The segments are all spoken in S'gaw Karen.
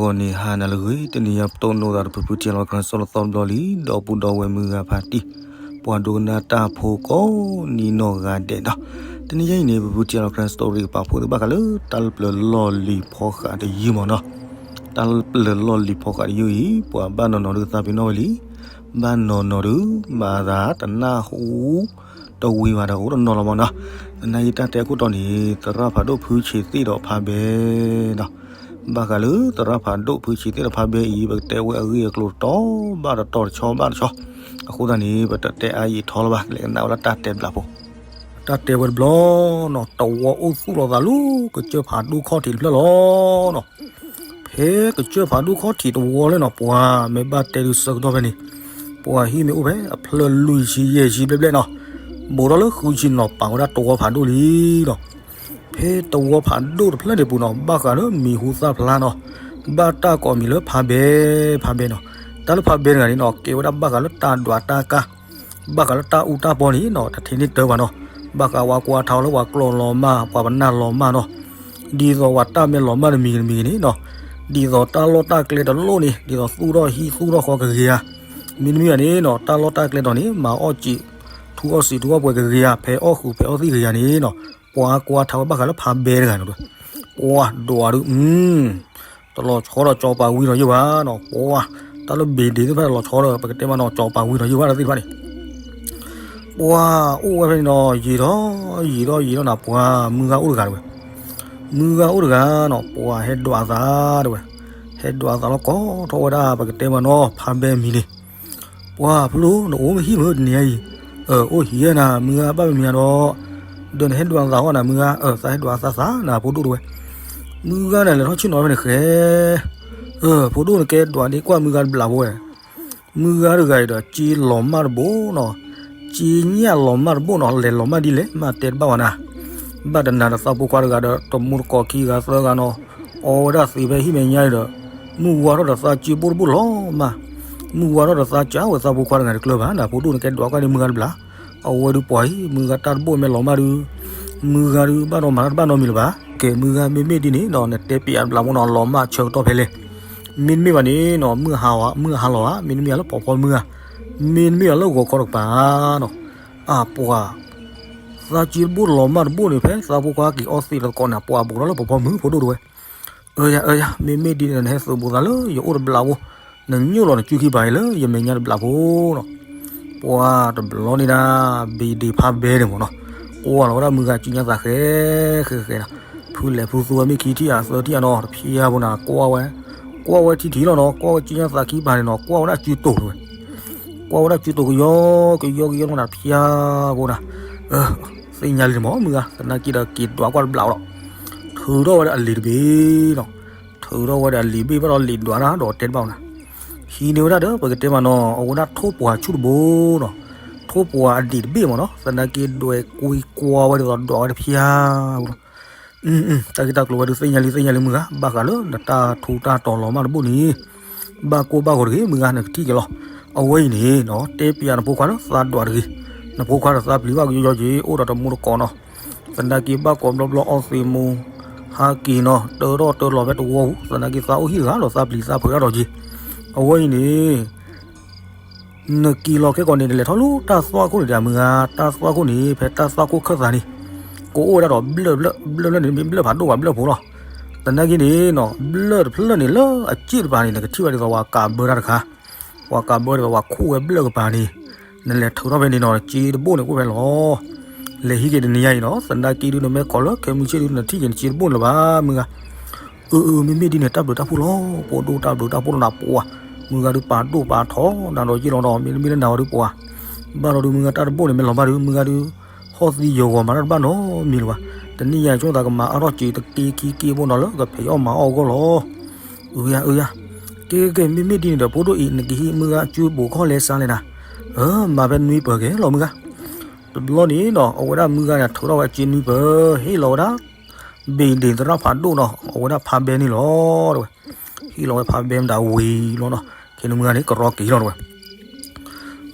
ဂီၤနံၤဟါနၤလၢအဂ့ၤ, တနံၤအံၤပတိၢ်နီၣ်သးဒီးဖုဖုထံလီၤခရၢၣ်စီၤလီၤသီတဘျီလံ, ဒီပုၢ်ဒီဝဲၢ်မုၢ်ဂၤဖါတံၢ်, ပှၤဒိကနၣ်တၢ်ဖိကိးနံၤနီၢ်ဂၤဒဲးဒီး, တနံၤအံၤန့ၣ် ဖုဖုထံလီၤခရၢၣ်စီၤရံၣ်ကပာ်ဖှိၣ်သုဘၣ်ဃးလၢတၢ်လၢပျၢၤလီၢ်လံၤဖီဃးတယုၢ်မ့ၢ်နီၤ, တၢ်လၢပျၢၤလီၢ်လံၤဖီဃးတယုၢ်အံၤ ပှၤဘၣ်နီၢ်နီၢ်ဒုးသးပ့ၤနီၣ်ဝဲလံ, ဘၣ်နီၢ်နီၢ်ဒုး မၤသးတနၢ်ဟူ တဝံၤဘၣ်ဒီးအိၣ်တနီၤလီၤမ့ၢ်နီၤ, သနာ်က့တၢ်တဲခိၣ်တီန့ၣ် သရၣ်ဖးဒိၣ်ဖုဆံးသ့ၣ်ဒီးဖါဘဲဒီး ဘၣ်ဃးလၢသရၣ်ဖးဒိၣ်ဖုဆံးသ့ၣ်ဒီးဖါဘဲအံၤ ပကတဲဝဲအဂ့ၢ်အကျိၤတတီၤဘၣ်တတီၤတဆီဘၣ်တဆီ, အဃိသတးန့ၣ် ပတတဲအါယံာ်ထီလၢၤဘၣ်, ကလဲၤကနၣ်ဝဲဒၣ်တၢ်တဲဘျးဖိ, တၢ်တဲဝဲတဘျီနီၤ, တဝီအိၣ်သူၣ်လီၤသးလၢကစၢၢ်ဖးဒိၣ်ခီၣ်ထံးတဖျၢၣ်လီၤနီၤ, ဖဲကစၢၢ်ဖးဒိၣ်ခီၣ်ထံးတဝီလၢနီၤ ပှၤမ့ၢ်ဘၣ်တဲဒုးဆၢကတီၢ်ဖဲန့ၣ်, ပှၤဟံၣ်မ့ၢ်အိၣ်ဖဲအဖျၢၣ်လွံၢ်ဆံယဲၢ်ဆံဘျဲၣ်ဘျဲၣ်နီၤ, ဘူးထီၣ်လၢဃုဆံနီၤ ပာ်ဝဲဒၣ်တဝီဖးဒိၣ်လံနီၤ, ဖဲတဝီဖးဒိၣ်တဖျၢၣ်န့ၣ်ပူၤနီၤ ဘၣ်ဃးလၢမံၤဟူသၣ်ဖျါနီၤ, ဘၣ်တၢ်ကိးမံၤလၢဖါဘဲ, ဖါဘဲနီၤ, တၢ်လၢဖါဘဲတဂၤန့ၣ်နီၤ ကဲဝဲဒၣ်ဘၣ်ဃးလၢတၢ်ဒွးတၢ်ကါ ဘၣ်ဃးလၢတၢ်အူတၢ်ပီန့ၣ်နီၤ တထံၣ်န့ၢ်တၢ်ဘၣ်နီၤ, ဘၣ်ဃးဝဲကွၢ်ထီၣ်လၢပှၤကျီၢ်လီၤမၢ် ပှၤပနၢ်လီၤမၢ်နီၤ, ဒ်သိးပှၤတၢ်မ့ၢ်လီၤမၢ်တမံၤတမံၤန့ၣ်နီၤ, ဒ်သိးတၢ်လီၢ်တၢ်ကျဲတလိၣ်န့ၣ် ဒ်သိးသူၣ်ထီၣ်ဟံၣ်သူၣ်ထီၣ်ဃီကဂ့ၤဧါ, မ့တမ့ၢ်ဘၣ်န့ၣ်နီၤ တၢ်လီၢ်တၢ်ကျဲတီၤန့ၣ် မၤအီၣ်စံာ် ထူအီၣ်စံာ်ထူအီၣ်ပှဲၤကဂ့ၤဧါ, ဖဲအီၣ်ဃုာ်ဖဲအီၣ်သံၣ်ကဂ့ၤဧါန့ၣ်နီၤ, ပှၤကွၢ်ထီၣ်ဝဲဘၣ်ဃးလၢဖါဘဲတဂၤန့ၣ်, ပှၤဒွးဒုး တလီၤဆီဒီးကၠီၤပၤဝံၤဒီးယုၢ်ဘၣ်နီၤ, ပှၤ တၢ်လၢဘ့ၣ်ဒ့ၣ်သ့ၣ်တဖၣ်တလီၤဆီဒီး ပကတဲမးနီၤ ကၠီၤပၤဝံၤဒီးယုၢ်ဘၣ်တၢ်သ့ၣ်တဖၣ်န့ၣ်, ပှၤအိၣ်ဝဲဖဲန့ၣ်နီၤ ယံာ်ထီၣ်ယံာ်ထီၣ်နၤ ပှၤမုၢ်ဂၤအိၣ်တဂၤတဝဲ, မုၢ်ဂၤအိၣ်တဂၤနီၤ ပှၤဟဲဒွးအသးတဝဲ, ဟဲဒွးအသးလီၤကိးထီၣ်ဝဲဒၣ် ပကတဲမးနီၤ ဖါဘဲမံၤန့ၣ်, ပှၤဖုလိ နအိၣ်မ့ၢ်ဟံၣ်မ့ၢ်တနံၤအံၤ, အိၣ်ဟံၣ်ဧါနၤ မုၢ်ဂၤဘၣ်မံၤမံၤဒီး, ဒီးနဟဲဒွးအသးဟီၣ်နၤ မုၢ်ဂၤ, သးဟဲဒွးအသးသးနၤ ဖိဒိၣ်တဝဲ, မုၢ်ဂၤန့ၣ် လဲၤထီၣ်ဆ့ၣ်နီၤဖဲန့ၣ်ဃဲ ဖိဒိၣ်နကဲဒွးဒ့ကွၢ်မုၢ်ဂၤတဘျးဖိဝဲ, မုၢ်ဂၤတဂၤအံၤဒီး စ့လီၤမၢ်တဘိနီၤ, စ့ညၣ်လီၤမၢ်တဘိနီၤ လဲၤလီၤမၢ်ဒ်လဲၣ် မ့ၢ်တဲတဘၣ်ဝဲနၤ, ဘၣ်တနၤဒီးသးဖိခွါတဂၤဒီး တမူတကိးခံဂၤသၢဂၤနီၤ, အီဝဲဒၣ်သ့ဖဲဟံၣ်မဲာ်ညါအံၤဒီး, မုၢ်ဝါထီၣ်ဒီးသးစ့ဘိၣ်တဘိၣ်လီၤမၢ်, မုၢ်ဝါထီၣ်ဒီးသးစ့ဝဲသးဖိခွါတဂၤတကျၢၤဘၣ်နၤ ဖိဒိၣ်နကဲဒွးကွၢ်န့ၣ်မုၢ်ဂၤတဘျး, အဝဲဒုးပှၤအံၤ မုၢ်ဂၤတၢ်တဘိၣ်မ့ၢ်လီၤမၢ်ဒုး, မုၢ်ဂၤဒုးဘၣ်ဒီးမၤတၢ်တဘၣ်နီတမံၤလၢၤဘၣ်, ကဲမုၢ်ဂၤမ့မ့ၢ်ဒ်န့ၣ်နီၤ နတဲပျးတဘျးဖိနီၤ လီၤမၢ်ဆၢကတီၢ်ဖဲလဲၣ်, မ့တမ့ၢ်ဘၣ်န့ၣ်နီၤ မုၢ်ဟါလီၤဧါ မုၢ်ဟါလီၤဧါ မ့တမ့ၢ်လၢပိာ်ဖီမုၢ်ဧါ, မ့တမ့ၢ်လၢဂီၤခီတကပၤနီၤ, အပှၤ သးစ့တဘိၣ်လီၤမၢ်တဘိၣ်န့ၣ် ဖဲသးဖိခွါက့ၤအီသံးတသကိးန့ၣ် ပှၤဘူးထီၣ်လၢပိာ်ဖီမုၢ်ဖိဒိၣ်တဝဲ, အၢယၤ အၢယၤ မ့မ့ၢ်ဒ်န့ၣ် နဟဲသုးဘူးသးလၢယအိၣ်တဘျးဖိ, နညိၣ်လီၤနစုခံပၤအံၤလၢယမဲာ်ညါတဘျးဖိနီၤ, ပှၤတဘျီန့ၣ်ဒၣ် ဘ့ၣ်ဒ့ၣ်ဖါဘဲန့ၣ်မ့ၢ်နီၤ, ကွၢ်လီၤဝဲဒၣ်မုၢ်ဂၤစုညါသးဃဲ ဃဲဃဲနီၤ, ဖုလဲၤဖုသူဝဲမ့ၢ်ခံထံၣ်ဧါသၢထံၣ်ဧါနီၤ တဖျါဖိနၤ ကွၢ်ဝဲ, ကွၢ်ဝဲထံထံလီၤနီၤ ကွၢ်ဝဲစုညါသးခံပၤန့ၣ်နီၤ ကွၢ်ဝဲဒၣ်စုတိၤတဝဲ ကွၢ်ဝဲဒၣ်စုတိၤကယီကယီကယီနီၤ တဖျါဖိနၤ, သ့ၣ်ညါလံမ့ၢ်မုၢ်ဂၤ သနာ်က့ဒီးက့ၤဒွးကွၢ်တဘျးလီၤ, ထုးထီၣ်ဝဲဒၣ်အလံာ်တဘ့ၣ်နီၤ, ထုးထီၣ်ဝဲဒၣ်အလံာ်တဘ့ၣ်ဘၣ်ဒီးလံာ်ဒွးတၢ်ဒီးတဲတဘၣ်နၤ, ဟံးန့ၢ်ဝဲဒၣ်ဒီး ပကတဲမးနီၤ အဝဲဒၣ်ထိၣ်ပှၤဆူၣ်တဘိနီၤ, ထိၣ်ပှၤအဒံးတဘ့ၣ်မ့ၢ်နီၤ သနာ်က့ဒွဲၣ်ကွံကွၢ်ဝဲဒ်သိးဒွးဝဲတဖျါဖိလီၤ တၢ်ဂ့ၢ်တၢ်ကျိၤဝဲဒုးသ့ၣ်ညါလံသ့ၣ်ညါလံမုၢ်ဂၤ ဘၣ်ဃးလၢနတၢ်ထူးတၢ်တီၤလီၤမၢ်တဘိၣ်န့ၣ်, ဘၣ်ကိၢ်ဘၣ်ဂီၤတဂ့ၤ မုၢ်ဂၤနကထံၣ်က့ၤလီၤ. အဝဲအံၤန့ၣ်နီၤ တဲပျးနဖိခွါလၢသးဒွးတဂ့ၤ, နဖိခွါဒီးသးပျံၤဘၣ်ကယီကယီက့ၤ အိၣ်ဒီးတမူတကိးနီၤ, သနာ်က့ဘၣ်ကိးဘျီဘျီအီသံးမူ, ဟးက့ၤနီၤ တၢထီၣ်တၢလီၤဖဲတဝီပူၤ သနာ်က့သးအိၣ်ဟံၣ်တဂၤလီၤ သးပျံၤသးဖုးတၢ်ဒီးက့ၤ, အဝဲအံၤန့ၣ် နက့ၤလီၤခဲကိာ်န့ၣ် နလဲၤထီၣ်လၢတၢ်သွၣ်ခိၣ်န့ၣ်ဒီးမုၢ်ဂၤ တၢ်သွၣ်ခိၣ်န့ၣ် ဖဲတၢ်သွၣ်ခိၣ်ခၢၣ်သးန့ၣ် ကအိၣ်ဝဲဒၣ်ဒီးဘျၢၣ်ဘျၢၣ်, ဘျၢၣ်ဘျၢၣ်န့ၣ်မ့ၢ်ဘျၢၣ်ဖးဒိၣ်ဘၣ်ဘျၢၣ်ဖိလီၤ. သနာ်က့န့ၣ်နီၤ ဘျၢၣ်တဖျၢၣ်န့ၣ်လၢအစ့ၣ်တပၤန့ၣ် နကထံၣ်ဘၣ်ဒ်သိးပှၤကးဘၢတၢ်တခါ, ပှၤကးဘၢဒ်သိးပှၤခူၣ်ဝဲဘျၢၣ်ကပၤန့ၣ်, နလဲၤထုးထီၣ်ဖဲန့ၣ်နီၤ စ့တဘိၣ်န့ၣ်အိၣ်ဖဲလီၤ. လဲၤဟံးက့ၤတနံၤညါအံၤနီၤ သနာ်က့ဒုးနမ့ၢ်ခိးလၢခဲမုၢ်ဆ့ၣ်ဒုး နထံၣ်က့ၤနစ့တဘိၣ်န့ၣ်လၢၤဘၣ်မုၢ်ဂၤ အၢ အၢ မ့မ့ၢ်ဒ်န့ၣ် တၢ်ဘျုးတၢ်ဖှိၣ်လီၤ. ဖိဒိၣ်တၢ်ဘျုးတၢ်ဖှိၣ်လီၤနၤပှၤ, မုၢ်ဂၤဒုးပာ်ဒိၣ်ပာ်ထီနၤဒီးယ့ၢ်လီၤနီၤ, မ့တမ့ၢ်လၢနၤဝဲဒုးပှၤ, ဘၣ်ဒီးဒုးမုၢ်ဂၤတၢ်တဘိၣ်န့ၣ် မ့ၢ်လီၤဘၣ်ဒုး မုၢ်ဂၤဒုး ဟီၣ်သံယဂီၤမၤတၢ်တဘၣ်နီတမံၤလၢၤဘၣ်. တနံၣ်ညါဆိသးကမၤအါထီၣ်စ့ၤတက့ခံက့ဖိနီၤ လၢကဖံးအီၣ်မၤအီၣ်အဂီၢ်လီၤ. အၢယၤ အၢယၤ, ကဲကဲကဲ မ့မ့ၢ်ဒ်န့ၣ်ဒီး ဖိဒိၣ်အံၤ နကဟံးမုၢ်ဂၤအစုဘိးခီၣ်လဲစါလဲၣ်နၤ, မၤဖဲနွံပၢၤက့ၤလီၤမုၢ်ဂၤ တဘျီန့ၣ်နီၤ အဝဲဒၣ်မုၢ်ဂၤန့ၣ် ထုးထီၣ်ဝဲအစ့နွံပၢၤ, ဟ့ၣ်လီၤဝဲဒၣ် ဘ့ၣ်ဒ့ၣ်သရၣ်ဖးဒိၣ်နီၤ အဝဲဒၣ်ဖးဘဲန့ၣ်လီၤတဝဲ, ဟ့ၣ်လီၤဝဲဖးဘဲမတၤဝံၤလီၤနီၤ, ခဲန့ၣ်မုၢ်ဂၤန့ၣ် ကရီက့ၤလီၤတဝဲ,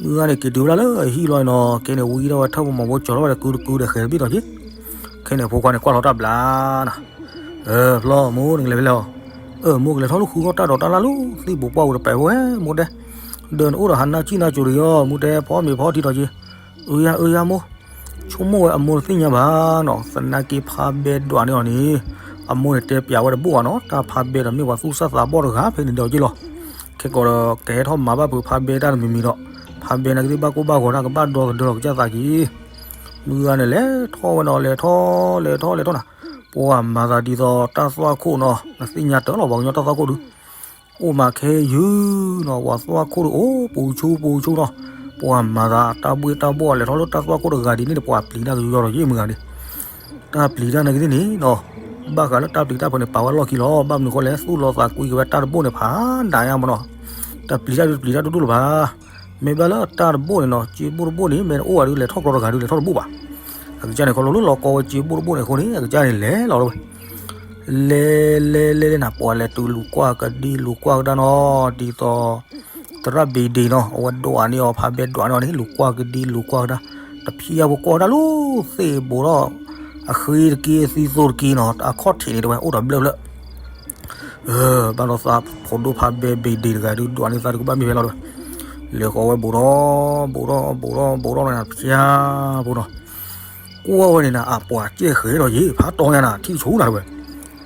မုၢ်ဂၤန့ၣ် က့ၤတုၤဝဲဒၣ်လၢအဟံၣ်လီၤနီၤ, ခဲန့ၣ် ဝံထီၣ်ဝဲထၢၣ်ဖိမီၤဖိ ကၠီၤထီၣ်ဝဲဒီးကုတကုဒီးဃဲၤတဘ့ၣ်ဒီးက့ၤ, ခဲန့ၣ် အဖိခွါန့ၣ် ကွၢ်လီၤတၢ်ဘျါနၤ, ဖျီမူ နကလဲၤဖဲလဲၣ်အီၤ, အမိၢ်ကလဲၤထီၣ်လၢဃုဂီၢ်တၢ်ဒိးတၢ်လၢ်လၢသံၣ်ဘိပှၢ်ဝံၤဒီးပာ်ဝဲမိၢ်တဲ, ဒီးနအိၣ်ဒီးဟးနၢ်ကံၣ်နၢ်ကၠိတဂ့ၤအီၤ မိၢ်တဲဖီမ့ၤဖီထံထီၣ်က့ၤ, အၢယါအၢယါမိၢ်, ဆိကမိၣ်ဝဲအမိၢ်တသ့ၣ်ညါဘၣ်နီၤ သနာ်က့ဖးဘဲဒွးန့ၢ်အီၤန့ၣ်, အမိၢ်န့ၣ်တဲပျးဝဲတဘိၣ်ဘၣ်နီၤ တၢ်ဖးဘဲဒီးမ့ၢ်ပှၤသူၣ်စၢ်သးဘီၣ်တဂၤဖဲန့ၣ်ဒီးက့လီၤ. ခဲကီးဒီးကဟဲထီၣ်မၤဘၣ်ဖုးဖးဘဲတၢ်တမံၤမံၤဒီး, ဖးဘဲနာ်က့သ့ၣ်ဘၣ်ကိၢ်ဘၣ်ဂီၤတၢ်ကဘၣ်ဒီသဒၢလီၤကစၢ်သးက့ၤ မုၢ်ဂၤန့ၣ်လဲၤထီၣ်ဝဲနီၤ လဲၤထီၣ်လဲၤထီၣ်လဲၤထီၣ်နၤ, ပှၤမၤသးဒ်သိးတၢ်သွၣ်ခိၣ်နီၤ နသ့ၣ်ညါတၢ်လီၤ ပှၤကညီတၢ်သွၣ်ခိၣ်ဒုး, အိၣ်မးခဲယုၢ်နီၤ ပှၤသွၣ်ခိၣ်ဒုးအိၣ်ပူၤဆူပူၤဆူနီၤ, ပှၤမၤသးတၢ်ဘှ့ၣ်တၢ်ဘှီၣ်လဲၤထီၣ်လၢတၢ်သွၣ်ခိၣ်တဂၤဒ်န့ၣ်ဒီး ပှၤပျံၤတၢ်ကယူၤယီၤဒီးယ့ၢ်မုၢ်ဂၤန့ၣ် တၢ်ပျံၤတၢ်နာ်က့သ့ၣ်န့ၣ်နီၤ, ဘၣ်ဃးလၢတၢ်ပျံၤတၢ်ဖုးန့ၣ် ပာ်ဝဲလီၢ်ခံလီၤ. ဘၣ်မနုၤဃိလဲၣ် သူၣ်လီၤသးကွံက့ၤဝဲတၢ်တဘိၣ်န့ၣ် ဖးဒိၣ်ညါမးနီၤ, တၢ်ပျံၤတၢ်ဒုးတပျံၤတၢ်ဒိၣ်ဒိၣ်လၢၤဘၣ်. မ့ၢ်ဘၣ်လၢတၢ်တဘိၣ်န့ၣ်နီၤ စ့ဘိၣ်တဘိၣ်န့ၣ် မ့ၢ်တအိၣ်ဘၣ်ဒုး လဲၤထီၣ်ကျီတဂၤဒုး လဲၤထီၣ်တဘိၣ်ဘၣ်. အကစၢ်န့ၣ် ခီဖျိလၢလီၤကီဝဲစ့ဘိၣ်တဘိၣ်န့ၣ်အဃိန့ၣ် အကစၢ်န့ၣ်လဲၤလီၤဝဲ လဲၤလဲၤလဲၤလဲၤနၤ ပှၤလဲၤတုၤလူၤကွၢ်ကဒံလူၤကွၢ်ကဒါနီၤ ဒ်သိး သရၣ်ဘ့ၣ်ဒ့နီၤ အဝဲဒွးန့ၢ်အီၤ ဖးဘဲဒွးန့ၢ်အီၤန့ၣ် လူၤကွၢ်ကဒံလူၤကွၢ်ကဒါ, တဖျါဖိကွၢ်ဒၣ်လၢသ့ၣ်ဘူးထီၣ် အဃ့တက့ၢ်သံသိတက့ၢ်နီၤ အခီၣ်ထံးန့ၣ်တဲဝဲ အိၣ်ဒီးဘျၢၣ်ဘျၢၣ် ဘၣ်ဒီးသးဖိဒိၣ်ဖးဘဲဘ့ၣ်ဒ့တဂၤဒုး ဒွးန့ၢ်သးတကဘၣ်မ့ၢ်ဖဲလီၤတဲဝဲ, လဲၤဃီၤဝဲဘူးထီၣ် ဘူးထီၣ်ဘူးထီၣ်ဘူးထီၣ်နၤ တဖျါဖိနီၤ ကွၢ်ဝဲန့ၣ်နၤ အပှၤကဲဃဲၤဒီးယ့ၣ် ဖးတီညါနၤ ထံၣ်ဆိနၤတဲဝဲ,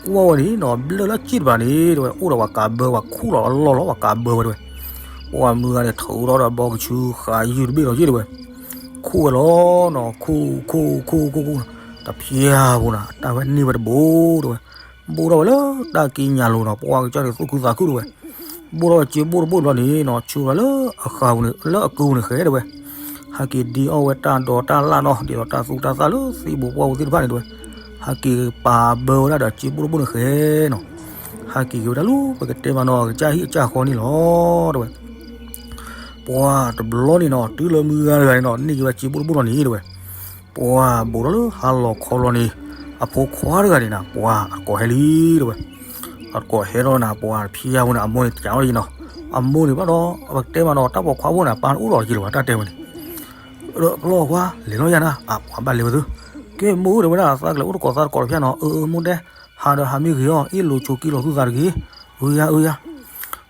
ကွၢ်ဝဲန့ၣ်နီၤ ဘျၢၣ်လၢစ့ၣ်တဖၣ်န့ၣ်တဲဝဲ အိၣ်ဒီးပှၤကးဘၢ ပှၤခူၣ်လီၤအလီၢ်လီၤ ပှၤကးဘၢဝဲတဲဝဲ, ပှၤမုၢ်ဂၤန့ၣ် ထုးထီၣ်ဒီးဘီကဆူဃာ်ယုၢ်တဘ့ၣ်ဒီးယ့ၣ်တဲဝဲ, ခူၣ်ဝဲလီၤနီၤ ခူၣ်ခူၣ်ခူၣ်ခူၣ်ခူၣ် တဖျါဖိနၤ တၢ်ဝဲန့ၢ်ဝဲတဘိတဲဝဲ, ဘူးထီၣ်ဝဲလၢတၢ်ကံးညာ်လိၤနီၤ ပှၤကစၢ်န့ၣ်သူၣ်ခုသးခုတဲဝဲ ဘူးထီၣ်ဝဲစ့ဘိၣ်တဘိၣ်တဘျီန့ၣ်နီၤ ဆူၣ်ဝဲလၢအဃာ်ပူၤန့ၣ် လၢအကုပူၤန့ၣ်ဃဲတဲဝဲ, ဟးက့ၤဒံအီၣ်ဝဲတၢ်ဒိးတၢ်လၣ်နီၤ ဒ်သိးတၢ်သူတၢ်သၣ်လၢသံၣ်ဘိပှၢ်ပူၤသ့ၣ်တဖၣ်န့ၣ်တဲဝဲ, ဟးက့ၤပာ်ဘၢဝဲဒၣ်ဒီးစ့ဘိၣ်တဘိၣ်န့ၣ်ဃဲနီၤ, ဟးက့ၤက့ၤဝဲဒၣ်လၢပကတဲမးနီၤ အကစၢ်ဟံၣ်အကစၢ်ဃီန့ၣ်လီၤတဲဝဲ ပှၤတဘျီန့ၣ်နီၤ တုၤလၢမုၢ်ဂၤတဂၤန့ၣ်နီၤ န့ၢ်က့ၤဝဲစ့ဘိၣ်တဘိၣ်လီၤန့ၣ်တဲဝဲ, ပှၤဘူးထီၣ်လၢဟါလီၤခီလီၤန့ၣ် အဖိခွါတဂၤန့ၣ်နၤ ပှၤအတကိးဟဲလံတဲဝဲ, အတကိးဟဲထီၣ်နၤ ပှၤတဖျါဖိန့ၣ် အမိၢ်န့ၣ်တကးထီၣ်လံနီၤ, အမိၢ်န့ၣ်ဘၣ်ဒီး ပကတဲမးနီၤ တၢ်ပိာ်ခွါဖိန့ၣ် ပၢ်တအိၣ်ဒီးတက့ၢ်လၢၤဘၣ် တၢ်တဲဝဲန့ၣ် ဒီးပျီခွါလဲၤလီၤယၤနၤ အပှၤဘၣ်လဲၤဝဲသု, ကဲမိၢ်ဧၢ တဲဝဲဒၣ် သးကလဲၤအိၣ်တကိးသးတကိးတဖျါနီၤ အၢ အၢ မိၢ်တဲ, ဟးဒီးဟးမ့ၢ်ဂ့ၤအီၤ အ့ၣ်လိာ်ဆိးက့လိာ်သုသးတဂ့ၤ, အၢယၤ အၢယၤ,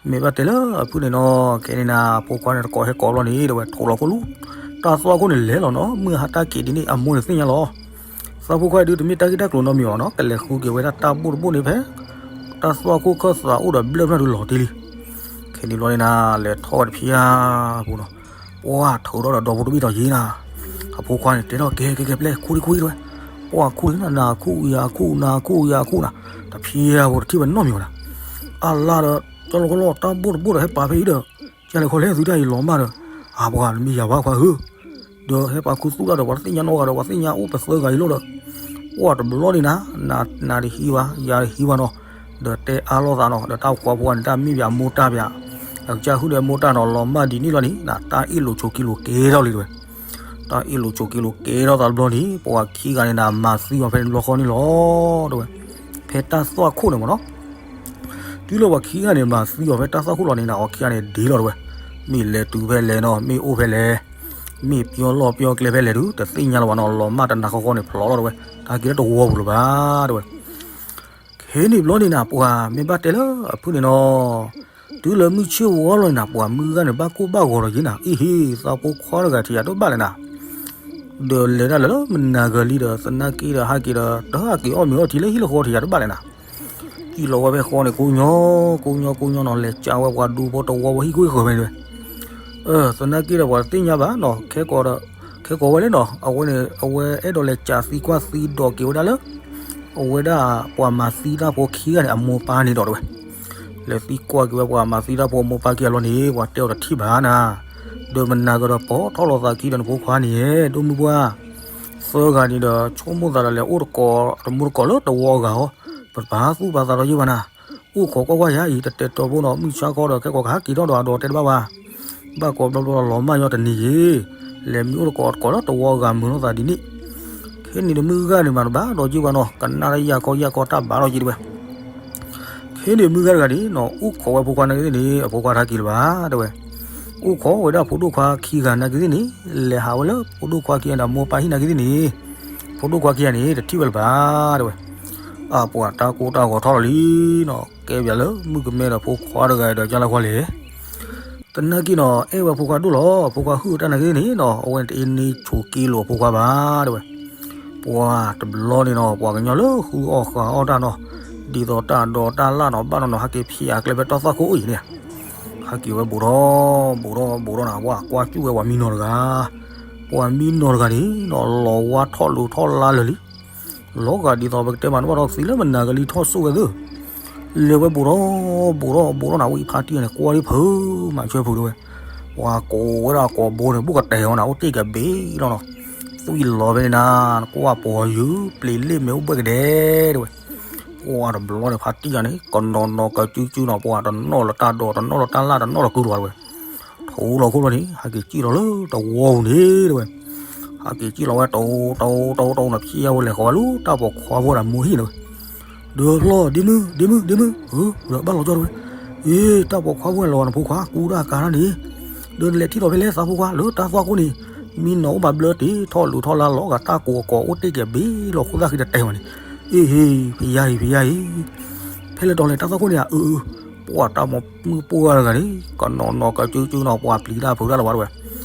မ့ၢ်ဘၣ်တဲလၢအဖုၣ်န့ၣ်နီၤ ခဲန့ၣ်နၤ ဖိခွါန့ၣ်တကိးဟဲကိးဘျီန့ၣ် တဲဝဲ ထိးလီၤခိၣ်လူၤ, တၢ်သွၣ်ခိၣ်န့ၣ်လဲၤလီၤနီၤ မုၢ်ဟါတၢ်က့ၤဒ်န့ၣ် အမိၢ်န့ၣ်သ့ၣ်ညါလီၤ သးဖိခွါအံၤဒုး တမ့ၢ်တၢ်ဂ့ၢ်တၢ်ကျိၤနီတမံၤဘၣ်နီၤ ကလဲၤဃုက့ၤဝဲဒၣ်တၢ်ဘိၣ်တဘိၣ်န့ၣ်ဖဲ တၢ်သွၣ်ခိၣ်ခၢၣ်သးအိၣ်ဒီးဘျၢၣ်ဖျၢၣ်ဒုးလီၤတံၢ်လံ. ခဲန့ၣ်ဘျီန့ၣ်နၤ လဲၤထီၣ်ဝဲတဖျါဖိနီၤ, ပှၤထုးထီၣ်ဒီးဒီဖိတဘ့ၣ်ဒီးယ့ၣ်နၤ, အဖိခွါန့ၣ်တဲထီၣ် ကဲ ကဲ ကဲ ပျဲ ခူၣ်လံ ခူၣ်လံ တဲဝဲ, ပှၤခူၣ်လံ နၤခူၣ်ယၤခူၣ် နၤခူၣ်ယၤခူၣ်နၤ, တဖျါဖိတထံၣ်ဝဲနီတမံၤဘၣ်နၤ, အလါဒီး ကၠီလီၤကလီၢ် တၢ်ဘိၣ်တဘိၣ်ဒီးဟဲပာ်ဖဲအံၤဒီး ကလဲၤခီလဲၤသုတၢ်အံၤလီၤမၢ်ဒီး, အပှၤတမ့ၢ်ယၤဘၣ်ခွါဧၢ, ဒီးဟဲပာ်ခူသူၣ်တၢ်ဒီး ပှၤတသ့ၣ်ညါနီတဂၤဒီး ပှၤသ့ၣ်ညါအိၣ်ပသၢဂၤအံၤလီၤဒီး, ပှၤတဘျီန့ၣ်နၤ, နၤတဟံးဘၣ် ယၤတဟံးဘၣ်နီၤ, ဒီးတဲအါလိာ်သးနီၤ ဒီးတၢ်ဖိခွါဖိခွါန့ၣ် တၢ်မ့ၢ်ပၠးမိၢ်တၢ်ပၠး, အကစၢ်ဟုၣ်ဒီးမိၢ်တၢ်နီၤ လီၤမၢ်ဒ်န့ၣ်လီၤန့ၣ် နၤတၢ်အ့ၣ်လိာ်ဆိးက့လိာ်ကဲထီၣ်လံတဲဝဲ, တၢ်အ့ၣ်လိာ်ဆိးက့လိာ်ကဲထီၣ်သးတဘျီန့ၣ် ပှၤခံဂၤန့ၣ်နၤ မၤသံအီၤဖဲန့ၣ်တဘျီဃီန့ၣ်လီၤတဲဝဲ, ဖဲတၢ်သွၣ်ခိၣ်န့ၣ်မ့ၢ်နီၤ တုၤလၢပှၤခံဂၤန့ၣ် မၤသံအီၤဖဲတၢ်သွၣ်ခိၣ်လီၤန့ၣ်နၤ အီၤခံဂၤန့ၣ်ဒ့လီၤတဲဝဲ, မ့ၢ်လဲၤတုၤဖဲလဲၣ်နီၤ မ့ၢ်အိၣ်ဖဲလဲၣ်, မ့ၢ်ပျီလီၢ်ပျီကျဲဖဲလဲၣ်ဒုး တသ့ၣ်ညါလၢၤဘၣ်နီၤ လီၤမၢ်တနၤဃီဃီန့ၣ် ဖျိးလီၤတဲဝဲ, တၢ်က့ၤလၢတဝီပူၤလၢၤဘၣ်တဲဝဲ ခဲန့ၣ်ဘျီန့ၣ်နၤ ပှၤမ့ၢ်ဘၣ်တဲလၢအဖုၣ်န့ၣ်နီၤ, တုၤလၢမုၢ်ဆ့ၣ်ဝီလီၤန့ၣ်နၤ ပှၤမုၢ်ဂၤန့ၣ် ဘၣ်ကိၢ်ဘၣ်ဂီၤဒီးယ့ၣ်နၤ အ့ဟ့ သးဖိခွါတဂၤထံၣ်ယၤတဘၣ်လဲၣ်နၤ, ဒီးလဲၤဒၣ်လၢမနၤဂၤလံဒီး သနာ်က့ဒီးဟးက့ၤဒီး တဟးက့ၤအီၣ်မ့ၤအီထံလၢဟံၣ်လၢဃီထံၣ်ယၤတဘၣ်လဲၣ်နၤ စံၣ်လီၤဝဲဖဲဃီန့ၣ် ကိးညီ ကိးညီ ကိးညီနီၤ လဲၤကးဝဲပှၤဒူဖိတဝီဝဲဟံၣ်ကွ့ဃၢၤဖဲန့ၣ်တဲဝဲ, သနာ်က့ဒီးပှၤတသ့ၣ်ညါဘၣ်နီၤ ခဲကိးဒီး ခဲကိးဝဲလၢနီၤ အဝဲန့ၣ် အဝဲအဲၣ်ဒိးလဲၤကးသံကွၢ်သံဒိးက့ၤဝဲဒၣ်လၢ အဝဲဒၣ်ပှၤမၤသံတၢ်ဖိခံဂၤန့ၣ် အမိၢ်ပၢ်န့ၣ်ဒီးတဲဝဲ, လဲၤသံကွၢ်က့ၤဝဲပှၤမၤသံတၢ်ဖိအမိၢ်ပၢ်ခံဂၤလီၤန့ၣ် ပှၤတဲအီၤတထံၣ်ဘၣ်နၤ, ဒီးမနၤကဒီးပိာ်ထီၣ်လိာ်သးခံဒီးနဖိခွါန့ၣ် ဒိၣ်မုၢ်ပှၢ် သၢဂၤန့ၣ်ဒီး ဆိကမိၣ်သးဒီးလဲၤအိၣ်တကိးတမူတကိးလၢတဝီအဂၤအီၤ, ပတပာ်သူၣ်ပာ်သးဒီးယ့ၢ်ဘၣ်နၤ, အိၣ်ခိးကွၢ်ကွၢ်ယၤအံၤ တတဲာ်တီၤဖိနီၤ မုၢ်ဆါခီဒီး ခဲကိးကဟးက့ၤထီၣ်ဒီးအဒိးတဲတဘၣ်ဘၣ်, ဘၣ်ကိးဘျီဘျီလီၤမၢ်ညီတနံၤယ့ၣ်, လဲၤမံအိၣ်တကိးတကိးလၢတဝီအဂၤမုာ်လိာ်သးဒ်န့ၣ်, ခဲန့ၣ်ဒီးမုၢ်ဂၤန့ၣ်မၤတဘၣ်ဒီးယ့ၢ်ဘၣ်နီၤ ကနၣ်တၢ်ယၢ်ကီယၢ်ကီတၢ်ဘၣ်ဒီးယ့ၢ်တဲဝဲ ခဲန့ၣ်မုၢ်ဂၤတဂၤန့ၣ်နီၤ အိၣ်ခိးဝဲဖိခွါနာ်က့သ့ၣ်န့ၣ် အဖိခွါတဟးက့ၤလၢၤဘၣ်တဲဝဲ, အိၣ်ခိးဝဲဒၣ်ဖိဒိၣ်ခွါခံဂၤနာ်က့သ့ၣ်န့ၣ်, လဲၤဟးဝဲလၢဖိဒိၣ်ခွါခံဂၤန့ၣ် အမိၢ်ပၢ်ဟံၣ်နာ်က့သ့ၣ်န့ၣ်, ဖိဒိၣ်ခွါခံဂၤန့ၣ် တထံၣ်ဝဲလၢၤဘၣ်တဲဝဲ, အပှၤတၢ်ကိၢ်တၢ်ဂီၤထီၣ်လီၤလံနီၤ, ကဲပၠးလၢမုၣ်ကမဲဒီးဖိခွါတဂၤဒီးကၢ်လၢခွါလဲၣ်. သနာ်က့နီၤ အဲၣ်ဝဲဖိခွါဒိၣ်လီၤ, ဖိခွါဟုၣ်တၢ်နာ်က့န့ၣ်နီၤ အဝဲန့ၣ်တအ့န့ဆူးက့လိာ်အဖိခွါဘၣ်တဲဝဲ. ပှၤတဘျီန့ၣ်နီၤ ပှၤကညီလၢဃုအီၣ်ဃုအီၣ်တၢ်နီၤ, ဒ်သိးတၢ်ဒိးတၢ်လၣ်နီၤ ဘၣ်နီၤနီၤ ဟဲက့ၤဖျါအကျဲဖဲတီၢ်သွၣ်ခိၣ်အိၣ်အံၤန့ၣ်, ဟဲက့ၤဝဲဘူးထီၣ်ဘူးထီၣ်ဘူးထီၣ်နၤ ပှၤကွၢ်စူၣ်ဝဲပှၤမံနီၤတဂၤ, ပှၤမံနီၤတဂၤန့ၣ်နီၤ လီၤဝါထီၣ်လိၤထီၣ်လါလၢာ်လံ. လီၤဂာ်ဒ်သိးပကတဲမးတဘၣ်ဒီးသံလၢမနၤကလံထီၣ်စိဝဲသ့ၣ်, လဲၤဝဲဘူးထီၣ်ဘူးထီၣ်ဘူးထီၣ်နၤ ဝံဖါတံၢ်န့ၣ် ကွၢ်ဒ်ဖုးမၤဆွဲဖုးတဲဝဲ, ပှၤကိးဝဲဒၣ်ကိးဘိန့ၣ် ဘူးကတဲာ်အီၤနၤ အိၣ်တ့ၢ်ကဘ့ၣ်လီၤနီၤ, သွံၣ်လီၤဖဲန့ၣ်နၤ နကွၢ်ပှၤယုၢ်ပျံၤလ့ၣ်မ့ၣ်အိၣ်ဘှဲၣ်ကဒဲတဲဝဲ. ပှၤတဘျီန့ၣ် ဖါတံၢ်ယၤန့ၣ် ကနီၤနီၤကစုကစုနီၤ ပှၤတနီၣ်လၢတၢ်ဒိး တနီၣ်လၢတၢ်လၣ် တနီၣ်လၢကုလီၤတဲဝဲ. ထူလီၤခိၣ်လီၤန့ၣ် ဟဲက့ၤစံၣ်လီၤလၢတဝီပူၤန့ၣ်တဲဝဲ. ဟဲက့ၤစံၣ်လီၤဝဲ တအိတအိတအိတအိန့ၣ် ဖျါဝဲလဲၤဃီၤဝဲလၢ တၢ်ပိာ်ခွါဖိဒီးမိၢ်ဟံၣ်န့ၣ်ဝဲ. ဒီးဖျီၣ် ဒ့မုၣ် ဒ့မုၣ် ဒ့မုၣ် ဧၢ ဒီးဘၣ်လီၤကၠီတဲဝဲ. အ့ တၢ်ပိာ်ခွါဖိန့ၣ်လီၤနဖိခွါ ကူတၢ်ကၤတၢ်န့ၣ်, ဒီးနလဲၤထံၣ်လီၤဖဲလဲၣ်သးဖိခွါ လၢတၢ်သွၣ်ခိၣ်န့ၣ် မံနီၤအိၣ်ဘၣ်ဘျၢတ့ၢ် ထီၣ်လူၤထီၣ်လါလီၤဂာ် တၢ်ကိးအကိးအိၣ်တ့ၢ်ကဘ့ၣ်လီၤ ခိၣ်သၣ်ဃံတတဲာ်ဝဲန့ၣ်. အ့ဟ့ ဖယါအံၤ ဖယါအံၤ ဖဲလဲၣ်တီလဲၣ်တၢ်သွၣ်ခိၣ်န့ၣ်ဧါ. အၢ ပှၤတၢ်မိၢ်မုၣ်ပှၢ်တဂၤန့ၣ် ကနီၤနီၤကစုကစုနီၤ ပှၤပျံၤတၢ်ဖုးတၢ်လီၤဝဲတဲဝဲ.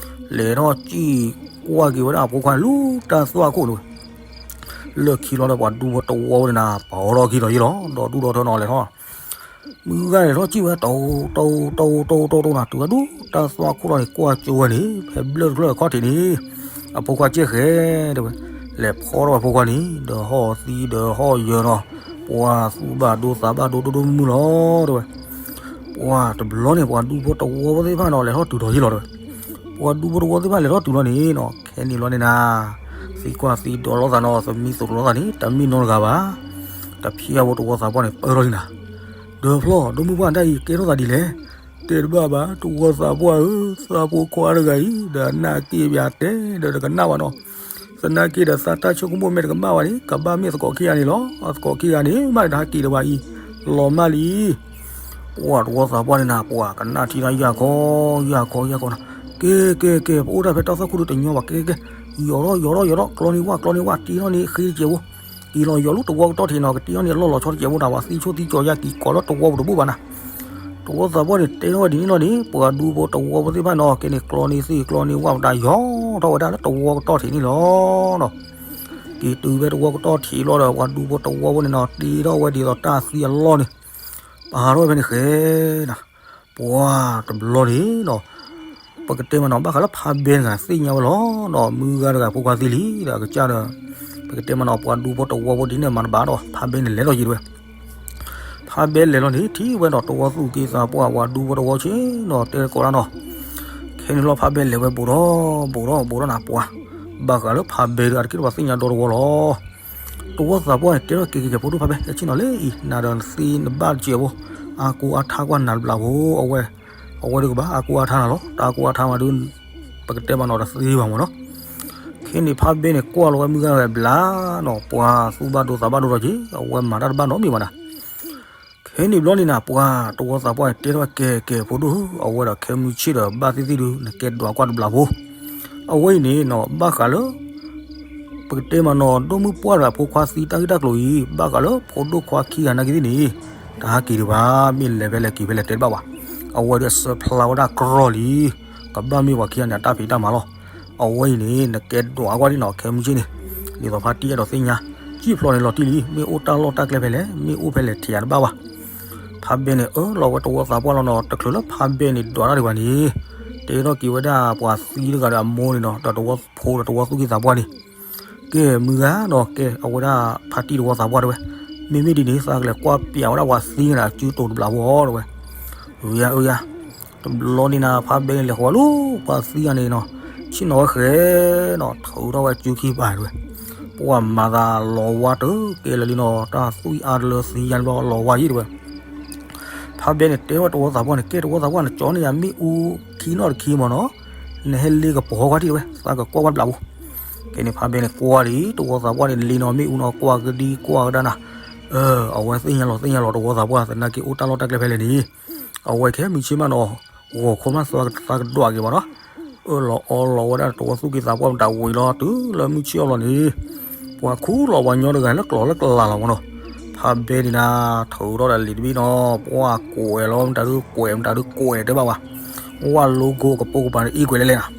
လဲၤထီၣ်စံၣ်ကွၢ်က့ၤဝဲဒၣ်အဖိခွါန့ၣ် လၢတၢ်သွၣ်ခိၣ်န့ၣ်ဝဲ. လၢခံလီၤဒီးပှၤဒူဖိတဝီဝဲန့ၣ်နၤ ပာ်ထီၣ်ခံဒီးယ့ၢ်လီၤ ဒီးဒူၣ်ဒီထၢနီၤလဲၤထီၣ် မုၢ်ဂၤန့ၣ်ထီၣ်စံၣ်ဝဲ တအိတအိတအိတအိတအိနၤ တုၤဝဲဒူၣ်တၢ်သွၣ်ခိၣ်လီၤန့ၣ် ကွၢ်ကၠိဝဲန့ၣ် ဖဲဘျၢၣ်တဖျၢၣ်အခီၣ်ထံးန့ၣ် အဖိခွါကဲဃဲတဲဝဲ. လဲၤဖီထီၣ်ဝဲဖိခွါန့ၣ် ဒီးဟီၣ်သံဒီးဟီၣ်ယၢၤနီၤ ပှၤသူၣ်ဘၣ်ဒိသးဘၣ်ဒိဒိၣ်ဒိၣ်မုၢ်မုၢ်လီၤတဲဝဲ. ပှၤတဘျီန့ၣ် ပှၤဒူဖိတဝီဖိသ့ၣ်တဖၣ်နီၤ လဲၤထီၣ်တုၤဒီးယ့ၢ်လီၤတဲဝဲ. ပှၤဒူဖိတဝီသ့ၣ်တဖၣ်လဲၤထီၣ်တုၤလီၤန့ၣ်နီၤ ခဲန့ၣ်လီၤန့ၣ်နၤ သံကွၢ်သံဒိးလိာ်သးနီၤ သမံသမိးလိာ်သးန့ၣ် တမ့ၢ်နီတဂၤဘၣ်. တဖျါဖိတဝီသးပှၢ်န့ၣ် ပၢၢ်ထီၣ်လံနၤ. ဒီးဖျီၣ် ဒိၣ်မုၢ်ပှၢ်ဒၣ်အံၤ ကဲထီၣ်သးဒ်လဲၣ်. တဲတဘၣ်ဘၣ် တဝီသးပှၢ်ဧၢ, သးဖိခွါတဂၤအံၤ ဒီးနၢ်က့ၢ်ပၠးတဲဒီးတကနၣ်ဘၣ်နီၤ. သနာ်က့ဒီးသးတၢ်ဆိကမိၣ်မ့ၢ်တကမၣ်ဘၣ်န့ၣ် ကဘၣ်မ့ၢ်သကိးခံဂၤန့ၣ်လီၤ. အသကိးခံဂၤန့ၣ် မ့ၢ်တဟဲက့ၤဒီးပှၤအံၤ လီၤမၢ်လံ. ပှၤတဝီသးပှၢ်န့ၣ်နၤ ပှၤကနၣ်ထံနီၤ ယၢ်ခီ ယၢ်ခီ ယၢ်ခီနၤ. ကဲ ကဲ ကဲ ပအိၣ်တၢ်ဖဲတၢ်သွၣ်ခိၣ်ဒီးတညီဘၣ် ကဲ ကဲ ကဲ ယီၤထီၣ် ယီၤထီၣ် ယီၤထီၣ် ကျီန့ၢ်ဝၣ် ကျီန့ၢ်ဝၣ် တ့ထီၣ်န့ၢ်ဃ့တစဲးဖိ က့ၤလီၤယီၤလၢတဝီကတီၢ်ထံးနီၤ ကတ့ထီၣ်န့ၢ်အလီၢ်လီၤဆီတစဲးဖိတၢ် ပှၤသံဆိသံကၠီၤယါက့ၤကိးလၢတဝီပူၤတဘူၣ်ဘၣ်နၤ. တဝီသးပှၢ်န့ၣ် တဲထီၣ်ဝဲဒ်န့ၣ်လီၤန့ၣ် ပှၤဒူဖိတဝီဖိသ့ၣ်တဖၣ်နီၤ ကဲန့ၣ် ကျီန့ၢ်သ့ၣ်ကျီန့ၢ်ဝၣ် ပတၢ်ယီၤထီၣ်ဝဲဒၣ်လၢတဝီကတီၢ်ထံးန့ၣ်လီၤနီၤ. က့ၤတုၤဖဲတဝီကတီၢ်ထံးလီၤဒီး ပှၤဒူဖိတဝီဖိန့ၣ်နီၤ တ့ထီၣ်ဝဲဒ်သိးတၢ်သံအလီၢ်န့ၣ် ပာ်ထီၣ်ဝဲဖဲန့ၣ်ဃဲနၤ. ပှၤတဘျီန့ၣ်နီၤ ပကတဲမးနီၤ ဘၣ်ဃးလၢဖးဘဲတဂၤသ့ၣ်ညါဝဲလီၤနီၤ မုၢ်ဂၤတဂၤဖိခွါသံလံဒီးအကစၢ်ဒီး ပကတဲမးနီၤ ပှၤဒူဖိတဝီဖိဒ်န့ၣ်မၤတဘၣ်ဒီး ဖးဘဲန့ၣ်လဲၤလီၤယံၤတဝဲ. ဖးဘဲလဲၤလီၤန့ၣ် ထံၣ်ဝဲဒီးတဝီသူၣ်က့သးပှၢ် ပှၤဒူဖိတဝီဆ့နီၤ တဲကီးဒၣ်နီၤ. ခဲန့ၣ်လီၤဖးဘဲလဲၤဝဲဘူးထီၣ်ဘူးထီၣ်ဘူးထီၣ်နၤ ပှၤ ဘၣ်ဃးလၢဖးဘဲတဂၤတက့ၢ်ဒီးပှၤသ့ၣ်ညါဒီတဝီလီၤ. တဝီသးပှၢ်န့ၣ် တဲထီၣ်ကဲကဲကဲ ဖိဒိၣ်ဖးဘဲ ဟဲဆ့ၣ်နီၤလၢအံၤ နၤဒီးနသ့နဘၣ်တစဲးဖိ အါကူအါထါကွၢ်နၤတဘျီဖိ အဝဲ အဝဲဒုးကဘၣ်အါကူအါထါနၤလီၤ. တၢ်အါကူအါထါမးဒုး ပကတဲမးနီၤတသ့ဘၣ်မးနီၤ. ခဲန့ၣ်ဖးဘဲန့ၣ် ကွၢ်လီၤဝဲမုၢ်ဂၤဝဲဘျါနီၤ ပှၤသူၣ်ဘၣ်ဒိသးဘၣ်ဒိဒီးက့ၤ အဝဲမၤတၢ်တဘၣ်နီတမံၤဘၣ်နၤ. ခဲန့ၣ်ဘျီန့ၣ်နၤ ပှၤတဝီသးပှၢ်န့ၣ် တဲထီၣ်ကဲကဲ ဖိဒိၣ်ဧၢ အဝဲဒီးခဲမုၢ်ဆ့ၣ်ဒီးဘၣ်သ့ၣ်သ့ၣ်ဒုး နကဲဒွးကွၢ်တဘျီဖိ အဝဲအံၤန့ၣ်နီၤ ဘၣ်ဃးလၢ ပကတဲမးနီၤ ဒိၣ်မုၢ်ပှၢ်တဂၤဖိခွါသံတၢ်ဂ့ၢ်တၢ်ကျိၤအံၤ ဘၣ်ဃးလၢဖိဒိၣ်ခွါခံဂၤနာ်က့ၤသ့ၣ်န့ၣ် တဟးက့ၤဒံးဘၣ် မ့ၢ်လဲၤဖဲလဲၣ်က့ၤဖဲလဲၣ်တဲတဘၣ်ဘၣ်. အဝဲဒုးအဆၢဖျါဝဲဒၣ်ကြီလံ ကဘၣ်မ့ၢ်ပှၤခံဂၤန့ၣ် အတၢ်ဖံးတၢ်မၤလီၤ. အဝဲအံၤန့ၣ် နကဲဒွးကွၢ်ဒံးနီၤ ခဲမုၢ်ဆ့ၣ်န့ၣ် ဒ်သိးဖါတံၢ်အဲၣ်ဒိးသ့ၣ်ညါ စံၣ်ဖျိးန့ၣ်လီၤတံၢ်လံ မ့ၢ်အိၣ်တၢ်လီၢ်တၢ်ကျဲဖဲလဲၣ် မ့ၢ်အိၣ်ဖဲလဲၣ်ထံၣ်ယၤတဘၣ်ဘၣ်. ဖးဘဲန့ၣ် အၢၣ်လီၤဝဲတဝီသးပှၢ်လီၤနီၤ တချုးလၢဖးဘဲန့ၣ်ဒွးတၢ်ဒံးဘၣ်န့ၣ် တဲထီၣ်က့ၤဝဲဒၣ်ပှၤသံတဂၤဒီးအမိၢ်န့ၣ်နီၤ ဒီးတဝီဖိဒီးတဝီသူၣ်က့သးပှၢ်န့ၣ် ကဲမုၢ်ဂၤနီၤ ကဲအဝဲဒၣ်ဖါတံၢ်တဝီသးပှၢ်တဲဝဲ မ့မ့ၢ်ဒ်န့ၣ် သးကလဲၤကွၢ်ပျးဝဲဒၣ်ပှၤသံန့ၣ် အစုတိၤတဘျီဖိအီၤတဲဝဲ. အၢယၤအၢယၤ တဘျီန့ၣ်နၤ ဖးဘဲန့ၣ်လဲၤဃီၤလၢပှၤသံဂၤန့ၣ်နီၤ ဆ့ၣ်နီၤဝဲဃဲနီၤ ထုးထီၣ်ဝဲစုခံပာ်တဲဝဲ. ပှၤမၤသးလီၤဝါတကဲလၢာ်လံနီၤ တၢ်သွံၣ်အါတလၢသံယါတဘျီလီၤဝါယံၤတဲဝဲ. ဖးဘဲန့ၣ်တဲဝဲတဝီသးပှၢ်န့ၣ် ကဲတဝီသးပှၢ် နကၠီန့ၢ်ယၤမ့ၣ်အူခံနီၣ်တခံမးနီၤ နဟဲလ့ကပီၤဃီတံၢ်တဲဝဲ သးကကွၢ်ကွၢ်တဘျီဖိ. ကဲန့ၣ်ဖးဘဲန့ၣ်ကွၢ်လံ တဝီသးပှၢ်န့ၣ် လ့နီၤမ့ၣ်အူနီၤ ကွၢ်ကဒံကွၢ်ကဒါနၤ အဝဲသ့ၣ်ညါလီၤသ့ၣ်ညါလီၤ တဝီသးပှၢ် သနာ်က့အိၣ်တၢ်လီၢ်တၢ်ကျဲဖဲလဲၣ်န့ၣ် အဝဲခဲမုၢ်ဆ့ၣ်မးနီၤ ဂီၤခီမးသးကဒွးက့ၤဘၣ်နီၤ အၢၣ်လီၤအီလီၤဝဲဒၣ်တဝီသူၣ်က့သးပှၢ်မတၤဝံၤလီၤ တုၤလၢမုၢ်ဆ့ၣ်အီၤလီၤန့ၣ် ပှၤခူၣ်လီၤပှၤညီတဂၤလၢကျီၤလၢကျးလီၤမးနီၤ. ဖးဘဲန့ၣ်နၤ ထုးထီၣ်ဒီးလံာ်တဘ့ၣ်နီၤ, ပှၤကွဲးလီၤ မတၤဒုကွဲး မတၤဒုကွဲးန့ၣ်တဲဘၣ်ဝဲ, ဝၣ်လိကိကပိာ်ကပၤန့ၣ်အ့ၣ်ကွဲးလဲၣ်လဲၣ်နၤ,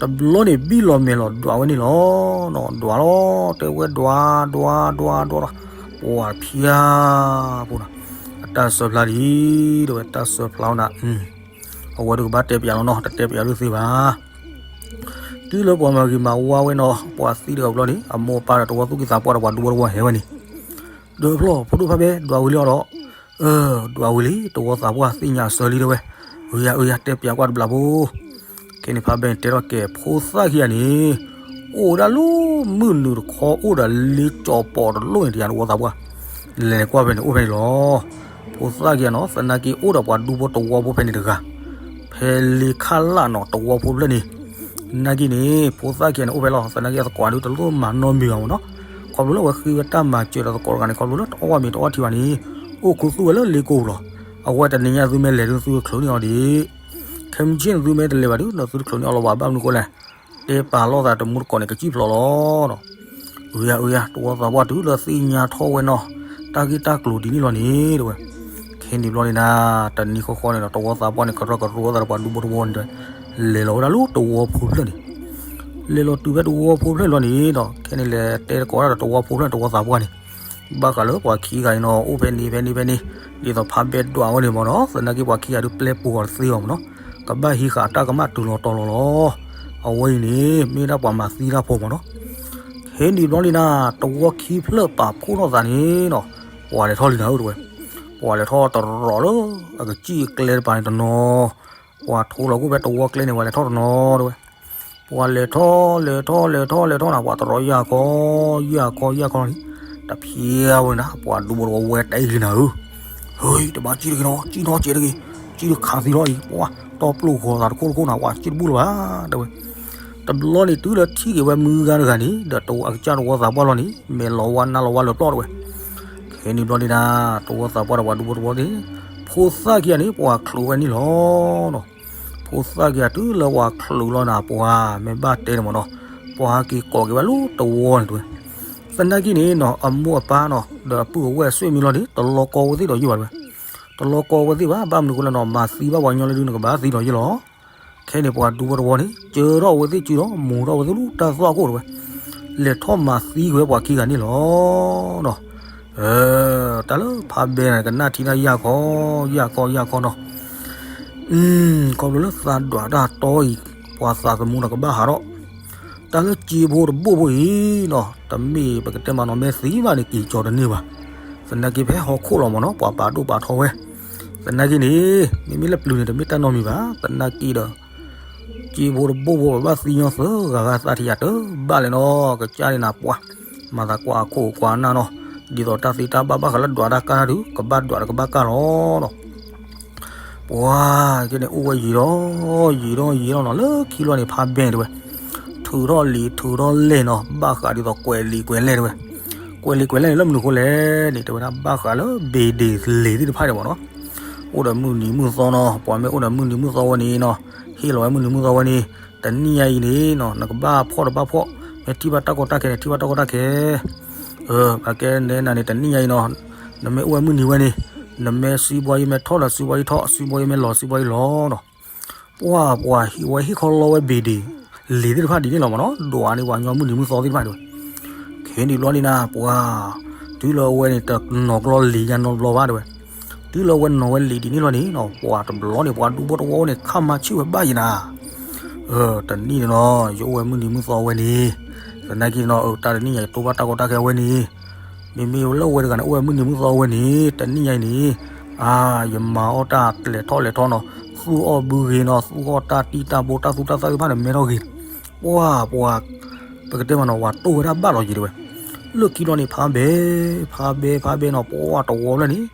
တဘျီန့ၣ်ဘံၣ်လီၤမဲာ်လီၤဒွးဝဲန့ၣ်လီၤ, ဒွးလီၤ တဲဝဲဒွး ဒွး ဒွး ဒွးဒီး, ပှၤဖၠါဖိနီၤ, အတၢ်ဆၢဖျါဒံး တဲဝဲ တၢ်ဆၢဖျါဝဲနၤ, အဝဲဒုးကဘၣ်တဲပၠးလီၤနီၤ, တတဲပၠးဒုးသ့ဘၣ် တုၤလၢပှၤမၤဂ့ၤမၤဝါဝဲနီၤ, ပှၤသံတဂၤဘျီန့ၣ် အမိၢ်အပၢ်ဒီးတဝီသူၣ်ကံၢ်သးပှၢ်ဒီးပှၤဒူဖိတဝီဟဲဝဲန့ၣ်, ဒီးဖျီၣ် ဖိဒိၣ်ဖးဘဲ ဒွးဝံၤလံအီၤဒီး, ဒွးဝံၤလံ တဝီသးပှၢ်သ့ၣ်ညါအဆၢလံတဲဝဲ, အၢယၤ အၢယၤ တဲပၠးကွၢ်တဘျီဖိ, ခဲန့ၣ်ဖးဘဲန့ၣ်တဲထီၣ်ကဲ ဖိသၣ်ခံဂၤန့ၣ် အိၣ်ဝဲဒၣ်လၢမုၢ်နုာ်တခီ အိၣ်ဒီးလ့ကၠီၤပီးတလိၣ်န့ၣ် တယၤတဝီသးပှၢ်, လဲၤကွၢ်ဖဲန့ၣ် အိၣ်ဖဲန့ၣ်လီၤ. ဖိသၣ်ခံဂၤနီၤ သနာ်က့အိၣ်ဒီးပှၤဒူဖိတဝီဖိဖဲန့ၣ်တဂၤ, ဖဲလ့ခၣ်လၣ်နီၤ တဝီဖိဖျၢၣ်န့ၣ်, နာ်က့န့ၣ် ဖိသၣ်ခံဂၤန့ၣ် အိၣ်ဖဲလီၤ သနာ်က့အသကိးဒုးတလိၣ်မၤနီတမံၤဘၣ်မ့ၢ်နီၤ, ခီဖျိလၢအဝဲဃ့ဝဲတၢ်မၤစၢၤဒီးသကိးတဂၤန့ၣ် ခီဖျိလၢတအီၣ်ဘၣ်မ့ၤတအီထံဘၣ်န့ၣ်, အိၣ်ခူသူၣ်ဝဲလၢလ့ကိပူၤလီၤ. အဝဲတနံၤညါသုမ့ၢ်လဲၤဒုးသုတချုးန့ၢ်အီၤဒံး, ခဲမုၢ်ဆ့ၣ်န့ၣ်သုမ့ၢ်တလဲၤဘၣ်ဒုး သုတချုးန့ၢ်အီၤလီၤဘၣ် ဘၣ်မနုၤဃိလဲၣ်, တဲပာ်လိာ်သးတမူတကိးန့ၣ် ကစံၣ်ဖျိးလီၤနီၤ. အၢယၤ အၢယၤ တဝီသးပှၢ်တုၤလၢသ့ၣ်ညါထီၣ်ဝဲနီၤ, တၢ်ဂ့ၢ်တၢ်ကျိၤဒ်န့ၣ်လီၤန့ၣ်တဲဝဲ, ခဲန့ၣ်ဘျီန့ၣ်နၤ တနံၤဃီဃီန့ၣ်ဒီး တဝီသးပှၢ်န့ၣ် ကရၢကရိသးဒီးပှၤဒူဖိတဝီန့ၣ်ဒီး လဲၤလီၤဝဲဒၣ်လၢတဝီဖိဖျၢၣ်န့ၣ်, လဲၤလီၤတုၤဖဲတဝီဖိဖျၢၣ်န့ၣ်လီၤန့ၣ်ဒီး ခဲန့ၣ်လဲၤတဲသကိးဒၣ်ဒီးတဝီဖိဖျၢၣ်န့ၣ် တဝီသးပှၢ်န့ၣ်, ဘၣ်ဃးလၢပှၤခံဂၤအံၤနီၤ အိၣ်ဖဲန့ၣ်ဖဲန့ၣ်ဖဲန့ၣ်, ဒ်သိးဖးဘဲဒွးဝဲန့ၣ်မ့ၢ်နီၤ သနာ်က့ပှၤခံဂၤဒုးပျဲပူၤအီၤတသ့ဘၣ်မ့ၢ်နီၤ, ကဘၣ်ဟံးဃာ်တၢ်ကမၣ်တုၤလီၤတီၤလီၤလီၤ. အဝဲအံၤန့ၣ် မ့ၢ်ဒၣ်ပှၤမၤသံတၢ်ဖိမ့ၢ်နီၤ. ခဲန့ၣ်ဘျီန့ၣ်နၤ တဝီခံဖျၢၣ်ပာ်ဖှိၣ်ထီၣ်သးန့ၣ်နီၤ, ပှၤလဲၤထီၣ်လံနၤဧၢတဲဝဲ, ပှၤလဲၤထီၣ်တရီးလၢအကစံၣ်အကျဲတပၤန့ၣ်တနီၤ, ပှၤထိလီၤကွံာ်ဖဲတဝီကျဲန့ၣ် ပှၤလဲၤထီၣ်တနီၤတဲဝဲ ပှၤလဲၤထီၣ်လဲၤထီၣ်လဲၤထီၣ်လဲၤထီၣ်နၤ ပှၤတရီးယၢ်ခီ ယၢ်ခီယၢ်ခီလီၤန့ၣ်, တဖျဲဝဲန့ၣ်နၤ ပှၤဒူဖိတဝီဝဲတအံၤဂ့ၤနၤဧၢ, ဟ့ တဘၣ်စံၣ်တဂ့ၤနီၤ စံၣ်နီၤစဲးတဂ့ၤ, စံၣ်တခးသံလီၤအံၤ ပှၤတီပျိၢ်ဃီၤသးတခိၣ်တခိၣ်နၤ ပှၤစံၣ်တဘူၣ်လၢၤဘၣ်တဲဝဲ. တဘျီန့ၣ်တုၤလၢထံၣ်က့ၤဝဲမုၢ်ဂၤတဂၤန့ၣ် ဒီးတဝီအကစၢ်တဝီသးပှၢ်လီၤန့ၣ် မဲာ်လီၤဝါနါလီၤဝါလၢာ်ပျီၢ်တဲဝဲ. ခဲန့ၣ်ဘျီန့ၣ်နၤ တဝီသးပှၢ်ဒီးပှၤဒူဖိတဝီန့ၣ် ဖိသၣ်ခံဂၤန့ၣ် ပှၤချုးဝဲန့ၣ်လီၤနီၤ. ဖိသၣ်ခံဂၤတုၤလၢပှၤချုးလီၤနၤ ပှၤမ့ၢ်ဘၣ်တဲန့ၣ်မ့ၢ်နီၤ, ပှၤဟဲက့ၤကိးက့ၤဝဲလၢတဝီန့ၣ်တဲဝဲ. သနာ်က့န့ၣ်နီၤ အမိၢ်အပၢ်နီၤ ဒီးအပုၢ်အဝဲၢ်အဆွေမျိုးလီၤန့ၣ် တလီၤကီဝဲသ့ၣ်ဒီးယုၢ်ဘၣ်တဲဝဲ. တလီၤကီဝဲသ့ၣ်ဘၣ် ဘၣ်မနုၤအဃိလဲၣ်နီၤ မၤသံဘၣ်ပှၤကညီလၢဒုးနကဘၣ်သံဒီးယုၢ်လီၤ. ခဲန့ၣ်ပှၤဒူဖိတဝီန့ၣ် ကၢထီၣ်ဝဲသ့ၣ်စုဒီး မူၤထီၣ်ဝဲသ့ၣ်လၢတၢ်သွၣ်ခိၣ်တဲဝဲ, လဲၤထီၣ်မၤသံကွံာ်ဝဲပှၤခံဂၤန့ၣ်လီၤ. တၢ်လၢဖးဘဲန့ၣ် ကနၣ်ထံၣ်တၢ်ယၢ်ခီ ယၢ်ခီယၢ်ခီနီၤ. ခီဖျိလၢသးဒွးတၢ်တီအံၤ ပှၤသးသမူနီၤကဘၣ်ဟးထီၣ်. တၢ်လၢစ့ဖိတဘိၣ်ဖိအံၤနီၤ တမ့ၢ်ပကတဲမးနီၤ မ့ၢ်သံဘၣ်န့ၣ် က့ၤကၠီၤတန့ၢ်ဘၣ်. သနာ်က့ဖဲဟီၣ်ခိၣ်လီၤမ့ၢ်နီၤ ပှၤပာ်ဒိၣ်ပာ်ထီဝဲ. သနာ်က့န့ၣ် မ့မ့ၢ်လၢပျုၤန့ၣ် တမ့ၢ်တၢ်နီတမံၤဘၣ်. သနာ်က့ဒီး စ့ဖိတဘိၣ်ဖိဘၣ်သံညီသၢဂၤဂၤသးထံၣ်ယၤတဘၣ်လဲၣ်နီၤ ကစၢ်န့ၣ်နၤပှၤ မၤသးကွၢ်အခိၣ်ကွၢ်နၢ်နီၤ. ဒ်သိးတၢ်သံတၢ်ဘၣ်ဘၣ်ဃးလၢဒွးတၢ်ကါတၢ်ဒုး ကဘၣ်ဒွးဒီးကဘၣ်ကၢ်လီၤနီၤ. ပှၤကဲန့ၣ်အိၣ်ဝဲယံာ်ဒီး ယံာ်ဒီးယံာ်ဒီးနီၤ လၢခံလီၤန့ၣ် ဖးဘဲတဲဝဲ ထုးထီၣ်လံာ်ထုးထီၣ်လဲၢ်နီၤ ဘၣ်ဃးဒ်သိးကွဲးလံာ်ကွဲးလဲၢ်တဲဝဲ. ကွဲးလံာ်ကွဲးလဲၢ်န့ၣ်လၢမနုၤအဃိလဲၣ်န့ၣ် တဲဝဲဒၣ်ဘၣ်ဃးလၢဘ့ၣ်ဒ့ၣ်လံာ်သ့ၣ်တဖၣ်န့ၣ်မ့ၢ်နီၤ. အိၣ်ဒီးမုၢ်နံၤမုၢ်သီနီၤ ပှၤမ့ၢ်အိၣ်ဒီးမုၢ်နံၤမုၢ်သီဝဲန့ၣ်နီၤ ဟ့ၣ်လီၤဝဲမုၢ်နံၤမုၢ်သီဝဲန့ၣ် တနံၣ်ညါအံၤန့ၣ်နီၤ နကဘၣ်ဖှီၣ်ဒီးဘၣ်ဖှီၣ် မ့ၢ်ထံၣ်ဘၣ်တၢ်ကီတၢ်ခဲန့ၣ် ထံၣ်ဘၣ်တၢ်ကီတၢ်ခဲ ပကဲနဲနၤန့ၣ် တနံၣ်ညါအံၤနီၤ နမ့ၢ်အိၣ်ဝဲမုၢ်နံၤဝဲန့ၣ် နမ့ၢ်စံးဘှီယံၤမ့ၢ်ထီၣ်ဒီးစံးဘှီယံၤထီၣ် စံးဘှီယံၤလီၤ စံးဘှီယံၤလီၤနီၤ. ပှၤပှၤဟံးဝဲဟ့ၣ်ခီလီဝဲဘ့ၣ်ဒ့ၣ် လံာ်သ့ၣ်တဖၣ်ဒ်န့ၣ်လီၤမ့ၢ်နီၤ ဒွးန့ၢ်ပှၤကညီမုၢ်နံၤမုၢ်သီသ့ၣ်တဖၣ်တဲဝဲ. ခဲန့ၣ်ဘျီန့ၣ်နၤ ပှၤ တုၤလၢအဝဲန့ၣ် တနီၤကလီလံာ်ယါနီတဘျီဘၣ်တဲဝဲ. တုၤလၢအဝဲနီၤဝဲလံာ်ဒ်န့ၣ်လီၤန့ၣ်နီၤ ပှၤတဘျီန့ၣ် ပှၤဒူဖိတဝီန့ၣ် ခါမၤဆံၣ်ဝဲဘၣ်ယံၤနၤ တနံၣ်န့ၣ်နီၤ ယအိၣ်ဝဲမုၢ်နံၤမုၢ်သီဝဲန့ၣ် သနာ်က့နီၤ တၢ်တနံၣ်ညါယတိၢ်ဘၣ်တၢ်ကီတၢ်ခဲဝဲန့ၣ် မ့မ့ၢ်လၢအဝဲတဂၤန့ၣ် အိၣ်ဝဲမုၢ်နံၤမုၢ်သီဝဲန့ၣ် တနံၣ်ညါအံၤန့ၣ် အါ ယမၤအီၣ်တၢ်ကျဲၤထီၣ်လဲၤထီနီၤ သူၣ်အီၣ်ဘုဂ့ၤနီၤ သူၣ်အီၣ်တၢ်တံၢ်တၢ်ဘိတၢ်သူတၢ်သၣ်သ့ၣ်တဖၣ်န့ၣ် မဲထီၣ်ဂ့ၤ ပှၤပှၤ ပကတဲမးနီၤ ပှၤတိၢ်ဝဲဒၣ်ဘၣ်လီၤယံၤတဲဝဲ. လၢခံလီၤန့ၣ် ဖးဘဲ ဖးဘဲ ဖးဘဲနီၤ ပှၤတဝီလၢန့ၣ်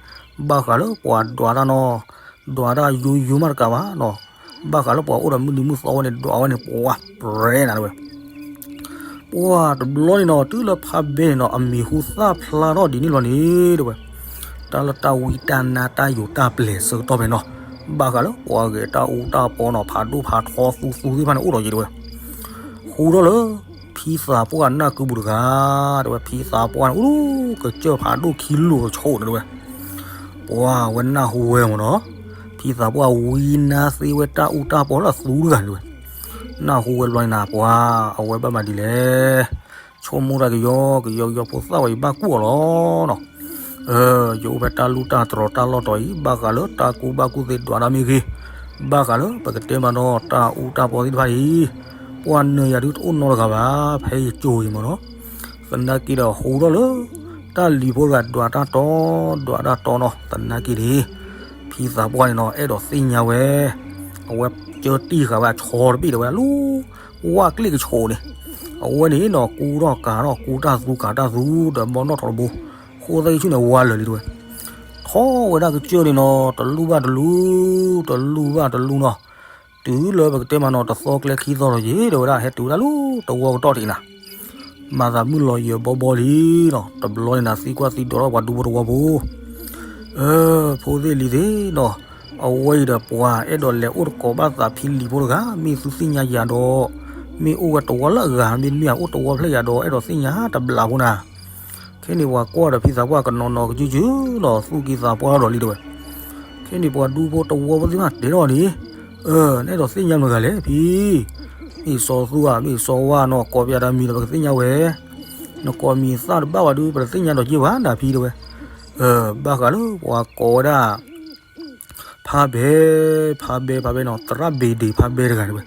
ဘၣ်ဃးလၢပှၤဒွးတၢ်နီၤ ဒွးတၢ်ယိယိမးတကးဘၣ်နီၤ ဘၣ်ဃးလၢပှၤအိၣ်ဒီးမုၢ်နံၤမုၢ်သီဝဲန့ၣ် ဒွးဝဲန့ၣ် ပှၤပြဲနၤတဲဝဲ ပှၤတဘျီန့ၣ်နီၤ တုၤလၢဖးဘဲန့ၣ်နီၤ အမံၤဟူသၣ်ဖျါထီၣ်ဒ်န့ၣ်လီၤန့ၣ်တဲဝဲ. တၢ်လၢတၢ်ဝံတၢ်နါတၢ်ယိာ်တၢ်ပျဲၤဆၢကတီၢ်ဖဲနီၤ ဘၣ်ဃးလၢပှၤဂဲၤတၢ်အူတၢ်ပီနီၤ ဖးဒိၣ်ဖးထီသူသူသ့ၣ်တဖၣ်န့ၣ် အိၣ်ဒီးယံၤတဲဝဲ. ဟူထီၣ်လၢ ဖံ ဖံသးပှၢ်နၢ်ကုပူၤတဂၤ, တဲဝဲ ဖံသးပှၢ်န့ၣ် အိၣ်ကစၢၢ်ဖးဒိၣ်ခံလိာ်ကဆိးန့ၣ် တဲဝဲ. ပှၤဝဲနၢ်ဟူဝဲမ့ၢ်နီၤ, ဖံသးပှၢ်ဝံနါသ့ဝဲတၢ်အူတၢ်ပီလၢအသူတဂၤန့ၣ် တဲဝဲ. နၢ်ဟူဝဲတဘျီန့ၣ်နၤ ပှၤအဝဲဘၣ်မၤဒ်လဲၣ်, ဆိကမိၣ်တၢ်ကယီကယီကယီဖိသၣ်ဝဲအံၤဘၣ်ကူၣ်အီၤလီၤနီၤ. ယအိၣ်ဖဲတၢ်လူၢ်တၢ်တြီၤတၢ်လီၢ်တတီၤအံၤ ဘၣ်ဃးလၢတၢ်ကူဘၣ်ကူၣ်သ့ဒွးတၢ်မ့ၢ်ဂ့ၤ, ဘၣ်ဃးလၢပကတဲမးဒီးတၢ်အူတၢ်ပီသ့ၣ်တဖၣ်အံၤ, ပှၤနၢၤယၤဒုတအိၣ်နီတဂၤဘၣ် ဖဲယကၠိအံၤမ့ၢ်နီၤ. သနာ်က့ဒီးဟူထီၣ်လၢ တၢ်လံၤဖိတဂၤဒွးတၢ်တီ, ဒွးတၢ်တီနီၤ. သနာ်က့န့ၣ် ဖံသးပှၢ်န့ၣ်နီၤ အဲၣ်ဒိးသ့ၣ်ညါဝဲ အဝဲကၢတံၢ်ဃာ်ဝဲအဆီတဘ့ၣ်ဒီးဝဲဒၣ်လၢ ဝၣ်ကျ့ၣ်ကဆိးန့ၣ်, အဝဲန့ၣ်နီၤ ကူထီၣ်ကၤထီၣ် ကူတၢ်သူကၤတၢ်သူ ဒီးဘီနီၣ်ထီၣ်တဘိ, ဃိသၣ်ဂံၢ်ဆူၣ်န့ၣ်ဝါလၢာ်လံတဲဝဲ. ထီၣ်ဝဲဒၣ်ကစၢၢ်န့ၣ်နီၤ တလူၢ်ဘၣ်တလူၢ်, တလူၢ်ဘၣ်တလူၢ်နီၤ. တုၤလၢပကတဲမးနီၤ တသီကျဲခံသီလီၤယ့ၤ တဲဝဲဒၣ် ဟဲတုၤဝဲဒၣ်လၢတဝီကတီၢ်ထံးနၤ, မၤသးမုၢ်လီၤယၢၤဘီဘီလံနီၤ. တဘျီန့ၣ်နၤသံကွၢ်သံဒိးထီၣ်ပှၤဒူဖိတဝီဖိ ဖိသ့ၣ်လံၤသ့ၣ်နီၤ, အဝဲအံၤဒီးပှၤအဲၣ်ဒိးလဲၤအိၣ်တကိးဘၣ်သးဖံလံၤဖိတဂၤ, မ့ၢ်သုသ့ၣ်ညါယၤဒီး, မ့ၢ်အိၣ်ဝဲတဝီလၢအဂၤ မ့တမ့ၢ်အိၣ်တဝီဖျဲၣ်ယၤဒီး အဲၣ်ဒိးသ့ၣ်ညါတဘျးဖိနၤ. ခဲန့ၣ်ပှၤကွၢ်ဒီးဖံသးပှၢ်ကနီၤနီၤကစုကစုနီၤ သူၣ်ကံၢ်သးပှၢ်ထီၣ်ဒီးလံတဲဝဲ. ခဲန့ၣ်ပှၤဒူဖိတဝီဖိသ့ၣ်တဖၣ်တဲထီၣ်န့ၣ်, နအဲၣ်ဒိးသ့ၣ်ညါမတၤတဂၤလဲၣ်ဖံ, မ့ၢ်စီၤသူဧါ မ့ၢ်စီၤဝါနီၤ ကိးပယၤတၢ်မံၤဒီးပကသ့ၣ်ညါဝဲ, နကိးမံၤသၣ်တဘၣ်ဝဲဒုး ပတသ့ၣ်ညါဒီးက့ၤဘၣ်နၤဖံတဲဝဲ. ဘၣ်ဃးလၢပှၤကိးဝဲဒၣ် ဖါဘဲ, ဖါဘဲ ဖါဘဲနီၤ သရၣ်ဘ့ၣ်ဒ့ၣ်ဖါဘဲတဂၤန့ၣ်ဝဲ.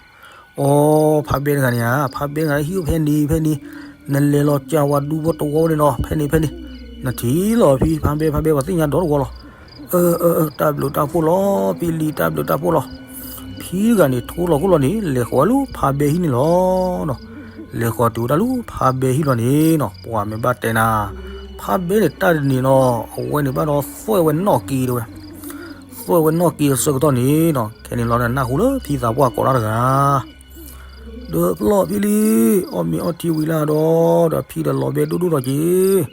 အိ ဖါဘဲတဂၤန့ၣ်ဧါ, ဖါဘဲတဂၤဟံၣ်အိၣ်ဖဲန့ၣ်ဖဲန့ၣ်, နလဲၤလီၤကၢ်ဝဲဒူဖိတဝီန့ၣ်နီၤ ဖဲန့ၣ်ဖဲန့ၣ်, နထံၣ်လီၤဖံ ဖါဘဲ ဖါဘဲ ပှၤသ့ၣ်ညါဒီးတဝီလီၤ. အၢ အၢ အၢ တၢ်ဘျုးတၢ်ဖှိၣ်လီၤ ဖံလံၤ တၢ်ဘျုးတၢ်ဖှိၣ်လီၤ. ဖံတဂၤန့ၣ် ထိလီၤခိၣ်လီၤန့ၣ် လဲၤဃီၤဝဲလၢဖါဘဲဟံၣ်န့ၣ်လီၤ. လဲၤဃီၤတုၤဝဲဒၣ်လၢဖါဘဲဟံၣ်လီၤန့ၣ်နီၤ ပှၤမ့ၢ်ဘၣ်တဲနၤ, ဖါဘဲန့ၣ်တၢ်တနံၤနီၤ အဝဲန့ၣ်ဘၣ်ဒီးသွဲၣ်ဝဲနီၣ်က့တဲဝဲ. သွဲၣ်ဝဲနီၣ်က့အဆၢကတီၢ်န့ၣ်နီၤ ခဲန့ၣ်လီၤနၢ်ဟူလၢဖံသးပှၢ်ကိးတၢ်တဂၤ ဒီးပျီၢ်ဖံလံၤ အီၣ်မ့ၤအီထံဝံၤလၢဒီး ဒီးဖံဒီးလီၤဘဲဒိၣ်ဒိၣ်ထီၣ်က့ၤ,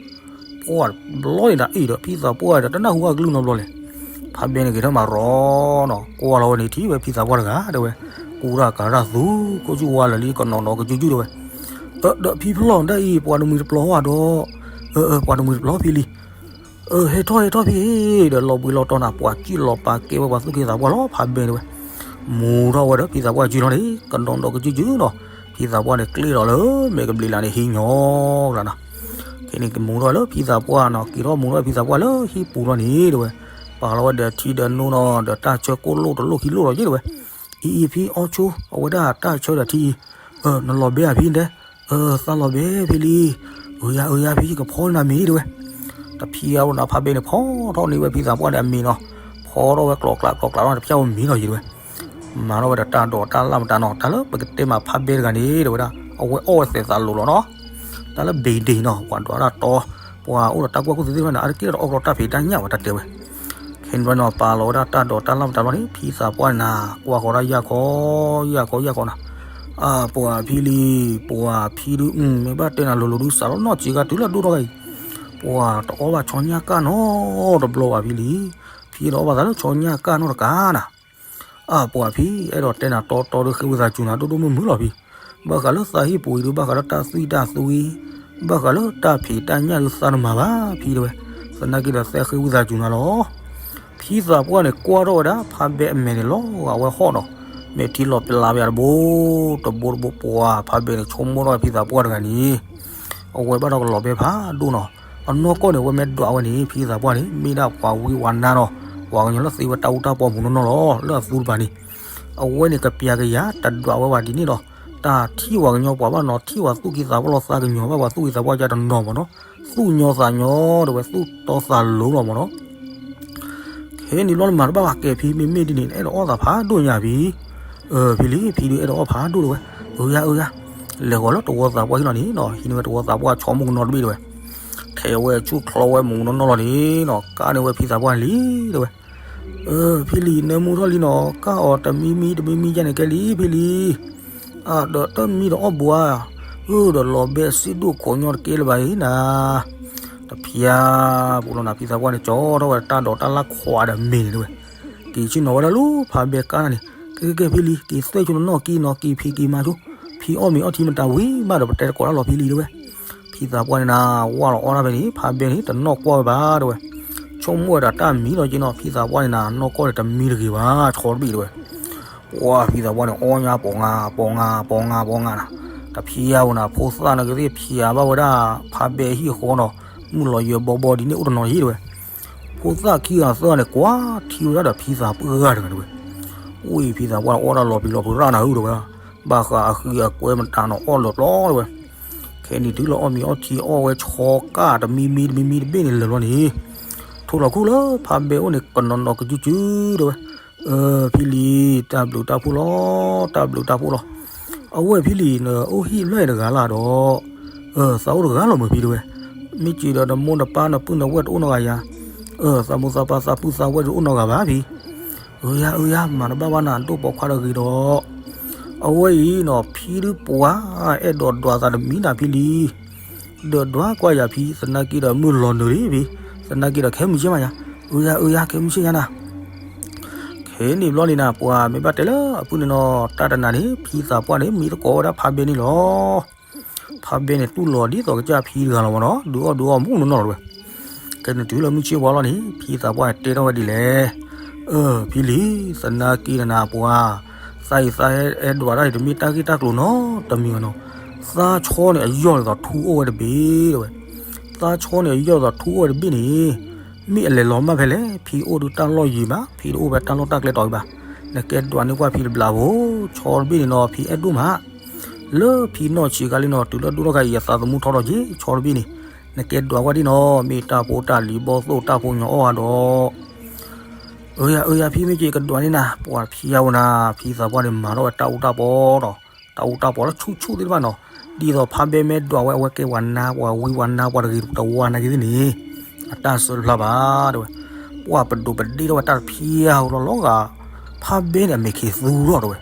ပှၤတဘျီန့ၣ်ဒၣ်အ့ၣ်ဒီးဖံသးပှၢ်ဒီး တနၢ်ဟူအကလုၢ်နီတဘျီလဲၣ်. ဖါဘဲန့ၣ်ဂဲၤထၢၣ်မၤရီနီၤ ကွၢ်လီၤဝဲန့ၣ် ထံၣ်ဝဲဖံသးပှၢ်တဂၤတဲဝဲ, ကူတၢ်ကၤတၢ်သူ ခိၣ်ဆူၣ်ဝါလၢာ်လံ ကနီၤနီၤကစုကစုတဲဝဲ. အၢ ဒီးဖံပျီၢ်ဒၣ်အံၤ ပှၤတမှံၤတပျီၤဝဲဒီး, အၢ အၢ ပှၤတမှံၤတပျီၤဖံလံၤ အၢ ဟဲထီၣ်ဟဲထီၣ်ဖံအ့ၣ် ဒီးလီၤဘှံးလီၤတီၤနၤ ပှၤစံၣ်လီၤပာ်ကဲဝဲပှၤသူၣ်က့သးပှၢ်လီၤ ဖါဘဲတဲဝဲ. မူၤထီၣ်ဝဲဒီးဖံသးပှၢ်စုလီၤန့ၣ် ကနီၤနီၤကစုကစုနီၤ, ဖံသးပှၢ်န့ၣ်ကျ့ၣ်လီၤလၢမဲာ်ကဘျံးလၢ်န့ၣ် ဟံးညီကျါနီၤ. ခဲန့ၣ်ကမူၤထီၣ်လၢဖံသးပှၢ်နီၤ က့ၤထီၣ်မူၤထီၣ်ဖံသးပှၢ်လၢဟံၣ်ပူၤလီၤန့ၣ်တဲဝဲ. ပာ်လီၤဝဲဒီးထံဒီးနိနီၤ ဒီးတၢ်ဆၢကိၣ်လိၣ်တလိၣ်ခံလိၣ်လီၤက့တဲဝဲ. အံၤအံၤဖံအီၣ်ဆိ အဝဲဒၣ်တၢ်ဆၢဒီးထံအံၤ, နလီၤဘဲဧါဖံတဲ, သးလီၤဘဲဖံလံၤ, အၢယၤအၢယၤဖံကဖီနၤမ့ၤဒ်တဲဝဲ. တဖျါဝဲနီၤ ဖါဘဲန့ၣ် ဖီထီၣ်န့ၢ်ဝဲဖံသးပှၢ်န့ၣ်အမ့ၤနီၤ, ဖီထီၣ်ဝဲကျိးကျးကျိးကျးနီၤ တဖျါဝဲမ့ၤနီၤယံၤတဲဝဲ. မၤထီၣ်ဝဲဒီးတၢ်ဒိးတၢ်လၢ်မတၤနီၤ တၢ်လၢပကတဲမးဖါဘဲတဂၤန့ၣ် တဲဝဲဒၣ် အဝဲအီၣ်ဝဲသဲးသးလိၤလီၤနီၤ. တၢ်လၢဘ့ၣ်ဒ့ၣ်နီၤ ပှၤဒွးတၢ်တီ, ပှၤအိၣ်ဒီးတၢ်ကူၣ်ဘၣ်ကူၣ်သ့သ့ၣ်တဖၣ်န့ၣ် အါတက့ၢ်ဒီးအီၣ်ကီတၢ်ဖံးတၢ်ညၣ်ဝဲတၢ်တဲဝဲ. ခဲန့ၣ်ဘျီနီၤ ပာ်လီၤဝဲဒၣ်တၢ်ဒိးတၢ်လၢ်မတၤဘျီန့ၣ် ဖံသးပှၢ်န့ၣ်နၤ ကွၢ်ဃီၤဒၣ်ယၢ်ခီ, ယၢ်ခီယၢ်ခီနၤ, အၢ ပှၤဖံလံၤ ပှၤဖံဒု မ့ၢ်ဘၣ်တဲနၤလိၤလိၤဒု စးထီၣ်နီၢ်စ့ကၤတုၤလၢအဒိၣ်ထီၣ်ဂၤအံၤ, ပှၤတအီၣ်ဘၣ်ဆီညၣ်ကၣ်နီတဘျီဘၣ်ဖံလံၤ, ဖံတအီၣ်ဘၣ်သးလၢဆီညၣ်ကၣ်နီတကးနၤ အၢ ပှၤဖံ အဲၣ်ဒိးတဲနၤတီတီဒီးဃ့ဝံသးစူၤနၤ ဒိၣ်ဒိၣ်မုၢ်မုၢ်လီၤဖံ, ဘၣ်ဃးလၢသးဟံၣ်ပူၤအံၤဒု ဘၣ်ဃးလၢတၢ်သွံၣ်တၢ်သွံၣ်, ဘၣ်ဃးလၢတၢ်ဖံးတၢ်ညၣ်ဒုသးတမၤဘၣ်ဖံတဲဝဲ, သနာ်က့ဒီးသးဃ့ဝံသးစူၤနၤလီၤ. ဖံသးပှၢ်န့ၣ် ကွၢ်ထီၣ်ဝဲဒၣ် ဖါဘဲအမဲာ်န့ၣ်လီၤဂာ်ဝဲဟီၣ်နီၤ, မဲာ်ထံလီၤပျါဝဲတဘိ, တဘိတဘိ ပှၤဖါဘဲန့ၣ် ဆိကမိၣ်ထီၣ်ဝဲဖံသးပှၢ်တဂၤန့ၣ် အဝဲဘၣ်ဒီးကလီၤဘဲဖးဒိၣ်နီၤ, အနီၢ်ကီၢ်န့ၣ် အဝဲမ့ၢ်ဒွးဝဲန့ၣ် ဖံသးပှၢ်န့ၣ် မ့ၢ်ဒၣ်ပှၤဝံဝဲနါနီၤ, ပှၤကညီလၢသ့ဝဲတၢ်အူတၢ်ပီမူးနီၢ်နီၢ်လီၤ လၢအသူတပၤန့ၣ်, အဝဲန့ၣ်ကပျၤကယၤတဒွးဝဲဘၣ်ဒ်န့ၣ်ဒီး, တၢ်ထံၣ်ပှၤကညီပှၤဘၣ်နီၤ ထံၣ်ပှၤသူၣ်က့သးပှၢ်လီၤသးကညီၤဘၣ်ပှၤသူၣ်က့သးပှၢ်ကတနီၤမးနီၤ, သူၣ်ညီသးညီတဲဝဲ သူၣ်တီသးလိၤလီၤမးနီၤ ခဲန့ၣ်ဘျီနမၤတဘၣ်ဘၣ်ကဲဖံ မ့မ့ၢ်ဒ်န့ၣ် နအဲၣ်ဒိးအီၣ်သးဖးဒိၣ်ညါဖံ, အၢ ဖံလံၤ ဖံဒုးအဲၣ်ဒိးအီၣ်ဖးဒိၣ်တဲဝဲ, အၢယၤ အၢယၤ, လဲၤဃီၤလၢတဝီသးပှၢ်ဟံၣ်လီၤန့ၣ်နီၤ ဟံးန့ၢ်ဝဲတဝီသးပှၢ်ဆီမိၢ်ကနီၤတဘ့ၣ်တဲဝဲ, ထဲဝဲဆူၣ်ချီဝဲမူးနီၢ်နီၢ်လီၤန့ၣ်နီၤ ကးန့ၢ်ဝဲဖံသးပှၢ်န့ၣ်လံတဲဝဲ, အၢ ဖံလံၤ နၢမူထီၣ်လံနီၤ ကးအီၤတမံမံတမံမံယါန့ၣ်ကဲလံ ဖံလံၤ အၢ ဒီးတမံဒီးအီၣ်ဘှါ, အၢ ဒီးလီၤဘဲစ့ဒိၣ်ခိးညီတကဲလၢၤဘၣ်အံၤနၤ, တဖျါပူၤလီၤနၤ ဖံသးပှၢ်န့ၣ် ကၠီထီၣ်ဝဲတၢ်ဒိးတၢ်လၢ်ခွးဒီးမ့ၤန့ၣ်တဲဝဲ, က့ၤဆ့ၣ်နီၤဝဲဒၣ်လၢဖါဘဲကါန့ၣ်, ကဲကဲကဲဖံလံၤ က့ၤသွဲၣ်ဆိနနီၢ်ကံနီၤ က့ၤဖံးက့ၤမၤဆိ, ဖ ဖံအီၣ်မ့ၤအီထံမတၤဝံၤမးဒီး ပတဲတကိးတၢ်လီၤဖံလံတဲဝဲ. ဖံသးပှၢ်န့ၣ်နၤ ဝၢ်လီၤအီၣ်တၢ်ဖဲန့ၣ် ဖးဘဲန့ၣ် တနီၣ်ကွၢ်ဝဲဘၣ်တဲဝဲ. ဆိကမိၣ်ဝဲဒီးတၢ်မံလီၤက့နီၤ ဖံသးပှၢ်န့ၣ်နၤ နီၣ်ကွၢ်ဒီးတမံတဂ့ၤဘၣ် ဆီတဘ့ၣ်တဲဝဲ. ပှၢ်ဖံသးပှၢ်န့ၣ် အီၣ်ညါပိာ်ငါ ပိာ်ငါ ပိာ်ငါ ပိာ်ငါနၤ, တဖျါဝဲနၤ ဖိသၣ်နာ်က့သ့ၣ်ဖျါဘၣ်ဝဲဒၣ် ဖးဘဲဟံၣ်အဃီနီၤ, မုၢ်လီၤယၢၤဘီဘီဒ်န့ၣ်အိၣ်တနီၤတဟံၣ်တဲဝဲ. ဖိသၣ်ခံဂၤသၢဂၤန့ၣ် ကွၢ်ထံဝဲဒၣ်ဒီးဖံသးပှၢ်တဂၤတဲဝဲ. ဝံၤဖံသးပှၢ်အီၣ်တၢ်လီၤပျံၤလီၤဖုးရၣ်နၤဧၢတဲဝဲ, ဘၣ်ဃးအဃံအကွဲမတၤနီၤအီၣ်လၢာ်ပျီတဲဝဲ. ခဲန့ၣ်တုၤလၢအီၣ်မ့ၤအီထံအီၣ်ဝဲဆီကၢ်တမံမံတမံမံတဘ့ၣ်န့ၣ်လၢာ်လီၤန့ၣ်, ထိၣ်လီၤခိၣ်လၢဖးဘဲအိၣ်န့ၣ်ကနီၤနီၤကစုကစုတဲဝဲ. ဖံလံၤ တၢ်ဘျုးတၢ်ဖှိၣ်လီၤ တၢ်ဘျုးတၢ်ဖှိၣ်လီၤ. အဝဲဖံလံၤ နအိၣ်ဟံၣ်ဖျၢၣ်အံၤတဂၤလၢ်ဒီး သးအိၣ်တဂၤလီၤမုၢ်ဖံတဲဝဲ. မ့ၢ်စံးဒီးနမိၢ်နပၢ်နပုၢ်နဝဲၢ်တအိၣ်နီတဂၤယၤ, သးမိၢ်သးပၢ်သးပုၢ်သးဝဲၢ်တအိၣ်နီတဂၤဘၣ်ဖံ. အၢယါအၢယါ မၤတဘၣ်ဘၣ်နၤ ဒိၣ်ပိာ်ခွါတဂ့ၤဒီး. အဝဲအံၤနီၤ ဖံဒုးပှၤအဲၣ်ဒိးဒွးသးတမံနၤဖံလံၤ. ဒီးဒွးကွၢ်ယၤဖံ သနာ်က့ဒီးမုၢ်လီၤနုာ်လံဖံ, သနာ်က့ဒီးခဲမုၢ်ဆ့ၣ်မးယၤ, အၢယါအၢယါ ခဲမုၢ်ဆ့ၣ်ညါနၤ. ခဲန့ၣ်ဘျီန့ၣ်နၤ ပှၤမ့ၢ်ဘၣ်တဲလၢအပုၢ်န့ၣ်နီၤ တၢ်တနၤန့ၣ် ဖံသးပှၢ်န့ၣ် မံသကိးဝဲဒၣ်ဖးဘဲန့ၣ်လီၤ. ဖးဘဲန့ၣ် တူၢ်လိာ်ဒ်သိးကစၢ်ဖံတဂၤလီၤမးနီၤ ဒုးအီၣ်ဒုးအီၣ်မူးနီၢ်နီၢ်တဲဝဲ. ခဲန့ၣ်တုၤလၢမုၢ်ဆ့ၣ်ဝါလီၤန့ၣ် ဖံသးပှၢ်န့ၣ်တဲထီၣ်ဝဲဒ်လဲၣ်. အၢ ဖံလံၤ သနာ်က့နၤပှၤ သးအံၤသးအဲၣ်ဒိးတၢ်အံၤတမ့ၢ်တၢ်ဂ့ၢ်တၢ်ကျိၤနီတမံၤဘၣ်နီၤ. သးဆီန့ၣ်အယီၢ်ဒ်သိးထူအိၣ်ဝဲတဘ့ၣ်တဲဝဲ. သးဆီန့ၣ်အယီၢ်ဒ်သိးထူအိၣ်ဝဲတဘ့ၣ်န့ၣ် မ့ၢ်အလဲၤလီၤမၢ်ဖဲလဲၣ် ဖံအိၣ်ဒုးတၢ်လီၢ်ယံၤမး ဖံတအိၣ်ဖဲတၢ်လီၢ်တၢ်ကျဲတီၤအံၤဘၣ်. နကဲဒွးန့ၢ်ကွၢ်ဖံတဘျီဖိ ဆီတဘ့ၣ်န့ၣ်နီၤ ဖံအဲၣ်ဒိၣ်မး လၢဖံနီၢ်ဆံးခါလံနီၤ တုၤလၢဒိၣ်ထီၣ်ခါအံၤ အသးသမူထီထီၣ်က့ၤ ဆီတဘ့ၣ်န့ၣ် နကဲဒွးကွၢ်ဒ်နီၤ မ့ၢ်တၢ်ဖိတၢ်လံၤဘီသိၣ်တၢ်ဖိညီအီၣ်ဧါဒီး အၢယၤ အၢယၤ ဖံမ့ၢ်က့ၤကဒွးန့ၢ်နၤ ပှၤဖံယါဝဲနၤ ဖံသးပှၢ်န့ၣ် မၤထီၣ်ဝဲတၢ်အူတၢ်ပီဒီး တၢ်အူတၢ်ပီလၢဆူၣ်ဆူၣ်သ့ၣ်တဖၣ်နီၤ ဒ်သိးဖးဘဲမ့ၢ်ဒွးဝဲ အဝဲကဲပှၤနါပှၤဝံပှၤနါပှၤတဂ့ၤတဝါနာ်က့သ့ၣ်န့ၣ် အတၢ်စၢဖျါဘၣ်တဲဝဲ. ပှၤပဒိးပဒ့ထီၣ်ဝဲတၢ်တဖျါလီၤလီၤဂာ် ဖးဘဲန့ၣ် အမဲာ်ခံးသူထီၣ်တဲဝဲ.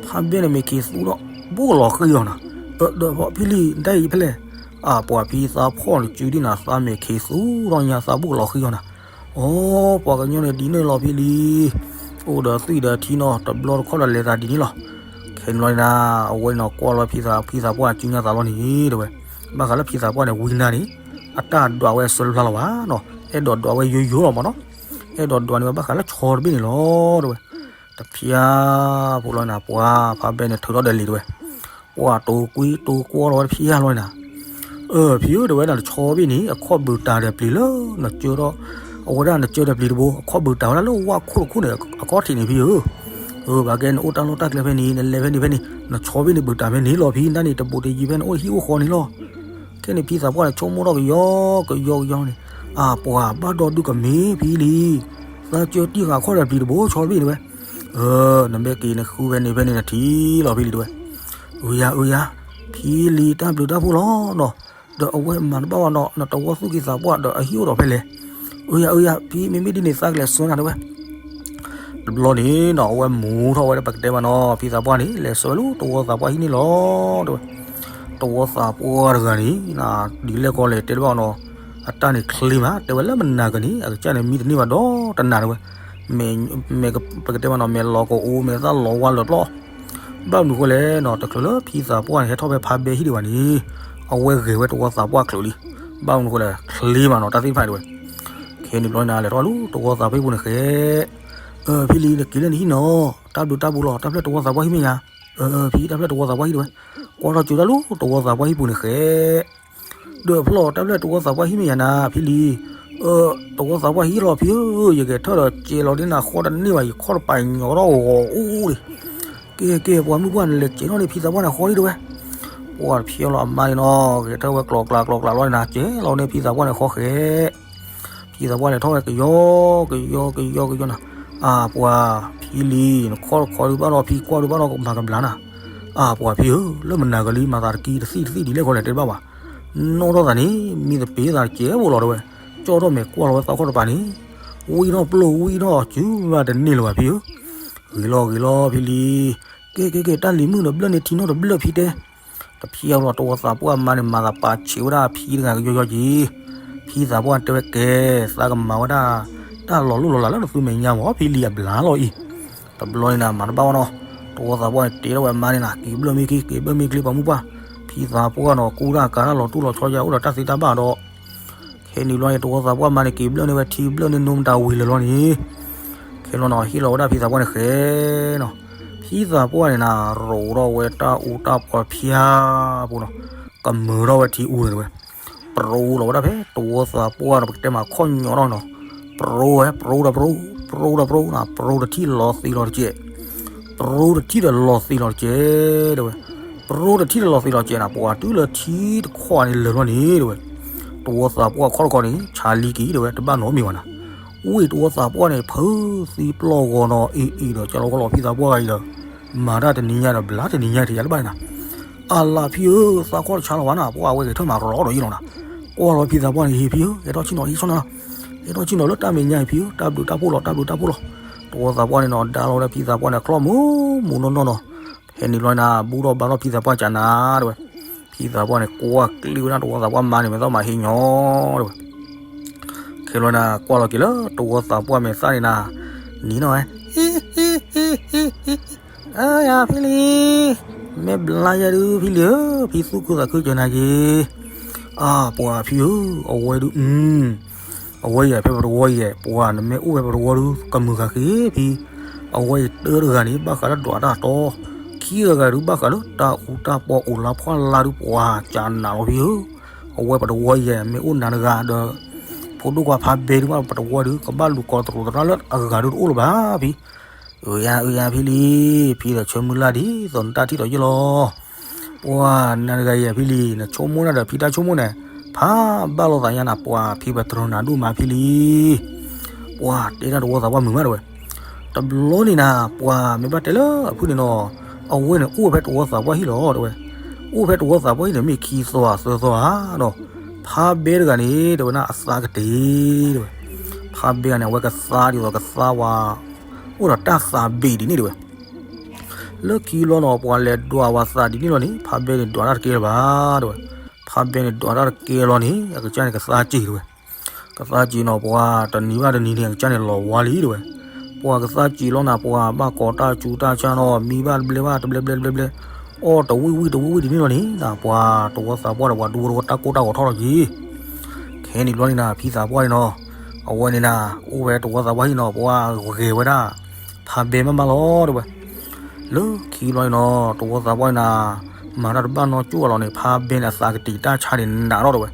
ဖးဘဲန့ၣ် မဲာ်ခံးသူထီၣ် ဘိၣ်လီၤဃံအီၤနၤ ဒီးဖီၣ်ဖံလံၤ တၢ်အံၤဖဲလဲၣ် အၢ ပှၤဖံသးဖှီၣ်န့ၣ် စုဒ်နၤ သးမဲာ်ခံးသူထီၣ်ညါ သးဘိၣ်လီၤဃံအီၤနၤ အိ ပှၤကညီန့ၣ်ဒ်န့ၣ်လီၤဖံလံၤ အိၣ်ဒီးသွံၣ်ဒီးထံနီၤ တဘျီတခီၣ်ဒီးလဲၤသးဒ်န့ၣ်လီၤ. ခဲန့ၣ်လီၤနၤ အဝဲန့ၣ်ကွၢ်လီၤဖံသး ဖံသးပှၢ်စုညါသးလီၤန့ၣ်တဲဝဲ. ဘၣ်ဃးလၢဖံသးပှၢ်န့ၣ် ဝံနၤန့ၣ် အတၢ်ဒွးဝဲအစၢတဖျါလီၤဘၣ်နီၤ အဲၣ်ဒိးဒွးဝဲယိယိလီၤမးနီၤ အဲၣ်ဒိးဒွးန့ၢ်ဝဲဘၣ်ဃးလၢဆီတဘ့ၣ်န့ၣ်လီၤတဲဝဲ. တဖျါဖိလီၤနၤ ပှၤဖးဘဲန့ၣ် ထုးထီၣ်ဒီးလံာ်တဲဝဲ ပှၤတိၤကွံတိၤကွီလီၤဝဲတဖျါလီၤနၤ အၢ ဖံဧၢ တဲဝဲဒၣ်နဆီတဘ့ၣ်န့ၣ် အခီၣ်ဘုးတၤဒီးပျံၤလၢ နကၢထီၣ် အဝဲဒၣ်နကၢဒီးပျံၤတဘိ အခီၣ်ဘုးတၤဝဲဒၣ်လၢဝၣ်ခိၣ်တခိၣ်န့ၣ် အခီၣ်ထံးန့ၣ်ဖံဧၢ. အၢ ဘၣ်ကဲနအိၣ်တၢ်လီၢ်တၢ်ကျဲဖဲန့ၣ် နလဲၤဖဲန့ၣ်ဖဲန့ၣ် နဆီတဘ့ၣ်န့ၣ်ဘုးတၤဖဲန့ၣ်လီၤဖံ နတၢ်န့ၣ်တဘူးတယံၤဖဲန့ၣ် အိၣ်ဟံၣ်အိၣ်ဃီန့ၣ်လီၤ. ခဲန့ၣ်ဖံသးပှၢ်န့ၣ် ဆိကမိၣ်ထီၣ်ကယီကယီကယီန့ၣ် အၢ ပှၤဘၣ်ဒီဒုကမ့ၢ်ဖံလံၤ သးကၢတံၢ်ဃာ်အခီၣ်ဒီးပျံၤတဘိ ဆီတဘ့ၣ်တဲဝဲ. အၢ နမ့ၢ်က့ၤနဃုဖဲန့ၣ်ဖဲန့ၣ် နထံၣ်လီၤဖံလံၤတဲဝဲ. အၢယၤ အၢယၤ ဖံလံၤတၢ်ဘျုးတၢ်ဖှိၣ်လီၤနီၤ ဒီးအဝဲမၤတဘၣ်ဘၣ်နီၤ နတဝီသူၣ်က့သးပှၢ်ဒီးအဟံၣ်အိၣ်ဒီးဖဲလဲၣ်. အၢယၤ အၢယၤ ဖံမ့မ့ၢ်ဒ်န့ၣ်သးကလဲၤဆှၢနၤတဲဝဲ. တဘျီန့ၣ်နီၤ အဝဲမူထီၣ်ဝဲဒၣ်ပကတဲဘၣ်နီၤ ဖံသးပှၢ်န့ၣ် လဲၤဆှၢဝဲလၢတဝီသးပှၢ်ဟံၣ်န့ၣ်လီၤတဲဝဲ. တဝီသးပှၢ်တဂၤန့ၣ် ဒ်လဲၣ်ကီလဲၣ်တဲတဘၣ်နီၤ အတၢ်န့ၣ်ချ့မး တဲဝဲလၢမနၤကန့ၣ် အကစၢ်န့ၣ်မံတန့ၢ်ဘၣ်ဒီးတနၤတဲဝဲ. မ့ၢ်ပကတဲဘၣ်နီၤ မ့ၢ်လီၤကအိ မ့ၢ်သၣ်လီၤဝါလၢာ်ပျီ ဘၣ်မနုၤဃိလဲၣ်နီၤ တချုးလၢဖံသးပှၢ်န့ၣ် ဟဲထီၣ်ဖဲဖးဘဲဟံၣ်ဒံးဘၣ်န့ၣ် အဝဲဂဲၤဝဲတဝီသးပှၢ်ချုးလံ. ဘၣ်မနုၤဃိလဲၣ် ချ့မးနီၤ တၢ်သ့ၣ်တဖၣ်တဲဝဲ. ခဲန့ၣ်ဘျီန့ၣ် လဲၤထီၣ်လၢတဝီသးပှၢ်ဟံၣ်ပူၤန့ၣ်ဃဲ အၢ ဖံလံၤ နက့ၤလၢနဟံၣ်နီၤ တၢ်ဘျုးတၢ်ဖှိၣ်လီၤ တၢ်ဖျၢၣ်တဝီသးပှၢ်ဟံၣ်မ့ၢ်ယၤ. အၢ ဖံ တၢ်ဖျၢၣ်တဝီသးပှၢ်ဟံၣ်တဲဝဲ. ကွၢ်ထီၣ်ကၠိတၢ်လၢတဝီသးပှၢ်ဟံၣ်ပူၤန့ၣ်ဃဲ ဒီးဖျီၣ် တၢ်ဖျၢၣ်တဝီသးပှၢ်ဟံၣ်မ့ၢ်ယၤနၤ ဖံလံၤ. အၢ တဝီသးပှၢ်ဟံၣ်လီၤဖံဧၢ ယကဲထီၣ်ဒီးကဲလီၤန့ၢ်နၤဃီတန့ၢ်ဘၣ် ယခီၣ်တပာ်ညီထီၣ်ဂီၤအူဒံး. ကဲကဲ ပှၤမုၢ်ပှၢ်နလဲၤကဲထီၣ်န့ၢ်ဖံသးပှၢ်န့ၣ်ဃီဒံးတဲဝဲ. ပှၤတဖျီၣ်လီၤအမါန့ၣ်နီၤ ဂဲၤထၢၣ်ဝဲကျိၤကျါကျိၤကျါလီၤန့ၣ် ကဲလီၤန့ၢ်ဖံသးပှၢ်န့ၣ်ဃီဃဲ ဖံသးပှၢ်လဲၤထီၣ်ဝဲကယီကယီကယီကယီနၤ. အၢ ပှၤဖံလံၤ နခီၣ်တခီဒုးဘၣ်ဒီးဖံကွၢ်ဒုးဘၣ်ဒီးမၤကဘျါနၤ. အၢ ပှၤဖံဧၢ လၢမနၤကလံ မၤသးတကံတသံၣ်တသံၣ်ဒ်လဲၣ်ဃီလဲၣ်တဲတဘၣ်ဘၣ်. နီၣ်ထီၣ်သးန့ၣ် မံသပ့ၤသးတကဲဖိလီၤတဲဝဲ. ကၠီၣ်ထီၣ်မဲာ်ကွၢ်လီၤဝဲသးခီၣ်တပၤန့ၣ် ဝံထီၣ်ပျိၢ်ဝံထီၣ် စုဘၣ်တန့ၢ်လၢၤဘၣ်ဖံဧၢ. ဂ့ၤလီၤဂ့ၤလီၤဖံလံၤ. ကဲကဲကဲ တၢ်လံၤမုၣ်ဒီးဘျၢၣ်န့ၢ်ထံနီၣ်တဘျၢၣ်ဖံတဲ တဖျီၣ်လီၤ တဝီသးပှၢ်မါန့ၣ် မၤသးပာ်ဆံးဝဲဒၣ်ဖံတဂၤကယီကယီက့ၤ. ဖံသးပှၢ်တဲဝဲကဲ သးကမၤဝဲဒၣ် တၢ်လီၤလိၢ်လီၤလးလၢနသုမဲာ်ညါမး ဖံလံၤအဘျါလီၤအံၤ. တဘျီန့ၣ်နၤ မၤတဘၣ်ဘၣ်နီၤ. တဝီသးပှၢ်န့ၣ် တဲထီၣ်ဝဲအမါန့ၣ်နီၤ, က့ၤဘျၢၣ်မ့ၢ်က့ၤ က့ၤဘျၢၣ်မ့ၢ်က့ၤ ပှၤမုၢ်ပှၢ်, ဖံသးပှၢ်နီၤ ကူတၢ်ကၤတၢ်လီၤတူၢ်လီၤဆီယါ အိၣ်ဒီးတၢ်သ့တၢ်ဘၣ်ဒီး ခဲန့ၣ်ဘျီန့ၣ် တဝီသးပှၢ်မါန့ၣ် က့ၤဘျၢၣ်န့ၢ်ဝဲထံဘျၢၣ်န့ၢ်နိမတၤဝံၤလၢာ်လီၤန့ၣ်, ခဲလီၤနီၤ ဟ့ၣ်လီၤဝဲဒၣ်ဖံသးပှၢ်န့ၣ်ဃဲနီၤ, ဖံသးပှၢ်န့ၣ်နီၤ ရိးထီၣ်ဝဲတၢ်အူတၢ်ပီဖၠါပူၤနီၤ, ကမၢထီၣ်ဝဲထံအူန့ၣ်ဝဲ, ပရိလီၤဝဲဒၣ်ဖဲတဝီသးပှၢ်နီၤ ပကတဲမးခီၣ်ညီထီၣ်နီၤ, ပရိဝဲ ပရိဒီးပရိ, ပရိဒီးပရိနီၤ ပရိတထံၣ်လီၤသံးလီၤတကဲး ပရိတထံၣ်ဒီးလီၤသံးလီၤတကဲး တဲဝဲ, ပရိတထံၣ်ဒီးလီၤသံးလီၤတကဲးနီၤ ပှၤတုၤလၢထံတခွးန့ၣ်လၢာ်လီၤန့ၣ် တဲဝဲ, တဝီသးပှၢ်ခီၣ်တခီန့ၣ် ဆါလံက့ၤ တဲဝဲ တဘၣ်နီတမံၤဘၣ်နီၤ, ဝ့ၢ်တဝီသးပှၢ်န့ၣ် ဖုးသံပျီၢ်ဂီၤနီၤ အ့ၣ်အ့ၣ်ဒီး ကၢ်လီၤကီလီၤဖံသးပှၢ်ဂၤအံၤဒီး မၤတၢ်တနံၤညါဒီး ဘျါတနံၤညါတယၤလၢၤဘၣ်န့ၣ်နီၤ, အလးဖံဧၢ သးခီၣ်တဆါလီၤဘၣ်နီၤ ပှၤဝဲဂဲၤထၢၣ်မးကရီဒီးယ့ၣ်လီၤနီၤ, ကွၢ်လီၤဖံသးပှၢ်န့ၣ် ဟ့ၣ်ဖံဧၢ အဲၣ်ထီၣ်ဆ့ၣ်နီၤ ဟ့ၣ်ဆ့ၣ်နီၤ အဲၣ်ထီၣ်ဆ့ၣ်နီၤလၢတၢ်မဲာ်ညါအံၤဖံဧၢ တၢ်ဘျုးတၢ်ဖှိၣ်လီၤ တၢ်ဘျုးတၢ်ဖှိၣ်လီၤ, တဝီသးပှၢ်န့ၣ်နီၤ ဒါလီၤဝဲဒၣ်ဖံသးပှၢ်န့ၣ် ချီၣ်မူမူနီၢ်နီၢ်နီၤ, ဖဲန့ၣ်ဘျီန့ၣ် ဘူၣ်ထီၣ်ဘါထီၣ်ဖံသးပှၢ်ကနၤ တဲဝဲ, ဖံသးပှၢ်န့ၣ် ကွၢ်ကျ့ဝဲဒၣ်တဝီသးပှၢ်မါန့ၣ် မဲာ်သီၣ်မးဟ့ၣ်ညီ တဲဝဲ, ခဲလီၤန့ၣ် ကွၢ်လီၤက့ၤလၢတဝီသးပှၢ်မဲာ်သၣ်န့ၣ်နီၤ, နံၤနီၤဝဲ အယၤဖံလံၤ, မ့ၢ်ဘျါယဲဒုးဖံလံၤဧၢ, ဖံသူၣ်ခုသးခုကနၤက့ၤ, အါ ပှၤဖံဧၢ, အဝဲဒုး အဝဲယဲ ဖဲပတဝီယဲ ပှၤနမ့ၢ်အိၣ်ဖဲပတဝီဒုး ကမုာ်ဃာ်ဃ့ဖံ, အဝဲယဲတၢတဂၤန့ၣ် ဘၣ်ဃးလၢဒွးတၢ်တီ, ခံဂၤဂၤဒုး ဘၣ်ဃးလၢတၢ်အူတၢ်ပီအိၣ်လါဖှီၣ်လါဒုး ပှၤကနးလီၤဖံဧၢ, အဝဲပတဝီယဲ မ့ၢ်အိၣ်နၤတဂၤဒီး ဖိဒိၣ်ခွါဖါဘဲဒုး ဘၣ်ပတဝီဒုး ကဘၣ်လူၤကိးသရူးသရၣ်လၢအဂၤဒုးတအိၣ်လၢၤဘၣ်ဖံ, အုယၤ အုယၤဖံလံၤ, ဖံဒီးဆၢမုၢ်လၢ်ဒ်သိးနတၢ်ထံၣ်ဒီးယ့ၣ်လီၤ, ပှၤနၤတဂၤယဲဖံလံၤ နဆိကမိၣ်တၢ်ဒီးဖံတၢ်ဆိကမိၣ်န့ၣ် ဖးဘၣ်လိာ်သးညါနၤ ပှၤဖံပတြၢၤနၤဒိၣ်မးဖံလံၤ, ပှၤတဲဒၣ်တဝီသးပှၢ်မုာ်မးတဲဝဲ, တဘျီန့ၣ်နၤ ပှၤမ့ၢ်ဘၣ်တဲလၢအဖုၣ်န့ၣ်နီၤ, အဝဲန့ၣ်အိၣ်ဖဲတဝီသးပှၢ်ဟံၣ်လီၤတဲဝဲ, အိၣ်ဖဲတဝီသးပှၢ်ဟံၣ်န့ၣ် မ့ၢ်ခံသီသၢသီဧါဒီး, ဖါဘဲတဂၤန့ၣ် တဲဝဲဒၣ်အသးကတံၤတဲဝဲ, ဖါဘဲန့ၣ် အဝဲကသါဒ်သိးကသါဝဲ အိၣ်ဒီးတၢ်သးဘ့ၣ်ဒ်န့ၣ်တဲဝဲ, လၢခံဘျီနီၤ ပှၤလဲၤဒွးဝဲသးဒ်န့ၣ်လီၤန့ၣ် ဖါဘဲန့ၣ်ဒွးတၢ်တကဲလၢၤဘၣ်တဲဝဲ, ဖါဘဲန့ၣ်ဒွးတၢ်တကဲလီၤန့ၣ် အကစၢ်န့ၣ်ကသါစ့ၤတဲဝဲ, ကသါစ့ၤနီၤ ပှၤတနံၤဘၣ်တနံၤန့ၣ် အကစၢ်န့ၣ်လီၤဝါလံတဲဝဲ, ပှၤကသါစ့ၤလီၤနၤ ပှၤဘၣ်ကိးတၢ်စူၤတၢ်ဆါနီၤ မံဘၣ်တဘျဲဘၣ်တဘျဲဘျဲတဘျဲဘျဲ, အီၣ်တဝံၣ်ဝံၣ်တဝံၣ်ဝံၣ်ဒ်န့ၣ်လီၤန့ၣ် ပှၤတဝီသးပှၢ်ဒီးပှၤဒူဖိတဝီတၢ်ကိၢ်တၢ်ဂီၤထီၣ်လီၤက့ၤ ခဲန့ၣ်ဘျီန့ၣ်နၤ ဖံသးပှၢ်န့ၣ်နီၤ, အဝဲန့ၣ်နၤ အိၣ်ဝဲတဝီသးပှၢ်ဟံၣ်နီၤ ပှၤဂဲၤဝဲဒၣ် ဖါဘဲမးမးလီၤတဲဝဲ, လၢခံဘျီန့ၣ်နီၤ တဝီသးပှၢ်န့ၣ်နၤ မၤတၢ်တဘၣ်နီၢ်ကၠိၣ်အလီၤန့ၣ် ဖါဘဲန့ၣ်အသးကတံၤတၢ်ဆါန့ၣ်နးထီၣ်တဲဝဲ,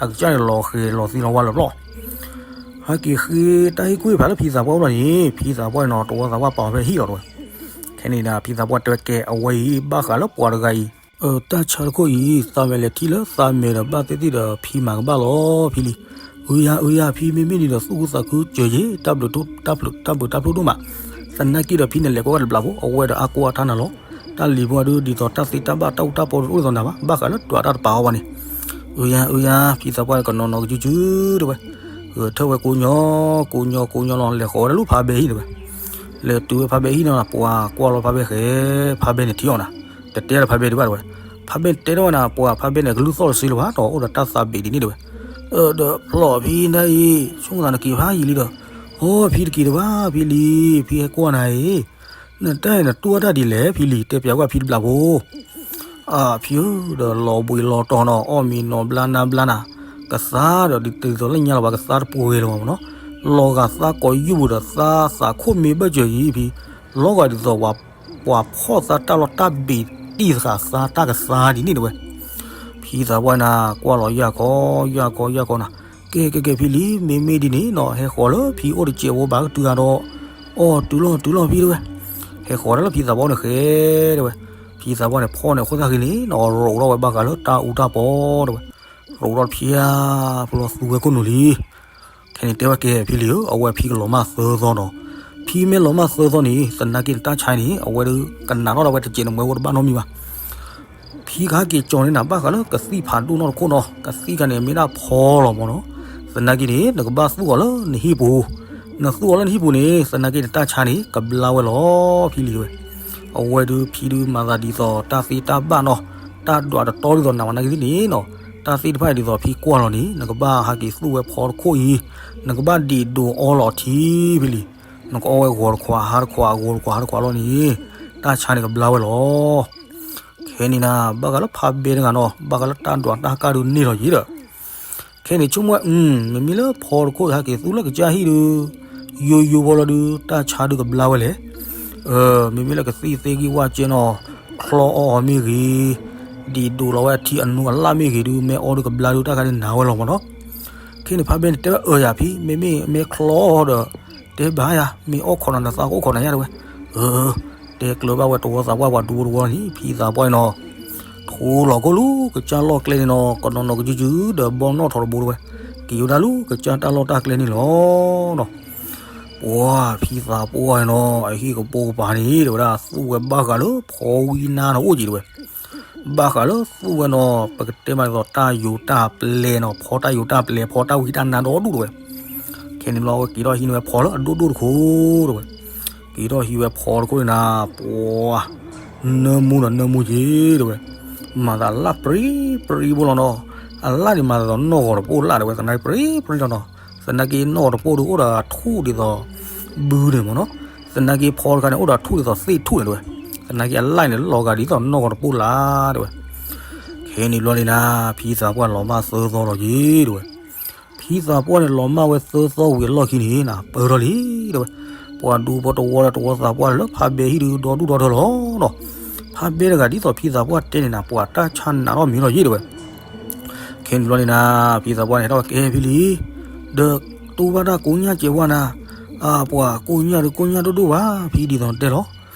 အကစၢ်န့ၣ်လီၤဃဲၤလီၤသံလီၤဝါလၢာ်ပျီၢ် ဟဲက့ၤဃ့တၢ်ဟ့ၣ်ကူၣ်ဖးလၢဖံသးပှၢ်အိၣ်လီၤန့ၣ် ဖံသးပှၢ်န့ၣ်နီၤ တဝီသးပှၢ်ပာ်ဝဲဖဲဟံၣ်လီၤတဲဝဲ, ခဲန့ၣ်နၤ ဖံသးပှၢ်တဲဝဲကဲ အဝဲအံၤ ဘၣ်ဃးလၢပှၤတဂၤအံၤ တၢ်ဆါတခိၣ်အံၤ သးမဲာ်လဲၤထံၣ်လၢသးမဲာ်ဒီးဘၣ်သ့ၣ်သ့ၣ်ဒီးဖံမၤကဘၣ်လီၤဖံလံၤ, အုယၤ အုယၤ ဖံမ့မ့ၢ်ဒ်ဒီးသူၣ်ခုသးခုစၢၤယ့ၤ တၢ်ဘျုးတၢ်ဖှိၣ်ဒိၣ်မး, သနာ်က့ဒီးဖံန့ၣ်လဲၤကွၢ်ဝဲတဘျီဖိ အဝဲဒီးအါကိးအါထါနၤလီၤ, တၢ်လံၤဖိဒုးဒ်သိးတၢ်သ့တၢ်ဘၣ်တၢ်အူတၢ်ပီဒုးတအိၣ်ဒ်သိးနၤဘၣ် ဘၣ်ဃးလၢဒွးတၢ်တပာ်အီၤဘၣ်န့ၣ်, အုယၤ အုယၤ ဖံသးပှၢ်ကနီၤနီၤကစုကစုတဲဝဲ, ဂဲၤထၢၣ်ဝဲကိးညီ ကိးညီကိးညီလီၤ လဲၤဃီၤဝဲဒၣ်လၢဖါဘဲဟံၣ်တဲဝဲ, လဲၤတုၤဝဲဖါဘဲဟံၣ်နီၤ ပှၤကွၢ်လီၤဖါဘဲဃဲ, ဖါဘဲန့ၣ်ထံၣ်အီၤနၤ, တတဲလၢဖါဘဲဒံးဘၣ်တဲဝဲ, ဖါဘဲန့ၣ်တဲထီၣ်ဝဲနၤ ပှၤဖါဘဲန့ၣ် ကလုၢ်သီၣ်တစ့လၢၤဘၣ်ဒီးအိၣ်ဒီးတၢ်သးဘ့ၣ်ဒ်န့ၣ်တဲဝဲ, ဒီးဖျီၣ်ဖံနၤအံၤ ဆိကမိၣ်သးနက့ၤဖးယံာ်လံဒီး, အိ ဖံတက့ၤတဘၣ်ဖံလံၤ ဖံဟဲကွၢ်နၤအံၤ, နတၢ်အံၤနတူၢ်တၢ်ဒ်လဲၣ်ဖံလံၤ တဲပျးကွၢ်ဖံတဘျီဖိ အါဖံဧၢ ဒီးလီၤဘှံးလီၤတီၤနီၤ အီၣ်မ့ၤနီၤဘျါနါဘျါနၤ, ကသါဒီးဒ်သိးလၢညါလီၤဘၣ် ကသါတပှဲၤလၢၤဘၣ်မ့ၢ်နီၤ, လီၤဂာ်သးကိးယုၢ်ပူၤဒီးသးသးခိၣ်မ့ၢ်ဘၢၣ်စၢၤအံၤဖံ, လီၤဂာ်ဒ်သိး ပှၤဖီၣ်သးတၢ်လီၤတၢ်ဘ့ၣ်တံၢ်သးသးတၢ်ကသါဒ်န့ၣ်တဲဝဲ, ဖံသးပှၢ်နၤ ကွၢ်လီၤယၢ်ခီ ယၢ်ခီ ယၢ်ခီနၤ, ကဲ ကဲ ကဲ ဖံလံၤ မ့မ့ၢ်ဒ်န့ၣ်နီၤ ဟဲဃီၤလၢဖံအိၣ်တစဲးဖိဘၣ်ကတုၤဂၤဒီး, အီၣ်တုၤလီၤတုၤလီၤဖံတဲဝဲ, ဟဲဃီၤဒၣ်လၢဖံသးပှၢ်န့ၣ်ဃဲတဲဝဲ, ဖံသးပှၢ်န့ၣ်ဖီၣ်န့ၣ်အဃိသတးဂ့ၤန့ၣ်နီၤ ရိးထီၣ်ဝဲဘၣ်ဃးလၢတၢ်အူတၢ်ပီတဲဝဲ, ရိးထီၣ်ဖျါ ဖျီသူဝဲခိၣ်နူာ်လံ ခဲန့ၣ်တဲဝဲကဲဖံလံၤဧၢ အဝဲဖံကလီၤမၢ်သၢသီနီၤ, ဖံမ့ၢ်လီၤမၢ်သၢသီန့ၣ် သနာ်က့နတၢ်ဆါန့ၣ် အဝဲဒုးကနးထီၣ်ဒၣ်ဝဲတစဲးန့ၣ် မ့ၢ်ဝဲတဘၣ်နီတမံၤဘၣ် ဖံကဟဲက့ၤကၠီၤန့ၢ်နၤဘၣ်ဃးလၢကသံၣ်ဖးဒိၣ်နီၢ်တခိၣ်နီၤ, ကသံၣ်ခါန့ၣ် မ့ၢ်ဒၣ်ဖီလီၤမ့ၢ်နီၤ, သနာ်က့န့ၣ် နကဘၣ်သူၣ်အီၤလၢနဟံၣ်ပူၤ, နသူၣ်အီၤလၢနဟံၣ်ပူၤန့ၣ် သနာ်က့နတၢ်ဆါန့ၣ် ကဘျါဝဲလီၤ ဖံလံၤဝဲ, အဝဲဒုးဖံဒုးမၤသးဒ်သိးတၢ်သ့တၢ်ဘၣ်နီၤ, တၢ်ဒွးတတီဒ်သိးနၤဝဲနာ်က့သ့ၣ်န့ၣ်နီၤ, တၢ်သ့ၣ်တဖၣ်အံၤဒ်သိးဖံကွၢ်လီၤန့ၣ် နကဘၣ်ဟဲက့ၤသူၣ်ဝဲဖီတခိၣ်အံၤ, နကဘၣ်ဒံးဒိးအီလီၤထံဖံလံၤ, နကအီဝဲဂီၤတခွးဟါတခွးဂီၤတခွးဟါတခွးလီၤန့ၣ်, တၢ် တၢ်ဆါန့ၣ်ကဘျါဝဲလီၤ. ခဲန့ၣ်နၤ ဘၣ်ဃးလၢဖးဘဲတဂၤနီၤ ဘၣ်ဃးလၢတၢ်ဒွးတၢ်ကၢ်ဒုးန့ၢ်လီၤယံၤဒီး ခဲန့ၣ်ဆိကမိၣ်ဝဲ မ့မ့ၢ်လၢဖီတခိၣ်ဟဲက့ၤသူလၢကစၢ်ဟံၣ်ဒုး ယိယိဘီလီၤဒုး တၢ်ဆါဒုးကဘျါဝဲလဲၣ်. မ့မ့ၢ်လၢကသံၣ်သ့ၣ်ဂံၢ်ဝၣ်ကဲနီၤ ချီအီအီၤမ့ၢ်ဂ့ၤ, ဒံးဒိးလီၤဝဲအထံအနိအလၣ်မ့ၢ်ဂ့ၤဒုး မ့ၢ်အီဒုးကဘျါဒုး တၢ်ခါန့ၣ်နာ်ဝဲလီၤမ့ၢ်နီၤ. ခဲန့ၣ်ဖးဘဲန့ၣ်တဲဝဲအၢယၤဖံ မ့မ့ၢ်မ့ၢ်ချီအီဒီး တဲဘၣ်ယၤ မ့ၢ်အီၣ်ခိးနၤနသးကအိၣ်ခိးနၤညါတဲဝဲ. တဲကျၢၤဘၣ်ဝဲတဝီသးပှၢ်ပှၤဒူဖိတဝီန့ၣ် ဖံသးပှၢ်န့ၣ်နီၤ ထူလီၤကိၣ်လူၤကစၢ်လီၢ်ကျဲန့ၣ်နီၤ ကနီၤနီၤကစုကစုဒီးဘီနီၣ်ထီၣ်တဘိတဲဝဲ, က့ၤဝဲဒၣ်လူၤကစၢ်တၢ်လီၢ်တၢ်ကျဲန့ၣ်လီၤ. ပှၤဖံသးပှၢ်န့ၣ်နီၤ အဟံၣ်ကပိာ်ကပၤန့ၣ် တဲဝဲဒၣ်သူဝဲဘၣ်ဃးလၢဖီဝံနါနီၤအိၣ်က့ၤတဲဝဲ, ဘၣ်ဃးလၢသူဝဲနီၤ ပကတဲမးဒ်သိးတၢ်ယိၤတၢ်ပျဲနီၤ ဖီတၢ်ယိၤတၢ်ပျဲ ဖီတၢ်ဝံတၢ်နါဒီဒူၣ်တဲဝဲ. ခဲန့ၣ်ဘျီဝဲက့ၤထီၣ်ဟံးန့ၢ်ဝဲဖီလၢအဒိၣ်ဒိၣ်တခိၣ်တဲဝဲ, က့ၤထီၣ်ဟံးဝဲဖီတခိၣ်န့ၣ်နၤ ပှၤ နၢမူဒီးနၢမူက့ၤတဲဝဲ, မၤသးလၢပြံပြံဖိလီၤနီၤ, အလၣ်န့ၣ်မၤသးဒီးနီၢ်ဂီၤတပိၢ်လၣ်တဲဝဲ သနာ်က့ပြံပြံလီၤနီၤ, သနာ်က့နီၢ်ဂီၤတပိၢ်ဒီးအိၣ်ဒီးထူၣ်ဒ်သိး ဘုန့ၣ်မ့ၢ်နီၤ, သနာ်က့ဖီတခါန့ၣ် အိၣ်ဒီးထူၣ်ဒ်သိးသ့ၣ်ထူၣ်န့ၣ်တဲဝဲ, သနာ်က့အလၣ်န့ၣ်လီၤဂာ်ဒ်သိးနီၢ်ဂီၤတပိၢ်လၣ်တဲဝဲ. ခဲန့ၣ်ဘျီန့ၣ်နၤ ဖံသးပှၢ်လီၤမၢ်သၢသီလီၤက့ၤတဲဝဲ. ဖံသးပှၢ်န့ၣ်လီၤမၢ်ဝဲသၢသီဝံၤအလီၢ်ခံန့ၣ်နၤ ပၢၢ်ထီၣ်လံတဲဝဲ, ပှၤဒူဖိတဝီဒီးတဝီသးပှၢ်လၢဖးဘဲဟံၣ်ဒုးဒီဒူၣ်ဒီထၢလီၤနီၤ, ဖးဘဲတဂၤဒ်သိးဖံသးပှၢ်တဲန့ၣ်နၤ ပှၤတၢ်ဆါနးထီၣ်မံၤလီၤက့ၤတဲဝဲ. ခဲန့ၣ်ဘျီန့ၣ်နၤ ဖံသးပှၢ်န့ၣ်ဟဲထီၣ်ကဲဖံလံ, ဒီးတူၢ်ဘၣ်တၢ်ကိးညၣ်ကဲဝဲနၤ, အပှၤကိးညၣ်ဒုးကိးညၣ်ဒိၣ်ဒိၣ်ဘၣ် ဖံဒ်သိးတဲလီၤ,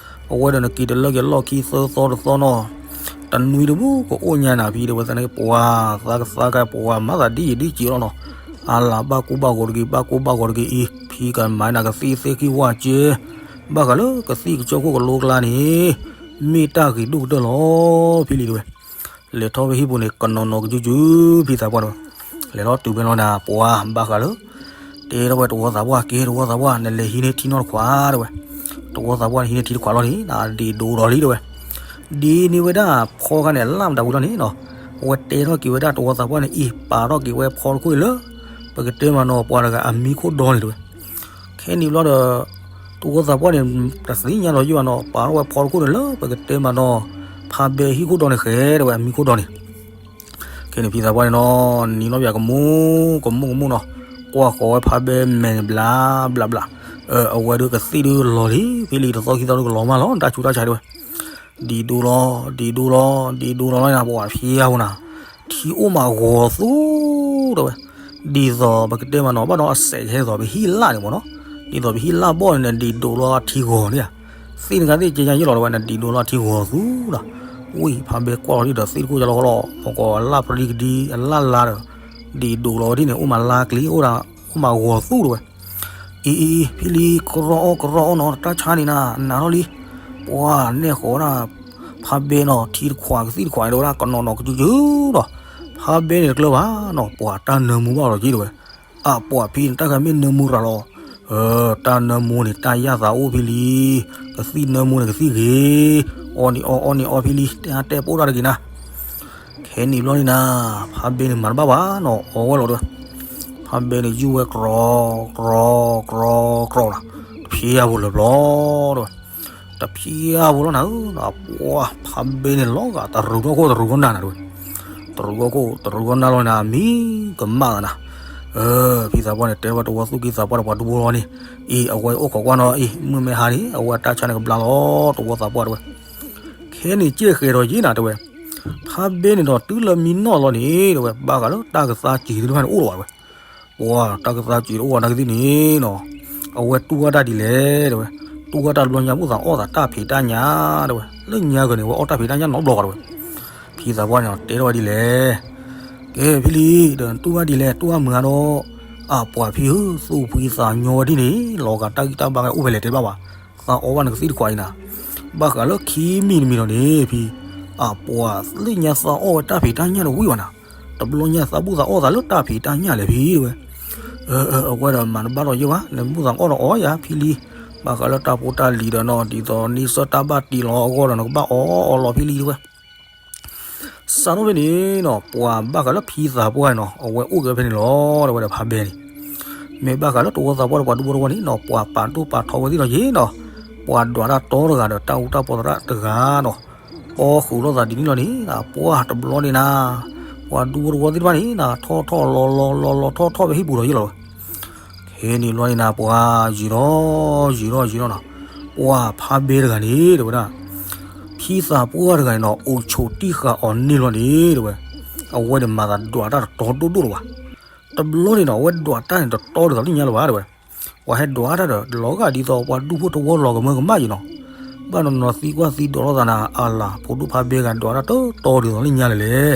အဝဲဒီးနက့ၤတလၢက့ၤလီၢ်ခံသၢသီတသီနီၤ, တနွံတဘူၣ်ကအိၣ်ညါနၤဖံတဲဝဲ သနာ်က့ပှၤသးကသါကဲပှၤမၤသးဒ်ယံာ်ဒ်စံာ်လီၤနီၤ, အလၤဘၣ်ကူဘၣ်ဂီၤတဂ့ၤ ဘၣ်ကူဘၣ်ဂီၤတဂ့ၤအံၤ ဖံကမၤနၤကသံၣ်သ့ၣ်ခံဝၣ်ကဲ ဘၣ်ဃးလၢကသံၣ်ကစၢၢ်ခိၣ်ကလိကျါန့ၣ် မ့ၢ်တၢ်ဂ့ၤဒိၣ်ကတၢၢ်လီၤ ဖံလံတဲဝဲ. လဲၤထီၣ်ဖဲဟံၣ်ပူၤန့ၣ် ကနီၤနီၤကစုကစု ဖံသးပှၢ်တဲဝဲ, လဲၤထီၣ်တုၤဖဲလီၤနၤ ပှၤဘၣ်ဃးလၢ တဲထီၣ်ဝဲတဝီသးပှၢ်ကဲ တဝီသးပှၢ် နလဲၤဟံးန့ၢ်ထံနီၢ်တခွးတဲဝဲ, တဝီသးပှၢ်န့ၣ်ဟံးန့ၢ်ထံတခွးလီၤန့ၣ် နဒံးဒိးလီၤလံတဲဝဲ, ဒ်န့ၣ်ဝဲဒၣ်ဖီခါန့ၣ် အလၣ်မတၤဝံၤလီၤန့ၣ်နီၤ, အဝဲတဲထီၣ်က့ၤဝဲဒၣ်တဝီသးပှၢ်န့ၣ်အံၤ ပာ်ထီၣ်က့ၤဝဲဖီတခိၣ်အံၤလၢ ပကတဲမးနီၤ ပှၤတဂၤအမံခိၣ်ဒီန့ၣ်တဲဝဲ. ခဲန့ၣ်ဘျီဒီး တဝီသးပှၢ်န့ၣ် တသ့ၣ်ညါလီၤယံၢ်ဘၣ်နီၤ ပာ်ထီၣ်ဝဲဖီတခိၣ်န့ၣ်လၢပကတဲမးနီၤ ဖးဘဲဟံၣ်ခိၣ်ဒီန့ၣ်ဃဲတဲဝဲ အမံခိၣ်ဒီန့ၣ်. ခဲန့ၣ်ဖံသးပှၢ်န့ၣ်နီၤ နံၤနီၣ်ပၠးကမူကမူကမူနီၤ, ကွၢ်ဃီၤဝဲဖးဘဲမဲာ်န့ၣ်ဘျးဘျးဘျး, အဝဲဒုးကသံၣ်ဒုးလီၤလံ ဖဲလံတသီခံသီဒုးကလီၤမၢ်လီၤ တၢ်ဆူးတၢ်ဆါတဲဝဲ. ဒံးဒိးလီၤ ဒံးဒိးလီၤ ဒံးဒိးလီၤလီၤနၤ ပှၤဖျါဖိနၤ, ထံအိၣ်မးဂီၤသူတဲဝဲ, ဒ်သိးပကတဲမးနီၤ ဘၣ်ဒီးအစဲးကဟဲဒ်သိးပဟံၣ်လၣ်န့ၣ်မ့ၢ်နီၤ, ဒ်သိးပဟံၣ်လၣ်ဘီၣ်န့ၣ် နဒံးဒိးလီၤထံဂီၤန့ၣ်ဧါ, သ့ၣ်နကသ့ၣ်ကဲညါယံၣ်လီၤတဲဝဲ နဒံးဒိးလီၤထံဂီၤသူလီၤ. ဝံၤဖးဘဲကွၢ်လီၤဒ်ဒီးသ့ၣ်တခိၣ်ယလီၤဃီလီၤ မ့ၢ်ကီးအလၣ်ပြံကဒံ အလၣ်လါဒီး ဒံးဒိးလီၤဝဲဒ်န့ၣ် အိၣ်မးလါကျံ အိၣ်ဒၣ် အိၣ်မးဂီၤသူတဲဝဲ. အံၤအံၤအံၤ ဖံလံ ကရီအီၣ်ကရီအီၣ်နီၤ တၢ်ဆါန့ၣ်နၤ နးထီၣ်လံ, ပှၤနဲၣ်ဃီၤဒၣ် ဖးဘဲနီၤ ထံတခွးကသံၣ်တခွးန့ၣ် တဲဝဲဒၣ်ကနီၤနီၤကစုကစုဒီး ဖးဘဲန့ၣ်တကျၢၤဘၣ်နီၤ ပှၤတၢ်နၢမူဘၣ်လီၤက့ၤတဲဝဲ. အပှၤဖံန့ၣ် တၢ်ခါမ့ၢ်နၢမူရၤလီၤ, တၢ်နၢမူန့ၣ် တၢ်ယၣ်သးအိၣ်ဖံလံ, ကသံၣ်နၢမူန့ၣ် ကသံၣ်ဂ့ၤ, အီန့ၣ်အီ အီန့ၣ်အီဖံလံ တဲတဲပိၢ်တၢ်တဂ့ၤနၤ. ခဲန့ၣ်ဘျီန့ၣ်နၤ ဖးဘဲန့ၣ်မၤတဘၣ်ဘၣ်နီၤ အီဝဲလီၤတဲဝဲ, ဖးဘဲန့ၣ်ယူၢ်ဝဲကြီ ကြီ ကြီ ကြီနၤ, တဖျါဖိလၢၤဘျီတဲဝဲ, တဖျါဖိလီၤနၤဧၢ, ပှၤဖးဘဲန့ၣ်လီၤဂာ်တရူးထီၣ်ခိၣ်တရူးထီၣ်နၢ်နၤတဲဝဲ, တရူးထီၣ်ခိၣ်တရူးထီၣ်နၢ်လီၤနၤ မံကမၣ်သးနၤ. ဖံသးပှၢ်န့ၣ် တဲဝဲတဝီသူၣ်က့သးပှၢ်ဒီးပှၤဒူဖိလီၤန့ၣ်, အံၤ အဝဲအိၣ်ခိးကွၢ်နီၤအံၤ မုၢ်မ့ၢ်ဟါန့ၣ် အဝဲတၢ်ဆါန့ၣ်ကဘျါလီၤ တဝီသးပှၢ်တဲဝဲ. ခဲန့ၣ်ကဲဃဲၤဒီးယ့နၤတဲဝဲ, ဖးဘဲန့ၣ်ဒီးတုၤလၢမံနီၣ်လီၤန့ၣ် တဲဝဲ ဘၣ်ဃးလၢတၢ်ကသါစံးတဖၣ်န့ၣ်အိၣ်လီၤဘၣ်တဲဝဲ. ပှၤတၢ်ကသါစံးတအိၣ်ဘၣ်နာ်ကသံၣ်န့ၣ်နီၤ, အဝဲတူၢ်ဘၣ်တၢ်ဒ်လဲၣ်တဲဝဲ, တူၢ်ဘၣ်တၢ်တဘျီညါဘူၣ်သးအီၣ်သးတၢ်ဖံးတၢ်ညၣ်တဲဝဲ, လၢညါဂၤန့ၣ် အဝဲအီၣ်တၢ်ဖံးတၢ်ညၣ်နီတဘျီဘၣ်တဲဝဲ. ဖံသးပှၢ်န့ၣ်တဲထီၣ်ဝဲဒ်လဲၣ်, ကဲဖံလံ ဒီးတူၢ်ဘၣ်ဒ်လဲၣ် တူၢ်ဘၣ်မုာ်ဧါဒီး, အပှၤဖံဧၢ သူၣ်ဖှံသးညီဝဲဒ်န့ၣ် လီၤဂာ်တၢ်ဂံၢ်တၢ်ဘါကအိၣ်ဖဲလဲၣ်တဲဘၣ်ဘၣ်, သးအီၣ်ဘၣ်နကသံၣ်တခွးအံၤနၤ, ဘၣ်ဃးလၢခံမံၤတမံၤဒီးန့ၣ်ဖံ, အပှၤလၢညါသးအီၣ်ဝဲတၢ်ဖံးတၢ်ညၣ်တဝံၤဘၣ်နၤ, တဘျီညါသးဘူၣ်သးအီၣ်သးလၢတၢ်ဖံးတၢ်ညၣ်လဲၣ်ဖံတဲဝဲ. အဝဲဒီးမၤတဘၣ်ဒီးယဲဘၣ် နဘူၣ်သးအီၣ်ဒီးအီၣ်ယၤဖံလံ, ဘၣ်ဃးလၢတၢ်ဖိတၢ်လံၤဒီးနီၤ ဒ်သိးန့ဆၢၣ်တၢ်ဘၣ်တံၢ်လီၤအဂီၢ်ဒီး နကဘၣ်အီၣ်အီလီၤဖံလံတဲဝဲ. စးထီၣ်ဖဲန့ၣ်နီၤ ပှၤဘၣ်ဃးလၢဖံသးပှၢ်နီၤ အဝဲအိၣ်က့ၤဖဲန့ၣ်လီၤ တဲဝဲဒီးဖးဘဲန့ၣ်, မ့ၢ်ဘၣ်ဃးလၢတဝီသးပှၢ်ဒီးပှၤဒူဖိတဝီန့ၣ်နီၤ ပှၤပာ်ဒိၣ်ပာ်ထီဝဲသ့ၣ်လီၤယ့နီၤ, ပှၤဒွးတၢ်တီတဂၤဒီးတၢ်အူတၢ်ပီသရၣ်တဂၤဒီး အီၣ်ဃုာ်လိာ်သးဒ်န့ၣ်လီၤန့ၣ် ပှၤတဘျီန့ၣ်နၤ ပှၤဒူဖိတဝီသ့ၣ်တဖၣ်န့ၣ်နၤ ထီၣ်ထီၣ်လီၤလီၤလီၤလီၤ ထီၣ်ထီၣ်ဖဲဟံၣ်ပူၤဒီးယ့ၢ်လီၤဝဲ. ခဲန့ၣ်ဘျီန့ၣ်နၤ ပှၤယံာ်ထီၣ်ယံာ်ထီၣ်ယံာ်ထီၣ်နီၤ ပှၤဖးဘဲတဂၤန့ၣ် တဲဝဲဒၣ် ဖံသးပှၢ်တဂၤန့ၣ်နီၤ အိၣ်ဆိးတံၢ်ဃာ်အီၤန့ၢ်လီၤန့ၣ် တဲဝဲ အဝဲန့ၣ်မၤသးဒွးတၢ်တတီဒိၣ်ဒိၣ်လၢၤဘၣ်. တဘျီန့ၣ်နီၤ အဝဲဒွးတၢ်န့ၣ်တတီဒ်သိးလၢညါလၢၤဘၣ် တဲဝဲ ပှၤဟဲဒွးတၢ်ဒီး လီၤဂာ်ဒ်သိးပှၤဒူဖိတဝီလီၤကမၢကယံၤနီၤ ဘၣ်နီၤနီၤသံကွၢ်သံဒိးလိာ်သးနၤ အလၤ ဖိဒိၣ်ဖးဘဲဂၤဒွးတၢ်တတီဒ်သိးလၢညါလဲၣ်လဲၣ်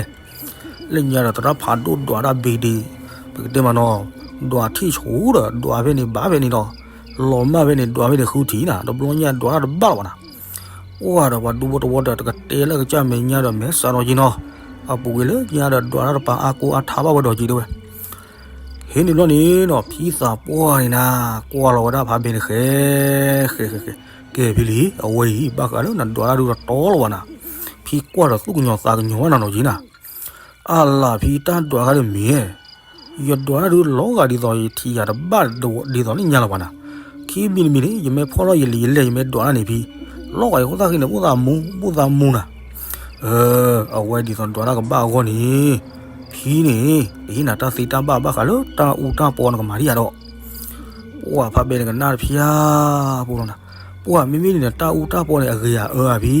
လၢညါဒီးသရၣ်ဖးဒိၣ်ဒွးတၢ်ဘ့ၣ်ဒ့ၣ် ပကတဲမးနီၤ ဒွးထံၣ်ဆူၣ်ဒီး ဒွးဖဲန့ၣ်ဘၣ်ဖဲန့ၣ်ဒီး လီၤမၢ်ဖဲန့ၣ် ဒွးဖဲန့ၣ်ဃုထံၣ်နၤ တဘျီညါဒွးတၢ်တဘၣ်လၢၤဘၣ်နၤ ပှၤဒီးပှၤဒူဖိတဝီဒီး တကတဲလၢကစၢ်မဲာ်ညါဒီး မဲာ်စးထီၣ်က့ၤနီၤ အပူၤကွံာ်လၢညါဒီး ဒွးတၢ်တပၤအါကိးအါထးဘၣ်ဝဲဒီးက့ၤတဲဝဲ ဟဲန့ၣ်ဘျီန့ၣ်နီၤ ဖံသးပှၢ်န့ၣ်နၤ ကွၢ်လီၤဝဲဒၣ်ဖးဘဲန့ၣ် ဃဲ ဃဲ ဃဲ ဃဲ ကဲဖံလံ အဝဲအံၤ ဘၣ်ဃးလၢနဒွးတၢ်ဒုးတတီလၢၤဘၣ်နၤ ဖံကွၢ်ဒီးသူၣ်ကညီၤသးကညီၤဘၣ်နၤနီၤက့ၤနၤ အလၤဖံတၢ်ဒွးတၢ်ဒုးမ့ၢ် ယဒွးတၢ်ဒုးလီၤဂာ်ဒ်သိးယထံၣ်ယၤတဘၣ်ဒ်သိးလၢညါလၢၤဘၣ်နၤ ခံမံၤတမံၤန့ၣ် ယမ့ၢ်ဖီၣ်ထီၣ်ယလံာ်ယလဲၢ် ယမ့ၢ်ဒွးတၢ်န့ၣ်ဖံ လီၤဂာ်ယဃိသၣ်ဃံန့ၣ် ဘူၣ်သးမူ ဘူၣ်သးမူနၤ အဝဲဒ်သိးဒွးတၢ်ကဘၣ်အဂီၢ်န့ၣ် ဖံန့ၣ် ကဟ့ၣ်နၤတၢ်သ့တၢ်ဘၣ်ဘၣ်ဃးလၢတၢ်အူတၢ်ပီနကမၤဒံးယၤဒီး ပှၤဖးဘဲန့ၣ်ကနၣ်တဖျၢၣ် ပှၤမ့မ့ၢ်န့ၣ် တၢ်အူတၢ်ပီန့ၣ် အဂ့ၤဧါအၢဧါဖံ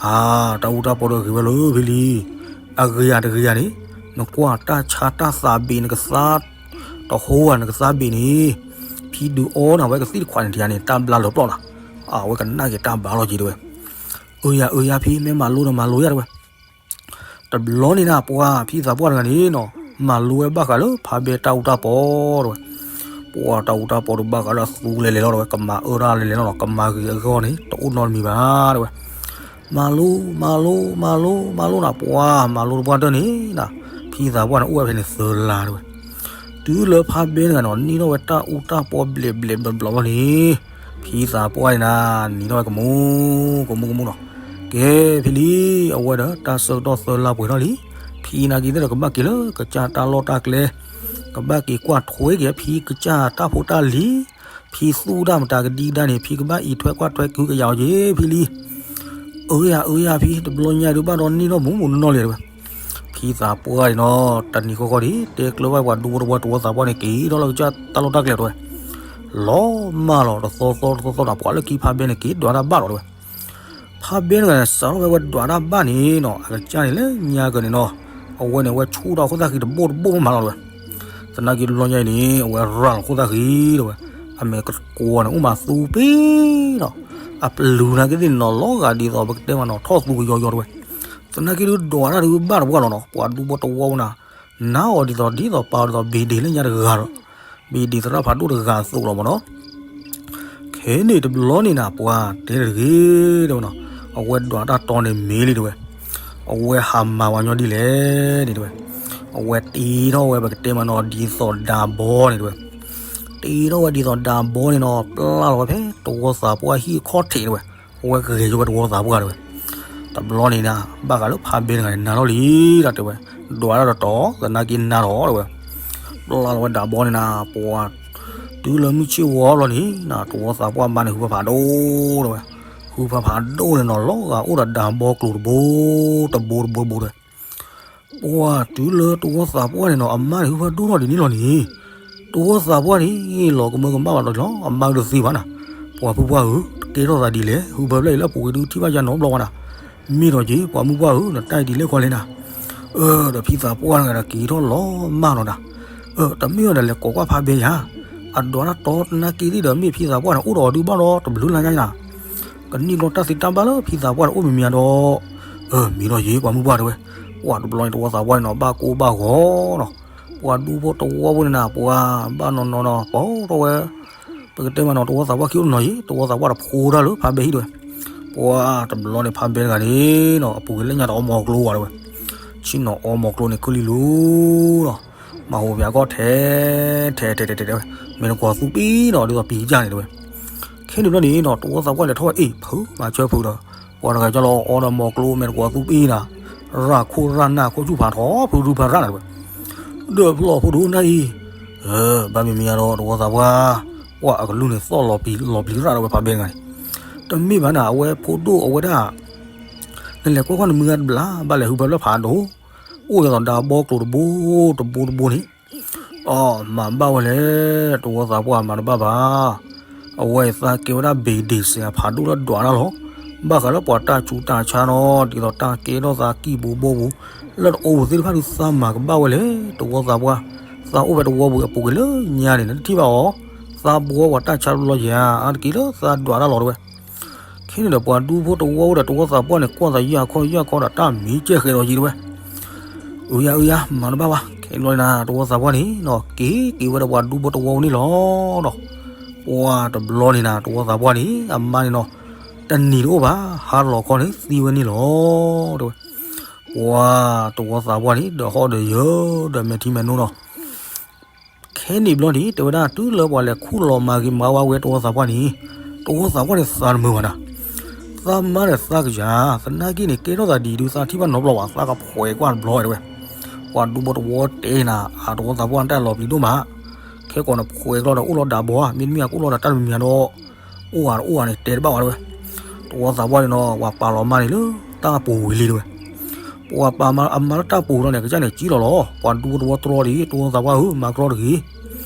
အါ တၢ်အူတၢ်ပီဒီးအဂ့ၤဝဲလၢဖံလံ အဂ့ၤဧါတဂ့ၤဧါန့ၣ် နကွၢ်တၢ်ဆါတၢ်သးဘ့ၣ်နကသါ တဟိဧါနကသါဘ့ၣ်န့ၣ် ဖံဒုးအီနၤဝဲကသံၣ်တခွးန့ၣ်တယၤန့ၣ် တၢ်ဘျါလၢပျီၢ်နၤ အဝဲကနၣ်က့ၤတၢ်ဘျါလီၤက့ၤတဲဝဲ အၢယၤအၢယၤဖံ မ့ၢ်မၤလိဒီးမၤလိယၤတဲဝဲ တဘျီန့ၣ်နၤ ပှၤဖံသးပှၢ်တဂၤန့ၣ်နီၤ မၤလိဝဲဘၣ်ဃးလၢဖးဘဲတၢ်အူတၢ်ပီတဲဝဲ ပှၤတၢ်အူတၢ်ပီဒီးဘၣ်ဃးလၢအသူလဲၤလဲၤလီၤတဲဝဲ ကမၤအၢတၢ်လဲၤလဲၤလီၤနီၤ ကမၤဂ့ၤအဂီၢ်န့ၣ် တအိၣ်နီတမံၤဘၣ်တဲဝဲ မၤလိ မၤလိ မၤလိ မၤလိနၤ ပှၤမၤလိတပှၢ်တၢၢ်န့ၣ်နၤ ဖံသးပှၢ်န့ၣ် အိၣ်ဝဲဖဲန့ၣ်သၢလါတဲဝဲ တုၤလၢဖးဘဲတဂၤနီၤ န့ၢ်ထီၣ်ဝဲတၢ်အူတၢ်ပီဘျဲးဘျဲးဘျီဘျီလီၤန့ၣ် ဖံသးပှၢ်န့ၣ်နၤ န့ၢ်ထီၣ်ဝဲကမူ ကမူ ကမူနီၤ ကဲဖံလံ အဝဲဒီးတၢ်ဆၢကတီၢ်သၢလါပှဲၤထီၣ်လံ ဖံနာ်က့ၤသ့ၣ်ဒီးကဘၣ်က့ၤလၢကစၢ်တၢ်လီၢ်တၢ်ကျဲ ကဘၣ်က့ၤကွၢ်ထွဲက့ၤဖံကစၢ်တၢ်ဖိတၢ်လံၤ ဖံသူၣ်တၢ်မတၤကဒံကဒါန့ၣ် ဖံကဘၣ်အံးထွဲကွၢ်ထွဲကုကယၤအီၤက့ၤဖံလံ အၢယၤအၢယၤဖံ တဘျီညါဒုးဘၣ်ဒီးန့ၢ်ထီၣ်မူမူနီၢ်နီၢ်လံတဲဝဲ ဖံသးပှၢ်န့ၣ်နီၤ တနံၤဃီဃီဒံး တဲကျၢၤဘၣ်ပှၤဒူဖိတဝီတဝီသးပှၢ်န့ၣ် က့ၤထီၣ်လၢကစၢ်တၢ်လီၢ်တၢ်ကျဲတဲဝဲ လီၤမၢ်လီၤ တသီသီတသီသီနၤ ပှၤလၢခံဖးဘဲန့ၣ် က့ၤဒွးတၢ်ဘၣ်လီၤတဲဝဲ ဖးဘဲတဂၤန့ၣ် စးထီၣ်ဖဲဝဲဒွးတၢ်ဘၣ်န့ၣ်နီၤ အကစၢ်န့ၣ်လၢညါကၢၤန့ၣ်နီၤ အဝဲန့ၣ် အဝဲဆူၣ်ထီၣ်ခိၣ်သၣ်ဃံတဘိတဘိမးလီၤတဲဝဲ သနာ်က့တဘျီညါအံၤန့ၣ် အဝဲရၤလီၤခိၣ်သၣ်ဃံတဲဝဲ အမဲာ်ကကိးန့ၣ်အိၣ်မးသူပ့ၤနီၤ အပျုၤနာ်က့သ့ၣ်နီၤ လီၤဂာ်ဒ်သိးပကတဲမးနီၤ ထီၣ်သူကယီယီတဲဝဲ သနာ်က့ဒုးဒွးတၢ်ဒုးဘၣ်တပှၢ်လီၤနီၤ ပှၤဒူဖိတဝီဝဲနၤ နါအီၤဒ်သိးဒ်သိးပာ်အီၤဒ်သိး ဘ့ၣ်ဒ့ၣ်လၢညါတဂၤဒီး ဘ့ၣ်ဒ့ၣ်သရၣ်ဖးဒိၣ်တဂၤအသိးလီၤမးနီၤ ခဲန့ၣ်တဘျီန့ၣ်နၤ ပှၤတဲတဂ့ၤတဲဝဲနီၤ အဝဲဒွးတၢ်တီန့ၣ်မ့ၢ်လံတဲဝဲ အဝဲဟးမၤဝဲညီဒ်လဲၣ်န့ၣ်တဲဝဲ အဝဲတ့ထီၣ်ဝဲပကတဲမးနီၤ ဒ်သိးဒးဘီန့ၣ်တဲဝဲ တ့ထီၣ်ဝဲဒ်သိးဒးဘီန့ၣ်နီၤ ပျၢ်လီၤဝဲဖဲတဝီသးပှၢ်ဟံၣ်ခီၣ်ထံးတဲဝဲ အဝဲဂဲၤယိဝဲတဝီသးပှၢ်တဲဝဲ တဘျီန့ၣ်နၤ ဘၣ်ဃးလၢဖးဘဲတဂၤန့ၣ် နၤထီၣ်လံဒီးတဲဝဲ ဒွးတၢ်တတီ သနာ်က့နါထီၣ်တဲဝဲ ပျၢ်လီၤဝဲဒးဘီန့ၣ်နၤ ပှၤ တုၤလၢမုၢ်ဆ့ၣ်ဝီဘျီန့ၣ်နၤ တဝီသးပှၢ်မါန့ၣ် ဟုဖၢဖးဒိၣ်တဲဝဲ ဟုဖၢဖးဒိၣ်န့ၣ်နီၤ လီၤဂာ်အိၣ်ဒီးဒးဘီကျိၤတဘိ တဘိတဘိတဘိတဲဝဲ ပှၤတုၤလၢတဝီသးပှၢ်န့ၣ်နီၤ အမါန့ၣ် ဟုဖၢဒိၣ်ထီၣ်ဒ်န့ၣ်လီၤန့ၣ် တဝီသးပှၢ်န့ၣ် လီၤကမၢကမၣ်ဘၣ်ဒီးလီၤ အမါကတသ့ဘၣ်နၤ ပှၤဖုပှၢ်ဧၢ ကဲထီၣ်သးဒ်လဲၣ် ဟုဖၢဖျၢၣ်အံၤလၢအပူၤကွံာ်ဒုးထံၣ်ဘၣ်ယါနီတဘျီဘၣ်နၤ မ့ၢ်ဒီးက့ၤ ပှၤမုၢ်ပှၢ်ဧၢ နတၢ်အံၤဒ်လဲၣ်ခီလဲၣ်နၤ အၢ ဒီးဖံသးပှၢ်တဂၤဒီးက့ၤထီၣ်လီၤမၢ်လီၤနၤ အၢ တမ့ၢ်အီၤဒီးလဲၤကိးကွၢ်ဖးဘဲယၤ အဒွးတၢ်တီသနာ်က့သ့ၣ်ဒီး မ့ၢ်ဖံသးပှၢ်န့ၣ် အိၣ်ဒီးအီၤဒုးဘၣ်ဒီးတဘျုးလါညါနၤ ကနံၣ်ဘျီတၢ်သ့တၢ်ဘၣ်လၢဖံသးပှၢ်န့ၣ် အိၣ်မံၤမံၤဒီး အၢ မ့ၢ်ဒီးယ့ၤပှၤမုၢ်ပှၢ်တဲဝဲ ပှၤတဘျီန့ၣ် တဝီသးပှၢ်န့ၣ်နီၤ ဘၣ်ကိၢ်ဘၣ်ဂီၤနီၤ ပှၤဒူဖိတဝီဖိန့ၣ်နၤ ပှၤဘၣ်နီၢ်နီၢ်နီၤ ပီထီၣ်ဝဲ ပကတဲမးနီၤ တဝီသးပှၢ်ခံအိၣ်နီၤယ့ၤ တဝီသးပှၢ်တဖိတၢ်လၢဖးဘဲဟံၣ်တဲဝဲ ပှၤတဘျီန့ၣ် ဖးဘဲတဂၤန့ၣ်နီၤ အပူၤကွံာ်လၢညါတအီမိၤကျိဝဲတဲဝဲ ဆ့ၣ်နီၤအီမိၤကျိန့ၣ် ခုလံလိၤနီၤ မၤဟူးပၠးကီၢ်ထဲ ထဲထဲထဲထဲတဲဝဲ မ့ၢ်တကွီၤသူပံနီၤ ဒ်သိးပံၤကစၢ်န့ၣ်တဲဝဲ ခဲန့ၣ်ဘျီန့ၣ်နီၤ တဝီသးပှၢ်လဲၤထီၣ်ဝဲအ့ၣ်ဖုးမၤဆၢဖုးဒီး ပှၤတဂၤကၢ်လီၤအီဒီးမိၤကျိ မ့ၢ်တကွီၤသူပံနီၤ ရၣ်ခိၣ်ရၣ်နၢ်ခိၣ်ဆူၣ်ဖးထီ ဖုဒူဖးရၣ်န့ၣ်တဲဝဲ ဒီးဖျီၣ်ဖိဒိၣ်နၢ်အံၤ ဘၣ်မံၤမံၤအါဒီး တဝီသးပှၢ် ပှၤအကလုၢ်န့ၣ် သီၣ်လီၤပျံၤလီၤပျံၤရၣ်ဒီးဝဲဖးဘဲတဂၤန့ၣ် တမ့ၢ်ဘၣ်နၤ အဝဲဖိဒိၣ်အဝဲဒၣ် နလဲၤကွၢ်ကွၢ်နမုၢ်ဂၤတဘျီ ဘၣ်လဲၤဟုဖၢဖျၢၣ်ဖးဒိၣ်, အိၣ်ဒ်သိးဒီးဘီကျိၤတဘိတဘိတဘိန့ၣ်, အမၤဘၣ်ဝဲလဲၣ်, တဝီသးပှၢ်မၤတဘၣ်ဘၣ်. အဝဲအံၤသးကဲဝဲဒၣ် ဘံၣ်ဒ့ၣ်စဲး အဖးဒိၣ်လၢဒွးတၢ်လီၤ. ဘၣ်ဃးလၢပှၤတၢ်ဆူးတၢ်ဆါနီၤ ဒ်သိးတၢ်ကဲထီၣ်သးကံၢ်ပူၤဘီပူၤ လၢတအိၣ်ပူၤသ့ၣ်တဖၣ်ဒုး သးမၤကဘၣ်ဝဲလဲၣ်, တဝီသးပှၢ်. သးအိၣ်ဖဲတဝီပူၤအပူၤကွံာ်လၢညါန့ၣ် နတထံၣ်ဘၣ်အီၤ, သးဘှီပှၤတၢ်ဆါတဘျီယၤ အါတက့ၢ်လၢသးဒွးတၢ်လီၤတဲဝဲ. ခဲန့ၣ်ဒီးပှၤဒူဖိတဝီအိၣ်ဒီးတဝီသးပှၢ်န့ၣ် ကွၢ်သးယၢ်ခီယၢ်ခီဒီးတၢ်မံကဲဃဲးဒီးယံၤတဲဝဲ. အုယၤအုယၤ မၤတဘၣ်ဘၣ်. ခဲန့ၣ်ဘျီန့ၣ် တဝီသးပှၢ်န့ၣ်နီၤ က့ၤက့ၤဝဲဒီးပှၤဒူဖိတဝီအိၣ်န့ၣ်လီၤဒီး ပှၤတဘျီန့ၣ်နၤ တဝီသးပှၢ်န့ၣ် အမါန့ၣ်နီၤ တနံၤတအိၣ်ဘၣ် ဟါလီၤခီန့ၣ်သံဝဲန့ၣ်လီၤတဲဝဲ. ပှၤတဝီသးပှၢ်န့ၣ် ဒီးဟီၣ်ဒီးယၢၤဒီးမဲာ်ထံမဲာ်နိနီၤ ခဲန့ၣ်ဘျီန့ၣ် တဲဝဲဒၣ်တုၤလၢပှၤလဲၤခူၣ်လီၤမၤဂ့ၤမၤဝါဝဲတဝီသးပှၢ်န့ၣ် တဝီသးပှၢ်န့ၣ်သးတမုာ်ဘၣ်နၤ. သးမါဒီးသးကယၤ သနာ်က့န့ၣ် ကဲထီၣ်သးဒ်အံၤဒုး သးထံၣ်ဘၣ်နီတဘျီဘၣ် သးကဖှဲးကွၢ်တဘျီတဲဝဲ. ပှၤဒူဖိတဝီတဲနၤ အတဝီသးပှၢ်န့ၣ်တၢ်လီၤပျံၤဒိၣ်မး. ခဲကိာ်နဖှဲးကျီဒီးအိၣ်လီၤဒးဘီဧါ မ့တမ့ၢ်ကအိၣ်လီၤဒီးတၢ်တမံၤမံၤဒီး အိၣ်ဧါတအိၣ်ဧါန့ၣ် တဲတဘၣ်ဝဲတဲဝဲ. တဝီသးပှၢ်န့ၣ်နီၤ ပှၤပာ်လီၤမါန့ၣ်လၢတၢ်ပူၤဝံၤလံတဲဝဲ. ပှၤပာ်အမါလၢတၢ်ပူၤလီၤန့ၣ် ကစၢ်န့ၣ်ကံလီၤလီၤ ပှၤဒူဖိတဝီတြီဒံး တဝီသးပှၢ်ဧၢ မၤတြီတဂ့ၤ.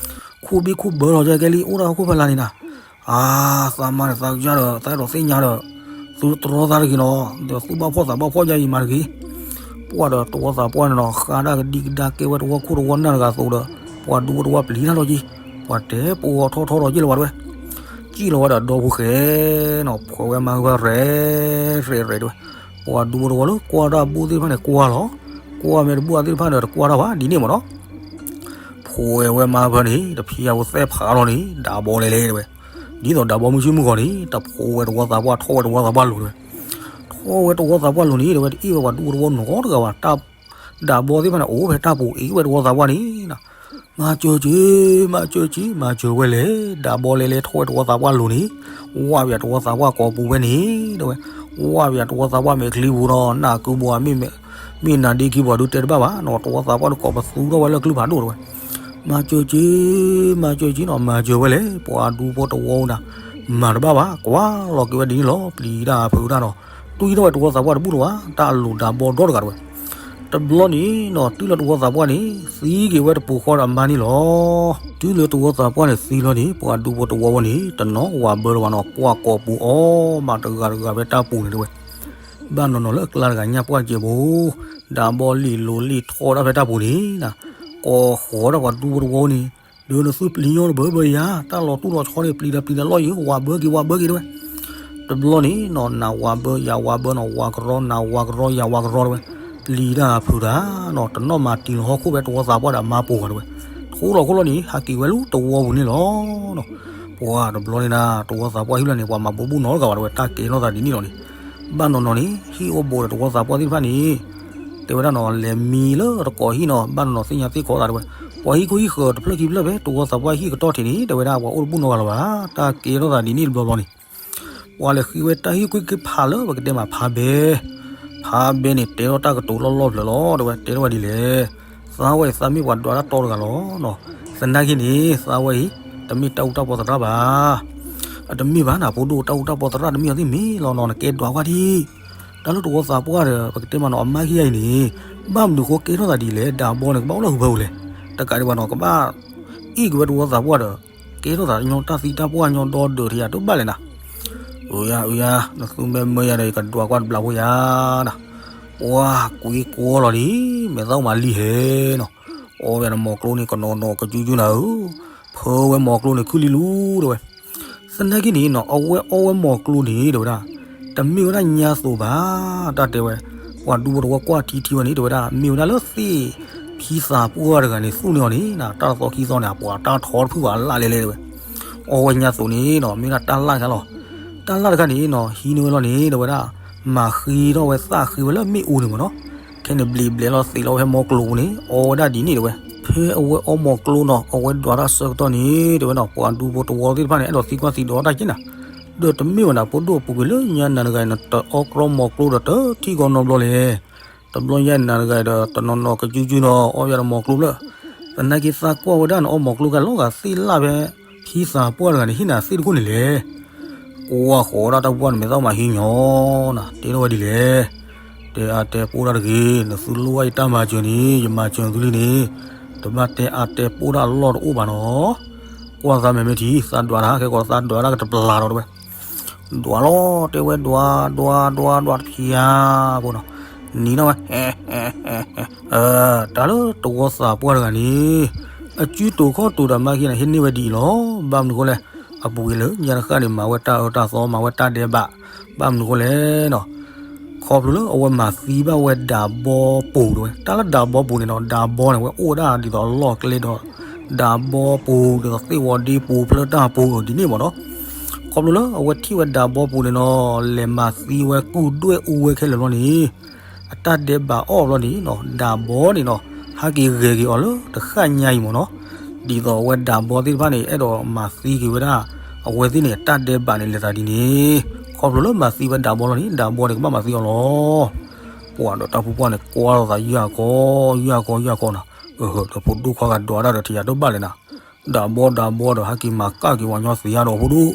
ခူၣ်ဘံၣ်ခူၣ်ဘၢလီၤကဲလံ အိၣ်ဒၣ်ဟီၣ်ခိၣ်ဖဲလၢ်န့ၣ်နၤ. အါ သးမါန့ၣ်သးကယၤဒီး သးအဲၣ်ဒိးသ့ၣ်ညါဒီး သုတြီသးတဂ့ၤနီၤ ဒီးသုဘၣ်ဖှီၣ်သးဘၣ်ဖှီၣ်ယါအံၤမၤတဂ့ၤ. ပှၤဒီးတဝီသးပှၢ်န့ၣ်နီၤ ဃါဒၣ်ကဒံကဒါကဲဝဲတဝီခိၣ်တဝီနၢ်တဂၤအသိးဒီး ပှၤဒူဖိတဝီပျံၤတၢ်လီၤက့ၤ. ပှၤတဲပှၤထီၣ်ထီထီၣ်ကံၣ်လီၤဝဲတဲဝဲ. ကံၣ်လီၤဝဲဒီးဒီဖိဃဲနီၤ ဖှဲးဝဲမါဂ့ၤရဲၣ်ရဲၣ်တဲဝဲ. ပှၤဒူဖိတဝီလၢကွၢ်တၢ်ဘူၣ်သ့ၣ်တဖၣ်န့ၣ်ကွၢ်လီၤ. ကွၢ်မ့ၢ်တဘူၣ်အသ့ၣ်တဖၣ်ဒီးတကွၢ်တၢ်ဘၣ် ဒ်န့ၣ်မ့ၢ်နီၤ. ဖှဲးဝဲမါဖၢန့ၣ် တဖံအဝဲသဲၣ်ဖးလီၤန့ၣ် ဒးဘီလဲၤလဲၤတဲဝဲ. ဒ်သိးဒးဘီမုၢ်ဆ့ၣ်မုၢ်ဂီၤန့ၣ် တဖှဲးဝဲတဝီသးပှၢ်ထီၣ်ဝဲတဝီသးပှၢ်လိၤတဲဝဲ. ထီၣ်ဝဲတဝီသးပှၢ်လိၤန့ၣ်တဲဝဲ တအ့ၣ်ဝဲပှၤဒူဖိတဝီနီတဂၤဘၣ် တၢ် ဒးဘီသ့ၣ်တဖၣ်န့ၣ် အိၣ်ဖဲတၢ်ပူၤအ့ၣ်ဝဲတဝီသးပှၢ်န့ၣ် မၤစၢၤက့ၤ မၤစၢၤက့ၤ မၤစၢၤဝဲလဲၣ်. ဒးဘီလဲၤလဲၤထီၣ်ဝဲတဝီသးပှၢ်လိၤန့ၣ် ဝၢ်ပယၤတဝီသးပှၢ်ကိာ်ပူၤဝဲန့ၣ်တဲဝဲ. ဝၢ်ပယၤတဝီသးပှၢ်မဲာ်ချံပူၤနီၤ နၢ်ကုဘိမ့ၢ် မ့ၢ်နၤဒ့ခံပှၤဒုးတဲတဘၣ်ဘၣ်နီၤ တဝီသးပှၢ်ဒုးကိးပသူထီၣ်ဝဲလၢကျုဖးဒိၣ်တဲဝဲ. မၤစၢၤက့ၤ မၤစၢၤက့ၤနီၤ မၤစၢၤဝဲလဲၣ် ပှၤဒူဖိတဝီအိၣ်နၤ မၤတဘၣ်ဘၣ် ကွၢ်လီၤက့ၤဝဲဒ်န့ၣ်လီၤ ပျံၤတၢ်ဖုးတၢ်နီၤ. တွံၢ်ထီၣ်ဝဲတဝီသးပှၢ်တဘူၣ်လၢၤဘၣ် တၢ်အလိၤဒးဘီဒီတဂၤတဲဝဲ. တဘျီန့ၣ်နီၤ တုၤလၢတဝီသးပှၢ်န့ၣ် သံက့ၤဝဲတပူၤဃီဒီးအမါန့ၣ်လီၤ. တုၤလၢတဝီသးပှၢ်န့ၣ်သံလီၤန့ၣ် ပှၤဒူဖိတဝီဝဲန့ၣ် တနီၤဝၤဘၢလၢၤဘၣ်နီၤ ကွၢ်ကိာ်ပူၤအီၣ်မးတဂၤတဂၤဖဲတၢ်ပူၤန့ၣ်တဲဝဲ. ဘၣ်နီၤနီၤလၢအကျါတဂၤညၣ်ပှၢ်ကဲးဘိ ဒးဘီလံာ်လိၤလံာ်ထီၣ်ဒၣ်ဖဲတၢ်ပူၤန့ၣ် ကိးဃီၤဒၣ်ပှၤဒူဖိတဝီန့ၣ် ဒီးနသုပျံၤညီတဘၢဘၢယၤ တၢ်လီၤတူၢ်လီၤဆီန့ၣ် ပျံၤဒီးပျံၤဒီးလီၢ်ယံၤ ဝၤဘၢက့ၤဝၤဘၢက့ၤတဲဝဲ. တဘျီန့ၣ်နီၤ နၤဝၤဘၢယၤဝၤဘၢနီၤ ဝၤကရီနၤဝၤကရီယၤဝၤကရီတဲဝဲ. ပျံၤတၢ်ဖုးတၢ်နီၤ တနီၣ်မၤတံၤလီၤဟီၣ်ခိၣ်ဖဲတဝီသးပှၢ်ဒီးအမါပူၤဘၣ်တဲဝဲ. ထူလီၤခိၣ်လီၤန့ၣ် ဟးက့ၤဝဲလၢတဝီပူၤန့ၣ်လီၤ. ပှၤတဘျီန့ၣ်နၤ တဝီသးပှၢ်ဟံၣ်လီၤန့ၣ် ပှၤမၤဘူးဘူးနီတဂၤဘၣ်တဲဝဲ တၢ်ကဲထီၣ်သးဒ်န့ၣ်လီၤန့ၣ်. ဘၣ်နီၤနီၤန့ၣ် ဟံၣ်အိၣ်ဘူးဒီးတဝီသးပှၢ်သ့ၣ်တဖၣ်န့ၣ် တဲဝဲဒၣ်နီၤ လဲၤမံလၢတကိးဟံၣ်နီၤ ဘၣ်နီၤနီၤသ့ၣ်ညါသ့ၣ်ကီးသးတဲဝဲ. ပှၤဟံၣ်ခိၣ်ဟံၣ်ဃၢၤတဖျၢၣ်ခံဖျၢၣ်ဖဲတဝီသးပှၢ်ဟံၣ်ကတီၢ်ထံးန့ၣ် တဲဝဲဒၣ်ပှၤအိၣ်တဘူၣ်နီတဂၤလၢၤဘၣ် တၢ်ကဲထီၣ်သးဒ်န့ၣ်တဘျီဘျီန့ၣ်. ပှၤလဲၤဃ့ဝဲတၢ်ဟံၣ်ကွံာ်က့ၤဖးလၢပကတဲမးဖးဘဲ ဖးဘဲန့ၣ် တဲထီၣ်တၢ်ကတိၤလီၢ်လီၢ်ဖျၢၣ်လီၤ တဲဝဲ တဲထီၣ်ဝဲဒ်လဲၣ်. သးဝဲအံၤသးမ့ၢ်ပှၤဒွးတၢ်တီတဂၤလီၤ. သနာ်က့န့ၣ် သးဝဲအံၤ တမ့ၢ်တၢ်အူတၢ်ပီသရၣ်ဘၣ်. အတမ့ၢ်ဘၣ်နၤ ဖိဒိၣ်တၢ်အူတၢ်ပီသရၣ်တမ့ၢ်အီၤသ့ၣ်မ့ၢ်လီၤနီၤ နကဲဒွးကွၢ်ဒံး တၢ်လၢတဝီသးပှၢ်ဒီး ပကတဲမးနီၤ အမါခံဂၤအံၤန့ၣ် ဘၣ်မနုၤဃိကဲထီၣ်သးဒ်လဲၣ် ဒးဘီန့ၣ် ကဘၣ်အိၣ်လၢဟုဖၢပူၤလဲၣ်. တကးဒံးဘၣ်နီၤ ကဘၣ်အ့ၣ်က့ၤဝဲတဝီသးပှၢ်ဒီး ကဲထီၣ်သးညီတၢ်သံတၢ်ပှၢ်ညီဒီဒၢးထံဂၤတဘၣ်လဲၣ်နၤ. အုယၤ အုယၤ နသူမ့ၢ်မၢယၤဒီး ယကဒွးကွၢ်တဘျီဖိယၤနၤ. ပှၤကွံာ်ကွီလီၤဒံး မဲာ်သၣ်မၤလံဟဲနီၤ. အီဝဲနမီၤကျိန့ၣ် ကနီၤနီၤကကၠူကၠူနၤဧၢ, ဖၢဝဲမီၤကျိန့ၣ် ခုၣ်လံလူတဲဝဲ. သနာ်က့န့ၣ်နီၤ အဝဲအီဝဲမီၤကျိန့ၣ် တဲဝဲဒၣ် တမ့ၢ်ဝဲဒၣ်ညါသိးဘၣ် တၢ်တဲဝဲ. ပှၤဒူဖိတဝီကွၢ်ထံထံဝဲန့ၣ် တဲဝဲဒၣ် မ့ၢ်ဝဲဒၣ်လၢသ့ၣ်ဖံသးပှၢ်တဂၤန့ၣ် သူၣ်န့ၢ်အီၤန့ၣ် တၢ်တသီခံသီန့ၣ် အပှၤတၢ်ထီတဖုၣ်ဘၣ်လၢ်လဲၣ်လဲၣ်တဲဝဲ. အီဝဲညါသိးန့ၣ်နီၤ မ့ၢ်ဝဲဒၣ်တၢ်လၢ်တခါလီၤ. တၢ်လၢ်တခါန့ၣ်နီၤ ဟံးန့ၢ်ဝဲလီၤန့ၣ် တဲဝဲဒၣ် မၤဃ့ထီၣ်ဝဲသၣ်ဃ့ဝဲလၢမ့ၣ်အူန့ၣ်မ့ၢ်နီၤ. ခဲန့ၣ်ဘျံးဘျဲးလီၤသ့းလီၤဝဲဖဲမီၤကျိပူၤန့ၣ် အီဝဲဒၣ်ဒ်န့ၣ်တဲဝဲ. ဖဲအဝဲအီမီၤကျိနီၤ အဝဲဒွးတၢ်ဆၢကတီၢ်န့ၣ် တဲဝဲနီၤ ပှၤဒူဖိတဝီသ့ၣ်တဖၣ်န့ၣ် အဲၣ်ဒိးသံကွၢ်သံဒိးတၢ်က့နၤ. ဒီးတမ့ၢ်ဝဲဒၣ်ဖိဒိၣ်အပူၤကွံာ်လၢညါနၤတဂၤအံၤ နတအီကြီမီၤကျိဒီးတထံၣ်ကီနီတဘျီလဲၣ်. တဘျီညါနၤတဂၤအံၤဒီး တနီၤနီၤကကၠူကၠူနီၤ အီဝဲဒၣ်မီၤကျိဖျၢၣ်. သနာ်က့သးကွၢ်ဝဲဒၣ်နအီမီၤကျိကလီၤဂာ်သ့ၣ်လၢ်ဖဲ ဖံသးပှၢ်တဂၤန့ၣ် ဟ့ၣ်နၤသ့ၣ်တခိၣ်န့ၣ်လဲၣ်. ကွၢ်ဃီၤဝဲဒၣ်တၢ်ပူၤပှၢ်န့ၣ် မဲာ်သၣ်မၤဟံးညီနၤ, တဲထီၣ်ဝဲဒ်လဲၣ်. တဲအါတဲပိၢ်တၢ်တဂ့ၤ, နသုလိၣ်ဘၣ်ယတၢ်မၤစၢၤန့ၣ် ယမၤစၢၤသုလံန့ၣ်, တဘၣ်တဲအါတဲပိၢ်တၢ်အလီၢ်တအိၣ်ဘၣ်နီၤ. ကွၢ်သးမဲာ်မ့ၢ်ထံ သးဒွးတၢ် ခဲကိးသးဒွးတၢ်ကတပျၢ်ဒီးတဲဝဲ, ဒွးလီၤ တဲဝဲဒွး ဒွး ဒွး ဒွးတဖျါဖိနီၤ. နံၤနီၢ်ဝဲ တၢ်လၢတဝီသးပှၢ်တဂၤန့ၣ် အစုတိာ်ခီၣ်တိာ်တၢ်မၤက့ၤန့ၣ် ဟ့ၣ်န့ၢ်ဝဲဒ်အံၤလီၤ. ဘၣ်မနုၤဃိလဲၣ်, အပူၤကွံာ်လၢညါတဃၣ်န့ၣ် မၤဝဲတၢ်အၢတၢ်သီ မၤဝဲတၢ်ဒဲးဘး, ဘၣ်မနုၤဃိလဲၣ်နီၤ, ခီဖျိလၢအဝဲမၤသံဘၣ်ဝဲဒးဘီပူၤတဲဝဲ, တၢ်လၢဒးဘီပူၤန့ၣ်နီၤ, ဒးဘီန့ၣ် ဝဲအိၣ်ဝဲဒၣ်ဒ်သိးအလီၢ်ကျဲဒီး ဒးဘီပူၤ ဒ်သိးသ့ၣ်ဝီၤဒ့ပူၤ ဖျၢၣ်တၢ်ပူၤဒ်န့ၣ်မ့ၢ်နီၤ. ခီဖျိလၢအဝဲထံၣ်ဝဲဒးဘီပူၤန့ၣ်နီၤ, လဲၤမၤသံဝဲကုၢ်ဒွဲၣ်အူဝဲခဲလၢာ်လီၤန့ၣ် အတၢ်ဒဲးဘးအီၣ်ဘျီန့ၣ်နီၤ, ဒးဘီန့ၣ်နီၤ, ဟးက့ၤဂဲၤက့ၤအီၤလၢတဃၣ်ညါအံၤမ့ၢ်နီၤ. ဒ်သိးအဝဲဒးဘီသ့ၣ်တဖၣ်န့ၣ် အဲၣ်ဒိးမၤသံက့ၤဝဲဒၣ် အဝဲသ့ၣ်န့ၣ် တၢ်ဒဲးဘးန့ၣ်လဲၤသးဒ်န့ၣ်, ခီဖျိလၢမၤသံဝဲဒးဘီလီၤန့ၣ် ဒးဘီန့ၣ်ကဘၣ်မၤသံအီၤလီၤ. ပှၤဒီးတၢ်ပူၤပှၢ်န့ၣ် ကွၢ်လိာ်သးယၢ်ကီယၢ်ကီယၢ်ကီနီၤ, ဒီးဖိဒိၣ်ခွါဂၤဒွးတၢ်ဒီးထံၣ်ယၤတဘၣ်လဲၣ်နၤ, ဒးဘီဒးဘီဒီးဟဲက့ၤမၤကၣ်က့ၤပှၤညီသ့ဧါဒီးဖိဒိၣ်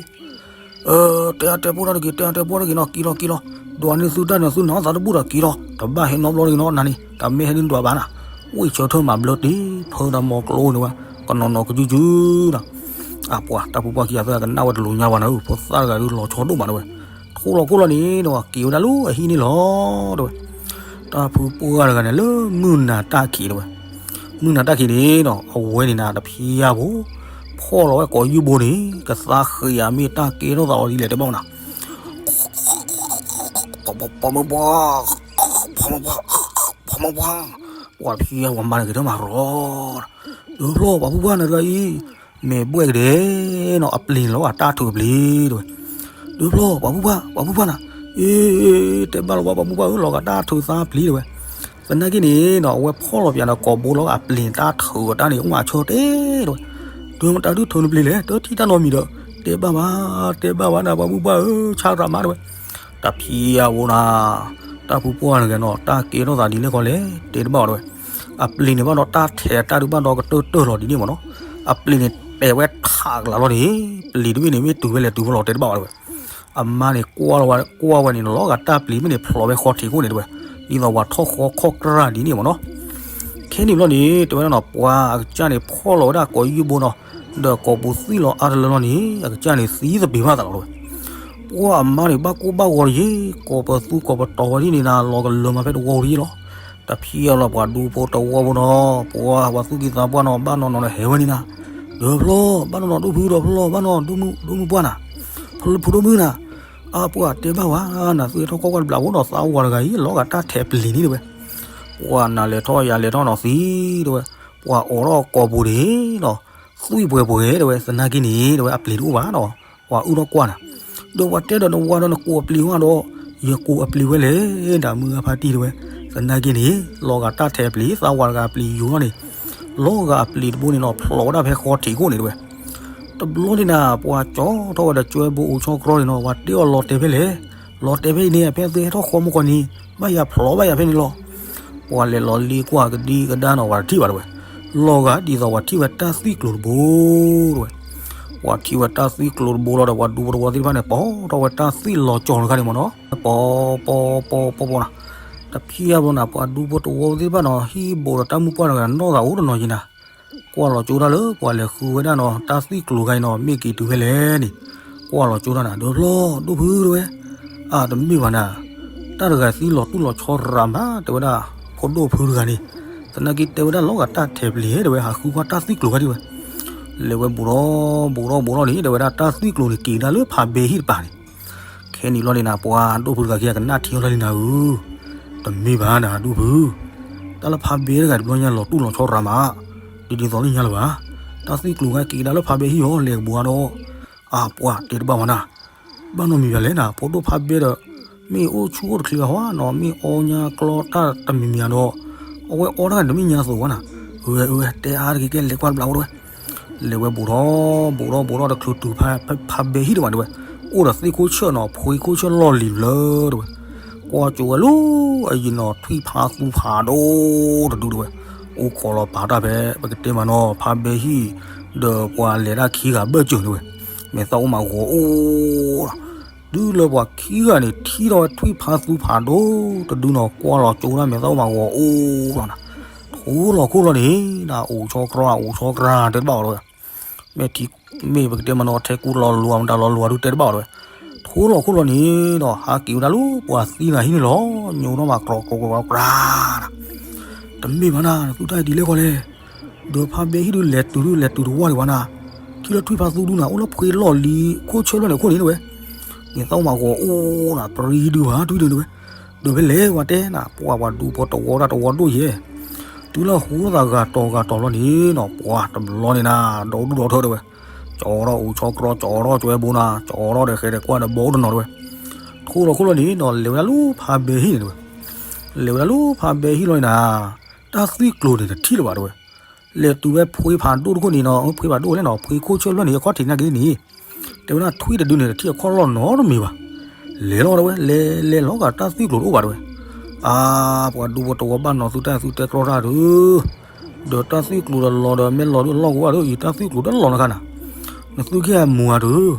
တဲအါတဲပိၢ်တၢ်တဂ့ၤ, တဲအါတဲပိၢ်တၢ်တဂ့ၤနီၤ, က့ၤလီၤက့ၤလီၤ, ဒွးန့ၢ်သုတၢ်န့ၣ် သုနၤသးတဘူၣ်ဒီးက့ၤလီၤ, တဘၣ်ဟဲနီတဘျီတဂ့ၤနီၤ, နၤန့ၣ် တၢ်မ့ၢ်ဟဲဒ်နဒွးဘၣ်နၤ, ဝံၣ်ဆၢထၢၣ်မၤဘျၢတ့ၢ် ဖၢဒီးမီၤကျိန့ၣ်ဝဲ, ကနီၤနီၤကစုကစုနီၤ. အပှၤတၢ်ပူၤပှၢ်ခံဂၤသၢဂၤကနၣ်ဝဲတလိၤညါဘၣ်နၤဧၢ, ဖိသၣ်တဂၤဒုးလီၤဆီဒိၣ်မးတဲဝဲ, ထိၣ်လီၤခိၣ်လီၤန့ၣ်တဲဝဲ, က့ၤဝဲဒၣ်လၢအဟံၣ်န့ၣ်လီၤတဲဝဲ. တၢ်ပူၤပှၢ်တဂၤန့ၣ် လၢမုၢ်နၤတၢ်ခံးတဲဝဲ, မုၢ်နၤတၢ်ခံးန့ၣ်နီၤ, အဝဲန့ၣ်နၤတဖျါဖိ ဖီၣ်လီၤဝဲကိးယုၢ်ဘိန့ၣ် ကသါဃံးဧါမ့ၢ်တၢ်ကဲထီၣ်သးအီၤဒ်လဲၣ်တဲဘၣ်နၤ ပှၤမုၢ်ပှၢ်, ပှၤမုၢ်ပှၢ်, ပှၤမုၢ်ပှၢ်, ပှၤဖံဝဲမါန့ၣ်က့ၤထီၣ်မၤရီၤ, ဒုးဖျီၣ် ပှၤပူၤပှၢ်နၤတဂၤအံၤ, မ့ၢ်ဘှဲၣ်ကဒဲးနီၤ အပျ့ၤန့ၣ်လီၤဂာ်တၢ်ထုးအပျ့ၤတဲဝဲ, ဒုးဖျီၣ် ပှၤပူၤပှၢ်, ပှၤပူၤပှၢ်နၤ, အ့ တဲဘၣ်လီၤဝဲ ပှၤပူၤပှၢ်ဧၢ လီၤဂာ်တၢ်ထုးသါပျ့ၤတဲဝဲ, သနာ်က့န့ၣ်နီၤ အဝဲဖီၣ်လီၤပၠးဒီးကိာ်ဘိလီၤဂာ်အပျ့ၤန့ၣ် တၢ်ထုးအတၢ်န့ၣ် အိၣ်မးဆၢတဲတဲဝဲ, ဒုးမတၤဒုးထုးနပျ့ၤလဲၣ် တထံၣ်တၢ်နီတမံၤဒီး, တဲဘၣ်ဘၣ်, တဲဘၣ်ဘၣ်နၤ ပှၤပူၤပှၢ်ဧၢ ဆါရၤမးတဲဝဲ, တဖျါဖိနၤ, တၢ်ပူၤပှၢ်န့ၣ်က့ၤနီၤ တၢ်ကဲထီၣ်သးဒ်လဲၣ်ခီလဲၣ် တဲတဘၣ်အီၤတဲဝဲ, အပျ့ၤန့ၣ်ဘၣ်ဒီးတၢ်ထဲးအတၢ်ဒုးဘၣ်ဒီးကတၢၢ်တၢၢ်လီၤဒ်န့ၣ်မ့ၢ်နီၤ, အပျ့ၤန့ၣ်တဲာ်ဝဲထးကလးလီၤန့ၣ်, ပျ့ၤတဘ့ၣ်န့ၣ် မ့ၢ်တုၤဝဲလဲၤတုၤဝဲလီၤတဲတဘၣ်အီၤတဲဝဲ အမါန့ၣ်ကွၢ်ဝဲ, ကွၢ်ဝဲန့ၣ်နီၤ လီၤဂာ်တၢ်ပျ့ၤမ့ၢ်န့ၣ် ဖျိးဝဲဃီထံးခိၣ်န့ၣ်တဲဝဲ, ဒ်သိးပှၤထီၣ်ဃီခီၣ်ကြၢ်ဒ်န့ၣ်မ့ၢ်နီၤ. ခဲန့ၣ်ဘျီန့ၣ် တဲဝဲဒၣ်နီၤ ပှၤအကစၢ်န့ၣ် ဖီၣ်လီၤဝဲဒၣ်ကိးယုၢ်ဘိနီၤ, ဒီးကိာ်ပူၤသွံၣ်လီၤအါတလၢလီၤန့ၣ် အကစၢ်န့ၣ်သံသပ့ၤဘၣ်သးလီၤတဲဝဲ. ပှၤအမါန့ၣ် ဘၣ်ကိၢ်ဘၣ်ဂီၤတယ့ၤ, ကိးပသူကိးပတီၤဝဲဒ်န့ၣ်နၤ လီၤကလၢၤမးဖဲတဝီဝံၤလီၤ. တဖျါလီၤ ပှၤဒူဖိတဝီဖိနီၤ, ပှၤပှၤသူၣ်ကံၢ်သးပှၢ်နီၤ ဘၣ်နီၢ်နီၢ်န့ၣ်ဟဲဝဲန့ၣ်နၤ, ဒုးဖျီၣ် ဘၣ်နီၢ်နီၢ်ဒိၣ်ဖုဒီးဖျီၣ် ဘၣ်နီၢ်ဒိၣ်မုၣ်ပှၢ်နၤ, ဖုဒိၣ်မုၣ်နၤ, အပှၤတဲဘၣ်ဝဲနၤ သုဟဲထီၣ်ကွၢ်ကွၢ်တဘျီဖိနီၤ သးဝၤတဂၤအံၤ လီၤဂာ်တၢ်ထဲးပျ့ၤန့ၣ်တဲဝဲ. ပှၤနၤလဲၤထီၣ်ယၤလဲၤထီၣ်နီၤသံတဲဝဲ, ပှၤအိးထီၣ်ကိာ်ပူၤန့ၣ်နီၤ, သွံၣ်ပှဲၤပှဲၤတဲဝဲ သနာ်က့န့ၣ်တဲဝဲ အပျ့ၤတအိၣ်ဘၣ်နီၤ, ပှၤအုၣ်ထီၣ်ကွၢ်နၤ, ဒီးပှၤတဲဒီးနဝၤဒီးနကိးအပျ့ၤဝဲဒီး, ယကိးအပျ့ၤဝဲလဲၣ် တၢ်မုၢ်ဂၤဖါတံၢ်တဲဝဲ, သနာ်က့န့ၣ် လီၤဂာ်တၢ်ထဲးပျ့ၤ သးဝၤတဂၤအပျ့ၤယိာ်လီၤန့ၣ်, လီၤဂာ်အပျ့ၤတဘိန့ၣ်နီၤ ဖျိးဝဲဒၣ်ဖဲဃီထံးခိၣ်န့ၣ်တဲဝဲ. တဘျီန့ၣ်နၤ ပှၤကၠီထီၣ်ဝဲဒီးကၠွဲဘိအိၣ်ဆီတြီန့ၣ်နီၤ ပှၤတဲအီၤလီၤတဲာ်ဖဲလဲၣ်, လီၤတဲာ်ဖဲအံၤန့ၣ် ဖဲသုဟဲထီၣ်ဃီမုၢ်ကီၢ်န့ၣ် ဘၣ်ယၤဖျိးဘၣ်ယၤဖဲန့ၣ်လီၤ. ပှၤလဲၤလီၤလ့ကွၢ်ကဒံကဒါနီၤ ပှၤတထံၣ်ဘၣ်တဲဝဲ, လီၤဂာ်ဒ်သိးပှၤထံၣ်ဝဲတၢ်သွံၣ်ကျိၤတဘိတဲဝဲ. ပှၤထံၣ်ဝဲတၢ်သွံၣ်ကျိၤတဘိလီၤဒီး ပှၤဒူဖိတဝီသ့ၣ်တဖၣ်န့ၣ် ပိာ်ထီၣ်ဝဲတၢ်သွံၣ်လီၤကၠီၤတခါန့ၣ်မ့ၢ်နီၤ, ပိာ်ပိာ်ပိာ်ပိာ်ပိာ်နၤ, တဖျါဘျီနၤ ပှၤဒူဖိတဝီသ့ၣ်တဖၣ်နီၤ ဟံၣ်ဘိးဒီးတၢ်မုၢ်ပှၢ်တဂၤနီၢ်သးအိၣ်တနီၤက့ၤနၤ ကွၢ်လီၤကၠိတၢ်လၢပှၤလဲၤဃုဝဲဒၣ်နီၤ တၢ်သွံၣ်ကျိၤခါအံၤနီၤ မ့ၢ်က့ၤတုၤဖဲလဲၣ်န့ၣ်, ကွၢ်လီၤကၠိတၢ်နၤ ဒုးဖျီၣ် ဒိၣ်ဖုတဲဝဲ, အတမ့ၢ်ဘၣ်နၤ, တၢ်တဂၤသံလီၤတူၢ်လီၤဆီရၤမး တဲဝဲဒၣ်, ဖိဒိၣ်ဖုတဂၤန့ၣ်, သနာ်က့တဲဝဲဒၣ်လီၤဂာ်တၢ်ထဲးပျ့ၤတဲဝဲ ဟးဃုကွၢ်တၢ်သွံၣ်ကျိၤခါဒံးဝဲ, လဲၤဝဲဘူးထီၣ်ဘူးထီၣ်ဘူးထီၣ်န့ၣ် တဲဝဲဒၣ်တၢ်သွံၣ်ကျိၤန့ၣ် က့ၤကဒါလၢဖးဘဲဟံၣ်တပၤန့ၣ် ခဲနံၤလီၤန့ၣ်နၤ ပှၤဒိၣ်ဖုတဂၤခံဂၤကနၣ်ထံအီၤလီၤလံနၤဧၢ, တမ့ၢ်ဘၣ်နၤဒိၣ်ဖု, တၢ်လၢဖးဘဲတဂၤတဘျီညါလီၤတူၢ်လီၤဆီရၤမး, ဒ်ဒ်သိးလၢညါလၢၤဘၣ်, တၢ်သွံၣ်ကျိၤခါက့ၤကဒါလၢဖးဘဲဟံၣ်အီၤ လဲၤကဘူးဒီး, အပှၤတဲတဘၣ်ဝဲနၤ, ဘၣ်နီတမံၤဘၣ်လဲၣ်နၤ ဖိဒိၣ်ဖးဘဲဒီး, မ့ၢ်အိၣ်ဆူၣ်အိၣ်တချ့အဟီနၤ မ့ၢ်အီညါကျီတၢ်တမံၤမံၤဒီး, အဝဲအီတၢ်တမ့ၢ်ညါအသိးဝဲနၤ, ဝဲဝဲတဲအါတက့ၢ်ကဲ လဲၤကွၢ်တဘျီအိၣ်တဲဝဲ လဲၤဝဲဘူးထီၣ်ဘူးထီၣ်ဘူးထီၣ်တချုးတုၤဖးဘဲဟံၣ်တဝဲတဲဝဲ, အိၣ်ဒီးသ့ၣ်ခိၣ်ဆၢၣ်နီၤ ဖှ့ခိၣ်ဆၢၣ်လီၢ်လံၤလၢတဲဝဲ, ကွၢ်ကၠိဝဲလၢအယံၤနီၤ ထွံၣ်ဖးသူဖးဒိၣ်တဒုတဲဝဲ, အိၣ်ခိးလီၤပာ်တၢ်ဖဲ ပကတဲမးနီၤ ဖးဘဲဟံၣ်, ဒီးပှၤလဲၤတၢ်ခံဂၤဘၢၣ်စၢၤတဲဝဲ, မဲာ်သၣ်အိၣ်မးဂီၤအိၣ်လီၤ တုၤလၢပှၤခံဂၤန့ၣ် ထံၣ်ထီၣ်ဝဲထွံၣ်ဖးသူဖးဒိၣ်တဒုနီၤ ကွၢ်လီၤကၠိဒၣ်မဲာ်သၣ်အိၣ်မးဂီၤအိၣ်လီၤနၤ, ထိလီၤခိၣ်လီၤန့ၣ် နၤအိၣ်ဆီကြီ အိၣ်ဆီကြီတဲတဘၣ်အီၤတဝဲ, မ့ၢ်ထံ မ့ၢ်ပကတဲမနီၤ ထဲကူလီၤလိၤ မတၤလီၤလိၤ ဒုတဲတဘၣ်အီၤတဝဲ, ထိလီၤခိၣ်လီၤန့ၣ်ဒီး ဟးက့ၤဝဲဒၣ်လၢပှၤသံနၤဟံၣ်န့ၣ်လီၤ, ညိးထီၣ်မးကြီကြီကြီကြီနၤ တမ့ၢ်ဘၣ်နၤ နသူတၢ်ဒ်လဲၣ်ဃီလဲၣ်, ဒီးဖးဘဲဟံၣ်ဒုးလဲၤတုၤဒုးလဲၤတုၤတဝီဒံးဘၣ်နၤ, ထံၣ်လၢထွံၣ်ဖးသူဒုနၤ အိၣ်လၢဖှ့လီၢ်လံၤ ခိၣ်ဆၢလီၢ်န့ၣ်အခိၣ်န့ၣ်တဝဲ, န့ၣ်သၣ်အိၣ်မးဂီၤအိၣ်နၤ ပြံဒုးဘၣ်ထွံၣ်ဒုးတဝဲ, ဒီးဖဲလဲၣ်ပှၤတဲနၤ ပှၤပှၤဒူဖိတဝီဒၣ်တဝီဒိၣ်ယဲၢ်, တုၤလၢဟူသးဂၤတီၤဂၤတီၤလီၤန့ၣ်နီၤ ပှၤတဘျီန့ၣ်နၤ ဒီဒူၣ်ဒီထၢတဝဲ, ကၠီထီၣ်အိၣ်ဆီကြီ ကၠီထီၣ်ကၠွဲဘိနၤ ကၠီထီၣ်ဒီးဃဲဒီးကွၢ်ဒီးဘီအိၣ်တနီၤတဝဲ, ထိလီၤခိၣ်လီၤန့ၣ်နီၤ လဲၤဝဲဒၣ်လၢဖးဘဲဟံၣ်န့ၣ်တဝဲ, လဲၤဝဲဒၣ်လၢဖးဘဲဟံၣ်လီၤန့ၣ်နၤ, တၢ်သွံၣ်ကျိၤန့ၣ်တထံၣ်လၢၤဘၣ်တဝဲ, လဲၤတုၤဝဲဖှ့ဖးဒိၣ်တခိၣ်န့ၣ်နီၤ ဖှ့ဖးဒိၣ်လဲၣ်နီၤ ဖှ့ခိၣ်ဆၢဖျၢၣ်န့ၣ် အခီၣ်ထံးနာ်က့ၤန့ၣ်, တဲဝဲဒၣ်ထွံၣ်တဒုန့ၣ် တထံၣ်အခီၣ်လီၢ်နီတမံၤဘၣ်, လဲၤလီၤတဝဲ လဲၤလဲၤလီၤဂာ်တၢ်သွံၣ်ကျိၤတအိၣ်ဘၣ်တဝဲ, အါ ပှၤဒူဖိတဝီဘၣ်နီၤ သုတၢ်သူတဲကြီတၢ်ဒုး ဒီးတၢ်သွံၣ်ကျိၤဒီးလီၤဒီး မ့ၢ်လီၤဒုးလီၢ်ကဝၢ်ဒီး ယတၢ်သွံၣ်ကျိၤတလီၤနခါနၤ, နသုခံဂၤမူၤဧါဒုး,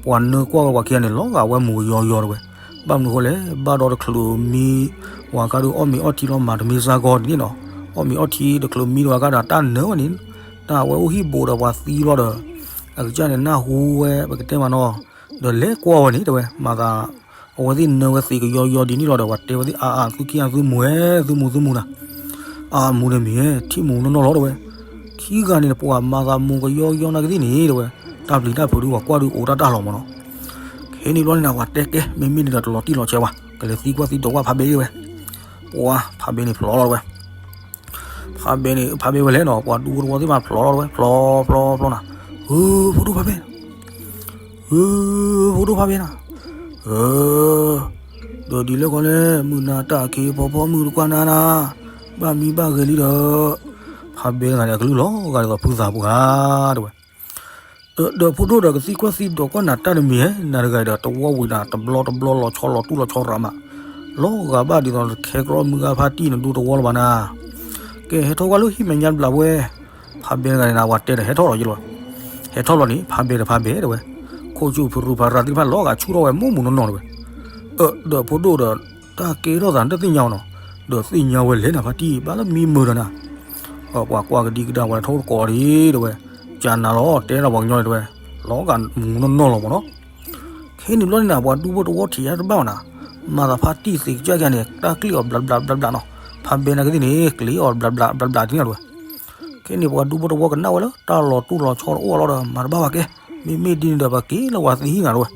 ပှၤနၢကွၢ်ဝဲပှၤခံဂၤန့ၣ် လီၤဂာ်ဝဲမူၤကယီယီတဝဲ, ဘၣ်မနုၤဃိလဲၣ် ဘၣ်ဒီးတချုးမံ ဝၤခါဒုးအီၣ်မ့ၤအီထံလီၤမၤတမံၤစါကီးဒ်န့ၣ်နီၤ, အီၣ်မ့ၤအီထံတချုးမံတဝဲခါဒီး တၢ်နၢဝဲန့ၣ်, တၢ်ဝဲအိၣ်ဟံၣ်ဘူးဒီးပှၤသံလီၤဒီး, အကစၢ်န့ၣ်နၢ်ဟူဝဲ ပကတဲမးနီၤ, ဒီးလဲၤကွၢ်ဝဲန့ၣ်တဝဲ မၤသး အဝဲသ့ၣ်နၢဝဲသ့ၣ်ကယီယီဒ်န့ၣ်လီၤဒီး ပှၤတဲဝဲသ့ၣ်အါအါ သုခံဂၤသုမူၤဧဲ သုမူၤသုမူၤနၤ, အါမူၤန့ၣ်မ့ၢ် ထံၣ်မူၤနီၢ်နီၢ်လီၤတဝဲ, ခံဂၤန့ၣ် ပှၤမၤသးမူၤကယီယီနာ်က့ၤသ့ၣ်န့ၣ်တဝဲ, တၢ်ပျံၤတၢ်ဖုးဒုးပှၤကွၢ်ဒုးအိၣ်တၢ်တၢ်လီၤမးနီၤ, ခဲန့ၣ်ဘျီန့ၣ်နၤ ပှၤတဲကဲ မ့မ့ၢ်န့ၣ်ဒီးတလီၤတံၢ်လီၤဆဲးဝဲ, ကလဲၤသံကွၢ်သံဒိးကွၢ်ဖးဘဲဝဲ, ပှၤဖးဘဲန့ၣ်ဖျိးလီၤတဝဲ ဖးဘဲန့ၣ် ဖးဘဲဝဲလဲၣ်နီၤ ပှၤဒူဖိတဝီသ့ၣ်တဖၣ်ဖျိးလီၤတဝဲ ဖျိးဖျိးဖျိးနၤ, ဧၢ ဖိဒိၣ်ဖးဘဲ, ဧၢ ဖိဒိၣ်ဖးဘဲနၤ, ဧၢ, ဒီးဒ်လဲၣ်ဃီလဲၣ် မုၢ်နၤတၢ်အခ့အပီၤဖီမုၢ်တကွၢ်နၤနၤ, ဘၣ်မံဘၣ်ဂဲၤလံဒီး, ဖးဘဲတဂၤန့ၣ် အကလုၢ်လီၤဂာ်ဒ်သိးဖုသးပှၢ်တဝဲ ဒီးဖိဒိၣ်ဒီးကသံကွၢ်သံဒိးကွၢ်နၤတၢ်တမံၤဧဲ နၤတဂၤဒီးတဝီဝံၤနၤ တဘျီတဘျီလီၤဆီလီၤတူၢ်လီၤဆီရးမး, လီၤဂာ်ဘၣ်ဒ်သိးနတခဲကြီမုၢ်ဂၤဖါတံၢ်နဒူတဝီလၢၤဘၣ်နၤ, ကဲဟဲထီၣ်ကွၢ်လၢဟံၣ်မဲာ်ညါတဘျီဝဲ, ဖးဘဲတဂၤန့ၣ်နၤ ပှၤတဲဒီးဟဲထီၣ်လီၤယလီၤ, ဟဲထီၣ်လီၤန့ၣ် ဖးဘဲဒီးဖးဘဲတဝဲ, ခိၣ်ဆူၣ်ဖရူဖရၤသ့ၣ်တဖၣ်လီၤဂာ်ဆူၣ်ထီၣ်ဝဲမိၢ်မူၤနီၢ်နီၢ်တဝဲ, ဒီးဖိဒိၣ်ဒီး တၢ်ကဲထီၣ်သးနတသ့ၣ်ညါအီၤနီၤ, ဒီးသ့ၣ်ညါဝဲလဲၣ်နၤဖါတံၢ် ဘၣ်လၢမံမုာ်ဒီးနၤ ပှၤကွၢ်ကဒံကဒါ ပှၤထီၣ်တကိးဒံးတဝဲ, ကနၤလီၤ တဲဒီးပှၤကညီန့ၣ်တဝဲ, လီၤဂာ်မူၤနီၢ်နီၢ်လီၤမးနီၤ, ခဲန့ၣ်ဘျီန့ၣ်နၤ ပှၤဒူဖိတဝီထံၣ်ယါတဘၣ်အီၤနၤ, မၤသးဖါတံၢ်သ့ၣ်ကစၢ်ကန့ၣ် တၢ်ကျ့ၣ်အီၤဘျးဘျးဘျးဘျးနီၤ, ဖးဘဲနာ်က့ၤသ့ၣ်န့ၣ် ကျ့ၣ်အီၤဘျးဘျးဘျးဘျးဒ်န့ၣ်တဝဲ, ခဲန့ၣ်ပှၤဒူဖိတဝီကနၣ်ဝဲလၢ တၢ်လီၤတူၢ်လီၤဆီတအိၣ်အလီၢ်ဒီး မၤတဘၣ်ဘၣ်ကဲ, မ့မ့ၢ်ဒ်န့ၣ်ဒီး ပက့ၤလၢပှၤသံဟံၣ်နၤတဝဲ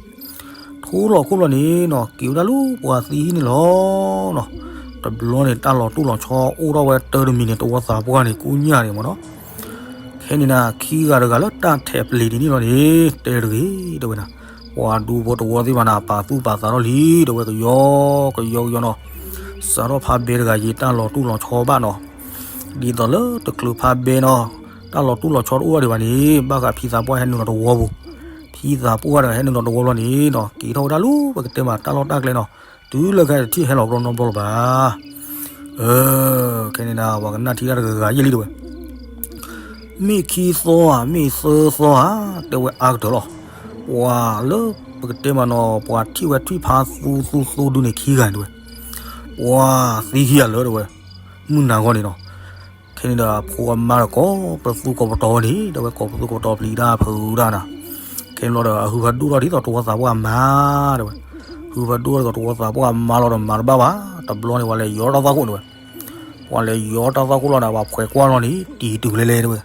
ထိလီၤခိၣ်လီၤန့ၣ်နီၤ က့ၤဝဲဒၣ်လၢပှၤသံဟံၣ်န့ၣ်လီၤနီၤ, တဘျီန့ၣ် တၢ်လီၤတူၢ်လီၤဆီအိၣ်ထီၣ်ဝဲတၢ်တမံၤန့ၣ် တဝီသးပှၢ်န့ၣ် ကူညၣ်န့ၣ်မးနီၤ, ခဲန့ၣ်နၤ ခံဂၤတဂၤလၢတၢ်ထဲးပျ့ၤဒ်န့ၣ်လီၤန့ၣ် တဲတဂ့ၤ တဲဝဲနၤ, ပှၤဒူဖိတဝီသ့ၣ်တဖၣ်နၤ ပာ်သူၣ်ပာ်သးထီၣ်လံ တဲဝဲ ကယီကယီကယီနီၤ, စးထီၣ်ဖးဘဲတဂၤယံၤ တၢ်လီၤတူၢ်လီၤဆီဘၣ်နီၤ ဒ်သိးလၢတချုးဖးဘဲနီၤ, တၢ်လီၤတူၢ်လီၤဆီတအိၣ်ဒံးဘၣ်န့ၣ် ဘၣ်ဃးဖံသးပှၢ်ဟဲနုာ်လီၤတဝီပူၤ, ဖံသးပှၢ်တဂၤဟဲနုာ်လီၤတဝီဘျီန့ၣ်နီၤ က့ၤထီၣ်ဝဲဒၣ်လၢပကတဲမးတၢ်လီၢ်တၢ်ကျဲနီၤ, တုၤလၢခဲအံၤတထံၣ်ဟဲလီၤဘျီနီတဘျီလၢၤဘၣ်. အၢ ခဲန့ၣ်နၤ ပှၤကနၣ်ထံၣ်တၢ်တဂၤဂၤယဲၢ်လံတဲဝဲ မ့ၢ်ခံသီဧါ မ့ၢ်သၢသီဧါ တဲဝဲအါကတၢၢ်လီၤ. ပှၤလၢပကတဲမးနီၤ ပှၤထံၣ်ဝဲထွံၣ်ဖးသူသူသူဒုန့ၣ်ခံဂၤန့ၣ်တဲဝဲ, ပှၤသံခံဂၤလၢာ်တဲဝဲ, မုၢ်နၤဂီၢ်န့ၣ်နီၤ. ခဲန့ၣ်ဒီးအဖိအမါဒီးကိးပသူကိးပတီၤဝဲန့ၣ် တဲဝဲ ကိးပသူကိးပတီၤပျံၤတၢ်ဖုးတၢ်နၤ. ခဲန့ၣ်ဘျီဒီး အဟုဖးဒိၣ်ထီၣ်ဒ်သိးတဝီသးပှၢ်မါ တဲဝဲ, ဟုဖးဒိၣ်ထီၣ်ဒ်သိးတဝီသးပှၢ်မါလီၤဒီးမၤတဘၣ်ဘၣ်. တဘျီန့ၣ် ပှၤလဲၤယီတၢ်သွၣ်ခိၣ်န့ၣ်တဲဝဲ, ပှၤလဲၤယီတၢ်သွၣ်ခိၣ်လီၤဒီး ပှၤဖှဲးကွၢ်လီၤန့ၣ် တံၤတူၤလဲၤလဲၤတဲဝဲ.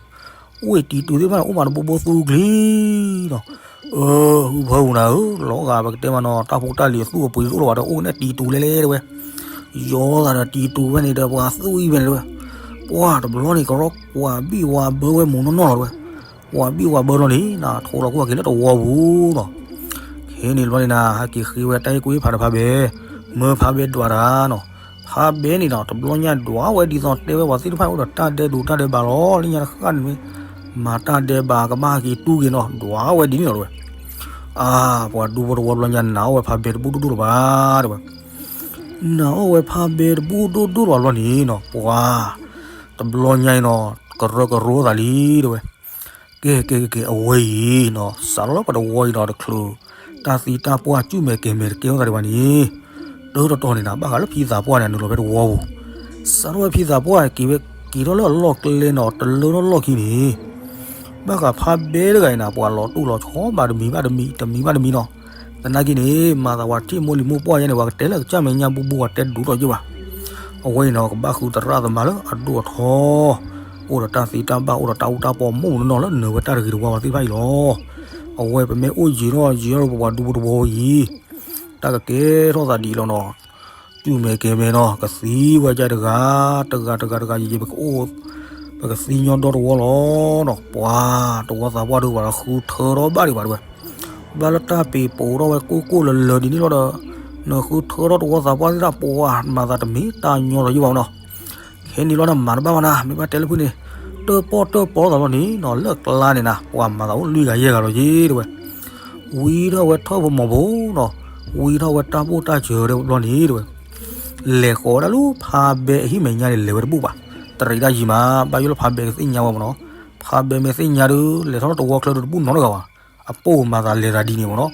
အိၣ်တံၤတူၤသ့ၣ်တဖၣ်န့ၣ် အိၣ်မးတဘိဘိသူကလံၤနီၤ. အၢ ဟုဖၢပူၤနၤဧၢ, လီၤဂာ်ပကတဲမးနီၤ တၢ်ဖိတၢ်လံၤအသူၣ်အပှ့ၤတအိၣ်လၢၤဘၣ်ဒီး အိၣ်ကနဲၣ်တံၤတူၤလဲၤလဲၤတဲဝဲ. ယီသးဒီးတံၤတူၤဝဲန့ၣ်ဒီး ပှၤသူအံၤဖဲန့ၣ်တဲဝဲ. ပှၤတဘျီန့ၣ် ကရီကွၢ်ဘံၣ်ဝါဘၢဝဲမူၤနီၢ်နီၢ်လီၤတဲဝဲ. ကွၢ်ဘံၣ်ဝါဘၢလီၤန့ၣ် နထိလီၤကွၢ်က့ၤလၢတဝီပူၤနီၤ. ခဲန့ၣ်တဘျီန့ၣ်နၤ ဟဲက့ၤဃ့ဝဲတၢ်ဟ့ၣ်ကူၣ်ဟ့ၣ်ဖးဒီးဖးဘဲ, မၢဖးဘဲဒွးတၢ်နီၤ. ဖးဘဲန့ၣ်ဒီး တဘျီညါဒွးဝဲဒ်သိးတဲဝဲပှၤသ့ၣ်တဖၣ်အိၣ်ဒီးတၢ်ဒဲးဒိးတၢ်ဒဲးဘးလီၤ. လၢညါတဃၣ်န့ၣ်မ့ၢ် မၤတၢ်ဒဲးဘးကဘၣ်ဟဲက့ၤတူၢ်က့ၤနီၤ ဒွးဝဲဒ်န့ၣ်လီၤတဲဝဲ. အါ ပှၤဒူဖိတဝီတဘျီညါနာ်အီၣ်ဝဲဖးဘဲတဘူၣ်ဒိၣ်ဒိၣ်လၢၤဘၣ်တဲဝဲ. နာ်အီၣ်ဝဲဖးဘဲတဘူၣ်ဒိၣ်ဒိၣ်လၢၤဘၣ်လီၤန့ၣ်နီၤ ပှၤ တဘျီညါအံၤနီၤ ကရၢကရိသးလံတဲဝဲ. ကဲ ကဲ ကဲ ကဲ အဝဲအံၤနီၤ စးထီၣ်လၢပှၤတဝီအံၤဒီးတချုး တၢ်သံတၢ်ပှၢ် ကူၣ်မဲာ်ကဲၤမဲာ်တကဲထီၣ်သးဒံးဘၣ်န့ၣ်, တၢ်တတီၤန့ၣ်နၤ ဘၣ်ဃးလၢဖံသးပှၢ်န့ၣ် နုာ်လီၤဖဲတဝီပူၤ, စးထီၣ်ဝဲဖံသးပှၢ်က့ၤဝဲက့ၤထီၣ်လၢအလီၢ်ကျဲနီၤ တလၢထီၣ်လီၢ်ခံန့ၣ် ဘၣ်ဃးဖါဘဲတဂၤအံၤနၤ ပှၤလီၤတိၢ်လီၤဆီဘၣ်တမံၤဘၣ်တမံၤ တမံၤဘၣ်တမံၤနီၤ, သနာ်က့န့ၣ် မၤသးပှၤထံၣ်မိၢ်လံၤမိၢ်ပှၢ်ယဲန့ၣ် ပှၤကတဲလၢကစၢ်မဲာ်ညါဘူးဘူး ပှၤတဲဒူးထီၣ်ယဲဘၣ်, အဝဲအံၤနီၤ ကဘၣ်ဃုသရၣ်သမါလၢအဒိၣ်အထီ အိၣ်ဒီးတၢ်သံတၢ်ဘၣ် အိၣ်ဒီးတၢ်အူတၢ်ပီ မိၢ်မူနီၢ်နီၢ်လၢနၢၤဝဲတၢ်တဂ့ၤတဝါဝဲသ့ၣ်တဖၣ်အံၤလီၤ. အဝဲပမ့ၢ်အိၣ်ယံာ်ထီၣ်ယံာ်ထီၣ်ဒီးပပှၤဒူဖိတဝီအံၤ တၢ်ကကဲထီၣ်သးဒ်အံၤလီၤနီၤ, ကူၣ်မဲာ်ကဲၤမဲာ်နီၤ ကသံဝဲဒၣ်တဂၤ တဂၤတဂၤတဂၤယံာ်ယံာ် ပကအိၣ် ပကသံညီဒီတဝီလီၤနီၤ, ပှၤတဝီသးပှၢ်ဒုး ပှၤဃုထၢထီၣ်ဘၣ်ဒံးဘၣ်တဝဲ ဘၣ်လၢတၢ်ပ့ၤပိာ်ထီၣ်ဝဲကိၢ်ကိၢ်လၢၤလၢၤဒ်န့ၣ်လီၤဒီး နဃုထၢထီၣ်တဝီသးပှၢ်သ့ၣ်တဖၣ် ပှၤမၤသးတမ့ၢ်တၢ်ညီလီၤယံာ်ဘၣ်နီၤ, ခဲန့ၣ်လီၤနမၤတဘၣ်ဘၣ်နၤ မ့ၢ်ဘၣ်တဲလၢဖုန့ၣ် တၢၣ်ပီၣ်တၢၣ်ပီသးလီၤန့ၣ်နီၤ လၢကျါန့ၣ်နၤ ပှၤမၤသးအိၣ်လွံၢ်ဂၤယဲၢ်ဂၤလီၤယံာ်တဝဲ ဝံထီၣ်ဝဲထၢၣ်ပမီၤဘိနီၤ, ဝံထီၣ်ဝဲတၢ်ဘိၣ်တၢ်စၢၤတဘျီန့ၣ်တဝဲ လဲၤဃီၤဝဲဒၣ်လၢဖါဘဲအဟံၣ်မဲာ်ညါန့ၣ် လဲၤဝဲတဘူၣ်ဘၣ်, တရံးတၢ်ယံၤမး ဘၣ်ယိၣ်လၢဖါဘဲကသ့ၣ်ညါဝဲမ့ၢ်နီၤ, ဖါဘဲမ့ၢ်သ့ၣ်ညါဒီး လဲၤထီၣ်လၢတဝီချၢဒီးတဘူၣ်နီတဂၤဘၣ်, အပိၢ်မၤသးလဲၤသးဒ်န့ၣ်မ့ၢ်နီၤ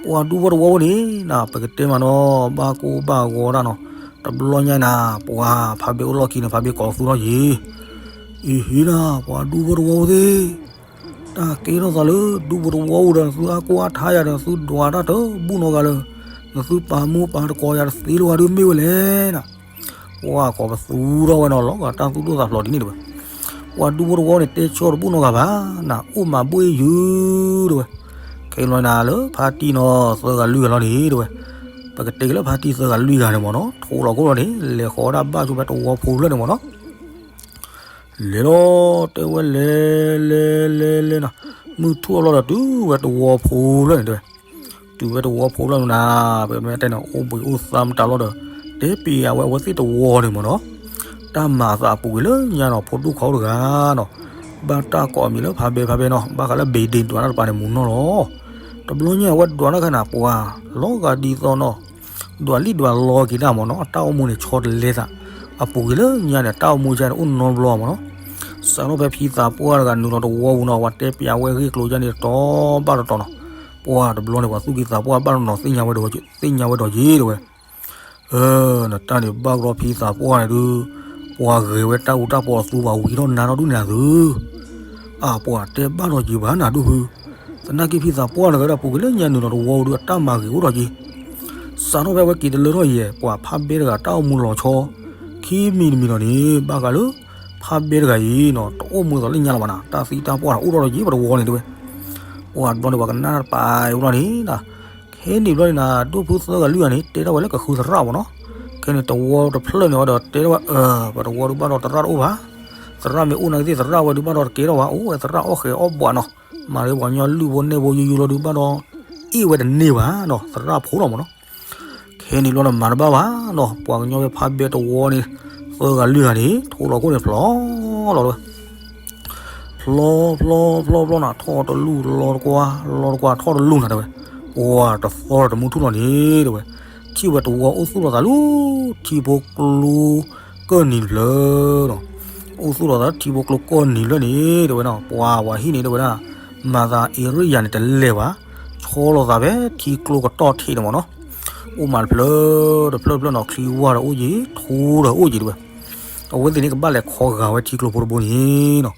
ပှၤဒူဖိတဝီဖိန့ၣ်နၤ ပကတဲမးနီၤ ဘၣ်ကိၢ်ဘၣ်ဂီၤဒၣ်နီၤ, တဘျီညါနၤ ပှၤဖါဘဲအိၣ်လီၢ်ခံန့ၣ် ဖါဘဲကိးသူထီၣ်ယံၤ, အံၤဟံၤနၤ ပှၤဒူဖိတဝီဖိသ့ၣ်, တၢ်ကဲထီၣ်သးလၢဒူဖိတဝီဖိဒီး နသုအါကိၢ်အါထါယၤဒီး နသုဒွးတၢ်တဘူၣ်နီတဂၤလၢၤ, နသုပာ်မူပာ်တကိးယၤတသ့လၢၤဘၣ်ဒုးမ့ၢ်ဝဲလဲၣ်နၤ ပှၤကိးပသူထီၣ်ဝဲနီၤ လီၤဂာ်တၢ်သူၣ်ဒိၣ်သးဖျိးဒ်န့ၣ်တဝဲ, ပှၤဒူဖိတဝီန့ၣ် တဲဆၢတဘူၣ်နီတဂၤဘၣ်နၤ အိၣ်မးဘှ့ၣ်ယုၢ်တဝဲ, ခဲအံၤလီၤနၤလၢဖါတံၢ်နီၤ သၢဂၤလွံၢ်ဂၤလီၤန့ၣ်တဝဲ, ပကတဲက့ၤလၢဖါတံၢ်သၢဂၤလွံၢ်ဂၤန့ၣ်မ့ၢ်နီၤ ထိးလီၤခိၣ်လီၤန့ၣ် လဲၤဃီၤဝဲဒၣ်ဘၣ်ဆိဖဲတဝီဖိဖျၢၣ်န့ၣ်မ့ၢ်နီၤ လဲၤလီၤ တဲဝဲလဲၤ လဲၤ လဲၤ လဲၤနီၤ, မုၢ်ထူၣ်အလီၢ်ဒီးတုၤဝဲတဝီဖိလၢန့ၣ်တဲဝဲ, တုၤဝဲတဝီဖိလၢန့ၣ်နၤ ပမ့ၢ်တဲန့ၣ် အိၣ်ဘှံးအိၣ်သါမတၤလီၤဒီး တဲပံၤအဝဲအဝဲသ့ၣ်တဝီန့ၣ်မ့ၢ်နီၤ, တၢ်မၤအသးအပူၤကွံာ်လၢညါနီၤ ဖိဒူၣ်ခိးတဂၤနီၤ, ဘၣ်တၢ်ကိးအမံၤလၢဖါဘဲဖါဘဲနီၤ ဘၣ်ဃးလၢဘ့ၣ်ဒ့ၣ်ဒွးတၢ်တပၤန့ၣ်မူနီၢ်လီၤ, တဘျီညါအဝဲဒွးတၢ်ခါန့ၣ် ပှၤလီၤဂာ်ဒ်သိးနီၤ ဒွးလံၣ်ဒွးလီက့ၤတၢ်မ့ၢ်နီၤ အတၢ်အိၣ်မူန့ၣ်ဆီတလဲသး, အပူၤကွံာ်လၢညါန့ၣ် တၢ်အိၣ်မူယါန့ၣ် အိၣ်နီတဘျီမ့ၢ်နီၤ, စးထီၣ်ဖဲဖံသးပှၢ်တဂၤနုာ်လီၤတဝီပူၤနီၤ ပှၤတဲပံၤအဝဲဂ့ၢ်ကျိၤယါန့ၣ်တတီၤဘၣ်တတီၤနီၤ, ပှၤတဘျီန့ၣ် ပှၤသူၣ်က့သးပှၢ်ဘၣ်တနီၤ သ့ၣ်ညါဝဲဒီးယံၤတဝဲ နတၢ်န့ၣ်ဘၣ်ကရီဖံသးပှၢ်န့ၣ်ဒုး, ပှၤဂဲၤဝဲတၢ်အူတၢ်ပီအသူ ပှၤဝံၤထီၣ်နါထီၣ်ဒုးန့ၣ်အသု, အပှၤတဲဘၣ်ထီၣ်က့ၤဘၣ်နၤဒိၣ်ဖု, သနာ်က့ဖံသးပှၢ်န့ၣ်ကဒီး ပူၤကွံာ်လၢညါနုာ်လီၤတဝီဒုး အတၢ်မၤဂ့ၤအိၣ်ထီၣ်က့ၤ, စးထီၣ်ဖဲအဝဲက့ၤတလၢထီၣ်ယဲၢ် ပှၤဖးဘဲတဂၤတၢ်အိၣ်မူလီၤဆီ, ခံမံၤတမံၤလီၤန့ၣ် ဘၣ်ဃးလၢ ဖးဘဲတဂၤအံၤနီၤ တအိၣ်မူသးလၢညါလီၤဘၣ်နၤ တၢ်သံတၢ်ပှၢ်န့ၣ် အိၣ်ထီၣ်ထီၣ်က့ၤပတဝီန့ၣ်တဲဝဲ, ပှၤတဘျီန့ၣ် ပှၤကနၣ်တပာ်အံၤအိၣ်ထီၣ်န့ၣ်နၤ ခဲန့ၣ်ဘျီန့ၣ်နၤ ဒိၣ်ဖုသၢဂၤလွံၢ်ဂၤန့ၣ် တဲထီၣ်ဝဲလၢကဃုသရၣ်မ့ၢ်နီၤ, ခဲန့ၣ်တဝီတဖျၢၣ်န့ၣ်ဝဲဒီးတဲထီၣ်ဝဲ ပတဝီဒုးဘၣ်ဒီးသရၣ်တအိၣ်ဘၣ်, သရၣ်မ့ၢ်အိၣ်နာ်က့သ့ၣ် သရၣ်ဝဲဒုးဘၣ်ဒီးတကဲထီၣ်ဘၣ် အိၣ်ဝဲသရၣ်အီၣ်ဃဲၤအီၣ်ဘှးနီၤ, မၤလၢပှၤကညီလုၢ်ဖိနဲၣ်ဖိယူယူလီၤဒုးဘၣ်ဒီး အ့ၣ်ဝဲတန့ၢ်ဘၣ်နီၤ သရၣ်ဖိလီၤမ့ၢ်နီၤ ခဲန့ၣ်ဘျီဒီးမၤတဘၣ်ဘၣ်နီၤ ပှၤကညီဖဲဖးဘဲတဝီန့ၣ် သၢဂၤလွံၢ်ဂၤန့ၣ် ထိးလီၤခိၣ်န့ၣ်ဖျီလီၤတဲဝဲ, ဖျီဖျီဖျီဖျီနၤ ထီၣ်တလူၢ်လီၤတကွၢ် လီၤတကွၢ်ထီၣ်တလူၢ်နၤတဲဝဲ, ပှၤတသီတမုၢ်ထူၣ်လီၤန့ၣ်တဲဝဲ, ထံၣ်ဝဲတဝီအိၣ်သူၣ်လီၤသးလၢ ထံဖိကျိကၢၢ်နံၤတဖျၢၣ်နီၤ, အိၣ်သူၣ်လီၤသးလၢထံဖိကျိကၢၢ်နံၤတဖျၢၣ်န့ၣ်တဲဝဲနီၤ ပှၤဝၤဟံၣ်န့ၣ်တဲဝဲဒၣ် မၤသးအ့ရ့ယၤန့ၣ်တလဲၤဘၣ်, ဆီလီၤသးဖဲထံကျိကတီၢ်ထံးန့ၣ်မ့ၢ်နီၤ, အိၣ်မးတဖျၢၣ်တဖျၢၣ်တဖျၢၣ်နီၤ ချံဝါဒီးအိၣ်က့ၤ ထူဒီးအိၣ်က့ၤတဲဝဲ, အဝဲသ့ၣ်န့ၣ်ကဘၣ်လဲၤခီဂာ်ဝဲထံကျိဖိတဘိန့ၣ်နီၤ,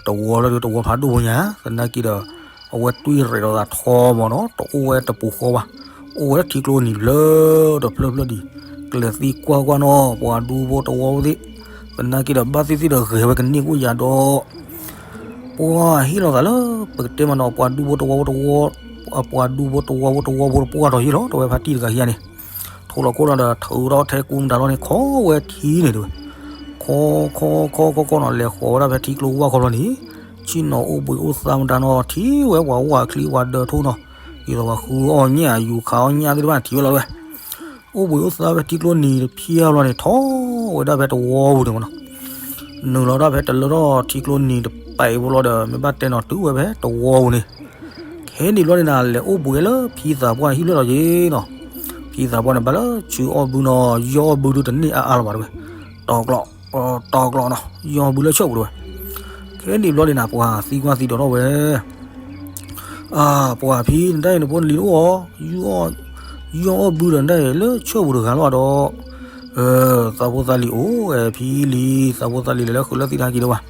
တဝီလၢဒုးတဝီဖးဒိၣ်ဖိညါ သနာ်က့ဒီး အဝဲတွံၢ်ရဲၣ်လီၤသးထီမ့ၢ်နီၤ တအိၣ်ဝဲတပူၤဃီဘၣ်, အိၣ်ဝဲထံကျိနံၤတဖျၢၣ်တဖျၢၣ်ဒံး, ကျဲၤသံကွၢ်ကွၢ်နီၤ ပှၤဒူဖိတဝီဖိသ့ၣ်, သနာ်က့ဒီးဘၣ်သ့ၣ်သ့ၣ်ဒီးဂဲၤဝဲကန့ၢ်ကွၢ်ယၤဒီး ပှၤဟ့ၣ်လီၤသးလၢ ပကတဲမ့ၢ်နီၤ ပှၤဒူဖိတဝီဖိတဝီ, ပှၤဒူဖိတဝီဖိတဝီဖိတပှၢ်ထီၣ်ယ့ၢ်လီၤ တဲဝဲဖါတံၢ်တဂၤဟံၣ်န့ၣ်, ထိးလီၤခိၣ်လီၤဒီးထုးထီၣ်ထဲကူမတၤလီၤန့ၣ် ခီဝဲထံန့ၣ်တဲဝဲ, ခီခီခီခီခီနီၤ လဲၤဃီၤဝဲဒၣ်ဖဲထံကျိဝၢ်ခီဘျီန့ၣ်, ဆ့ၣ်နီၤအိၣ်ဘှံးအိၣ်သါမတၤနီၤ ထံၣ်ဝဲပှၤဝၣ်ချံပှၤဒၢးထိနီၤ, ဒ်သိးပှၤဃုအီၣ်ညၣ်ယူၤခးအီၣ်ညၣ်သ့ၣ်တဖၣ်န့ၣ် ထံၣ်ဝဲလီၤတဲဝဲ အိၣ်ဘှံးအိၣ်သါဖဲထံကျိနံၤတဖျၢၣ်ဘျီန့ၣ် ထီၣ်ဝဲဒၣ်ဖဲတဝီပူၤန့ၣ်မ့ၢ်နီၤ, နုာ်လီၤဒၣ်ဖဲတလၢထီၣ်ထံကျိနံၤတပာ်အံၤဖိလီၤဒီး မ့ၢ်ဘၣ်တဲနီၤတုၤဝဲဖဲတဝီပူၤန့ၣ်, ခဲန့ၣ်ဘျီန့ၣ်နၤ လဲၤအိၣ်ဘှံးလၢဖံသးပှၢ်ဟံၣ်ဖျၢၣ်လီၤက့ၤနီၤ, ဖံသးပှၢ်န့ၣ်ဘၣ်လၢဆူအီၣ်ဘုနီၤ ယီၢ်အီၣ်ဘုဒုတန့ၢ်အါအါလီၤဘၣ်တဲဝဲ, တီၤကျီး, တီၤကျီးနီၤ ယီၢ်ဘုလၢဆၢၣ်ပူၤတဲဝဲ, ခဲန့ၣ်ဘျီန့ၣ်နၤ ပှၤသံကွၢ်သံဒိးထီၣ်ဝဲ အၢ ပှၤဖံ နတၢ်အံၤနဖိနလံၤတအိၣ်အီၤ, ယူၢ်အီၣ်ဘုဒီးနတၢ်အံၤလၢဆၢၣ်ပူၤတဂၤလီၤဒီး, သးဖိသးလံၤအိၣ်ဝဲဖံလံၤ, သးဖိသးလံၤလဲၤလၢဃုာ်လၢသံတဟါက့ၤဒံးဘၣ်,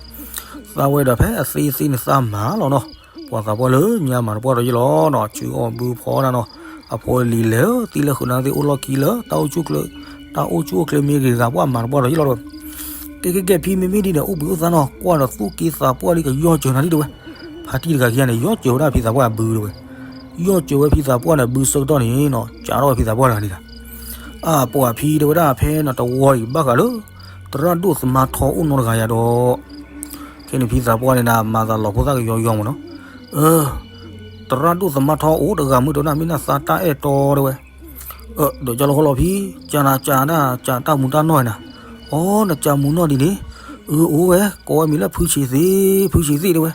သးဝဲဒီးဖဲအသ့သ့န့ၣ်သးမၤလီၤနီၤ, ပှၤသးပှၢ်လၢညါမၤတပှၢ်ဒီးယ့ၢ်လီၤနီၤ, ဆူအီၣ်ဘုဖီဒၣ်နီၤ, အဖိလံၤလဲၤသံလၢဃုာ်နၤသ့ၣ် အိၣ်လီၢ်ခံလၢ တၢ်အိၣ်ဆူၣ်အိၣ်ချ့မ့ၢ်ဂ့ၤတဂၤ ပှၤမၤတပှၢ်ဒီးယ့ၢ်လီၤတဲဝဲ, ကဲကဲကဲ ဖံမ့မ့ၢ်ဒ်န့ၣ် အိၣ်ဘှံးအိၣ်သါနီၤ, ကွၢ်ဒီးသူၣ်က့သးပှၢ်ဒီးကယီၢ်စၢၤနၤဒံးတဲဝဲ, ဖါတံၢ်တဂၤခံဂၤန့ၣ် ယီၢ်စၢၤဝဲဒၣ်ဖံသးပှၢ်အဘုတဲဝဲ, ယီၢ်စၢၤဝဲဖံသးပှၢ်န့ၣ် ဘုဆၢကတီၢ်န့ၣ်နီၤ, ကးထီၣ်ဝဲဖံသးပှၢ်တဂၤန့ၣ်ဒီး, အၢ ပှၤဖံတဲဝဲဒၣ် ဖဲန့ၣ်တဝီအံၤဘၣ်ဃးလၢ သရၣ်ဒိၣ်သမါထီအိၣ်နီတဂၤယၤဒီး, ခဲန့ၣ်ဖံသးပှၢ်န့ၣ်ဒၣ် မၤသးလီၤဖိသၣ်ကယီယီမ့ၢ်နီၤ, သရၣ်ဒိၣ်သမါထီအိၣ်တဂၤမုၢ်တနၢ်မ့ၢ်နၢ်သါတၢ်အဲၣ်တီတဲဝဲ, ဒီးကၠီလီၤဃီလီၤဖံ, ကးနၤကးဒၣ်ကးတၢ်မူၤတၢ်နီၢ်န့ၣ်, အိ နကးမူၤနီၢ်ဒ်န့ၣ်, အၢ အိၣ်ဝဲ ကိးဝဲမံၤလၢဖုဆံးသ့ၣ်, ဖုဆံးသ့ၣ်တဲဝဲ,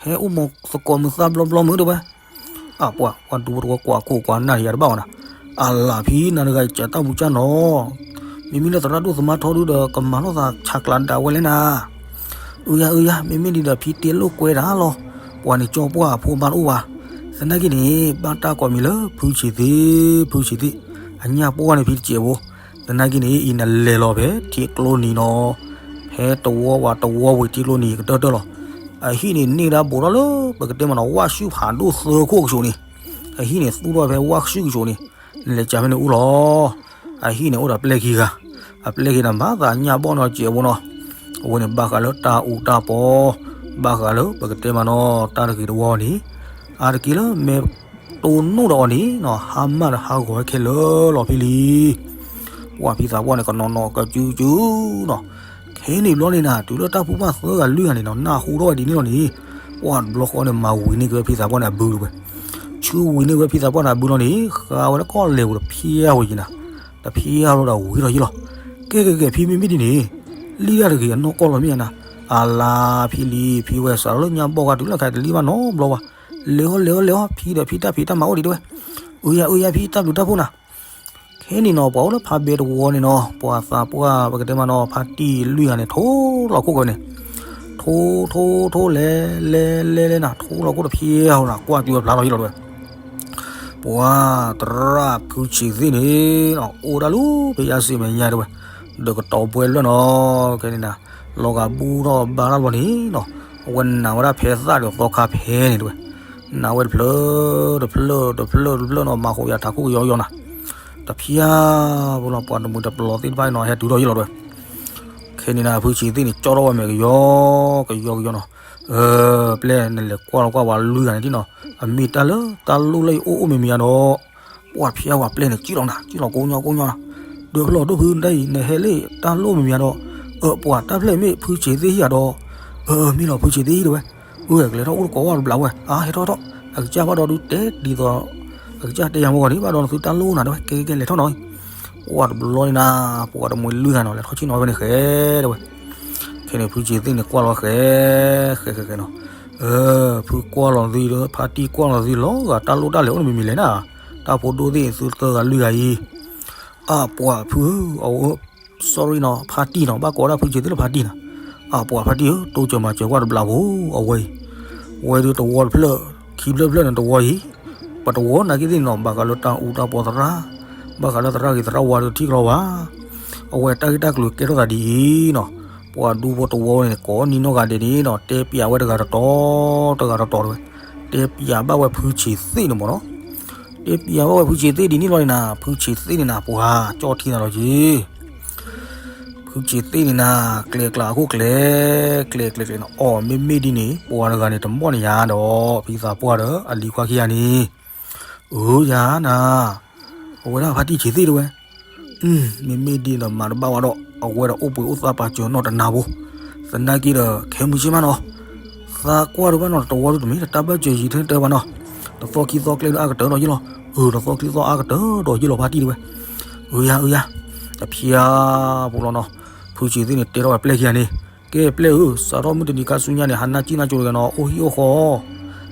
ဟဲအိၣ်မီၤသကိးမုၤသၣ်ဘျီဘျီမုၤတဲဝဲ, အၢ ပှၤ ပှၤဒူဖိတဝီကွၢ်ခိၣ်ကွၢ်နၢ်ယၤတဘၣ်ဝဲနၤ, အလၢဖံနၤတဂၤအံၤကးတၢ်မူၤကၢ်နီၢ်, မ့မ့ၢ်လၢသရၣ်ဒိၣ်သမါထီဒုဒီး ကမၤလိာ်သးဆးကျးဒၣ်ဝဲလဲၣ်နၤ, အၢယၤအၢယၤ မ့မ့ၢ်ဒ်ဒီးဖံတ့လိာ်ကွဲတၢ်လီၤ, ပှၤန့ၣ်ကၠီပှၢ်အဖိမါတအိၣ်ဘၣ်, သနာ်က့န့ၣ် ဘၣ်တၢ်ကိးမံၤလၢဖုဆံးသ့ၣ်, ဖုဆံးသ့ၣ်, အညၣ်ပှၢ်န့ၣ်ဖံတစဲးဖိ, သနာ်က့န့ၣ် အံၤနလဲၤလီၤဖဲထံကျိနံၤနီၤ, ဖဲတဝီဝးတဝီဝံၤထံကျိနံၤကတၢၢ်တၢၢ်လီၤ, အဟံၣ်န့ၣ်န့ၢ်ဒၣ်ဘူးထီၣ်လၢ ပကတဲမးနီၤ ဝၣ်ဆူၣ်ဖးဒိၣ်သၢခိၣ်ကစိၤန့ၣ်, အဟံၣ်န့ၣ်သူၣ်ထီၣ်ဖဲဝၣ်ဆူၣ်ကစိၤန့ၣ်, နလဲၤကးဖဲန့ၣ်အိၣ်လီၤ, အဟံၣ်န့ၣ်အိၣ်ဒီးပျဲၢ်ခံဂၤ, အပျဲၢ်ခံန့ၣ် မၤသးညၣ်ဘီၣ်နီၤစဲးဖိနီၤ, အဝဲန့ၣ်ဘၣ်ဃးလၢတၢ်အူတၢ်ပီ, ဘၣ်ဃးလၢပကတဲမးနီၤ တၢ်တဂ့ၤတဝီန့ၣ်, အါတက့ၢ်လၢမဲာ်တိၢ်နီၣ်ဒီးအီၤန့ၣ်နီၤ ဟါမၢ်ဒီးဟးဂီၤဝဲခဲလၢာ်လီၤဖံလံၤ, ပှၤဖံသးပှၢ်န့ၣ် ကနီၤနီၤကစုကစုနီၤ, ခဲန့ၣ်ဘျီန့ၣ်နၤ တုၤလၢတၢ်ဖူဘၣ်သၢဂၤလွံၢ်ဂၤန့ၣ်နီၤ နၢ်ဟူထီၣ်ဝဲဒ်န့ၣ်လီၤန့ၣ်, ပှၤတဘျီဃီန့ၣ် မၤဝံၤန့ၢ်က့ၤဝဲဖံသးပှၢ်န့ၣ်အဘုလီၤဝဲ, ဆူဝံၤန့ၢ်ဝဲဖံသးပှၢ်န့ၣ်အဘုလီၤန့ၣ် ဃါဝဲလၢကီၢ်လဲၤပူၤတဖျဲဝဲယံၤနၤ, တဖျဲလီၤဒီးဝံၤထီၣ်ယ့ၢ်လီၤ, ကဲကဲကဲ ဖံမ့မ့ၢ်ဒ်န့ၣ်, လံၣ်တၢ်တဂ့ၤအနီၢ်ကီၢ်လီၤမ့ၢ်ဧါနၤ, အလါဖံလံၤ ဖံဝဲစးထီၣ်လၢညါဘီၣ်ဂၤတုၤလၢခဲတလံၣ်ဘၣ်နီတဘျီဘၣ်, လဲၤအီၤလဲၤအီၤလဲၤအီၤ ဖံဒီးဖံတၢ်ဖံးတၢ်မၤအိၣ်ဒံးတဲဝဲ, အၢယၤအၢယၤဖံတၢ်ဘျုးတၢ်ဖှိၣ်နၤ, ခဲန့ၣ်နီၤ ပှၤအိၣ်လၢဖးဘဲတဝီန့ၣ်နီၤ ပှၤသးပှၢ်ပကတဲမးနီၤ ဖါတံၢ်လွံၢ်ဂၤန့ၣ် ထိလီၤခိၣ်ကဝဲန့ၣ်, ထိထိထိလဲၤလဲၤလဲၤလဲၤနၤ ထိလီၤခိၣ်တဖျဲဟီနၤ ကွၢ်ကၠူဝဲဖျါထီၣ်ယ့ၢ်လီၤတဲဝဲ, ပှၤသရၣ်ဖုဆံးသ့ၣ်န့ၣ် အိၣ်ဒၣ်လၢဖဲယါစံးမဲာ်ညါတဲဝဲ, ဒီးကတီၤဘှဲလၢနီၤ ခဲန့ၣ်နၤ, လီၤဂာ်ဘူၣ်ထီၣ်ဘါထီၣ်ဘျီန့ၣ်နီၤ, အဝဲနာ်ဝဲဒၣ်ဖဲသၣ်ဒီးသီခါဖဲန့ၣ်တဲဝဲ, နာ်ဝဲတဖျၢၣ်တဖျၢၣ်တဖျၢၣ်တဖျၢၣ်နီၤ မၤဃိးယၤထးခိၣ်ကယီယီနၤ တဖျါဖိလီၤ ပှၤတမှံၤတပျီၤသ့ၣ်တဖၣ်နီၤ ဟဲတုၤထီၣ်ယ့ၢ်လီၤတဲဝဲ, ခဲန့ၣ်နၤ ဖုဆံးသ့ၣ်န့ၣ် ကၠီထီၣ်ဝဲမဲာ်ကယီကယီကယီနီၤ, ပျဲၢ်နလဲၤကွၢ်လီၤကွၢ်ပှၤလွံၢ်ဂၤန့ၣ်ဒ်နီၤ အမ့ၢ်တၢ်လၢတၢ်လိၣ်လၢယအိၣ်အိၣ်မံၤမံၤဧါဒီး, ပှၤတဖျါပှၤပျဲၢ်န့ၣ် ကၠံၣ်လီၤနၤ ကၠံၣ်လီၤကိးညီကိးညီနၤ, ဒီးဖျီၣ်ဒိၣ်ဖုတၢ်အံၤ နဟဲလၢတၢ်လိၣ်မံၤမံၤဧါဒီး, အၢ ပှၤတၢ်ဖျၢၣ်မ့ၢ်ဖုဆံးသ့ၣ်ဟံၣ်ဧါဒီး, အၢ မ့ၢ်လီၤဖုဆံးသ့ၣ်ဟံၣ်တဲဝဲ, အၢ ကလဲၤထီၣ်အိၣ်တကိးဝဲတဘျီဝဲ အါ ဟဲထီၣ်ထီၣ် အကစၢ်ဘၣ်ဒီးဒုးတဲဒ်သိး အကစၢ်တဲယၤမ့ၢ်ဂီၤန့ၣ် ဘၣ်ဒီးနသုတၢ်လိၣ်နၤတဲဝဲ ကဲကဲကဲလဲၤထီၣ်နီၤ, ပှၤတဘျီန့ၣ်နၤ ပှၤတမှံၤလွံၢ်ဂၤနီၤ လဲၤထီၣ်ဆ့ၣ်နီၤဖဲန့ၣ်ဃဲတဲဝဲ, ခဲန့ၣ် ဖုဆံးသ့ၣ်န့ၣ် ကွၢ်လီၤဃဲ ဃဲဃဲဃဲနီၤ, အၢ ဖုကွၢ်လီၤသံဒီး ဖါတံၢ်ကွၢ်လီၤသံလီၤဂာ် တၢ်လိၣ်တၢ်လဲၤအိၣ်တမံၤမံၤလဲၣ်နၤ, တၢ်ဖိဒိၣ်သ့ၣ်သုသၢဂၤလွံၢ်ဂၤအံၤ, အပှၤဖု အဝဲ sorry နီၤ ဖါတံၢ်နီၤ ဘၣ်ကိးဝဲဒၣ်ဖုဆံးသ့ၣ်လၢဖါတံၢ်နီၤ, အပှၤဖါတံၢ်ဧၢ တိစၢၤမၤစၢၤကွၢ်တဘျီဖိ အဝဲအံၤ, ဝဲဒုးတဝီတဖျၢၣ် ခံဖျၢၣ်တဖျၢၣ်န့ၣ်တဝီအံၤ, ပတဝီနာ်က့သ့ၣ်နီၤ ဘၣ်ဃးလၢတၢ်အူတၢ်ပီသရၣ်, ဘၣ်ဃးလၢသရၣ်ဂ့ၤသရၣ်ဝါဒီးထံၣ်ကလီဘၣ်, အဝဲတၢ်ဂ့ၢ်တၢ်ကျိၤကဲထီၣ်သးဒ်အံၤနီၤ, ပှၤဒူဖိတဝီန့ၣ် ကိးနံၤနီၢ်ဂၤဒဲးန့ၣ်နီၤ တဲပျးဝဲတဂၤတတီၤ တဂၤတတီၤတဲဝဲ, တဲပျးဘၣ်ဝဲဖုဆံးသ့ၣ်န့ၣ်မ့ၢ်နီၤ, တဲပျးဘၣ်ဝဲဖုဆံးသ့ၣ်ဒ်န့ၣ်လီၤန့ၣ်နၤ ဖုဆံးသ့ၣ်န့ၣ်နၤ ပှၤကၠီထံနၤလီၤက့ၤ ဖုဆံးသ့ၣ်န့ၣ်နၤ ကျဲကျါအခိၣ်ကျဲ ကျဲကျဲကျဲနီၤ အီၣ်မ့မ့ၢ်ဒ်န့ၣ် ပှၤတဂၤန့ၣ် တမီၣ်န့ၢ်ယၤဒီး ဖံသးပှၢ်ဒီးအလံၤခွါခံဂၤန့ၣ်, အၢယၤနၤ, အဝဲဒၣ်ဖါတံၢ်ဆံးသ့ၣ်တဲဝဲ, မ့မ့ၢ်ဒ်ဒီးမၤတဘၣ်ဝဲဒီး အဝဲဒီးအိၣ်ဘှံးအိၣ်သါပာ်စၢၤနီၢ်တနၤဖိ, သနာ်က့ဒီး ခဲမုၢ်ဆ့ၣ်မးနီၤ, သးကွၢ်ဒိးဘၣ်နီၤ တဝီဒုတမ့ၢ်တၢ်ဘၣ်စၢၤယံၤထဲတၢ်ဘၣ်နီၤ, တသီခံသီကျဲလၢအါကတၢၢ်ဒီးယ့ၢ်လီၤ, အၢ တသီခံသီအါကတၢၢ်ဒီးယ့ၢ်လီၤဖါတံၢ်တဲဝဲ, အၢယၤအၢယၤ, တဖျါဖိလီၤနီၤ, ဖုဆံးသ့ၣ်န့ၣ် တဲထီၣ်ဝဲပျဲၢ်ခံဂၤန့ၣ်, ကဲပျဲၢ်ဧၢ, စးထီၣ်မုၢ်တနံၤခါဆူညါန့ၣ် ဟးနၢ်ကံၣ်နၢ်ကၠိတဂ့ၤနီၤ, အိၣ်ဟံၣ်အိၣ်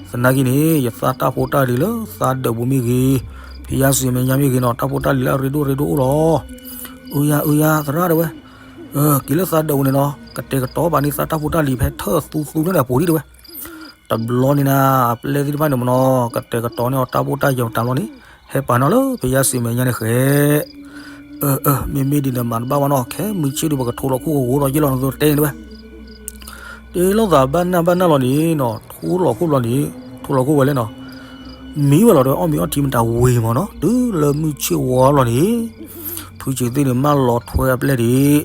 ဃီ, သနာ်က့န့ၣ် ယသးတၢ်ဖိတၢ်လံၤလၢသးဒၢးပူၤမ့ၢ်ဂ့ၤ, ဖံယါစံးမဲာ်ညါမ့ၢ်ဂ့ၤနီၤ တၢ်ဖိတၢ်လံၤလၢအရ့ဒိၣ်ရ့ဒိၣ်အိၣ်လီၤ, အၢယၤအၢယၤ သရၣ်တဲဝဲ, က့ၤလၢသးဒၢးပူၤန့ၣ်နီၤ ကတဲာ်ကတီၤဘၣ်န့ၢ်သးတၢ်ဖိတၢ်လံၤဖဲထၢၣ်သူသူလၢန့ၣ်အပူၤဒံးတဲဝဲ, တဘျီန့ၣ်နၤ အပျဲၢ်သ့ၣ်တဖၣ်န့ၣ်မ့ၢ်နီၤ ကတဲာ်ကတီၤန့ၢ်အီၤတၢ်ဘိၣ်တၢ်ယၢၤတၢ်လီၢ်န့ၣ် ဟဲပာ်နီၤလၢဖဲယါစံးမဲာ်ညါန့ၣ်ဃဲ, အၢ အၢ မ့မ့ၢ်ဒ်န့ၣ်မၤတဘၣ်ဘၣ်နီၤ ခဲမုၢ်ဆ့ၣ်ဒုး ပကထိလီၤခိၣ်ကဝီၤဒီးယ့ၢ်လီၤ နသိးတဲန့ၣ်တဝဲ တ့လိာ်သးဘၣ်နၢ်ဘၣ်နၢ်လီၤန့ၣ်နီၤ ထိလီၤခိၣ်ဘျီန့ၣ် ထိလီၤခိၣ်ဝဲလဲၣ်နီၤ, မံဝဲလီၤတဲဝဲ အီၣ်မ့ၤအီထံမတၤဝ့ၤမ့ၢ်နီၤ တုၤလၢမုၢ်ဆ့ၣ်ဝါလီၤန့ၣ် ဖုဆံးသ့ၣ်န့ၣ် မၢလီၤထွဲအပျဲၢ်ဒံး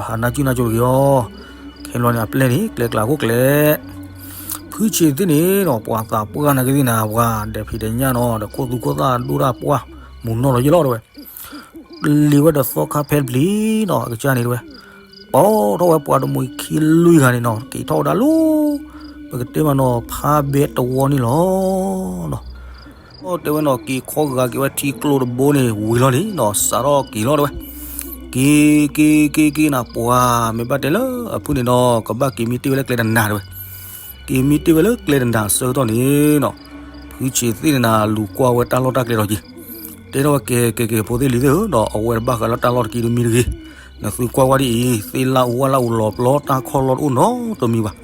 ဟးနါကၠံၣ်နါကၠိတဂ့ၤအီၤ, ခဲဘျီန့ၣ် အပျဲၢ်န့ၣ် ကျဲကျးခိၣ်ကျဲ ဖုဆံးသ့ၣ်န့ၣ်နီၤ ပှၤသးပှၢ်နာ်က့သ့ၣ်နၤ ပှၤဒဲးဖံးဒဲးညၣ်နီၤ ဒီးခိၣ်သူခိၣ်သၣ်ဒိၣ်တၢ်ပှၢ် မူးနီၢ်လီၤယ့ၢ်လီၤတဲဝဲ လံၤဝဲဒီးသီခါဖဲတပျံၤနီၤ အကစၢ်န့ၣ်တဲဝဲ, ပိာ်ထီၣ်ဝဲပှၤတမှံၤခံလွံၢ်ဂၤန့ၣ်နီၤ က့ၤထီၣ်ဝဲဒၣ်လၢ ပကတဲမးနီၤ ဖးဘဲတဝီန့ၣ်လီၤနီၤ, တဲဝဲနီၤ က့ၤခီဂာ်က့ၤဝဲထံကျိတဘိန့ၣ် ဝံၤလီၤန့ၣ်နီၤ စးထီၣ်က့ၤလီၤတဲဝဲ, က့ၤ က့ၤ က့ၤ က့ၤနၤ ပှၤမ့ၢ်ဘၣ်တဲလၢအဖုၣ်န့ၣ်နီၤ ကဘၣ်က့ၤမံတ့ၢ်ဝဲလၢကျဲတနၤတဲဝဲ က့ၤမံတ့ၢ်ဝဲလၢကျဲတနၤအဆၢကတီၢ်န့ၣ်နီၤ, ဖုဆံးသ့ၣ်န့ၣ်နၤ လူၤကွၢ်ဝဲတၢ်လီၢ်တၢ်ကျဲဒီးက့ၤ, တဲထီၣ်ဝဲ ကဲ ကဲ ကဲ ဖိသ့ၣ်လံၤသ့ၣ်ဧၢ ဒီးအဝဲတဘၣ်ဃးလၢတၢ်လီၢ်တက့ၢ်တမံၤတဂ့ၤ, နသုကွၢ်ဝဲဒ်အံၤ သ့ၣ်လၣ်အူဝၣ်လၣ်အူလီၤပျီ တၢ်ခီၣ်လီၢ်တအိၣ်နီတမံၤဘၣ်,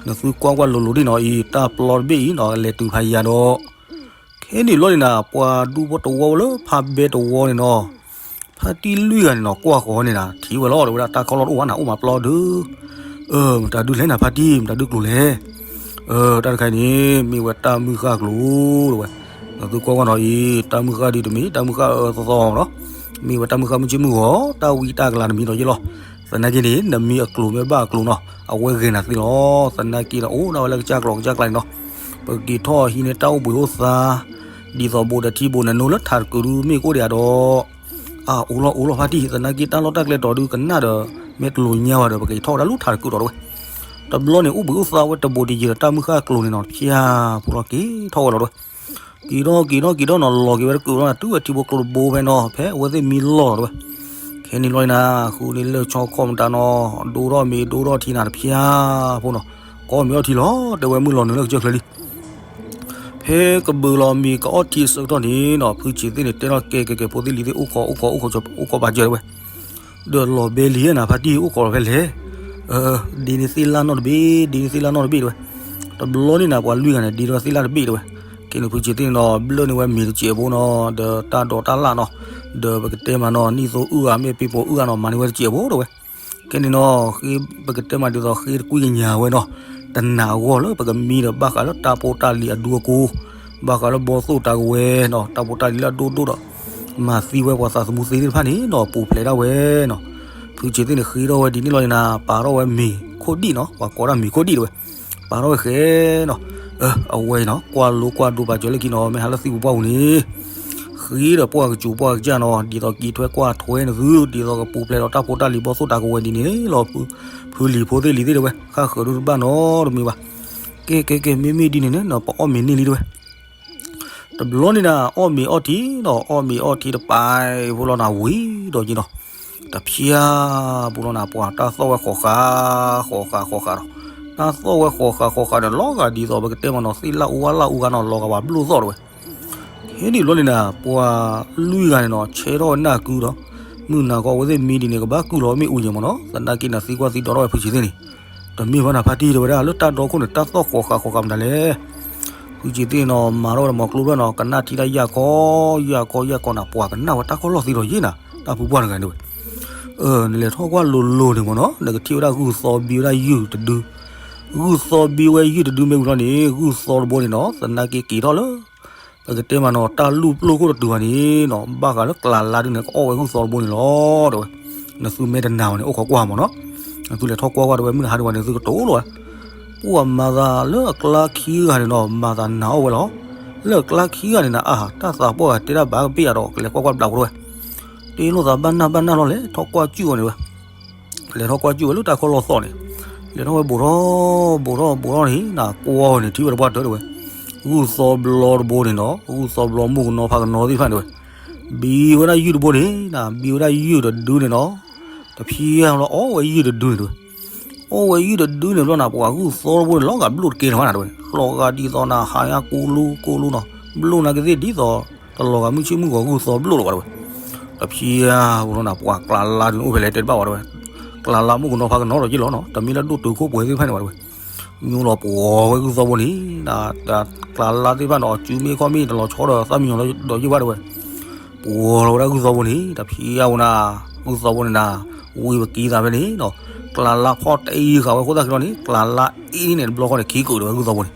နသုကွၢ်ကွၢ်လိၤလိၤဒ်နီၤအံၤ တၢ်ပျီတဘ့ၣ်အံၤနီၤ လဲၤတုၤဖးယၤဒီး ခဲန့ၣ်ဘျီန့ၣ်နၤ ပှၤဒူဖိတဝီလၢဖးဘဲတဝီန့ၣ်နီၤ, ဖါတံၢ်လွံၢ်ဂၤန့ၣ်နီၤ ကွၢ်ဃီၤန့ၣ်နၤ ထံၣ်ဝဲလီၤ တဲဝဲဒၣ်တၢ်ခီၣ်လီၢ်တအိၣ်ဘၣ်နၤ အိၣ်မးပျီဒုး, အၢ မတၤဒုလဲၣ်နၤ ဖါတံၢ် မတၤဒုကျိၤလဲၣ်, အၢ တၢ်တခါအံၤန့ၣ် မ့ၢ်ဝဲတၢ်မုၢ်ဃၢ်ကျိၤ တဲဝဲ, နသုကွၢ်ကွၢ်နီၤအံၤ တၢ်မုၢ်ဃၢ်ဒုးတမ့ၢ် တၢ်မုၢ်ဃၢ်အၢအၢသီသီနီၤ, မ့ၢ်ဝဲတၢ်မုၢ်ဃၢ်မုၢ်ဆ့ၣ်မုၢ်ဂီၤ တၢ်ဝံတၢ်ကလၤတမံၤဒီးယ့ၢ်လီၤ, သနာ်က့န့ၣ် နမ့ၢ်အကျိၤမ့ၢ်ဘၣ်အကျိၤနီၤ အဝဲဂဲၤနၤသ့လီၤ, သနာ်က့ဒီးအိၣ်ဒၣ်ဝဲလၢကစၢ်ကျိၤကစၢ်ကျါန့ၣ်နီၤ, ပက့ၤထီၣ်ဟံးန့ၢ်တၢ်အိၣ်ဘှံးအိၣ်သါ, ဒ်သိးဘူးဒီးထံဘူးနနိလၢထးတကုးဒုးမ့ၢ်ကအိၣ်ဒံးဧါဒီး, အအိၣ်လီၤအိၣ်လီၤဖါတံၢ် သနာ်က့တၢ်လီၢ်တၢ်ကျဲတီၤဒုးကနၣ်ဒီး မ့ၢ်တလိၤညါဝဲဒီး ပက့ၤထီၣ်ဝဲဒၣ်လၢထးတကုးဒီးတဲဝဲ, တဘျီန့ၣ် အိၣ်ဘှံးအိၣ်သါဝဲတဘူးတယံၤဒီးတၢ်မုၢ်ဃၢ်ကျိၤန့ၣ်နီၤ ဖၠါဖိလီၤက့ၤထီၣ်ဝဲလီၤတဲဝဲ က့ၤထီၣ်က့ၤထီၣ်က့ၤထီၣ်နီၤ လီၤက့ၤဝဲတကုးလီၤနၤ တုၤဝဲထံဖိကျိတဘိဖဲနီၤ ဖဲအဝဲသ့ၣ်မံလီၢ်လီၤတဲဝဲ, ခဲန့ၣ်လီၤနၤ ဃုန့ၢ်လၢၢ်ဆီခီၣ်မတၤနီၤ ဒိထီၣ်မ့ၤဒိထီၣ်ထံနၤတဖၠါဖိနီၤ, ကအီၣ်မ့ၤအီထံလီၤ တဲဝဲမုၢ်လီၤနုာ်လၢကစၢၢ်ချၢလံ ဖဲကဘုးလီၤမ့ၤကအီထံအဆၢကတီၢ်န့ၣ်နီၤ ဖုဆံးသ့ၣ်န့ၣ် တဲထီၣ်ကဲကဲကဲ ဖိသ့ၣ်လံၤသ့ၣ် အိၣ်ခိးအိၣ်ခိးအိၣ်ခိးအိၣ်ခိးပာ်စၢၤတဲဝဲ ဒီးလီၤဘဲလံနၤ ဖါတံၢ် အိၣ်ခိးလီၤဖဲလဲၣ်, ဒ့န့ၢ်သ့ၣ်လၣ်နီတဘ့ၣ် ဒ့န့ၢ်သ့ၣ်လၣ်နီတဘ့ၣ်တဲဝဲ, တဘျီန့ၣ်နၤ ပှၤလွံၢ်ဂၤန့ၣ် ဒ့ထီၣ်သ့ၣ်လၣ်တဘ့ၣ်တဲဝဲ, ခဲန့ၣ်ဖုဆံးသ့ၣ်န့ၣ်နီၤ ဘျၢၣ်န့ၢ်ဝဲမ့ၤတစဲးဖိနီၤ ဒီးတၢ်ဒိးတၢ်လၣ်နီၤ, ဒီးပကတဲမးနီၤ နံၣ်သိအုၣ်ဂၤမ့ၢ်ပ့ၤပိာ်အုၣ်ဂၤနီၤ မၤန့ၢ်ဝဲတစဲးဖိတဲဝဲ ခဲန့ၣ်နီၤ ပကတဲမးဒ်သိးဃ့တကွံကညးဝဲနီၤ, တနာ်အဂီၢ်လၢပကမံဒီးဘၣ်ဃးလၢတၢ်ဖိတၢ်လံၤအဒူအကိ, ဘၣ်ဃးလၢဘီသိၣ်တၢ်ကဝဲၤနီၤ တၢ်ဖိတၢ်လံၤလၢအဒိၣ်ဒိၣ်ဒီး မၤသံဝဲပှၤသးသမူသ့သ့ၣ်တဖၣ်န့ၣ်နီၤ ပူၤဖျဲးဒၣ်ဝဲနီၤ, ဖုဆံးသ့ၣ်န့ၣ် ဃ့ထီၣ်ဝဲဒ်န့ၣ်လီၤန့ၣ်နၤ ပာ်ထီၣ်ဝဲမ့ၤခိၣ်ဒံၣ်နီၤ ပှၤကိးဒၣ်မ့ၤခိၣ်ဒံၣ်တဲဝဲ, ပာ်ထီၣ်ဝဲဃဲနီၤ, အဝဲအံၤနီၤ ကွၢ်လိကွၢ်ဒိပာ်စၢၤလၢခံနီၤ မ့ၢ်ဟးလၢသံပူၤပှၢ်ပူၤန့ၣ် ဃ့ဒီးပှၢ်ကစူၤပှၢ်ကစၢ်နီၤ ဒ်သိးက့ၤထွဲကွၢ်ထွဲနသု ဒ်သိးကပူၤဖျဲးဒီးတၢ်ဖိတၢ်လံၤဘီသိၣ်တၢ်ကဝဲၤဒ်န့ၣ်လီၤ, ဖုလံၤဖိသ့ၣ်လံၤသ့ၣ်တဲဝဲ ဃၣ်ဃၢၤဒုတဘၣ်နီတမံၤဘၣ်, ကဲကဲကဲ မ့မ့ၢ်ဒ်န့ၣ်န့ၣ်နီၤ ပအီၣ်မ့ၤန့ၢ်လံတဲဝဲ, တဘျီန့ၣ်နၤ အီၣ်မ့ၤအီထံနီၤ အီၣ်မ့ၤအီထံတပၤဖိလီၤနၤ ဝံၤဒီးက့ၤနီၤ, တဖျါပူၤလီၤနၤ ပှၤတၢ်သီၣ်ဝဲဃီၤဃာ်ဃီၤဃာ်ဃီၤဃာ်ဒီး တၢ်သီၣ်ဝဲဃီၤဃာ်ဃီၤဃာ်ဒီး လီၤဂာ်ဒ်သိးပကတဲမးနီၤ သ့ၣ်လၣ်အူဝၣ်လၣ်အူဂၤနီၤ လီၤဂာ်ပှၤဘျိၣ်သီၣ်တဲဝဲ ခဲန့ၣ်ဘျီန့ၣ်နၤ ပှၤလွံၢ်ဂၤန့ၣ်နီၤ ဆဲထီၣ်ဝဲနၢ်ကုဒီး မုၢ်နၤခီအဝဲသ့ၣ်မံဒ်န့ၣ် ကဘၣ်ကုၢ်လီၤမ့ၣ်အူယဲၢ်မးနီၤ သနာ်က့နၤသံကွၢ်သံဒိးထီၣ်ဝဲဖုဆံးသ့ၣ်န့ၣ်, တမ့ၢ်ဘၣ်နၤဖါတံၢ်တဲဝဲဒၣ် လၢတၢ်ဒီခိၣ်န့ၣ် တၢ်သီၣ်ဃီၤဃာ်ဃီၤဃာ်မတၤလဲၣ်, ဖုဆံးသ့ၣ်နီၤ မၤထီၣ်ဝဲဒီးမၤကျိဖျၢၣ်နီၤ ကနၣ်ထံတၢ်ယၢ်ခီ ယၢ်ခီ ယၢ်ခီနၤ ပှၤကနၣ်ဝဲတၢ်ခီၣ်လီၢ်သံဒီးယ့ၢ်နၤ တၢ်ဖုပှၢ်တဂၤန့ၣ်ဝဲ နလဲၤထီၣ်ကွၢ်လိၤလိၤန့ၣ်မးနီၤ နကထံၣ်ဝဲဒၣ်ဂုၢ်သီဘံဝဲဒၣ်ယုၢ်တဒု, ဂုၢ်သီဘံဝဲယုၢ်တဒုမ့ၢ်ဝံၤလီၤန့ၣ် ဂုၢ်သီတဘိန့ၣ်နီၤ သနာ်က့က့ၤထီၣ်လၢ ပကတဲမးနီၤ တၢ်လူၢ်ပျိၢ်ခိၣ်တတုၤဘၣ်န့ၣ်နီၤ ဘၣ်ဃးလၢကျးလါဒုန့ၣ် ကအီၣ်ဝဲဂုၢ်သီတဘိန့ၣ်လီၤ တဲဝဲ, နသုမ့ၢ်တနာ်ဝဲန့ၣ် အိၣ်ခိးကွၢ်မးနီၤ, နသုလဲၤထီၣ်ကွၢ်ကွၢ်တဲဝဲ မုၢ်နဟါဒံးဝဲန့ၣ် သုကတိၤလိာ်ဝဲ, ပှၤမၤသးလၢအကျါခံဂၤန့ၣ်နီၤ မၤသးနာ်အီၣ်ဝဲလီၤ, လၢအကျါခံဂၤန့ၣ်နၤ အါ တၢ်သးပှၢ်ဂၤတဲတၢ်ဘၣ်ကဘ့ၣ်ယၤဒီး ကလဲၤကွၢ်ကွၢ်ဘျးဖိတဲဝဲ တ့လိာ်သးဘၣ်နၢ်ဘၣ်နၢ်လီၤ လဲၤထီၣ်ကွၢ်ကၠူၣ်ဝဲန့ၣ်ဝဲ, လဲၤထီၣ်ကွၢ်ကၠူၣ်ဝဲလၢတၢ်ခီၣ်လီၢ်သီၣ်န့ၣ်, လဲၤထီၣ်ဝဲဘူးထီၣ်ဘူးထီၣ်ဘူးထီၣ်န့ၣ် နကွၢ်ဝဲန့ၣ် ထံၣ်ဝဲတပှၢ်တၢၢ်တဲဝဲ, ဂုၢ်သီဘျီတဘိန့ၣ်နီၤ ဂုၢ်သီဘျီမိၢ်ကနီၤဖးကနီၤသ့ၣ်တဖၣ်န့ၣ်ဝဲ, ဘံဝဲဒၣ်ယုၢ်တဘိန့ၣ်နၤ ဘံဝဲဒၣ်ယုၢ်တဒုန့ၣ်နီၤ, တဖျါလီၤအီၣ်ဝဲယုၢ်တဒုန့ၣ်တဲဝဲ အီၣ်ဝဲယုၢ်တဒုန့ၣ်ဘျီနၤ ပှၤဂုၢ်သီတဘိန့ၣ် လီၤဂာ်ဘျိၣ်တကဲလၢၤဘၣ်နၤတဲဝဲ လီၤဂာ်ဒ်သိးနၤ ဟးယါကိလူကိလူနီၤ ဘျိၣ်နာ်က့သ့ၣ်ဒ်သိး တလီၤဂာ်မုၢ်ဆ့ၣ်မုၢ်ဂီၤဂုၢ်သီဘျိၣ်လၢၤဘၣ်တဲဝဲ, တဖျါဘူးထီၣ်နၤ ပှၤကျးလါဒုန့ၣ်အိၣ်ဖဲလဲၣ်တဲတဘၣ်ဝဲတဲဝဲ, ကျးလါမိၢ်ကနီၤဖးကနီၤဒီးက့လီၤနီၤ တမ့ၢ်လၢဒိၣ်တုာ်ခိၣ်ပှဲၤသ့ၣ်တဖၣ်န့ၣ်ဘၣ်တဲဝဲ, ညိလီၤပှီၤဝဲဂုၢ်သီဘိန့ၣ်, ကျးလါသ့ၣ်တဖၣ်န့ၣ် အစုမ့ၢ်ခီၣ်မ့ၢ်တလီၤဆီဒီးသၣ်မံညီၤဒီးယ့ၢ်ဘၣ်တဲဝဲ, ပှီၤလီၤဝဲဒၣ်ဂုၢ်သီဘိန့ၣ် တဖံးအါဝဲနၤ, ဂုၢ်သီဘိန့ၣ်နၤ, ဝံၤပက့ၤသးဖဲန့ၣ်ဒီး, ကျးလါဖီၣ်တအံၤဃာ်ဝဲအဃိသတးက့ၤလီၤန့ၣ် ကျးလါအ့န့ၣ်တဘျီဃီန့ၣ် ခံကိးဒီးဝဲဂုၢ်သီဘိန့ၣ်,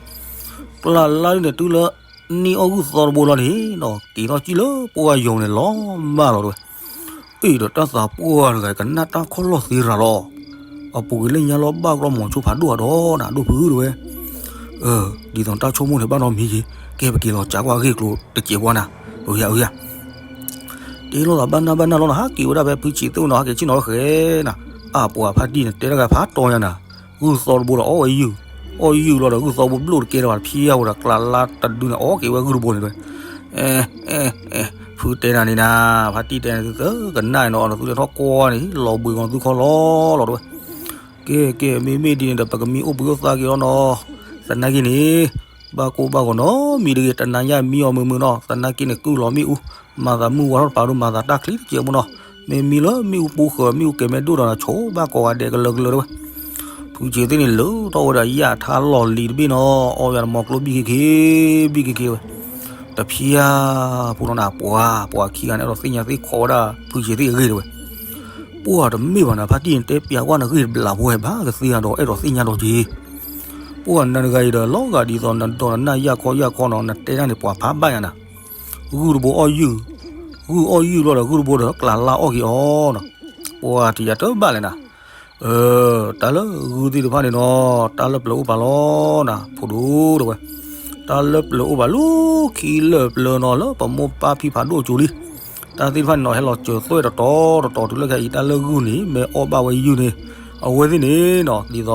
ကျးလါန့ၣ် တုၤလၢ န့ၢ်အီၣ်ဂုၢ်သီတဘိလီၤန့ၣ်ဒီး က့ၤထီၣ်စံၣ်လၢပှၢ်ယီၤန့ၣ်လီၤမၢ်လီၤတဲဝဲ, အ့ၣ်ဒီးတၢ်သးပှၢ်တဂၤ ကနၣ်တၢ်ခီၣ်လီၢ်သ့ရၤလီၤ, အပူၤကွံာ်လၢညါလီၤဘၣ်ကီမီၤဆိဖးဒိၣ်အဒီးနၤဒိၣ်ဖုတဲဝဲ, ဒ်သိးတၢ်ဆိကမိၣ်န့ၣ်ဘၣ်နီတမံၤက့ၤ, ကဲပက့ၤလီၤကၠးကွၢ်အဂ့ၢ်ကျိၤတစဲးပှၤနၤ, အၢယၤအၢယၤ တ့လိာ်သးဘၣ်နၢ်ဘၣ်နၢ်လီၤနီၤ, ဟးက့ၤဝဲဒၣ်ဖဲဖုဆံးသ့ၣ်အိၣ်နီၤ, ဟးက့ၤဆ့ၣ်နီၤဃဲနၤ, အပှၤဖါတံၢ်န့ၣ် တဲတၢ်ဂၤဖးတီညါနၤ, ဂုၢ်သီတဘိဒီးအီၣ်ဝဲယုၢ်, အီၣ်ယုၢ်လီၤဒီးဂုၢ်သီဘိဘျိၣ်တကဲလၢၤဘၣ် တဖံးအါဝဲဒီးကျးလါတဒုန့ၣ် အီၣ်က့ၤဝဲဂုၢ်တဘိန့ၣ်တဲဝဲ, ဖုတဲနၤန့ၣ်နၤ, ဖါတံၢ်တဲနၤသုသၢကနၣ်နီၤ, အီၤနသုလဲၤထီၣ်ကွၢ်န့ၣ် လီၤဘှံးဂီၤသုခီလီၤလီၤတဲဝဲ, ကဲကဲ မ့မ့ၢ်ဒ်န့ၣ်ဒီး ပကမံအိၣ်ဘှံးအိၣ်သါက့ၤလီၤနီၤ, သနာ်က့န့ၣ် ဘၣ်ကိၢ်ဘၣ်ဂီၤနီတမံၤတဂ့ၤ, တနၤညါမံအီၤမုာ်မုာ်နီၤ, သနာ်က့န့ၣ် ကုၢ်လီၤမ့ၣ်အူ, မၤသးမုၢ်ဝါထီၣ်တပၤဒိၣ် မၤသးတၢ်ချံတစဲးမနီၤ, မ့မ့ၢ်လၢမ့ၣ်အူပူၤဃၢၤ မ့ၣ်အူကဲၤမဲဒိၣ်ဒီးနၤ ဆိးဘၣ်ကိးဂၤဒဲးကလၢၤကလၢၤတဲဝဲ, ဖုဆံးသ့ၣ်န့ၣ် လၢထီၣ်ဝဲဒီးယၣ်ထါလီၢ်လံၤတဘ့ၣ်နီၤ, အီၣ်ဝဲဒီးမီၤကျိဘံၣ်ခ့ခ့, ဘံၣ်ခ့ခ့ဝဲ, တဖံးဧါ, ဖိနီၤနၤ ပှၤ ပှၤခံဂၤန့ၣ် အဲၣ်ဒိးသ့ၣ်ညါသ့ၣ်ခိးဝဲဒၣ် ဖုဆံးသ့ၣ်အဂ့ၢ်တဲဝဲ, ပှၤတမ့ၢ်ဘၣ်နၤ ဖါတံၢ်န့ၣ် တဲပျးကွၢ်နဂ့ၢ်တဘျးဖိဝဲဘၣ်ကသ့ဧါဒီး အဲၣ်ဒိးသ့ၣ်ညါဒီးက့ၤ ပှၤနၤတဂၤအံၤဒီး လီၤဂာ်ဒ်သိးနဒိးနနၢ်ယၢ်ခီယၢ်ခီနီၤ, နတဲတၢ်န့ၣ် ပှၤဖးဘၣ်ယၤနၤ, ဂုၢ်တဘိအီၣ်ယုၢ်, ဂုၢ်အီၣ်ယုၢ်ဘျီဒီး ဂုၢ်တဘိဒီး ကျးလါအီၣ်က့ၤအီၤနီၤ, ပှၤတယၤတဘၣ်လဲၣ်နၤ, တၢ်လၢဂုၢ်သ့ၣ်တဖၣ်န့ၣ်နီၤ, တၢ်လၢပျၢၤအိၣ်ပာ်လီၤနၤ ဖိဒိၣ်တဲဝဲ, တၢ်လၢပျၢၤအိၣ်ပာ်လၢခံလၢာ်ပျၢၤနီၤ လၢပမိၢ်ပၢ်ဖံဖးဒိၣ်အစိၤလံ, တၢ်သ့ၣ်တဖၣ်န့ၣ်နီၤ ဟဲလီၤစၢၤသွဲၣ်တတီၤတတီၤတုၤလၢခဲအံၤ တၢ်လၢဂုၢ်န့ၣ် မ့ၢ်အီၣ်ဘၣ်ဝဲယုၢ်န့ၣ်, အဝဲသ့ၣ်န့ၣ်နီၤ ဒ်သိး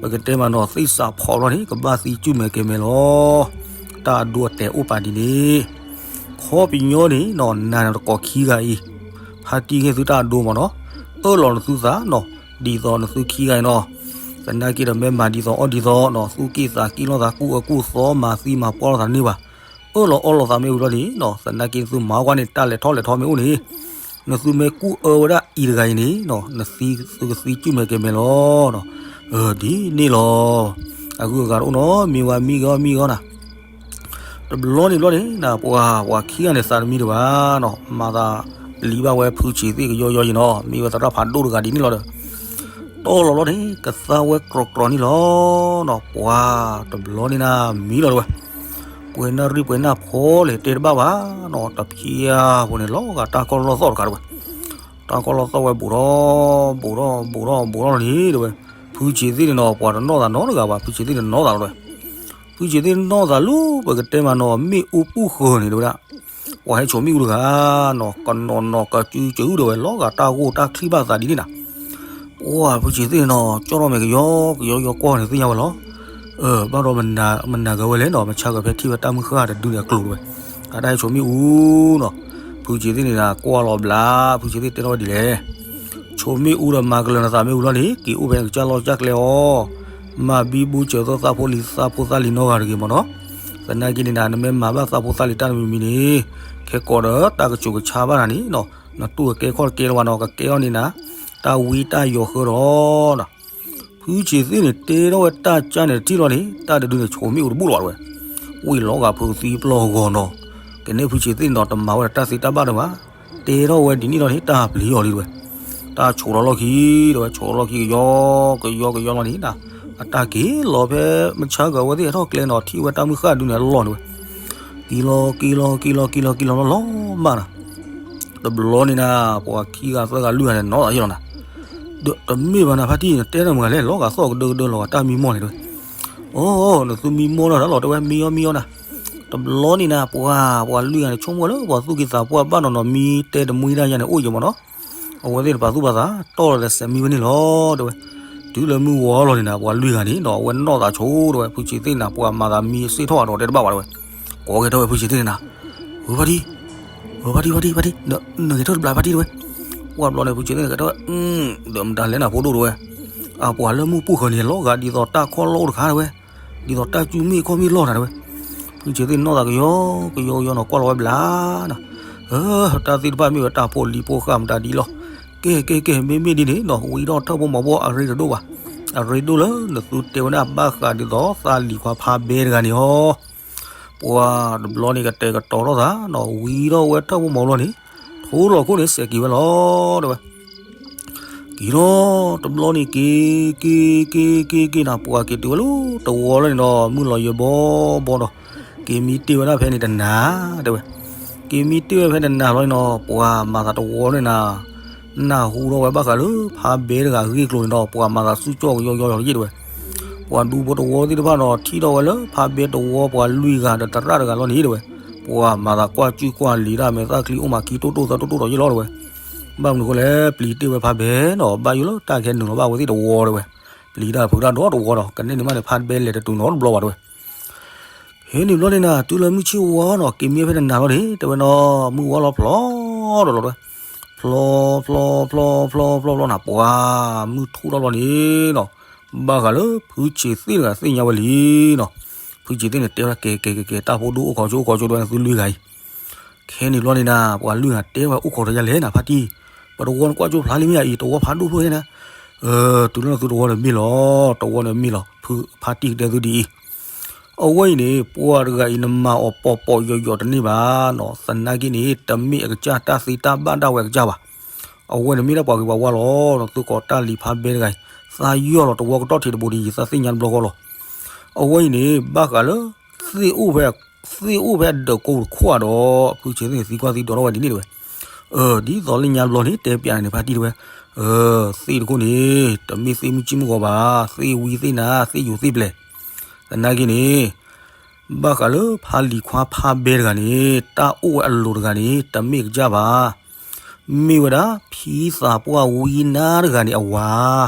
ပကတဲမးနီၤ သ့ၣ်စးဖီးဘျီန့ၣ် ကဘၣ်သံကၠူၣ်မဲာ်ကဲၤမဲာ်လီၤ, တၢ်အဒိအတဲာ်အိၣ်ပာ်ဒ်န့ၣ်, ခီပညီန့ၣ်နီၤ နၤန့ၣ်တကိးခံဂၤအံၤ, ဖါတံၢ်ဂ့ၢ်သုတၢ်အဒိမးနီၤ, အၢၣ်လီၤနသုသးနီၤ, ဒ်သိးနသုခံဂၤအံၤနီၤ, သနာ်က့ဒီးမ့ၢ်မၤဒ်သိးအီၣ်ဒ်သိးနီၤ သူၣ်က့ၣ်သးက့ၣ်လိာ်သးကူၣ်အၢကူၣ်သီမၤသံမၤပှၢ်လိာ်သးန့ၣ်ဘၣ်, အၢၣ်လီၤအီလီၤသးမ့ၢ်ဝံၤဘျီန့ၣ်နီၤ သနာ်က့နသုမၤကွၢ်န့ၣ် တၢ်လဲၤထီၣ်လဲၤထီမ့ၢ်အိၣ်န့ၣ်, နသုမ့ၢ်ကူၣ်အၢဝဲဒၣ်အံၤတဂၤအံၤန့ၣ်နီၤ နသုကသံကၠူၣ်မဲာ်ကဲၤမဲာ်လီၤ, ဒ်န့ၣ်လီၤ, အဂုၤအဂၤတအိၣ်နီၤ မံဝဲမံဂီၢ်မံဂီၢ်နၤ တဘျီန့ၣ်ဘျီန့ၣ် ပှၤပှၤခံဂၤန့ၣ်သးတမံတဘၣ်နီၤ မၤသးလံၤဘၣ်ဝဲဖုဆံးသ့ၣ်ကယီယီယံၤနီၤ မ့ၢ်ဝဲသရၣ်ဖးဒိၣ်တဂၤဒ်န့ၣ်လီၤဒီး တီၢ်လီၤဘျီန့ၣ် ကသါဝဲကြီကြီန့ၣ်လီၤနီၤ ပှၤတဘျီန့ၣ်နၤမံလီၤတဲဝဲ ပှဲၤနၣ်ရံၣ်ပှဲၤနၣ်ဖီလဲၣ်တဲတဘၣ်ဘၣ်နီၤ တဖံးအါဖိန့ၣ် လီၤဂာ်တၢ်ကီၢ်လီၢ်သီၣ်တခါတဲဝဲ တၢ်ကီၢ်လီၢ်သီၣ်ဝဲဘူးထီၣ် ဘူးထီၣ် ဘူးထီၣ် ဘူးထီၣ်န့ၣ်တဲဝဲ ဖုဆံးသ့ၣ်န့ၣ်နီၤ ပှၤတနီၣ်သးနီတဂၤဘၣ် ဖုဆံးသ့ၣ်န့ၣ်နီၣ်သးလီၤတဲဝဲ ဖုဆံးသ့ၣ်နီၣ်သးလၢပကတဲမးနီၤ မ့ၣ်အူပူၤဃၢၤန့ၣ်တဲဝဲဒၣ် ပှၤဟဲဆိးမ့ၣ်အူတဂၤနီၤ ကနီၤနီၤကစုကစုတဲဝဲ လီၤဂာ်တၢ်ဂိၢ်တၢ်ချံဘၣ်သးဒ်န့ၣ်နၤ ပှၤဖုဆံးသ့ၣ်န့ၣ်နီၤ ကၠီထီၣ်မဲာ်ကယီကယီကယီကွၢ်န့ၣ်သ့ၣ်ညါဝဲလီၤ ဘၣ်ဒီးမနၤဂၤဝဲလဲၣ်နီၤ မဆါဂၤဖဲထံၣ်ဝဲတၢ်မုၢ်ဃၢ်တဒုန့ၣ်အကျိၤတဲဝဲ အတၢ်ဟဲဆိးမ့ၣ်အူနီၤ ဖုဆံးသ့ၣ်န့ၣ်နၤ ကွၢ်လီၤဘျး ဖုဆံးသ့ၣ်တဲထီၣ်ဝဲဒ်လဲၣ် ဆိးမ့ၣ်အူဒီးမၤကလၢၤနသးမ့ၢ်ဝံၤလီၤန့ၣ် က့ၤအိၣ်ဖဲနကစၢ်လီၢ်ကစၢ်ကျဲအီၤ မၤဘံဘူစၢၤသီသးဖိလံၤသးဖိသးလံၤနီတဂၤတဂ့ၤမးနီၤ သနာ်က့န့ၣ်နၤ နမ့ၢ်မၤဘၣ်သးဖိသးလံၤတၢ်တမံၤမံၤန့ၣ် ခဲကိးဒီးတၢ်ကစိၤကဆါဘၣ်နၤန့ၣ်နီၤ နတူၢ်ကကဲခီၣ်တကဲလၢၤဘၣ်နီၤ ကကဲထီၣ်န့ၣ်နၤ တၢ်ဝံတၢ်ယိးဃၢဒီးနီၤ ဖုဆံးသ့ၣ်န့ၣ် တဲထီၣ်ဝဲတၢ်ကါန့ၣ်တထံၣ်လီၤန့ၣ် တၢ်တဒုန့ၣ် ဆိးမ့ၣ်အူတဘူၣ်လီၤတဲဝဲ ဝံၤလီၤဂာ်ဖုးသံပျီၢ်ဂီၤနီၤ ကန့ၢ်ဖုဆံးသ့ၣ်န့ၣ်နီၤ တမၤဝဲဒီးတၢ်သ့တၢ်ဘၣ်ဒီးဘၣ် တဲထီၣ်ဝဲဒ်န့ၣ်လီၤန့ၣ် တၢ်ပျံၤအီၤလံတဲဝဲ တၢ်ဆိးလီၤလီၢ်ခံတဲဝဲ ဆိးလီၢ်ခံကယီကယီကယီလီၤန့ၣ်နၤ အတၢ်က့ၤလီၤဖဲမဆါဂၤဝဲသ့ၣ်ဟဲထီၣ်ကျဲနီၤ ထံၣ်ဝဲတၢ်မုၢ်ဃၢ်ဒုန့ၣ်အလီၢ်န့ၣ်ဝဲ က့ၤလီၤက့ၤလီၤက့ၤလီၤက့ၤလီၤက့ၤလီၤလီၤလီၤမးနၤ တဘျီန့ၣ်နၤ ပှၤခံဂၤသၢဂၤလွံၢ်ဂၤန့ၣ် နီၣ်သးယ့ၢ်လီၤနၤ ဒီးတမ့ၢ်ဘၣ်နၤ ဖါတံၢ်နတဲနမုၢ်ဂၤလဲၣ် လီၤဂာ်သီၣ်ကဒၢကဒၢလီၤဂာ်တၢ်မံမီၢ်န့ၣ်တဲဝဲ အိ နသုမံမီၢ်လီၤတၢ်လီၤတဲဝဲ မံအီၣ်မံအီၣ်နၤ တဘျီန့ၣ်နၤ ပှၤ ပှၤလွံၢ်ဂၤန့ၣ် ဆိကမိၣ်လၢပှၤသူၣ်က့သးပှၢ်ဘၣ်နီၤနီၤ မံတဲတမှံတၢ်ယါန့ၣ် အိၣ်ယံၤမးနီၤ အဝဲသ့ၣ်တပာ်သူၣ်ပာ်သး တီၢ်လီၤဒီးစဲးမံဝဲန့ၣ်လီၤတဲဝဲ တုၤလၢမုၢ်ဂီၤလီၤန့ၣ်နၤ ပှၤလွံၢ်ဂၤန့ၣ်နီၤ အဝဲနီၣ်သးဆိတဲဝဲ ဖုဆံးသ့ၣ်နၤ ပှၤမၤသးမံစ့ၢ်ထီၣ်အဒီးတဲတဘၣ်ဘၣ်တဲဝဲ ကိးကဲထီၣ်ဝဲဖုဆံးသ့ၣ်န့ၣ်နၤ ဝဲဖါတံၢ် ဝဲဖါတံၢ် ဖါတံၢ် ဖါတံၢ် နဂဲၤထၢၣ်တဘျးဖါတံၢ်တဲဝဲ ပှၤဘျီန့ၣ် ဖုဆံးသ့ၣ်န့ၣ်ဂဲၤထၢၣ်ဝဲ ဒီးမတၤလဲၣ်နၤဖိဒိၣ်တဲဝဲ အပှၤလၢမုၢ်ပူၤဃၢၤန့ၣ် လီၤဂာ်ဒ်သိးတၢ်ခီၣ်လီၢ်အိၣ်တခါတဲဝဲ ဒ်သိးတၢ်ကူၣ်မ့ၣ်ခီၣ်မ့ၣ်လီၢ်နၤတဲဝဲ ဖုဆံးသ့ၣ်န့ၣ်နီၣ်သးကယီကယီကယီနီၤ ကွၢ်လီၤဝဲဘျါနၤ တၢ်သ့ၣ်တဖၣ်မ့ၢ်ဝဲတၢ်ဖိလံၤဖိဃၢ်မတၤဒ်လီၤ ကဲကဲကဲ မ့မ့ၢ်ဒ်န့ၣ်နီၤ ဝံၤဒီးထၢၣ်ဖိမီၤဖိအရ့တဒိၣ်ဘၣ် အရ့ဒိၣ်လၢနသုတဲဝဲဒၣ်ဘၣ်ဃးဒ်သိးသးလံၤခွါဖါဘဲတဂၤန့ၣ်ဟီ, ပှၤတဘျီန့ၣ်ကတဲာ်ကတီၤထီၣ်သးနီၤ ဝံထီၣ်ဝဲထၢၣ်ဖိမီၤဘျီန့ၣ်, ထိလီၤခိၣ်န့ၣ်စဲးက့ၤဝဲလီၤ တဲဝဲ က့ၤလီၤ တဘျီန့ၣ်က့ၤ က့ၤ က့ၤ က့ၤ က့ၤနၤ ပှၤက့ၤတုၤဝဲလၢတဝီလီၤန့ၣ်ဒီး မုၢ်လီၤယဲၤဘီဘီဒီး က့ၤမံတ့ၢ်ဝဲဒၣ်ဖဲန့ၣ်တနၤ တဲဝဲ, က့ၤမံတ့ၢ်ဝဲဖဲတနၤလီၤန့ၣ်ဒီး ပှၤမၤသးတဝီန့ၣ်နၤ နၢ်ဟူထီၣ်ဝဲဘၣ်ဃးလၢဖါဘဲတဂၤအဂ့ၢ်အကျိၤန့ၣ်ဒီး ပှၤမၤသးစူၣ်ကၠီၣ်ကယီယီယီယဲၢ်တဲဝဲ, ပှၤဒူဖိတဝီသ့ၣ်တဖၣ်ဒီး ထံၣ်ထီၣ်ဝဲလၢဖါဘဲတဝီပှၤလွံၢ်ဂၤဒီးသရၣ်တဂၤလီၤန့ၣ်တဲဝဲ, ပှၤမၤသးကွၢ်ကူၣ်ကွၢ်လံၤတၢ်မဲာ်သၣ်ချံအိၣ်မးခံတိၢ်တိၢ်သၢတိၢ်တိၢ်ဒီးယဲၢ်လီၤတဲဝဲ, ဘၣ်မနုၤအဃိလဲၣ် ပျံၤတ့ၢ်ဝဲဖါဘဲနီၤ ဘၣ်ယိၣ်လၢတၢ်ခဲနုာ်လီၤဘၣ်အဝဲသ့ၣ်တဝီတဲဝဲ, ပျံၤတၢ်ဖုးတၢ်ဒီတဝီဒီး ကန့ၢ်န့ၣ်မးန့ၣ် ဖါဘဲလဲၤတတုၤနီတဘျီဘၣ်တဲဝဲ ဟဲန့ၣ်ဘျီန့ၣ်နၤ တုၤလၢမုၢ်ဆ့ၣ်ဝါနီၤ က့ၤမံဖဲတနၤလီၤန့ၣ် တဲဝဲနီၤ မုၢ်ဝါလီၤဖျိဒီးလီၤတဲဝဲ, ဖျိ ဖျိ ဖျိ ဖျိ ဖျိ ဖျိ ဖျိနၤ ပှၤမုၢ်ထူၣ်ထီၣ်ဘျီန့ၣ်နီၤ, ဘၣ်ဃးလၢဖုဆံးသ့ၣ်တဂၤသ့ၣ်ညါဝဲလံနီၤ, ဖုဆံးသ့ၣ်န့ၣ်တဲဝဲ ကဲ ကဲ ကဲ ကဲ တၢ်ဖိဒိၣ်အိၣ်ခိးဆိအိၣ်ခိးဆိတဲဝဲ နသုလွံၢ်ဂၤအံၤ ခဲန့ၣ်ဘျီန့ၣ်နၤ ပှၤလွံၢ်ဂၤတဲဝဲ အိၣ်ခိးတယါလဲၣ်နၤ ဖါတံၢ်, ပတဝီနကွၢ်ကၠိဖျါလံမ့ၢ်ဧါအံၤ တဝီဖးဒိၣ်ဖျိန့ၣ်နၤ, တုၤလၢနသုတဝီန့ၣ်မ့ၢ်လီၤ တဝီန့ၣ်မ့ၢ်လီၤ ဖုဖါတံၢ်ကတဲသုဒ်အံၤ, အဝဲအံၤန့ၣ် ပှၤတဂၤအံၤ နမၤအီၤပိာ်ပိာ်ယိာ်ယိာ်တန့ၢ်ဘၣ်နီၤ, သနာ်က့န့ၣ် တမ့ၢ်အကစၢ်တၢ်သ့တၢ်ဘၣ်ဒၣ်ဝဲအကစၢ်ဘၣ်, အဝဲန့ၣ်မ့ၢ်ဒၣ်ပှၤဂ့ၤပှၤဝါလီၤ, နသုကိးတၢ်လံၤဖါဘဲတဂၤအံၤ သးယီၢ်လီၤတဝီကတီၢ်ထံးတဘိဒ်အံၤ သးသ့ၣ်ညါတဘျီဃီလီၤ, အဝဲအံၤန့ၣ် ဘၣ်ဃးလၢ သ့ၣ်အိၣ်ဖဲ သ့ၣ်အိၣ်ဖဲအဒၢးကိးတခိၣ်ဒီး ဖုဆံးသ့ၣ်န့ၣ် သံကွၢ်သံဒိးထီၣ်ဝဲဒ်န့ၣ်တဲဝဲ, ဒ်သိးလၢညါဘျီန့ၣ် တဲပျးန့ၣ် ဖါတံၢ်တဲဝဲ, သ့ၣ်တခိၣ်န့ၣ် တမ့ၢ်သ့ၣ်မုၢ်ကံၢ်မုၢ်ဂီၤဘၣ်, သ့ၣ်ဝံသ့ၣ်နါ သ့ၣ်ယိၤသ့ၣ်ပျဲၤ, သနာ်က့န့ၣ် ဘၣ်ဃးလၢဖါလံၤခွါဖါဘဲတဂၤန့ၣ် တၢ်အိၣ်ဝဲအလိၤတဂၤန့ၣ် တမ့ၢ်ကစၢ်ဘၣ် မ့ၢ်ဝဲဒၣ် ဖံသးပှၢ်ဝံနါတဂၤန့ၣ်အဝၤ,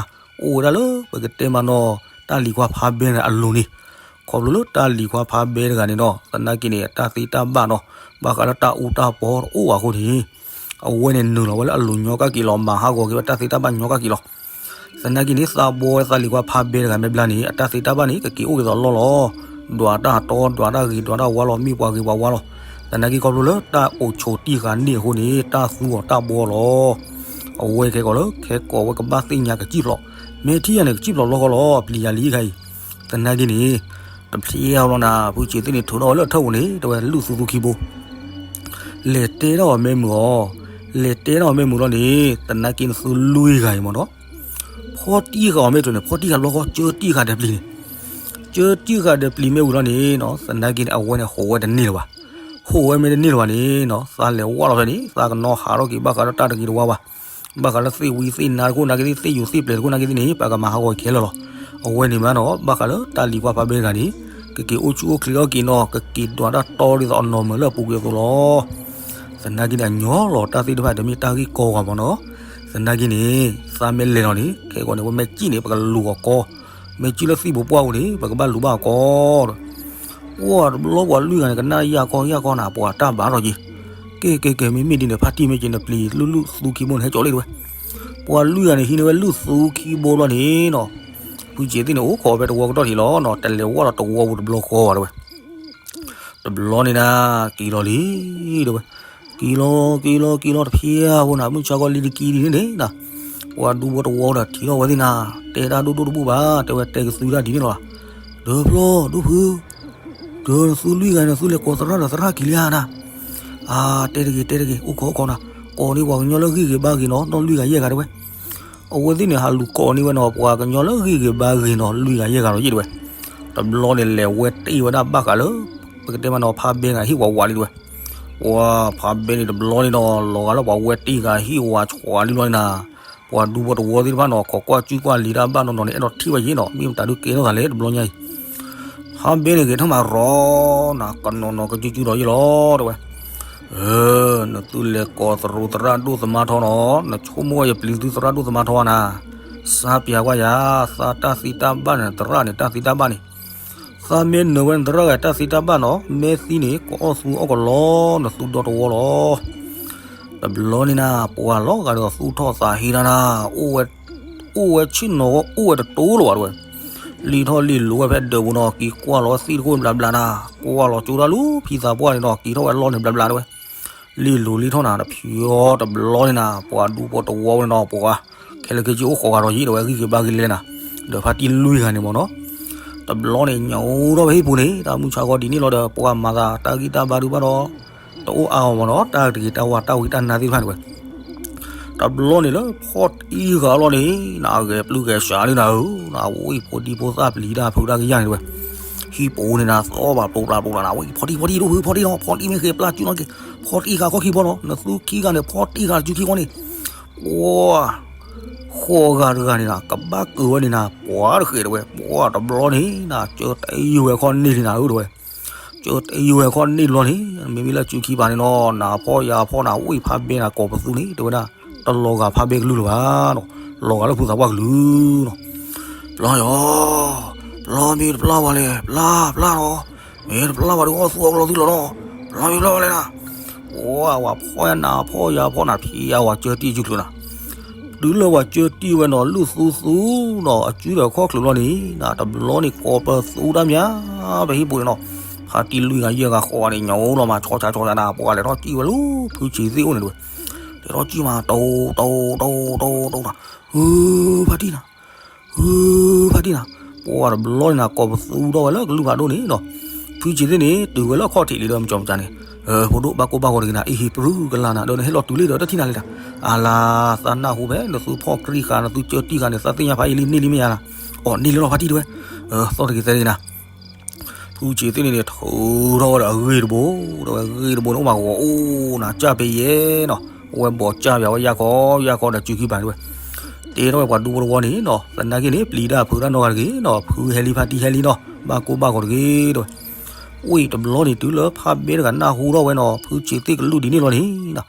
အိၣ်ဝဲဒၣ်လၢပကတဲမးနီၤ တၢ်လံၤခွါဖါဘဲတဂၤအလိၤန့ၣ်, ခီဖျိလၢတၢ်လံၤခွါဖါဘဲတဂၤန့ၣ်ဒီး သနာ်က့န့ၣ် တၢ်သ့တၢ်ဘၣ်နီၤ ဘၣ်ဃးလၢတၢ်အူတၢ်ပီတအိၣ်ဘၣ်အဃိန့ၣ်, အဝဲန့ၣ်နုာ်လီၤဝဲလၢအလိၤညီကၣ်က့ၤလီၤ မၤဟးဂီၤက့ၤဝဲတၢ်သ့တၢ်ဘၣ်ညီကၣ်က့ၤလီၤ. သနာ်က့န့ၣ် သးဘီဝဲသးလံၤခွါဖါဘဲတဂၤမဲာ်ဘျါန့ၣ် အတၢ်သ့တၢ်ဘၣ်န့ၣ် ကက့ၤအိၣ်က့ၤသိးလီၢ်လီၤ. ဒွးတၢ်တီဒွးတၢ်ဂ့ၤဒွးတၢ်ဝါလီၤ မ့ၢ်ပှၤဂ့ၤပှၤဝါလီၤ. သနာ်က့ခီဖျိလၢတၢ်အိၣ်ဆိးတံၢ်ဃာ်န့ၢ်အဃိန့ၣ် တၢ်သူအီၤတၢ်ဘီလီၤ. အဝဲခဲကီးလၢ ခဲကိးဝဲကဘၣ်သ့ၣ်ညါကစံၣ်ဖျိး, မ့ၢ်ထံၣ်ယၤန့ၣ် ကစံၣ်ဖျိးလီၢ်ဃီလီၤ ပျံၤယၤလံခါအံၤ. သနာ်က့န့ၣ် တဖျ့အါဘျီနၤ ဖုဆံးသ့ၣ်န့ၣ် ထုးထီၣ်ဝဲလၢအထၢၣ်ပူၤန့ၣ် တဲဝဲလုၢ်သူသူခံဘိ လဲၤတဲဒၣ်အီၤမ့ၢ်မုာ်အီၤ, လဲၤတဲဒၣ်အီၤမ့ၢ်မုာ်လီၤန့ၣ် သနာ်က့နသုလွံၢ်ဂၤအံၤမ့ၢ်နီၤ, ဖီၣ်တံၢ်ဃာ်အီၤမ့ၢ်တန့ၣ် ဖီၣ်တံၢ်ဃာ်ဘျီဃီ ကၢတံၢ်ဃာ်ဒီးပျံၤန့ၣ်, ကၢတံၢ်ဃာ်ဒီးပျံၤမ့ၢ်ဝံၤလီၤန့ၣ်နီၤ သနာ်က့န့ၣ် အဝဲန့ၣ်ဟိးဝဲတန့ၢ်လၢၤဘၣ်. ဟိးဝဲမ့ၢ်တန့ၢ်လၢၤဘၣ်န့ၣ်နီၤ သးလဲၤဝဲလီၤဖဲန့ၣ် သးကနီၤဟးထီၣ်က့ၤဘၣ်ဃးဒီးတၢ်တဂ့ၤတဝါဘၣ်. ဘၣ်ဃးလၢသ့ၣ်ဝံသ့ၣ်နါတခိၣ်နာ်က့သ့ၣ် သ့ၣ်ယိၤသ့ၣ်ပျဲၤတခိၣ်နာ်က့သ့ၣ်န့ၣ် ပကမၤဟးဂီၤခဲလၢာ်လီၤ. အဝဲန့ၣ်မ့ၢ်နီၤ ဘၣ်ဃးလၢတၢ်လံၤခွါဖါဘဲတဂၤန့ၣ် ကက့ၤအိၣ်ဆူၣ်အိၣ်ချ့ထီၣ်က့ၤနီၤ ကက့ၤဒွးတၢ်တီဒ်သိးအနီၢ်မုာ်လၢအပူၤကွံာ်အသိးလီၤ. သနာ်က့န့ၣ် အညီလီၤတၢ်သ့ၣ်တဖၣ်တမ့ၢ်တၢ်ဂ့ၢ်ကီဘၣ်မ့ၢ်နီၤ. သနာ်က့န့ၣ် သးမ့ၢ်လဲၤလီၤန့ၣ် ခဲကီးန့ၣ် ပမ့ၢ်စံၣ်န့ၣ် ပကလူၤအီၤကီ, မ့ၢ်စံၣ်လၢသံၣ်ဘိပှၢ်ပူၤန့ၣ် ပကဘၣ်လူၤဘၣ်အီၤကီဒီး ပှၤတဘျီပှၤလွံၢ်ဂၤန့ၣ် ကနၣ်ယၢ်ကီယၢ်ကီနၤ ပှၤတၢ်ဘၣ်ထီၣ်က့ၤ, ကဲကဲကဲ မ့မ့ၢ်ဒ်န့ၣ် ဖါတံၢ်မ့ၢ်က့ၤ နပျံၤလုၢ်လုၢ်သူခံဘိန့ၣ် ဟဲကၠီၤလံတဲဝဲ. ပှၤလွံၢ်ဂၤန့ၣ် ဟံးန့ၢ်ဝဲလုၢ်သူခံဘိဘျီန့ၣ်နီၤ ဖုဆံးသ့ၣ်န့ၣ် အိၣ်ခိးဖဲတဝီကတီၢ်ထံးလီၤနီၤ တလဲၤဝဲဒီးတဝီပူၤတဘျီဃီဘၣ်တဲဝဲ. တဘျီန့ၣ်နၤ က့ၤလီၤလံ တဲဝဲ. က့ၤလီၤ က့ၤလီၤ က့ၤလီၤတဖျ့အါဘိနၤ မုၢ်ဆါခီလံတကံဒ်န့ၣ်န့ၣ်နၤ, ပှၤဒူဖိတဝီဒီးထံၣ်ထီၣ်ဝဲသ့ၣ်နၤ, တဲတၢ်ဒိၣ်ဒိၣ်တဘူၣ်ဘၣ် တဲဝဲ တဲကသုတၢ်ဒ်န့ၣ်လီၤ. ဒီးဖျီ ဒူဖု ဒီးနသုလွံၢ်ဂၤန့ၣ် နသုလဲၤကိးသရၣ်ဒီးသရၣ်က့ၤလံဧါနၤ. အါ တဲတဂ့ၤ တဲတဂ့ၤ အိၣ်ခိးအိၣ်ခိးနၤ, ကိးန့ၢ်ပှၤကညီလၢအဂံၢ်ဂ့ၤဘါဂ့ၤနီၤ နီၢ်လွံၢ်ဂၤယဲၢ်ဂၤတဲဝဲ. အဝဲသ့ၣ်န့ၣ် ဟးလူၤကိးန့ၢ်ဝဲနီၤ ပှၤကညီလၢအဂံၢ်ဂ့ၤဘါဂ့ၤနီၤ လွံၢ်ဂၤယဲၢ်ဂၤဒီးယဲၢ်တဲဝဲ. တဘျီန့ၣ် လဲၤဝဲတ့ၢ်ဝဲဒၣ်ဘၣ်ဃးလၢ ပကတဲမးနီၤ ဖါဘဲန့ၣ် ဟ့ၣ်ဝးဝးလံတဲဝဲ. ပှၤဖါဘဲန့ၣ်တဘျီန့ၣ်ဒီး လီၤဂာ်လၢပှၤဝဲတ့ၢ်ဂၤဟ့ၣ်ဝးဆှးလံလီၤန့ၣ်နၤ, ပှၤဒူဖိတဝီသ့ၣ်တဖၣ်နီၤ ခိးကွၢ်ကူၣ်ကွၢ်လံၤတၢ်ဘၣ်နီၤနီၤန့ၣ် အဲၣ်ဒိးထံၣ်ဝဲယဲၢ်နီၤ မ့ၢ်မတၤဒုးကဲထီၣ်သးလဲၣ်တဘျီညါအံၤ ဖါဘဲန့ၣ်ဂဲၤထီၣ်မးရီနၤ ကနီၤနီၤကကူကူဒီးယဲၢ်လီၤ တဲဝဲ. နသုလဲၤကိးသရူးသရၣ်ဒိၣ်သမါထီနီၤ နဆိကမိၣ်ဝဲယပျံၤသုသရၣ်ဒိၣ်သမါထီဧါနၤ, စါပၠးကွၢ်ယၤ သးတၢ်သ့တၢ်ဘၣ်န့ၣ် သရၣ်န့ၣ် တၢ်သ့တၢ်ဘၣ်န့ၣ်, သးမ့ၢ်နၢၤဝဲနသရၣ်ဂၤတၢ်သ့တၢ်ဘၣ်နီၤ မ့ၢ်သံန့ၣ် ကအီၣ်သူအီၣ်ကလီ နသုဒီတဝီလီၤ တဘျီန့ၣ်နၤ ပှၤလီၤဂာ်ဒီးသူၣ်ထီၣ်သးဟ့တၢ်နၤ, အိၣ်ဝဲဆ့ၣ်နီၤ အိၣ်ဝဲတတိၤလၢၤဘၣ်တဲဝဲ, လံထီၣ်လံလိၤဝဲဖဲဒၢးပူၤနီၤ က့ၤကွၢ်လီၤသ့ၣ်တခိၣ်ဘျးဘျးနၤ, ကွၢ်လီၤကၠိတၢ်လၢဖံသးပှၢ်န့ၣ်နီၤ က့ၤထီၣ်ဝဲလီၢ်န့ၣ်ဘျးဘျးတဲဝဲ, လံလိၤလံထီၣ်နၤ တဖျီတဘျီန့ၣ်နၤ ပှၤဒူဖိတဝီဝဲန့ၣ်နီၤ ပှၤ ခဲလၢာ်ခဲဆ့အိၣ်ဃီဂာ်ဒီးယံာ်ဒီးဝဲ ဂံၢ်ဂ့ၤဘါဂ့ၤလဲၣ်နၤ, ဒီးဖါတံၢ်လွံၢ်ဂၤန့ၣ်မ့ၢ်နီၤ, တဘျီန့ၣ် ညိးထီၣ်ဝဲဟံၣ်ပူၤန့ၣ် တၢ်မုၢ်ဆါခီဒ်န့ၣ်လီၤဒီး ပှၤမၤသးတၢ်ဂံၢ်တၢ်ဘါဒုးဘၣ်ဒီး တအိၣ်အါအီၤမ့ၢ်နီၤ, တၢ်တဂ့ၤတၢ်ဝါတၢ်ဝံတၢ်နါသ့ၣ်တဖၣ်န့ၣ်ဝဲ တဘျီန့ၣ်လၢဖီၣ်တံၢ်ဃာ်လီၤန့ၣ် နဂဲၤပျုၢ်ဂဲၤစှၤလံနၤဧၢ, နဝံၣ်ဖိဒံဖိသၣ်ပျံၤတၢ်ဖုးတၢ်ကယၢ်န့ၣ်တဝဲ, ဟံၣ်ပူၤန့ၣ်နၤ သီၣ်ဘၣ်ပျိပျါပျိပျါနၤ, ဝံၣ်ဖီၣ်တံၢ်ဖီၣ်တံၢ်ဒိၣ်ဖု ဖီၣ်တံၢ်နီၤ, ဖီၣ်တံၢ်မ့ၢ်ဃ့ပျၢ်စုနီၤက့ၤ, ဖီၣ်တံၢ်ဃာ်ခီၣ်ခံဖီနီၤ, နသုခံဂၤန့ၣ် ဖီၣ်တံၢ်ဃာ်စုခံဃီန့ၣ်, ပှၤ ဃိးဂၤတဂၤန့ၣ်နၤ ကဘၣ်ကၢၤဝဲန့ၣ်နၤ ပှၤတဃဲးတဝဲ, ပှၤတဘျီန့ၣ်နၤ ကၢတယုာ်ဝဲခီၣ်န့ၢ်လံနၤဧၢတဝဲ, ကၢတယုာ်ဝဲခီၣ်န့ၢ်တဘျီန့ၣ် မ့မ့ၢ်လၢစုခံပၤန့ၣ်နီၤ နဖီၣ်ယၤဖီၣ်နၤ ဝံၣ်ဖးဘဲနၤ ကိးပသူန့ၣ် တဲဝဲဒၣ် တလီၤဂာ်ဖးဘဲကလုၢ်လၢၤဘၣ်နီၤ, လီၤဂာ်လၢဖုသးပှၢ်ကလုၢ်နီၤ, ပျၢ်ယီၤ, ပျၢ်မ့ၢ်တပျၢ်ဝဲလဲၣ် ပျၢ်ပျၢ်နီၤ, မ့ၢ်တပျၢ်ဝဲဒီးအီၣ်သူအီၣ်ကျီသံလီၤနီၤ, ပျၢ်မ့ၢ်ပျၢ်ဝဲလဲၣ်နၤ, ပှၤ ဝၤဖီၣ်ယၤနၤ ဖီၣ်ယၤဖီၣ်နၤ ဖံးယၤဝၤကၢတံၢ်စုချုးနၤ တုၤလၢပှၤကၢတံၢ်ဝဲနီၤ လုၢ်သူသူနီၤ အစုဒီးခီၣ်ချုးလီၤန့ၣ် နတဘျီန့ၣ် ကိးပသူတၢ်မၤ ပဟံၣ်ပူၤန့ၣ်နီၤ, ဖါတံၢ်လွံၢ်ဂၤယဲၢ်ဂၤဃိးဂၤန့ၣ် ညိးလီၤမး ဆီဆီဆီနၤ ပှၤလဲၤထီၣ်ကံၣ်ဝဲလၢ ဖုဆံးသ့ၣ်အိၣ်န့ၣ်တဝဲ, လဲၤထီၣ်ကံၣ်မး တိတိတိတိတိနၤ, ဟူ ဖါတံၢ်နၤ ဟူ ဖါတံၢ်နၤ, ပှၤတဘျီန့ၣ်နၤ ကိးပသူထီၣ်ဝဲလၢကလုၢ်ဖးဒိၣ်န့ၣ်နီၤ, ဖုဆံးသ့ၣ်န့ၣ် တုၤဝဲလၢခီၣ်ထံးလံဒီး မကၠီမကၠါန့ၣ်, ဖိဒိၣ်ဘၣ်ကိၢ်ဘၣ်ဂီၤတဂ့ၤနၤ အ့ဟ့ၣ်ပြူၢ်ကလာ်နၤ ဒီးနဟဲလီၤတုၤလံဒီးတထံၣ်နၤလံနၤ, အလၤ သးနၢ်ဟူဖဲ နသုဖီၣ်ကြံၢ်ဃာ် နသုကၢတံၢ်ဃာ်န့ၣ် သးသ့ၣ်ညါဖးယံာ်လံန့ၢ်လံမ့ၢ်ယါနၤ, အီၤန့ၢ်လံလီၤဖါတံၢ်တဝဲ, သီၣ်တဂ့ၤသဲတဂ့ၤနၤ ဖုဆံးသ့ၣ်န့ၣ်န့ၣ် ထုးထီၣ်ဝဲဒီးအဂ့ၢ်တဘိ, ဒီးဝဲဂ့ၢ်တဘိန့ၣ် အိၣ်မးဂီၤအိၣ်နၤ ကၢ်ပဲယဲနီၤ, အဝဲဘီးကၢ်ပၠးဝဲယၢ်ခီ ယၢ်ခီဒီးစုခံပၤန့ၣ်တဝဲ, တဲထီၣ်ဝဲပှၤဒူဖိတဝီန့ၣ်နီၤ, သနာ်က့န့ၣ် ပျံၤတၢ်ဖုးတၢ်နီတဂၤတဂ့ၤနီၤ, ဖုဟဲလံဖါတံၢ်ဟဲလံနီၤ, ဘၣ်ကိၢ်ဘၣ်ဂီၤတဂ့ၤတဝဲ, ဝံၣ်တဘျီန့ၣ် တုၤလၢဖးဘဲတဂၤနၢ်ဟူထီၣ်ဝဲနီၤ, ဖုဆံးသ့ၣ်ကလုၢ်ဒ်န့ၣ်လီၤန့ၣ်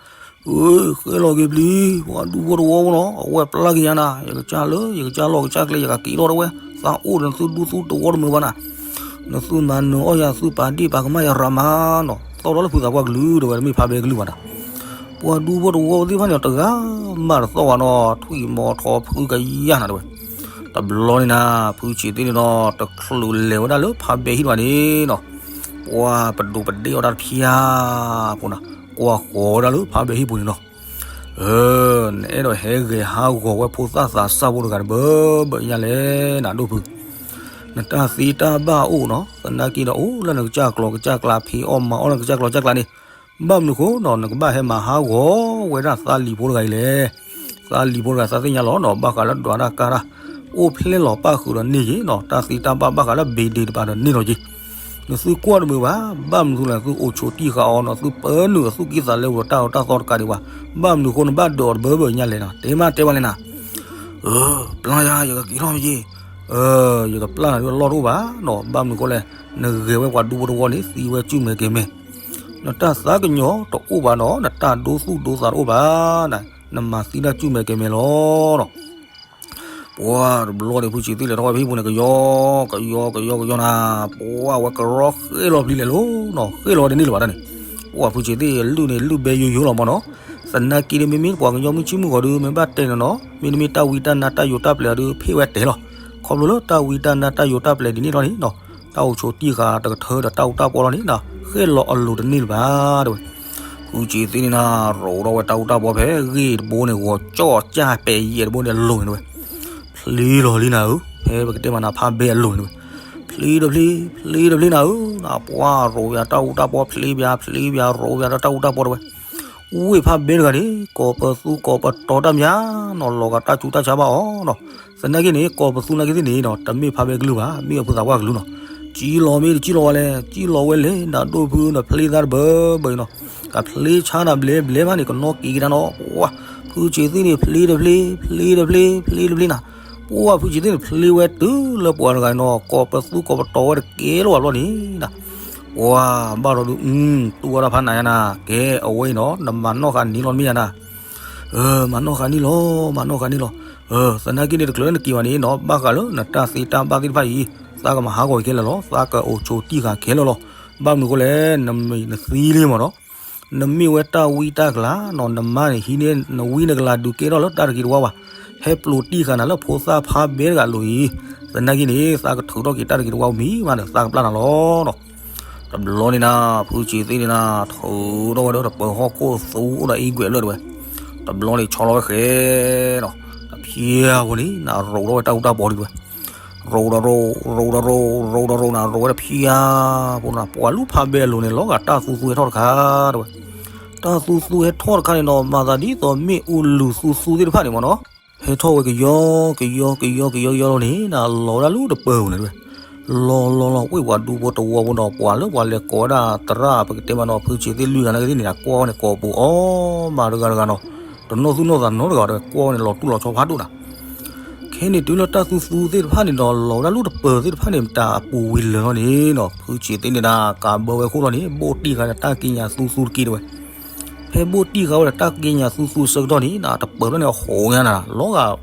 ဃဲလီၤက့ၤပျံၤ ပှၤဒူဖိတဝီဖိနီၤ, အဝဲပျၢ်က့ၤယါနၤ, ယကစၢ်လၢ ယကစၢ်လီၢ်ကစၢ်ကျဲ ယကက့ၤထီၣ်တဝဲ, သးအိၣ်ဒီးနသုဒူသုတဝီတမုာ်ဘၣ်နၤ, နသုမၤနၢၤအီၣ်ယၤ သုပာ်ဒ့ၣ်ပာ်ကမၣ်ယၤရၤမၤနီၤ, သီၣ်ထီၣ်လၢဖုသးပှၢ်ကလုၢ်တဝဲ တမ့ၢ်ဖးဘဲကလုၢ်ဘၣ်နၤ, ပှၤဒူဖိတဝီသ့ၣ်တဖၣ်န့ၣ် တဂၤမးတသီၣ်ဘၣ်နီၤ, ထွံၣ်မီၤထီဖုကယါနၤတဝဲ, တဘျီန့ၣ်နၤ ဖုဆံးသ့ၣ်န့ၣ်နီၤ တချုးလဲၤဝဲဒၣ်လၢဖးဘဲဟံၣ်တဖၣ်န့ၣ်နီၤ, ပှၤပဒိးပဒ့ၣ်အီၣ်တၢ်တဖၠါဖိနၤ, ကွၢ်ဃီၤဝဲဒၣ်လၢဖးဘဲဟံၣ်ပူၤန့ၣ်နီၤ နအဲၣ်ဒိးဟဲဂဲၤဟးဂီၤဝဲဖိသၣ်သးစၢ်ဖိတဂၤန့ၣ် ဘၣ်ဘၣ်ညါလဲၣ်နၤဒိၣ်ဖု, နတၢ်သ့တၢ်ဘၣ်အိၣ်နီၤ, သနာ်က့ဒီးအိၣ်လၢနကစၢ်ကျီကစၢ်ကျါ ဖံးအီၣ်မၤအီၣ်လၢနကစၢ်ကျီကစၢ်ကျါန့ၣ်, ဘၣ်မနုၤဃိနီၤ နကဘၣ်ဟဲမၤဟးဂီၤဝဲဒၣ်သးလံၤဖိတဂၤအံၤလဲၣ်, သးလံၤဖိတဂၤသးသ့ၣ်ညါလီၤနီၤ, ဘၣ်ဃးလၢဒွးတၢ်ကါတၢ် အိၣ်ဖျဲၣ်လီၤပၣ်ဃုာ်ဒီးန့ၢ်က့ၤနီၤ, တၢ်သ့တၢ်ဘၣ်ဘၣ်ဃးလၢဘ့ၣ်ဒ့ၣ်တပၤဒီးန့ၢ်လီၤက့ၤ နသုကွၢ်တမုာ်ဘၣ်, ဘၣ်မနုၤလဲၣ် သုအိၣ်ဆိးတံၢ်ဃာ်အီၤနီၤ, သုပၢနုာ်အသူၣ်ကံၢ်သးလဲပူၤဒီးတၢ်အီၣ်တၢ်သီတကးဒံးဘၣ်, ဘၣ်မနုၤဃိနဘၣ်ဒုးအီၤတဘၢဘၢညါလဲၣ်နီၤ, တဲမးတဲဝဲလဲၣ်နၤ, ပျၢ်ယၤ ယကက့ၤထီၣ်မ့ၢ်က့ၤ, ယကပျၢ်နၤဒုးအလီၢ်တအိၣ်ဘၣ်နီၤ, ဘၣ်မနုၤဃိလဲၣ်, နဂဲၤဝဲပှၤဒူဖိတဝီန့ၣ် သံဝဲကုမဲာ်ကဲၤမဲာ်, နတၢ်သးကညီၤတအိၣ်ဘၣ်နီၤ, နတၢ်ဒိသူၣ်ဒိသးတအိၣ်ဘၣ်, နမၤသံတၢ်ကုမဲာ်ကဲၤမဲာ်လီၤနီၤ ပှၤတဘျီန့ၣ် ဖုဆံးသ့ၣ်လဲၤထီၣ်ဝဲဖဲဟံၣ်ပူၤန့ၣ် ကယီ ကယီ ကယီ ကယီနၤ, ပှၤဝဲကရီဃဲလီၤပျံၤလဲၣ်လီၤနီၤ, ဃဲလီၤဝဲတန့ၢ်လၢၤဘၣ်တၢ်န့ၣ်, ပှၤဖုဆံးသ့ၣ်လုၢ်န့ၣ် လုၢ်ဘဲယိယိလီၤမ့ၢ်နီၤ, သနာ်က့ဒီး မ့မ့ၢ်ပှၤကညီမုၢ်ဆ့ၣ်မုၢ်ဂီၤဒီး မ့ၢ်ဘၣ်တဲန့ၣ်နီၤ, မ့တမ့ၢ်တၢ်ဝံတၢ်နါတၢ်ယိးတၢ်ပျဲၤအီၤဒီး ဖ့ၣ်ဝဲတဲာ်လီၤ, ခီဖျိလၢတၢ်ဝံတၢ်နါတၢ်ယိးတၢ်ပျဲၤဒ်န့ၣ်လီၤန့ၣ်နီၤ, တၢ်အိၣ်ဆိးတံၢ်ဃာ်တကထၢဒီးတၢ်အူတၢ်ပီလီၤန့ၣ်နီၤ, ဃဲလီၤအလိၤတန့ၢ်လၢၤဘၣ်တဲဝဲ ဖုဆံးသ့ၣ်န့ၣ်နၤ ရိးထီၣ်ဝဲတၢ်အူတၢ်ပီဖဲဂ့ၢ်တဘိန့ၣ် ဂီၤကၠီၣ်ကၢ်ပဲာ်ယဲၢ်တဘိန့ၣ်အလိၤန့ၣ်ဝဲ, ဖျ့လီၤလံနၤဧၢ, ဖဲပကတဲမးနၤဖးဘဲအလိၤန့ၣ်ဝဲ, ဖျ့တဖျ့ ဖျ့တဖျ့နၤဧၢ, နပှၤရိးပၠးတၢ်အူတၢ်ပီ ဖျ့ပၠး ဖျ့ပၠး ရိးပၠးဒီးတၢ်အူတၢ်ပီတဝဲ ဝ့ၢ်ဖးဘဲတဂၤန့ၣ် ကိးပသူကိးပတီၤတၢ်မၤနီၤ လီၤဂာ်တၢ်ဆူးတၢ်ဆါဘၣ်အီၤနီၤ, သနာ်က့န့ၣ် ကိးပသူနာ်က့သ့ၣ်န့ၣ်နီၤ တမ့ၢ်ဖးဘဲကလုၢ်ဘၣ် မ့ၢ်အဖုသးပှၢ်ကလုၢ်နီၤ, ကံလီၤမ့ၢ်တကံလီၤဝဲလဲၣ် ကံလီၤဝဲလဲၣ် နၤဒိၣ်ဖုနဖျ့သးတဘၢဘၢအံၤနီၤ, ကဖျ့ဆါနၤဘျဲဘျဲမးန့ၣ် ကနီၣ်က့ၤကဒါနီၤ, ပှၤဖုဆံးသ့ၣ်န့ၣ် ဖျ့တဖျ့ ဖျ့တဖျ့ ဖျ့တဖျ့နၤ, ပှၤဖုဆံးသ့ၣ်န့ၣ် ဖျ့ဝဲတုၤလၢပှၤတဂၤနီၤ ကိးပသူကိးပတီၤဝဲတကဲလၢၤဘၣ်ဘျီန့ၣ် ပှၤဘၣ်ဒီးဒုး တူၢ်ဝဲဒၣ်ဖးနးယါနၤ ကဲအဝဲအံၤနီၤ နမၤနီၢ်ဃာ်နံၤလီၤမ့ၢ်ယါနၤ, မၤနီၢ်ဃာ်နံၤလီၤ မၤနီၢ်ဃာ်နံၤလီၤ, သနာ်က့န့ၣ် တချုးလၢနက့ၤဘၣ်န့ၣ်နီၤ ဘၣ်ဃးလၢနတၢ်သ့တၢ်ဘၣ်သ့ၣ်တဖၣ်အံၤ သးကမၤဟးဂီၤခဲလၢာ်လီၤ သးကအိၣ်ဆိးတံၢ်ဃာ်ခဲလၢာ်လီၤ, ဘၣ်မနုၤအဃိလဲၣ် နမ့ၢ်နသံလံမ့ၢ်နီၤ, နမ့ၢ်ဝဲတၢ်ဝံတၢ်ကလၤနီၤ နမါန့ၣ်ဟံးန့ၢ်နဝံနကလၤဒုးကဲထီၣ်လၢတၢ်တဂ့ၤတဝါဘၣ်, ဟဲပျိးတံၢ်ဃာ်နၤလၢဖိသၣ်ဖးဘဲတဂၤအလိၤအံၤ, သနာ်က့န့ၣ် သးကထုးထီၣ်က့ၤတၢ်တဂ့ၤတဝါမံၤမးဒီး သးကပျၢ်နၤလီၤနီၤ. တဘျီန့ၣ်နၤ ဖုဆံးသ့ၣ်န့ၣ်နၤ ထုးထီၣ်ဝဲဒီးတပၢၤဟီၣ်ခိၣ်သူအိၣ်ဒီးအံၤကွဲးလၢတဝဲ, တဘျီန့ၣ်ဆီလီၤဝဲဃဲနီၤ, တဖျဲဖိန့ၣ် နရိးထီၣ်ဝဲတၢ်အူတၢ်ပီၤဒ်တဝဲ ရိဒီးရိ ရိဒီးရိ ရိဒီးရိနၤ ရိဝဲတဖျါဖိနၤ ပှၤလူၤဖးဘဲအလိၤန့ၣ် လီၤဂာ်တၢ်သူသူဟဲထီၣ်တခါ တဲဝဲ. တၢ်သူသူဟဲထီၣ်တခါန့ၣ်ဒီး မၤသးဒ်သိးမ့ၣ်အူလုာ်သူသူသ့ၣ်တဖၣ်န့ၣ်မ့ၢ်နီၤ ဟဲထီၣ်ဝဲကယီကယီကယီကယီကယီလီၤန့ၣ် လီၤဝဲဒၣ်လၢတပၢၤပူၤန့ၣ်တဲဝဲ. လီၤလီၤလီၤ ပှ့ၤပှၤဒူဖိတဝီဖိဒီး ပှၤလၢပှၤလဲၤကိးဝဲဒၣ်သရၣ် ပကတဲမ့ၢ်နီၤ ဖုဆံးသ့ၣ်လွံၢ်ဂၤနာ်က့သ့ၣ်န့ၣ် ကွၢ်ဝဲန့ၣ်ကိးပူၤအီၤမးတဂၤတဂၤနီၤ တနီၣ်သူၣ်နီၣ်သးနီတဂၤတဲဝဲ ကွၢ်ဝဲန့ၣ် လီၤတူၢ်လီၤဆီဖးဒိၣ်နၤ ခဲန့ၣ် တုၤလၢတၢ်သူသူသ့ၣ်တဖၣ်န့ၣ်ဒီး လီၤဝဲဒၣ်လၢတပၢၤသ့ၣ်တဖၣ်န့ၣ် မတၤအပူၤဝံၤလၢာ်လီၤန့ၣ်နီၤ ဖုဆံးသ့ၣ်န့ၣ်ဒၣ် ကးဘၢဝဲအခိၣ်လီၤန့ၣ် ဘိၣ်တံၢ်ဃာ်ဒီးတၢ်ကံးညာ်သူသူတက့ၢ်တဲဝဲ. ဖဲဘိၣ်တံၢ်ဃာ်ဝဲဒီးတၢ်ကံးညာ်သူသူအဆၢကတီၢ်န့ၣ် တပၢၤဖျၢၣ်န့ၣ်အဟိးညါနၤ လီၤဂာ်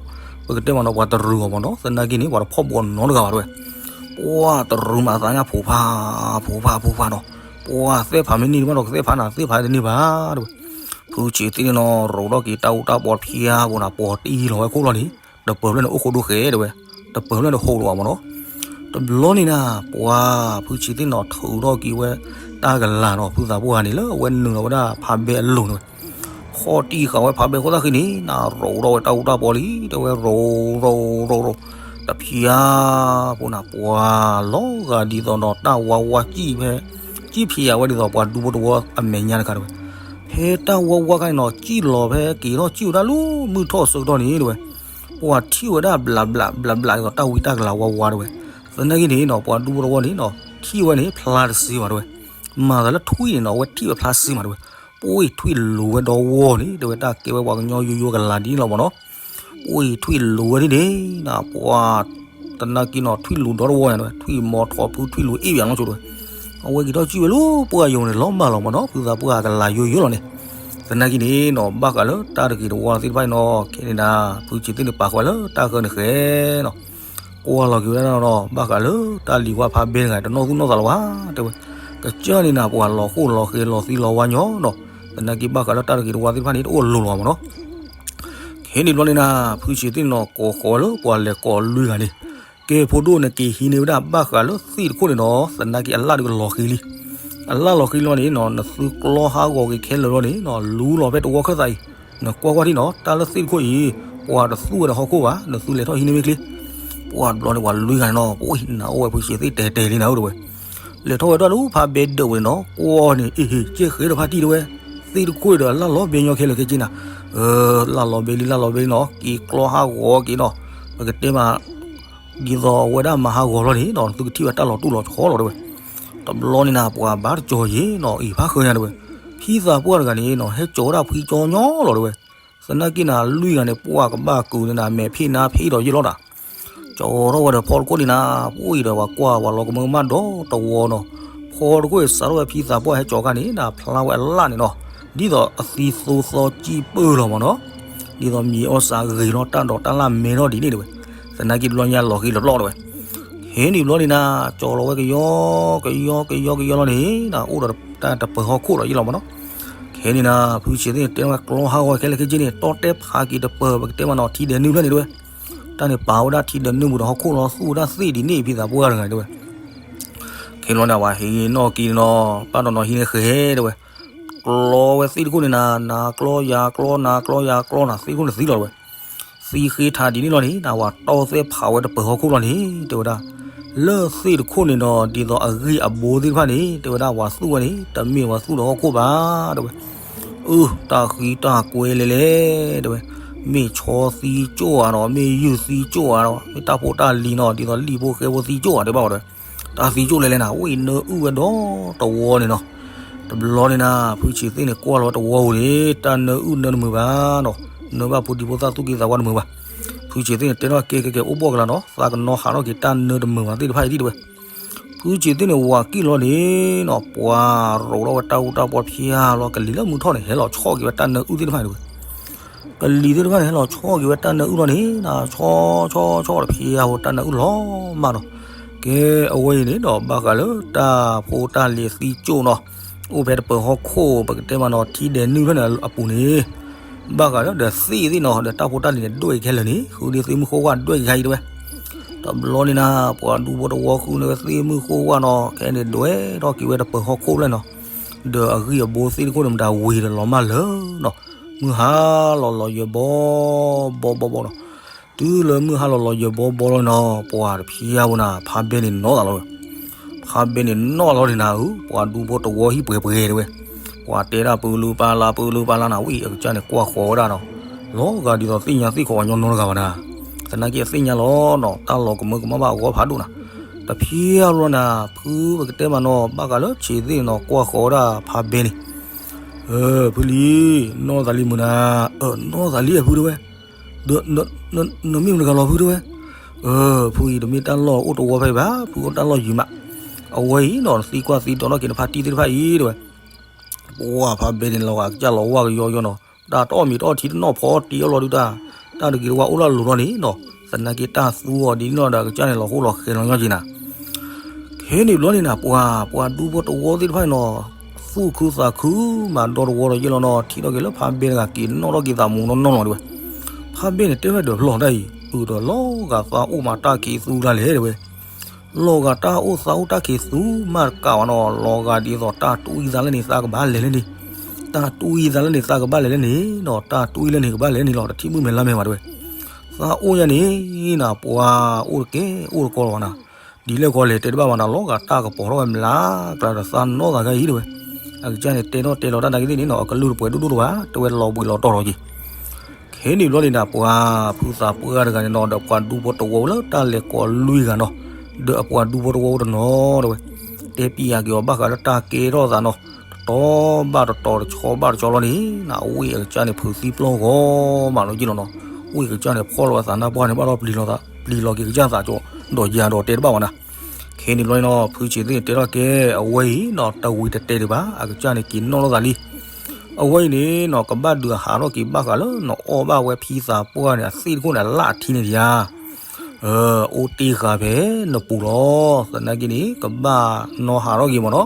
ပကတဲမ့ၢ်နီၤ ပှၤတရူးအီၤမ့ၢ်နီၤ သနာ်က့န့ၣ် ပှၤတဖီၣ်ဘီးနီတဂၤဘၣ်တဲဝဲ. ပှၤတရူးမးသးညါဖိဖး ဖိဖးဖိဖးနီၤ ပှၤသ့ၣ်ဖးမ့ၢ်န့ၢ်တဘၣ်ဒီး ကသ့ၣ်ဖးနၤသ့ၣ်ဖးတန့ၢ်ဘၣ်တဲဝဲ. ဖုဆံးသ့ၣ်န့ၣ်နီၤ ရိးထီၣ်က့ၤတၢ်အူတၢ်ပီတဖျါဖိနၤ ပှၤတံၢ်လီၤဝဲအခိၣ်လီၤန့ၣ် တပၢၤဖျၢၣ်န့ၣ်အိၣ်ဃိဒိၣ်ဃဲတဲဝဲ. တပၢၤဖျၢၣ်န့ၣ်ဟိးလီၤဘၣ်မ့ၢ်နီၤ တဘျီန့ၣ်နၤ ပှၤဖုဆံးသ့ၣ်န့ၣ်နီၤ ထုးထီၣ်က့ၤဝဲတၢ်ကလၤနီၤ ဖုသးပှၢ်ဂၤန့ၣ် လၢအဝဲနုာ်လီၤဝဲဒၣ်ဖးဘဲအလိၤန့ၣ်ဝဲ ခီၣ်တံၢ်ဃာ်ဝဲဖးဘဲအခိၣ်သၣ်ဃံန့ၣ် နၤရိးထီၣ်ဝဲတၢ်အူတၢ်ပီလံ တဲဝဲ ရိးရိးရိးရိး တဖျါဖိနၤ ပှၤလီၤဂာ်ဒ်သိးဒီးတၢ်ဝါဝါစံၣ်ဖဲ စံၣ်ဖျါဝဲဒ်သိးပှၤဒူဖိတဝီအမဲာ်ညါတခါတဲဝဲ. ဖဲတၢ်ဝါဝါခါန့ၣ်နီၤ စံၣ်လီၤဖဲက့ၤထီၣ်စံၣ်ဝဲဒၣ်လၢမုၢ်ထီၣ်အဆၢကတီၢ်န့ၣ်တဲဝဲ ပှၤထံၣ်ဝဲဒၣ်ဘျးဘျးဘျးဘျး ဒ်သိးတၢ်ဝံတၢ်ကလၤဝါဝါတဲဝဲ. သနာ်က့န့ၣ်နီၤ ပှၤဒူဖိတဝီန့ၣ်နီၤ ထံၣ်ဝဲန့ၣ် ဖျါတစ့ဘၣ်တဲဝဲ. မၤသးလၢထွံၣ်န့ၣ်နီၤ အဝဲထံၣ်ဝဲဖျါစ့မးတဲဝဲ. ပှ့ၤထွံၣ်လိၤဝဲဒီဝီန့ၣ် တဲဝဲ တၢ်ကဲဝဲပှၤကညီယိယိကလၤဒ်န့ၣ်လီၤမ့ၢ်နီၤ ပှ့ၤထွံၣ်လိၤဝဲဒ်န့ၣ် ပှၤ သနာ်က့နီၤ ထွံၣ်လိၤဒီတဝီန့ၣ်တဲဝဲ ထွံၣ်မီၤထီၣ်ဖုထွံၣ်လိၤအ့ၣ်ပယီၤနီဆိတဲဝဲ. အဝဲက့ၤထီၣ်စံၣ်ဝဲလၢပှၢ်ယိာ်န့ၣ် လီၤမၢ်လီၤမ့ၢ်နီၤ ဖုသးပှၢ်ကလၤယိယိလီၤန့ၣ်. သနာ်က့န့ၣ်နီၤ ဘၣ်ဃးလၢတၢ်တဂ့ၤတဝီသ့ၣ်တဖၣ်အံၤနီၤ ခဲန့ၣ်ဒၣ် ဖုဆံးသ့ၣ်န့ၣ် ပာ်ဃာ်လၢတၢ်ဃၢန့ၣ်ဃဲနီၤ ကွၢ်လီၤက့ၤဝဲဒၣ်နီၤ ဘၣ်ဃးလၢတၢ်လံၤဝါဖးဘဲတဂၤ တနီၣ်သူၣ်နီၣ်သးလီၤဘၣ် တဲဝဲ. ကစၢ်န့ၣ်နၤ ပှၤလီၤဃိၣ်လီၤဃဲၤလီၤသံလီၤဝါညီနီၤ သနာ်က့ဘၣ်ဃးလၢတၢ်တဂ့ၤတဝီသ့ၣ်တဖၣ်န့ၣ် တအိၣ်လိၤလီၤမ့ၢ်နီၤ. ခဲန့ၣ်ဘျီန့ၣ်နၤ ဖုဆံးသ့ၣ်န့ၣ်နီၤ ကိးဃီၤလၢပှၤလဲၤကိးလွံၢ်ဂၤန့ၣ် ကဲဖိဒိၣ်န့ၣ်က့ၤဟံးန့ၢ်ဝဲဒၣ် ဘၣ်ဃးလၢသ့ၣ်တခိၣ်န့ၣ်နီၤ သနာ်က့အလၣ်ဒုးကလီၤဃံၤလံ. အလၣ်လီၤဃံၤလီၤန့ၣ်နီၤ နသုကျီဟးဂီၤက့ၤခဲလၢာ်လီၤန့ၣ်နီၤ လူလီၤဖဲတဝီခၢၣ်သးအံၤ နကွၢ်ကွၢ်ထံၣ်နီၤ တၢ်လၢသ့ၣ်တခိၣ်အံၤ ပှၤတသူၣ်ဝဲဒီးဟီၣ်ခိၣ်ဘၣ် နသုလဲၤထီၣ်ဟံးန့ၢ်မ့ၢ်ချ့. ပှၤတဘျီန့ၣ် ပှၤလွံၢ်ဂၤန့ၣ်နီၤ ပအိၣ်နၤအိၣ်ဝဲဖုဆံးသ့ၣ်တဲာ်တဲာ်လံနၤအိၣ်တဲဝဲ. လဲၤထီၣ်ဝဲဒၣ်လၢဖးဘဲဒၢးဝဲန့ၣ်နီၤ ကွၢ်န့ၣ် အ့ဟ့ၣ် ကဲဃဲဒီးဖးတံၢ်တဲဝဲ. သ့ၣ်တခိၣ်ဒီးအလၣ်လီၤဘဲညီခဲလၢာ်ခဲဆ့နၤ လၣ်လီၤဘဲလံ လၣ်လီၤဘဲလံနီၤ က့ၤကျီဟးဂီၤက့ၤနီၤ ပကတဲမး ဒ်သိးအဝဲဒၣ်မၤဟးဂီၤလီၤန့ၣ်နီၤ သုကထံၣ်ဝဲတၢ်လီၤတူၢ်လီၤဆီလီၤတဲဝဲ. တဘျီန့ၣ်နၤ ပှၤဘၣ်တကၠီၤယ့ၤနီၤ အံၤဖးဃၢညါတဲဝဲ. ဖံသးပှၢ်တဂၤန့ၣ်နီၤ ဟဲကၠီၤဝဲဒၣ်ဖှံကၠီညီလီၤတဲဝဲ. သနာ်က့နၤ လွံၢ်ဂၤန့ၣ် ပှၢ်ကဘၣ်ကုာ်န့ၣ်နၤ မဲာ်ဖံးနါဖံးဒီးယ့ၢ်လီၤတၢ် ကၠီၤထီၣ်ဝဲဒီးဖီတခိၣ်န့ၣ်နၤ ပအိၣ်အံၤဒီးပှၤကွၢ်ပှၤလီၤကမၢကမၣ်ဒီတဝီနီၤ. ဖီတခိၣ်အံၤစးထီၣ်ဝဲဖံသးပှၢ်ဟဲကၠီၤခါန့ၣ်နၤ ဖျါဝဲအလၣ်န့ၣ်နီၤ ဒ်သိးအသံသိသီစံၣ်ပၢၢ်လီၤမ့ၢ်နီၤ. ဒ်သိးမံၤအီၣ်စးဂ့ၤလီၤ တၢ်ဒိးတၢ်လၣ်မဲထီၣ်ဒ်န့ၣ်တဲဝဲ. သနာ်က့တဘျီညါလီၤဃံၤလီၤပျီၢ်တဲဝဲ. ခဲန့ၣ်ဘျီန့ၣ်နၤ ကၠီၤလီၤဝဲကယီ ကယီ ကယီ ကယီလီၤန့ၣ် နၤအိၣ်ဒီးတၢ်တပၢၤဟီၣ်ခိၣ်လီၤယ့ၢ်လီၤမ့ၢ်နီၤ. ခဲန့ၣ်နၤ ဖုဆံးသ့ၣ်န့ၣ် တဲဝဲကျီဟးဂီၤခဲလၢာ်ခဲဆ့န့ၣ် တီၢ်တဲဖးက့ၤတပၢၤ ပကတဲမ့ၢ်နီၤ ထံဒဲးနုၢ်ဖျၢၣ်န့ၣ်တဲဝဲ. တၢ်န့ၣ်ပာ်ဝဲဒၣ်ထံဒဲးနုၢ်ပူၤဒီးဟီၣ်ခိၣ်လီၤ သူၣ်ဝဲဒၣ်သ့ၣ်ဒ်န့ၣ် ဖံသးပှၢ်တဂၤတဲဝဲ. ခဲလီၤန့ၣ် ဝဲဟံးနီၣ်က့ၤနီၤ ပာ်ဒီးနီၤဟံးန့ၢ်ဃဲတဲဝဲ. ကျီဝဲသ့ၣ်တခိၣ်န့ၣ်နၤ နၤကျီယၤကျီ နၤကျီယၤကျီနၤ သ့ၣ်တခိၣ်န့ၣ်သံလီၤတဲဝဲ. သံဃ့ထးဒ်န့ၣ်လီၤန့ၣ် နၤဝဲတီၢ်သဲဖးဝဲတပၢၤဟီၣ်ခိၣ်လီၤန့ၣ် တဲဝဲဒၣ်. လၢသ့ၣ်တခိၣ်န့ၣ်ဒီး ဒ်သိးအဂံၢ်အဘိသ့ၣ်တဖၣ်န့ၣ် တဲဝဲဒၣ် ပှၤသူၣ်ဝဲန့ၣ် တမ့ၢ်ပှၤသူၣ်ဒီးဟီၣ်ခိၣ်ဘၣ် တဲဝဲ. အၢ တၢ်ဃံတၢ်ကွဲလဲၣ်လဲၣ် တဲဝဲ. မ့ၢ်ဆီသံကၠိၣ်ဧါဒီး မ့ၢ်ယုၢ်သံကၠိၣ်ဧါဒီး မ့ၢ်တၢ်ဖိတၢ်လံၤနီၤ ဒ်သိးလံၣ်ဖိဃဲဖိသံကၠိၣ်ဧါ တဲဘၣ်ဝဲတဲဝဲ. တၢ်သံကၠိၣ်လဲၣ်လဲၣ်နၤ ဝဲအံၤနၢအုၣ်ဝဲဒီတဝီန့ၣ်နီၤ. တဘျီန့ၣ်နၤ ဖုဆံးသ့ၣ်န့ၣ် ကွၢ်လီၤဝဲတဝီပူၤန့ၣ် တၢ်နၢအုၣ်နၢတမုာ်ဘၣ်နီၤ. နၢဘၣ်ဖိဒံဖိသၣ်သူၣ်က့သးပှၢ်တမုာ်ဘၣ်. ဖုဆံးသ့ၣ်န့ၣ် တဲထီၣ်ကဲကဲကဲ အိၣ်ဘှီၣ်ကလာ်နီၤ သးကနီၤဟးထီၣ်က့ၤတၢ်နၢတမုာ်ဘၣ်သ့ၣ်တဖၣ်အံၤဒ်တဲဝဲ. ဖုဆံးသ့ၣ်န့ၣ် ဝၤကံၣ်လီၤန့ၣ်နီၤ ပှၤရိးထီၣ်ဝဲတၢ်အူတၢ်ပီဖျါလီၤ ကလံၤလၢမုၢ်ထီၣ်န့ၣ် ဟဲလီၤဆီၣ်က့ၤဝဲတၢ်နၢအုၣ်သ့ၣ်တဖၣ်န့ၣ်တဲဝဲ. ကလံၤသ့ၣ်တဖၣ်န့ၣ် ဟဲလီၤဆီၣ်က့ၤဝဲတၢ်နၢအုၣ်လီၤန့ၣ် နၤ ဆီ ဆီ ဆီတဖျါဖိ တၢ်နၢအုၣ်လီၤမးနီၤ. ကဲ အဝဲအံၤန့ၣ်ဒီး ဘၣ်ဃးလၢတၢ်ဖိတၢ်လံၤသံကၠိၣ်နီၤ အိၣ်ဖဲတပၢၤဟီၣ်ခိၣ် ပကတဲမးနီၤ ထံဒဲးနုၢ်ဖျၢၣ်န့ၣ်အပူၤန့ၣ် ဘၣ်ဃးလၢဒီးသ့ၣ်သ့ၣ်နီၤ ဒီးတၢ်ဖိတၢ်လံၤန့ၣ် ဒွဲၣ်ခဲလၢာ်န့ၣ် ဃုဒ်သ့ၣ်မုၢ်ဃိၣ်ဝၣ်ဒွဲၣ်ခဲအံၤတဲဝဲ. တဘျီန့ၣ်နၤ ပှၤဒူဖိတဝီဃုန့ၢ်ဝဲသ့ၣ်မုၢ်ဃိၣ်ဝၣ်နီၤ ခဲန့ၣ် ဒွဲၣ်ထီၣ်က့ၤဝဲတပၢၤဟီၣ်ခိၣ်ဖျၢၣ်နီၤ. ဒီးအဂံၢ်အဘိသ့ၣ်တခိၣ်န့ၣ် မတၤဝံၤဒီးလီၤမၢ်လၢာ်နီၤ. မုၢ်ဟါလီၤလီၤယဲၤဘီ ဘီဘီဘီနီၤ. တုၤလၢမုၢ်ဟါလီၤလီၤယၢၤဘီဘီလီၤနီၤ, ပှၤတဖံးအါဘိနၤ, ဖါဘဲန့ၣ်နီၣ်သးလီၤ. ဖါဘဲန့ၣ်နီၣ်လီၤန့ၣ်နၤဧၢ, ပှၤဒူဖိတဝီဟံၣ်ပှဲၤပှဲၤတဲဝဲ. ပှၤတဲဒၣ်ပလၢပလၢပလၢနၤ, ဝံအကစၢ်န့ၣ်ကွၢ်ဃီၤဝဲဒၣ်နီၤ, လီၤဂာ်ဒ်သိးသ့ၣ်ညါသ့ၣ်ခီပညီနီတဂၤဘၣ်နၤ. သနာ်က့အသ့ၣ်ညါလီၤနီၤ, တၢ်လီၤကမၢကမၣ်ဘၣ်အဂီၢ်ဖးဒိၣ်နၤ. တဖံးအါလီၤနၤ, ဖုပကတဲမးနီၤ, ဘၣ်ဃးလၢဆံးသ့ၣ်နီၤ ကွၢ်ဃီၤဝဲဒၣ်ဖါဘဲန့ၣ် ဖုလံ, နီၣ်သးလံမုၢ်နၤ, နီၣ်သးလံအဖုတဲဝဲ. နမ့ၢ်မတၤတဂၤလီၤဖုတဲဝဲ. ဖုအံၤတမ့ၢ်တၢ်လီၢ်အိၣ်တဝီဖဲအံၤဘၣ်, ဖုအိၣ်တၢ်လီၢ်ယံၤမး. အဝဲအံၤနီၤ သံကွၢ်သံဒိးထီၣ်က့ၤနဖါတံၢ်သ့ၣ်တဖၣ်အံၤတဲဝဲ. ပှၤဖါဘဲန့ၣ်လီၤဂာ်အကစၢ်လီၤဝါကယီယီနီၤ, တၢ်တအီၣ်မ့ၤတအီၣ်ထံတနီၣ်ဖီတံၢ်အီၣ်လီၤဒုးတၢ်, တၢ်တဂ့ၤတဝါအိၣ်လၢအလိၤလီၤန့ၣ်နီၤ, သနာ်က့တၢ်သူအီၤဒ်န့ၣ်နီၤဒီးအကစၢ်န့ၣ်လီၤဟိၣ်လီၤဃဲၤလီၤညီက့ၤနၤ. ခဲန့ၣ်ဘျီန့ၣ်နၤ ပှၤ ပှၤဒူဖိတဝီသ့ၣ်တဖၣ်န့ၣ်နီၤ, သူၣ်ခုသးခုမးဒီတဝီဒီးယဲၢ်လီၤနီၤ, ထံၣ်ထီၣ်က့ၤလၢဖါဘဲတဂၤက့ၤနီၣ်ထီၣ်က့ၤသးမူနီၢ်နီၢ်လီၤတဲဝဲ. ဖါဘဲန့ၣ်တဲဝဲဒီးဖျီၣ်တၢ်အံၤ, အုးဒီးလီၤဂာ်သးအိၣ်မးတၢ်ခံးသူတၢ်လဲၣ်တဲဝဲ. လီၤဂာ်တၢ်အိၣ်သးအိၣ်တၢ်ခံးသူမးတကးဘၣ်နီၤ, လီၤဂာ်ဒ်သိးတၢ်တွံၢ်သးလၢန့ၣ်သးကဘၣ်လဲၤလၢန့ၣ်, တၢ်တွံၢ်သးလၢန့ၣ်သးကဘၣ်လဲၤလၢန့ၣ်နီၤ, တၢ်တွံၢ်လၢန့ၣ်ကဘၣ်လဲၤလၢန့ၣ်လီၤ, တထံၣ်မုၣ်မဲာ်လါမဲာ်ဘၣ်တဲဝဲ. သးအိၣ်ညါန့ၣ်နၤ ပှၤအိၣ်တကဲအိၣ်တကီလီၤဘၣ်နၤ, ဒ်လဲၣ်ကီလဲၣ်တဲတဘၣ်ဘၣ်နၤ, လီၤဂာ်တၢ်ကပီၤထီၣ်ဝဲမျးကျါဒီးသးနီၣ်သးခါအံၤတဲဝဲ. အကစၢ်န့ၣ်တဲထီၣ်တဲလီၤတၢ်နာ်က့သ့ၣ်န့ၣ်နီၤ, အကလုၢ်တပှဲၤဒိၣ်ဒိၣ်တဘၣ်, တဲဝဲလီၤဘှံးလီၤတီၤလီၤက့ၤ. ခဲန့ၣ်ဘျီန့ၣ်နၤ ပှၤဖုသးပှၢ်တဂၤန့ၣ်နီၤ, ဒီးပှၤဒူဖိတဝီလၢတၢ်လဲၤကိးလွံၢ်ဂၤနီၤ, ဒီးအပှၤဒူဖိတဝီတနီၤတဲဝဲ, တဲပံယၤက့ၤအီၤဘၣ်ဃးလၢတၢ်ကဲထီၣ်သးနီၤ, တတီၤဘၣ်တတီၤ တဆီဘၣ်တဆီလီၤန့ၣ်နၤ, ဝံအကစၢ်န့ၣ်ဖုးသံပျီၢ်ဂီၤမးလီၤယ့ၢ်လီၤနီၤ, ဝံအကစၢ်န့ၣ်ဖီၣ်လီၤဝဲသးနါပှၢ်န့ၣ် ဘၣ်ဒီးပျံၤလီၤက့ၤကစၢ်သးကၠိဒီးယၤဒီးတဲတဘၣ်ဝဲနၤ. ခဲန့ၣ်ဘျီန့ၣ်နီၤ ဖုဆံးသ့ၣ်န့ၣ်တဲထီၣ်ကဲ, အဝဲအံၤနီၤ တဝံၤတတဲဒံးဘၣ်, အကစၢ်န့ၣ်က့ၤနီၣ်ထီၣ်သးလံ. အဝဲအံၤန့ၣ်နီၤ ကဘၣ်ဒုးဟးထီၣ်က့ၤဘၣ်ဃးလၢနအီၣ်ဘၣ်ဝဲဖံသးပှၢ်န့ၣ် အသ့ၣ်တခိၣ်န့ၣ် အလၣ်အထံန့ၣ်ဒံးဧါ, အိၣ်တ့ၢ်ဃာ်ဖဲနပူၤလီၤ. သနာ်က့န့ၣ် ကဘၣ်နီၣ်ဟးထီၣ်က့ၤမးနီၤ.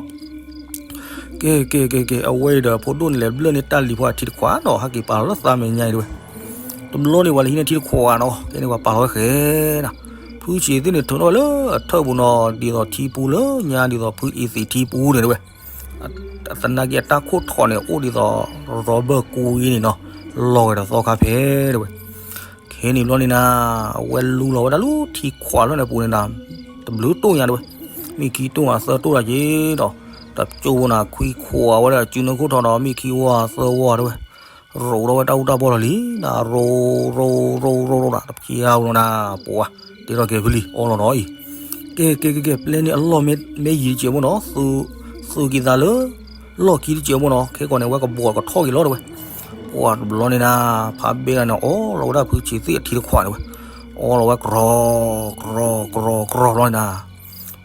ကဲ ကဲ ကဲ ကဲ အဝဲအံၤဒီးဖိဒိၣ်န့ၣ်လဲၤဘျၢၣ်န့ၢ်တၢ်လံၤဖိအထံတခွးနီၤ, ဟဲက့ၤပာ်လီၤလၢသးမဲာ်ညါအံၤတဲဝဲ. တဘျီန့ၣ် ပှၤလဲၤဟံးန့ၢ်ထံတခွးနီၤ, ကဲန့ၣ် ပှၤပာ်လီၤဝဲဃဲၤနၤ. ဖုဆံးသ့ၣ်န့ၣ် ထုးထီၣ်ဝဲလၢအထၢၣ်ပူၤနီၤ, ဒ်သိးထံပူၤလၢညါ ဒ်သိးဖုအံၤသံးထံပူၤန့ၣ်တဲဝဲ. သနာ်က့အတၢ်ခိၣ်ထိးန့ၣ် အိၣ်ဒ်သိး rubber ကူအံၤန့ၣ်နီၤ, လီၤဂာ်ဒီးသီခါဖဲတဲဝဲ. ခဲန့ၣ်ဘျီန့ၣ်နၤ, အဝဲလူလီၤဝဲဒၣ်လၢထံခွးလီၤန့ၣ်အပူၤန့ၣ်နၤ, တဘျုးတိၢ်ညါတဲဝဲ, မ့ၢ်ခံတိၢ်မးသၢတိၢ်တၢ်က့ၤဒီး, တကၠိဖိနၤ ခွံခွးဝဲဒၣ်စုနၢခိၣ်ထီၣ်ဒီး မ့ၢ်ခံဝီသၢဝီတဲဝဲ, ရိးထီၣ်ဝဲတၢ်အူတၢ်ပီၢ်လီၤလံနၤ, ရိး ရိး ရိး ရိး ရိး တဖျါဝဲလီၤနၤ, ပှၤ တဲထီၣ်ကဲဖုလံ အီလီၤနီၤအံၤ, ကဲ ကဲ ကဲ ကဲ ပျဲန့ၣ်အလီၢ်မ့ၢ်ယံၤတစဲးဖိနီၤ, သုးက့ၤသးလၢ လီၢ်ခံတစဲးဖိနီၤ, ခဲကီးန့ၣ် အဝဲကဘီးကထီၣ်က့ၤလီၤတဲဝဲ. ပှၤတဘျီန့ၣ်နၤ, ဖါဘဲဂၤန့ၣ် အီလီၤဝဲဒၣ်ဖုဆံးသ့ၣ်အထံတခွးတဲဝဲ, အီလီၤဝဲကြီၤ ကြီၤ ကြီၤကြီၤလီၤနၤ,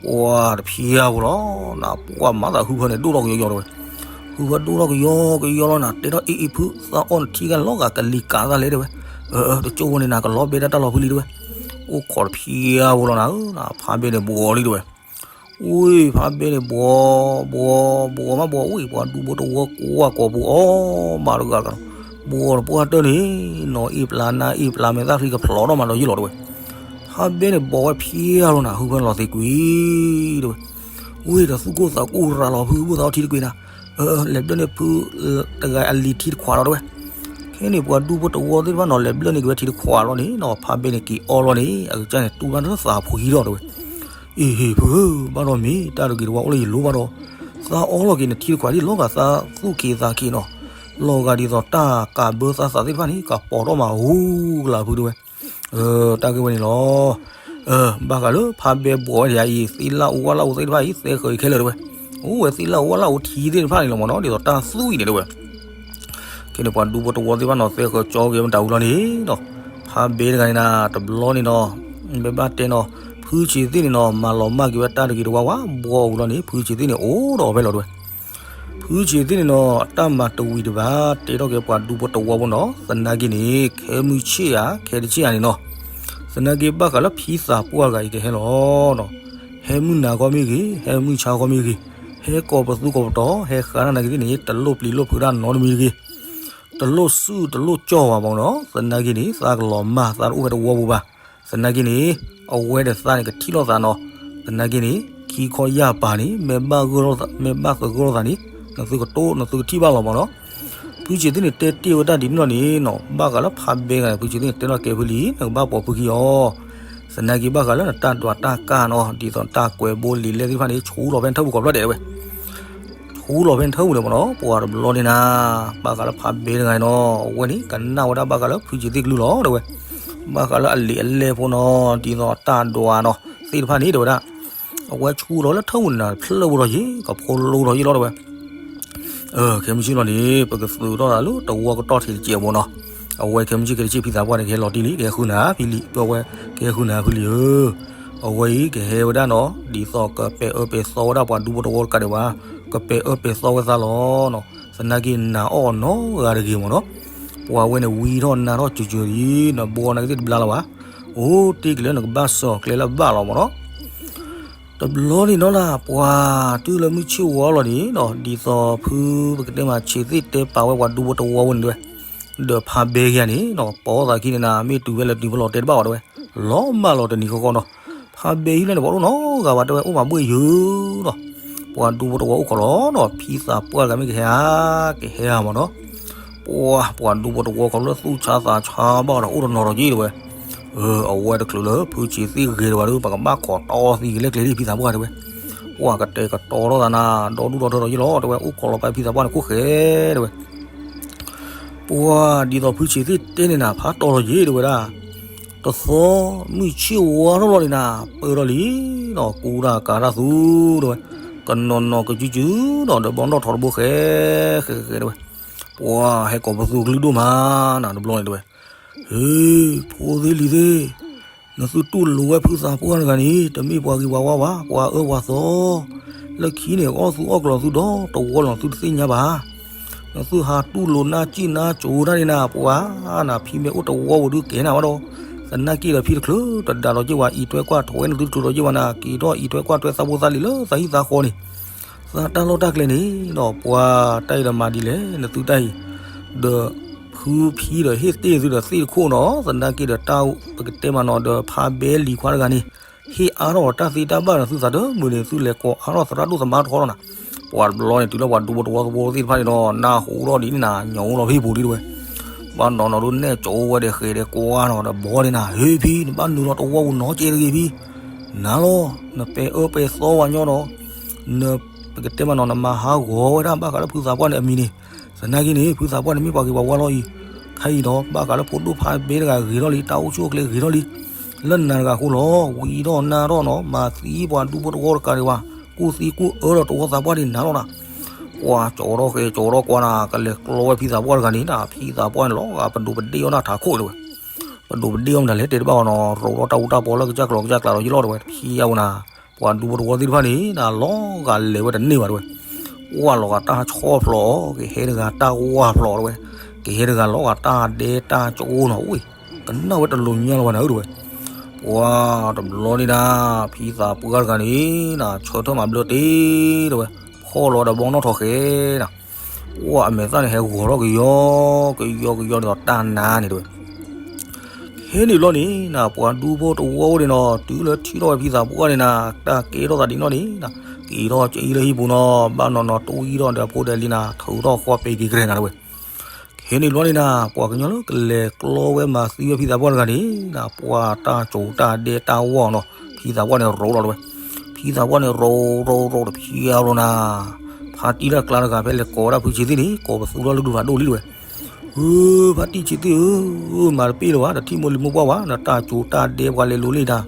ပှၤတဖျါဝဲလီၤနၤ, ပှၤမၤသးဟုဖၢန့ၣ် ဒိၣ်ထီၣ်ကယီကယီတဲဝဲ, ဟုဖၢဒိၣ်ထီၣ်ကယီကယီလီၤနၤ, တဲထီၣ်အ့ၣ်အ့ၣ်ဖု သးအီၣ်နထံဂၤလီၤဂာ်ကလံၤကးသးလဲၣ်တဲဝဲ, တကၠိဖိန့ၣ်နၤ ကလီၤဘဲဒၣ်တၢ်လီၤဖုလံတဲဝဲ, အိၣ်ခိးတဖျါဝဲလီၤနၤ, ဖါဘဲန့ၣ်ဘှီလံတဲဝဲ. ဝံၤ ဖါဘဲန့ၣ် ဘှီ ဘှီ ဘှီမးဘှီ ဝံၤ ပှၤဒူဖိတဝီကွၢ်ကိာ်ပူၤအီၣ်မးတဂၤတဂၤဒီး, ဘှီတပှၢ်တၢၢ်န့ၣ် နီၢ်အ့ၣ်ပျါနါအ့ၣ်ပျါ မဲာ်သၣ်ချံကဖျိးထီၣ်မးဒီးယ့ၢ်လီၤတဲဝဲ. ဖါဘဲန့ၣ် ဘှီဝဲဖျါလီၤနၤ, ဟုဖၢလီၤသံးကွံာ်တဲဝဲ. ဝံၤဒီးသူၣ်ကိၢ်သးကိၢ်ရၤလီၤဖု ဘိၣ်သးအီထံတကွံာ်နၤ, လဲၤဘျၢၣ်န့ၢ်ဖုတဂၤအလံၤထံတခွးလီၤတဲဝဲ. ခဲန့ၣ် ပှၤဒူဖိတဝီသ့ၣ်တဖၣ်နီၤ လဲၤဘျၢၣ်န့ၢ်က့ၤဝဲထံတခွးလီၤန့ၣ်နီၤ, ဖါဘဲန့ၣ်က့ၤအီလီၤန့ၣ် အကစၢ်န့ၣ် တူၢ်ဘၣ်လၢသးဖိဟံးထီၣ်တဲဝဲ. အ့ဟ့ၣ်ဖုဧၢ, ဘၣ်ဒီးမ့ၢ်တၢ်တဂ့ၤတဝါအိၣ်လၢယလိၤဘၣ်ဒီး, သးအီလီၤက့ၤနထံတခွးဒ်လီၤဂာ်သးသူၣ်က့ၤသးက့ၤနီၤ, လီၤဂာ်ဒ်သိးတၢ်ကးဘၢသးသးသ့ၣ်တဖၣ်န့ၣ် ကပီၤထီၣ်မးဧိၤကလၢဖုတဲဝဲ. တၢ်ဂ့ၢ်ဝဲန့ၣ်လီၤ. ဘၣ်ဃးလၢဖါဘဲဘှီဝဲဒၣ်အံၤ သ့ၣ်လၣ်အူဝၣ်လၣ်အူသ့ၣ်တဖၣ်အံၤ သဲဃၢၤအံၤခဲလၢာ်တဲဝဲ. အိၣ်ဝဲသ့ၣ်လၣ်အူဝၣ်လၣ်အူထံသ့ၣ်တဖၣ်န့ၣ်လီၤမးနီၤ, ဒ်သိးတၢ်သူၣ်အံၤန့ၣ်တဲဝဲ. ခဲန့ၣ် ပှၤဒူဖိတဝီသ့ၣ်တဖၣ်နီၤ သဲဃၢၤကၠီက့ၤမတၤဝံၤလီၤန့ၣ်နီၤ, ဖါဘဲတဂၤန့ၣ်နၤ တဘျီန့ၣ်နီၤ, မ့ၢ်ဘၣ်တဲနီၤ, ဖုဆံးသ့ၣ်န့ၣ်နီၤ မၤလီၤမၢ်က့ၤဝဲတၢ်တဂ့ၤတဝါဝး ဘှီဝံၤလီၤန့ၣ် ဖုဆံးသ့ၣ်န့ၣ် အိၣ်ဒီးဖဲလီၤတဲဝဲ. ဖုဆံးသ့ၣ်န့ၣ်နီၤ အတၢ်မၤတဝံၤတဘၣ် တဲထီၣ်က့ၤပှၤဒူဖိတဝီဖိနီၤ, သနာ်က့န့ၣ် ခဲမုၢ်ဆ့ၣ်ဧါ ခဲတဆ့ၣ်ဧါန့ၣ်နီၤ, သနာ်က့ဘၣ်ဃးလၢဖံသးပှၢ်တဂၤအံၤကဟဲလီၤနီၤ, ဟဲမုၢ်နၤခီမ့ၢ်ဂ့ၤ, ဟဲမုၢ်ဆါခီမ့ၢ်ဂ့ၤ, ဟဲကိးပသူကိးပတီၤ ဟဲဃါတၢ်နာ်က့သ့ၣ်န့ၣ် တလိၣ်ပျံၤလိၣ်ဖုးတၢ်နီတမံၤတဂ့ၤ, တလိၣ်စုၣ်တလိၣ်ကၠီၣ်ဘၣ်မးနီၤ, သနာ်က့န့ၣ် သးကလီၤမၢ် သးတအိၣ်ဖဲတဝီပူၤဘၣ်. သနာ်က့န့ၣ် အဝဲဒီးသးန့ၣ် ကထံၣ်လိာ်သးနီၤ, သနာ်က့န့ၣ် ခံခီယၢ်ပၤန့ၣ် မ့ၢ်ဘၣ်သဂၢၢ်လိာ်သးန့ၣ် နသုကတိၢ် နသုကထံၣ်ဘၣ်လီၤမးနီၤ. ဖုဆံးသ့ၣ်န့ၣ်တဲတ့ၢ်ဝဲတၢ်ဒ်န့ၣ်လီၤန့ၣ်နီၤ, ဘၣ်ဃးလၢဖးဘဲဂၤန့ၣ် ဖုဆံးသ့ၣ်န့ၣ်တဲလီၤကဲဖုလံ နကဘၣ်ပိာ်ဖုခံအီၤ, သနာ်က့ဘၣ်ဃးလၢနတၢ်ဒွးတၢ်ကၢ်နီၤ ဒ်သိးနတၢ်ကွဲးဘိလံာ်လဲၢ်သ့ၣ်တဖၣ်န့ၣ် ဆူလီၤဖဲနထၢၣ်ပူၤကိးဖျၢၣ်ဒဲးတဲဝဲ ဆူလီၤဖဲနထၢၣ်ပူၤန့ၣ်မ့ၢ်နီၤ, ပှၤတဘျီန့ၣ်နၤ, ဘၣ်ဃးလၢဖးဘဲတဂၤန့ၣ်နီၤ အဝဲန့ၣ် ကနၣ်ဝဲဒၣ်ဘၣ်ဃးလၢဖုဆံးသ့ၣ်ကလုၢ်လီၤတဲဝဲ, ဘၣ်ဃးလၢအလံာ်အလဲၢ်ဖိနီၤ ဒ်သိးတၢ်ဒွးနီၤ သ့ၣ်တဖၣ်န့ၣ်တဲဝဲဒၣ်, အဝဲဆူလီၤလၢထၢၣ်ပူၤန့ၣ်နၤ ဖျၢၣ်ဖိထီၣ်ယ့ၣ် ကဖိလိထီၣ်ယ့ၣ်လီၤတဲဝဲ ခဲမုၢ်ဆ့ၣ်လီၤန့ၣ် ပကသုးထီၣ်သးလၢတဝီကတီၢ်ထံးတစဲးအမ့ၢ်နီၤ, အဝဲခဲမုၢ်ဆ့ၣ်ခဲတဆ့ၣ်ဖံသးပှၢ်န့ၣ် ကဟဲလီၤတံၢ်လံ ကဟဲဃုနၤဖံလံ ပဝဲကဟဲဃုနၤဖံလံဧၢ, အဝဲအံၤကဟဲဝဲဒၣ်နီၤ ဒ်သိးကပဲာ်အၢပဲာ်သီဝဲဒၣ်ပှၤဒူဖိတဝီတကးဒံးဘၣ်, ကပဲာ်အၢပဲာ်သီဝဲသးလီၤနီၤ, သနာ်က့နၤအီၣ်နီတဂၤတဂ့ၤမ့ၢ်နီၤ, ပှၤဝဲန့ၣ်ဝံထီၣ်နါထီၣ်စၢၤစၢၤလံ, နဘိနကသ့ၣ်တဘျါလၢၤဘၣ်, အိၣ်တ့ၢ်က့ၤလၢနကဘၣ်စၢၤကျဲလၢဘၣ်လီၤမ့ၢ်နီၤ တဘျီန့ၣ်နီၤလၢ် ပှၤတုၤလၢမုၢ်ဆ့ၣ်ဝါလီၤန့ၣ်နီၤ ဒ်သိးဖုပကတဲမးဆံးသ့ၣ်တဲပာ်ဝဲပှၤဒူဖိတဝီဝဲန့ၣ်တဲဝဲ, ဒီးဖးဘဲကယၤန့ၣ်နီၤ ပိာ်သးခံန့ၣ်နၤ မ့ၢ်တုၤဝဲလၢတုၤဖဲလီၤတဲတဘၣ်ဘၣ်တဲဝဲ, လီၤမၢ်လီၤတနံၤဃီဃီနီၤ, ဖးဘဲဟံၣ်လၢန့ၣ် ပှၤအိၣ်နီတဂၤဘၣ်တဲဝဲ အိၣ်မးဘှ့ၣ်ယုာ်နီၤ, ပှၤဒူဖိတဝီအိၣ်ခိးလီၤနီၤ ဖံသးပှၢ်တဂၤမ့ၢ်ကဟဲဧါ ကဟဲဧါမ့ၢ်နီၤ ပှၤ ပှၤဒူဖိတဝီခီလၢသူၣ်ဆါသးဆါဘၣ်ဒီး အိၣ်တနီၤဒီးယ့ၣ်တဲဝဲ, အဝဲတချုးလၢဖုဆံးသ့ၣ်ဂ့ၤတဝဲဒီး ပကဘၣ်ခိးတီသံကလဲၣ်ကျဲဒ်ဖံသးပှၢ်တဲဝဲ, ပှၤကတဲာ်ကတီၤထီၣ်သးနၤ ဒီဒူၣ်ဒီထၢဒီးယ့ၣ်လီၤတဲဝဲ အိၣ်ခိးလီၤပာ်ဖံသးပှၢ်န့ၣ်ခိၣ်ဃဲတဲဝဲ, ပှၤဒ်သိးဖုဆံးသ့ၣ်တဲန့ၣ်နၤ ဖးတီၤလီၤယ့ၣ်တဲဝဲဒၣ်, တသီ မုၢ်ဆ့ၣ်ဝါထီၣ်လီၤန့ၣ်နၤ ပၢၢ်ထီၣ်လံနီၤ ကူတၢ်ကၤတၢ်သူတဲဝဲ, ကနီၤနီၤကစုကစုဒီး ဒီးဘီနီၣ်ထိးတဘိဃဲ ဃဲဃဲတဲဝဲ, ပှၤဟဲကိးပသူကလုၢ်ဒိၣ်မးနၤ တဘျီန့ၣ်တဲဝဲ, ဟ့ ဖိသ့ၣ်လံၤသ့ၣ်, နသုတူၢ်လိာ်ဝဲဖုသးပှၢ်တဂၤန့ၣ် တမ့ၢ်ပှၤဂ့ၤပှၤဝါဘၣ် ပှၤအၢပှၤသီ, လၢခံန့ၣ် အီၣ်သူအီၣ်ကျီၤသုဒီတဝီလီၤ သုတသ့ၣ်ညါဘၣ် နသုဟးတူၢ်လိာ်နၢ်စံၣ်နၢ်စိၤတၢ်န့ၣ်နၤ ပှၤနၤ ဖံမ့ၢ်အိၣ်တဝီဝဲဒုးကဲနၤဘၣ်ဒီး, သနာ်က့ဒီးဖံတချုးတဒါဒီးက့ၢ်ဝဲ အံးထွဲကွၢ်ထွဲနသုတချုးဒီးက့ၢ်ဝဲနၤ က့ၤထီၣ်အံးထွဲကွၢ်ထွဲသးဖိသးလံၤလၢသးဟံၣ်သးဃီန့ၣ်, သးတၢ်လီၢ်တၢ်ကျဲန့ၣ်ဒီး ပှၤတၢ်အံၤဒီးမၤဒ်လဲၣ် နသုတၢ်အံၤ, ဒီးဖုဖံဒီးဟ့ၣ်တ့ၢ်သုဒီးသ့ၣ်တခိၣ်နီၤ သနာ်က့ဒီးတၢ် ပကတဲမးနီၤဒီးဖးဘဲလံၤခွါတဂၤန့ၣ် ဟ့ၣ်အါထီၣ်တၢ်သ့တၢ်ဘၣ်ဒီးသုသးတမုာ်န့ၣ် သုလဲၤကိးအါထီၣ်သရၣ်ဒိၣ်သမါထီထီၣ်နၤ, ပှၤတဘျီန့ၣ် တုၤလၢပှၤဒူဖိတဝီသဝီသ့ၣ်တဖၣ်န့ၣ်ဒီး နၢ်ဟူထီၣ်ဒ်န့ၣ်နၤ ညိးလီၤဖံပူၤလံတဲဝဲ, ဘၣ်နီၤနီၤဒုးနဲၣ်ကၠိဝဲဒီးဃဲၤဒီးကွါနီၤဒီးဘီန့ၣ်နၤ ဟ့ၣ်ဖံ နဘၣ်နုာ်လီၤတဝီပူၤနီၤကဲတဂ့ၤဖံ, နၤလီၤ နပဲာ်အၢပဲာ်သီဝဲညီဒီး န ပကတဲမးနီၤ နမၤဟးဂီၤဝဲဒၣ်ဘၣ်ဃးလၢဖုသးပှၢ်န့ၣ်အမံၤန့ၣ်, သနာ်က့န့ၣ် ဖုသးပှၢ်န့ၣ်မ့ၢ်ပှၤဂ့ၤပှၤဝါလီၤအံၤ, ခဲအံၤဒီး ဘၣ်ဃးလၢဖိဒိၣ်ဖးဘဲတဂၤဂ့ၤထီၣ်လံ တၢ်အိၣ်ဆူၣ်အိၣ်ချ့ဂ့ၤထီၣ်လံ, လၢနၤတဂၤအဃိလီၤ ဝံထီၣ်နါထီၣ်နီၤ မၤသံပှၤဒူဖိတဝီတကးဒံးဘၣ်, ကူၣ်သံကူၣ်အၢဒီးတဝီသးပှၢ်န့ၣ်နၤလီၤနၤ, ပှၤကၠီထီၣ်ဃဲၤကၠီထီၣ်ကွါနၤ ကလဲၤကျီဝဲဖံသးပှၢ်တဂၤန့ၣ်နၤ ဖံသးပှၢ်န့ၣ်လီၤဂာ်ပဒိးပဒ့ၣ်အီၣ်နၢ်ထးခိၣ်တဲဝဲ ပဒိးပဒ့ၣ်အီၣ်မတၤလဲၣ်တဲတဘၣ်အီၤနီၤ ရိးထီၣ်တၢ်အူတၢ်ပီလၢကစၢ်ကျီၤကစၢ်ကျးဒီးယလီၢ်တဲဝဲ တဖံးအါဝဲနၤ, ပှၤဒူဖိတဝီသ့ၣ်တဖၣ်န့ၣ်နၤ လီၤဂာ်လဲၤဝဲတန့ၢ်ဘၣ်တဲဝဲ, ကွၢ်လီၤဂာ်တၢ်ဆီၣ်ဖျိး ကဟဲတဂၤတၢ်ဝၢ်ဖျိးတဲဝဲ, ကဟဲတဂၤလီၤဂာ်တၢ်ဒဲတၢ်ကအိနီၤ အိၣ် ကနၣ်ဝဲတလိၤညါလီၤဘၣ်နၤဧၢတဲဝဲ, ပှၤတဘျီန့ၣ်နၤ ဖံသးပှၢ်တဂၤန့ၣ်နၤ ဆၢထၢၣ်မၤဘျၢတ့ၢ်တဲဝဲ, ဖီၣ်လီၤဒီးဘီနီၣ်ထိးဃဲနၤ ပှၤအမဲာ်သၣ်န့ၣ်ဟဲဂီၤထီၣ်ကယီကယီကယီန့ၣ်ဒီးတၢ်နါန့ၣ်တဲဝဲ, ခဲန့ၣ်ဘျီန့ၣ်နၤ ပှၤဒူဖိတဝီအိၣ်န့ၣ်နီၤ တုၤလၢထံၣ်ထီၣ်ဝဲဖံသးပှၢ်န့ၣ်နၤ တၢ်ကဲထီၣ်သးဒ်နီၣ်န့ၣ် က့ၤထီၣ်ကအံၤလၢဟံၣ်ပူၤနီၤ ဘၣ်နီၤနီၤတဝံထီၣ်ဒီးဖိဒဲးလံနၤ ထုးထီၣ်ဃီပ့ၤက့ၤကရဲနၤတဲဝဲ, ခဲန့ၣ်ဘျီန့ၣ်နၤ ပှၤကညီလၢကလဲၤကျီဝဲမၤသံဝဲဖံသးပှၢ်တဂၤန့ၣ်နၤ ပှၤတၢ်ကၠိတၢ်ဒဲတၢ်ဝီနီၤ ဖံသးပှၢ်န့ၣ်ရိးလီၤတဲဝဲ, ဖံသးပှၢ်န့ၣ်ရိးရိးရိးတဖံးအါဘျီနၤ ဖါတံၢ်လၢအကျါတဂၤဖဲလဲၤကိးဝဲဒၣ်ဖုဆံးသ့ၣ်န့ၣ် ကိးပသူထီၣ်လုၢ်ဒိၣ်ဖးဒိၣ်လံတဲဝဲ, ဧၢ ဖါတံၢ်ဆံးသ့ၣ်ဧၢ, မၤတပ့ၢ်လၢၤဘၣ် တထံၣ်မိၢ်လံၤမိၢ်ပှၢ်ဘၣ် နတၢ်ကၠိတၢ်ဒဲပှၤလဲၤလိၤလံနၤ,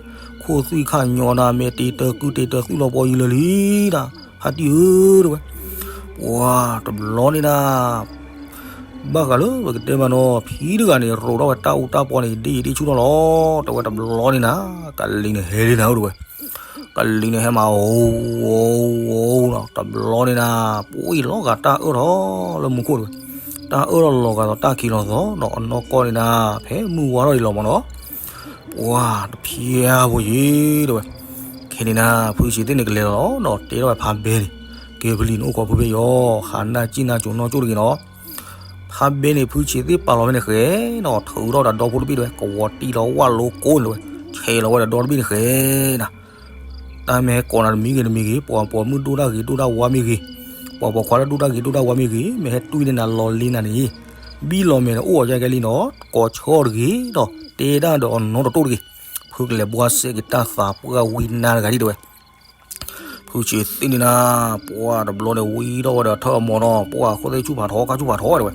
ခိၣ်သွံၣ်ခၣ်ညီနၤ မဲာ်တ့ၤတၢၤကုၢ်တ့ၤတၢၤသွံၣ်လီၤပှီၢ်ယံၤလၢာ်လံနၤ, ဖါတံၢ်ဧၢတဲဝဲ, ပှၤတဘျီန့ၣ်နၤ ဘၣ်ဃးလၢပကတဲမးနီၤ ဖံတဂၤန့ၣ် ရိးထီၣ်ဝဲတၢ်အူတၢ်ပီန့ၣ် ဒ့ၣ်ယံၤဒ့ၣ်ဆူၣ်ထီၣ်လီၤ တဲဝဲတဘျီန့ၣ်နၤ ကလံၤန့ၣ်ဟဲလံနၤဧၢတဲဝဲ, ကလံၤန့ၣ်ဟဲမး အိၣ် အိၣ် အိၣ်နီၤ တဘျီန့ၣ်နၤ ပှ့ၤလီၤဂာ်တၢ်အၢၣ်ထီၣ်လၢမူခိၣ်တဲဝဲ, တၢ်အၢၣ်ထီၣ်လီၤဂာ်ဒီးတၢ်ခံးလီၤသီဒီးအနီၢ်ကီၢ်န့ၣ်နၤ ဖဲမုၢ်ဝါထီၣ်ဒံးလီၤမးနီၤ ပှၤတဖျါဖိယံၤတဲဝဲ, ခဲန့ၣ်နၤ ဖုဆံးသ့ၣ်န့ၣ်ကလဲၤလီၤနီၤ တဲထီၣ်ဝဲဖးဘဲန့ၣ်, ကဲဖုလံၤနအိၣ်ခိးဖုဘဲယီၤ ဟးနၢ်စံၣ်နၢ်စိၤနီၢ်ကၠိၣ်တဂ့ၤနီၤ, ဖးဘဲန့ၣ် ဖုဆံးသ့ၣ်ပာ်လီၤဝဲန့ၣ်ဃဲနီၤ ထုးထီၣ်ဒီးဒီဖိတဘ့ၣ်တဲဝဲ ကဝီၤတံၢ်လီၤဝၣ်လိကိးန့ၣ်တဲဝဲ, ဆဲးလီၤဝဲဒီးဒီတဘ့ၣ်န့ၣ်ဃဲနၤ တၢ်မ့ၢ်ဟဲကိးနၤတမံၤဂ့ၤတမံၤဂ့ၤ ပှၤပိာ်မုၣ်ဒိၣ်တၢ်ဂ့ၤဒိၣ်တၢ်ဝါမ့ၢ်ဂ့ၤ, ပ ပှၤပိာ်ခွါလၢဒိၣ်တၢ်ဂ့ၤဒိၣ်တၢ်ဝါမ့ၢ်ဂ့ၤ, မ့ၢ်ဟဲတွံၢ်န့ၢ်နၤလီၤလ့နၤန့ၣ်, ဘံၣ်လီၤမဲာ်န့ၣ်အိၣ်အီၤယဲကဲလံနီၤ, ကိးဆၢတဂ့ၤဒီး တဲတၢ်ဒီးအနီတတိၢ်တဂ့ၤ, ဖုကလဲၤဘှါစဲက့ၤတၢ်သးပှၢ်ဝံနါတဂၤဒံးတဲဝဲ. ဖုဆံးသ့ၣ်န့ၣ်နၤ, ပှၢ်တဘျီန့ၣ်ဝံထီၣ်ဝဲဒီးထၢၣ်အမီၤနီၤ, ပှၢ်ခိၣ်သ့ၣ်ဆူၣ်ဖးထီ ကါဆူၣ်ဖးထီတဲဝဲ,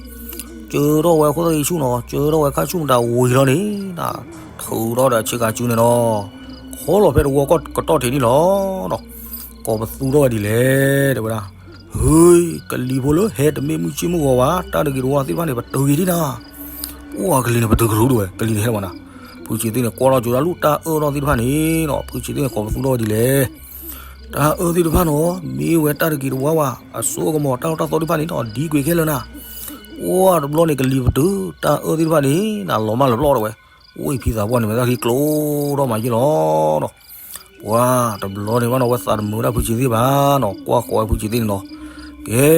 ကၢထီၣ်ဝဲခိၣ်သ့ၣ်ဆူၣ်နီၤ, ကၢထီၣ်ဝဲခါဆူၣ်မတၤဝံၤလီၤန့ၣ်, ထုးထီၣ်ဒီးဆ့ကၤစုန့ၣ်နီၤ, ခီလီၤဖဲတဝီကီၢ်ကတီၢ်ထံးန့ၣ်လီၤ. ကိးပသူထီၣ်ဝဲဒ်လဲၣ် တဲဝဲဒၣ်, ဟ့, ကလံၤဖိလၢဟဲတမ့ၢ်မုၢ်ဆ့ၣ်မုၢ်ဂီၤဘၣ်, တၢ်တဂ့ၤတဝါသ့ၣ်တဖၣ်န့ၣ် ပတုာ်က့ၤဒံးနၤ, ပှၢ်ကလံၤန့ၣ် ပတုာ်ကရူၢ်တဲဝဲ, ကလံၤန့ၣ်ဟဲလီၤမးနၤ, ဖုဆံးသ့ၣ်န့ၣ် ကွၢ်ထီၣ်ကၠိတၢ်လူၢ်တၢ်အၢထီၣ်သ့ၣ်တဖၣ်န့ၣ်နီၤ, ဖုဆံးသ့ၣ်န့ၣ် ကိးပသူထီၣ်ဝဲဒ်လဲၣ်, တၢ်အၢသ့ၣ်တဖၣ်နီၤ, မ့ၢ်ဝဲတၢ်တဂ့ၤတဝါဘၣ်, အစိအကမီၤတၢ်လီၢ်တၢ်သီသ့ၣ်တဖၣ်န့ၣ်နီၤ, ဒံကွံာ်ခဲလၢာ်နၤ, ပှၢ်တဘျီန့ၣ် ကလံၤပတုာ်, တၢ်အၢသ့ၣ်တဖၣ်န့ၣ် နၤလီၤမၢ်လၢပျီတဲဝဲ, အိၣ်အံၤဖံသးပှၢ်န့ၣ် မ့ၢ်တၢ်ခံကျိဒီးမၤယ့ၢ်လီၤနီၤ. ပှၢ်တဘျီန့ၣ်ဘၣ်နီၤ ဝဲသးတမုာ်ဒၣ်ဖုဆံးသ့ၣ်ဘၣ်နီၤ, ကွၢ်ဃီဝဲဖုဆံးသ့ၣ်န့ၣ်နီၤ, ကဲ,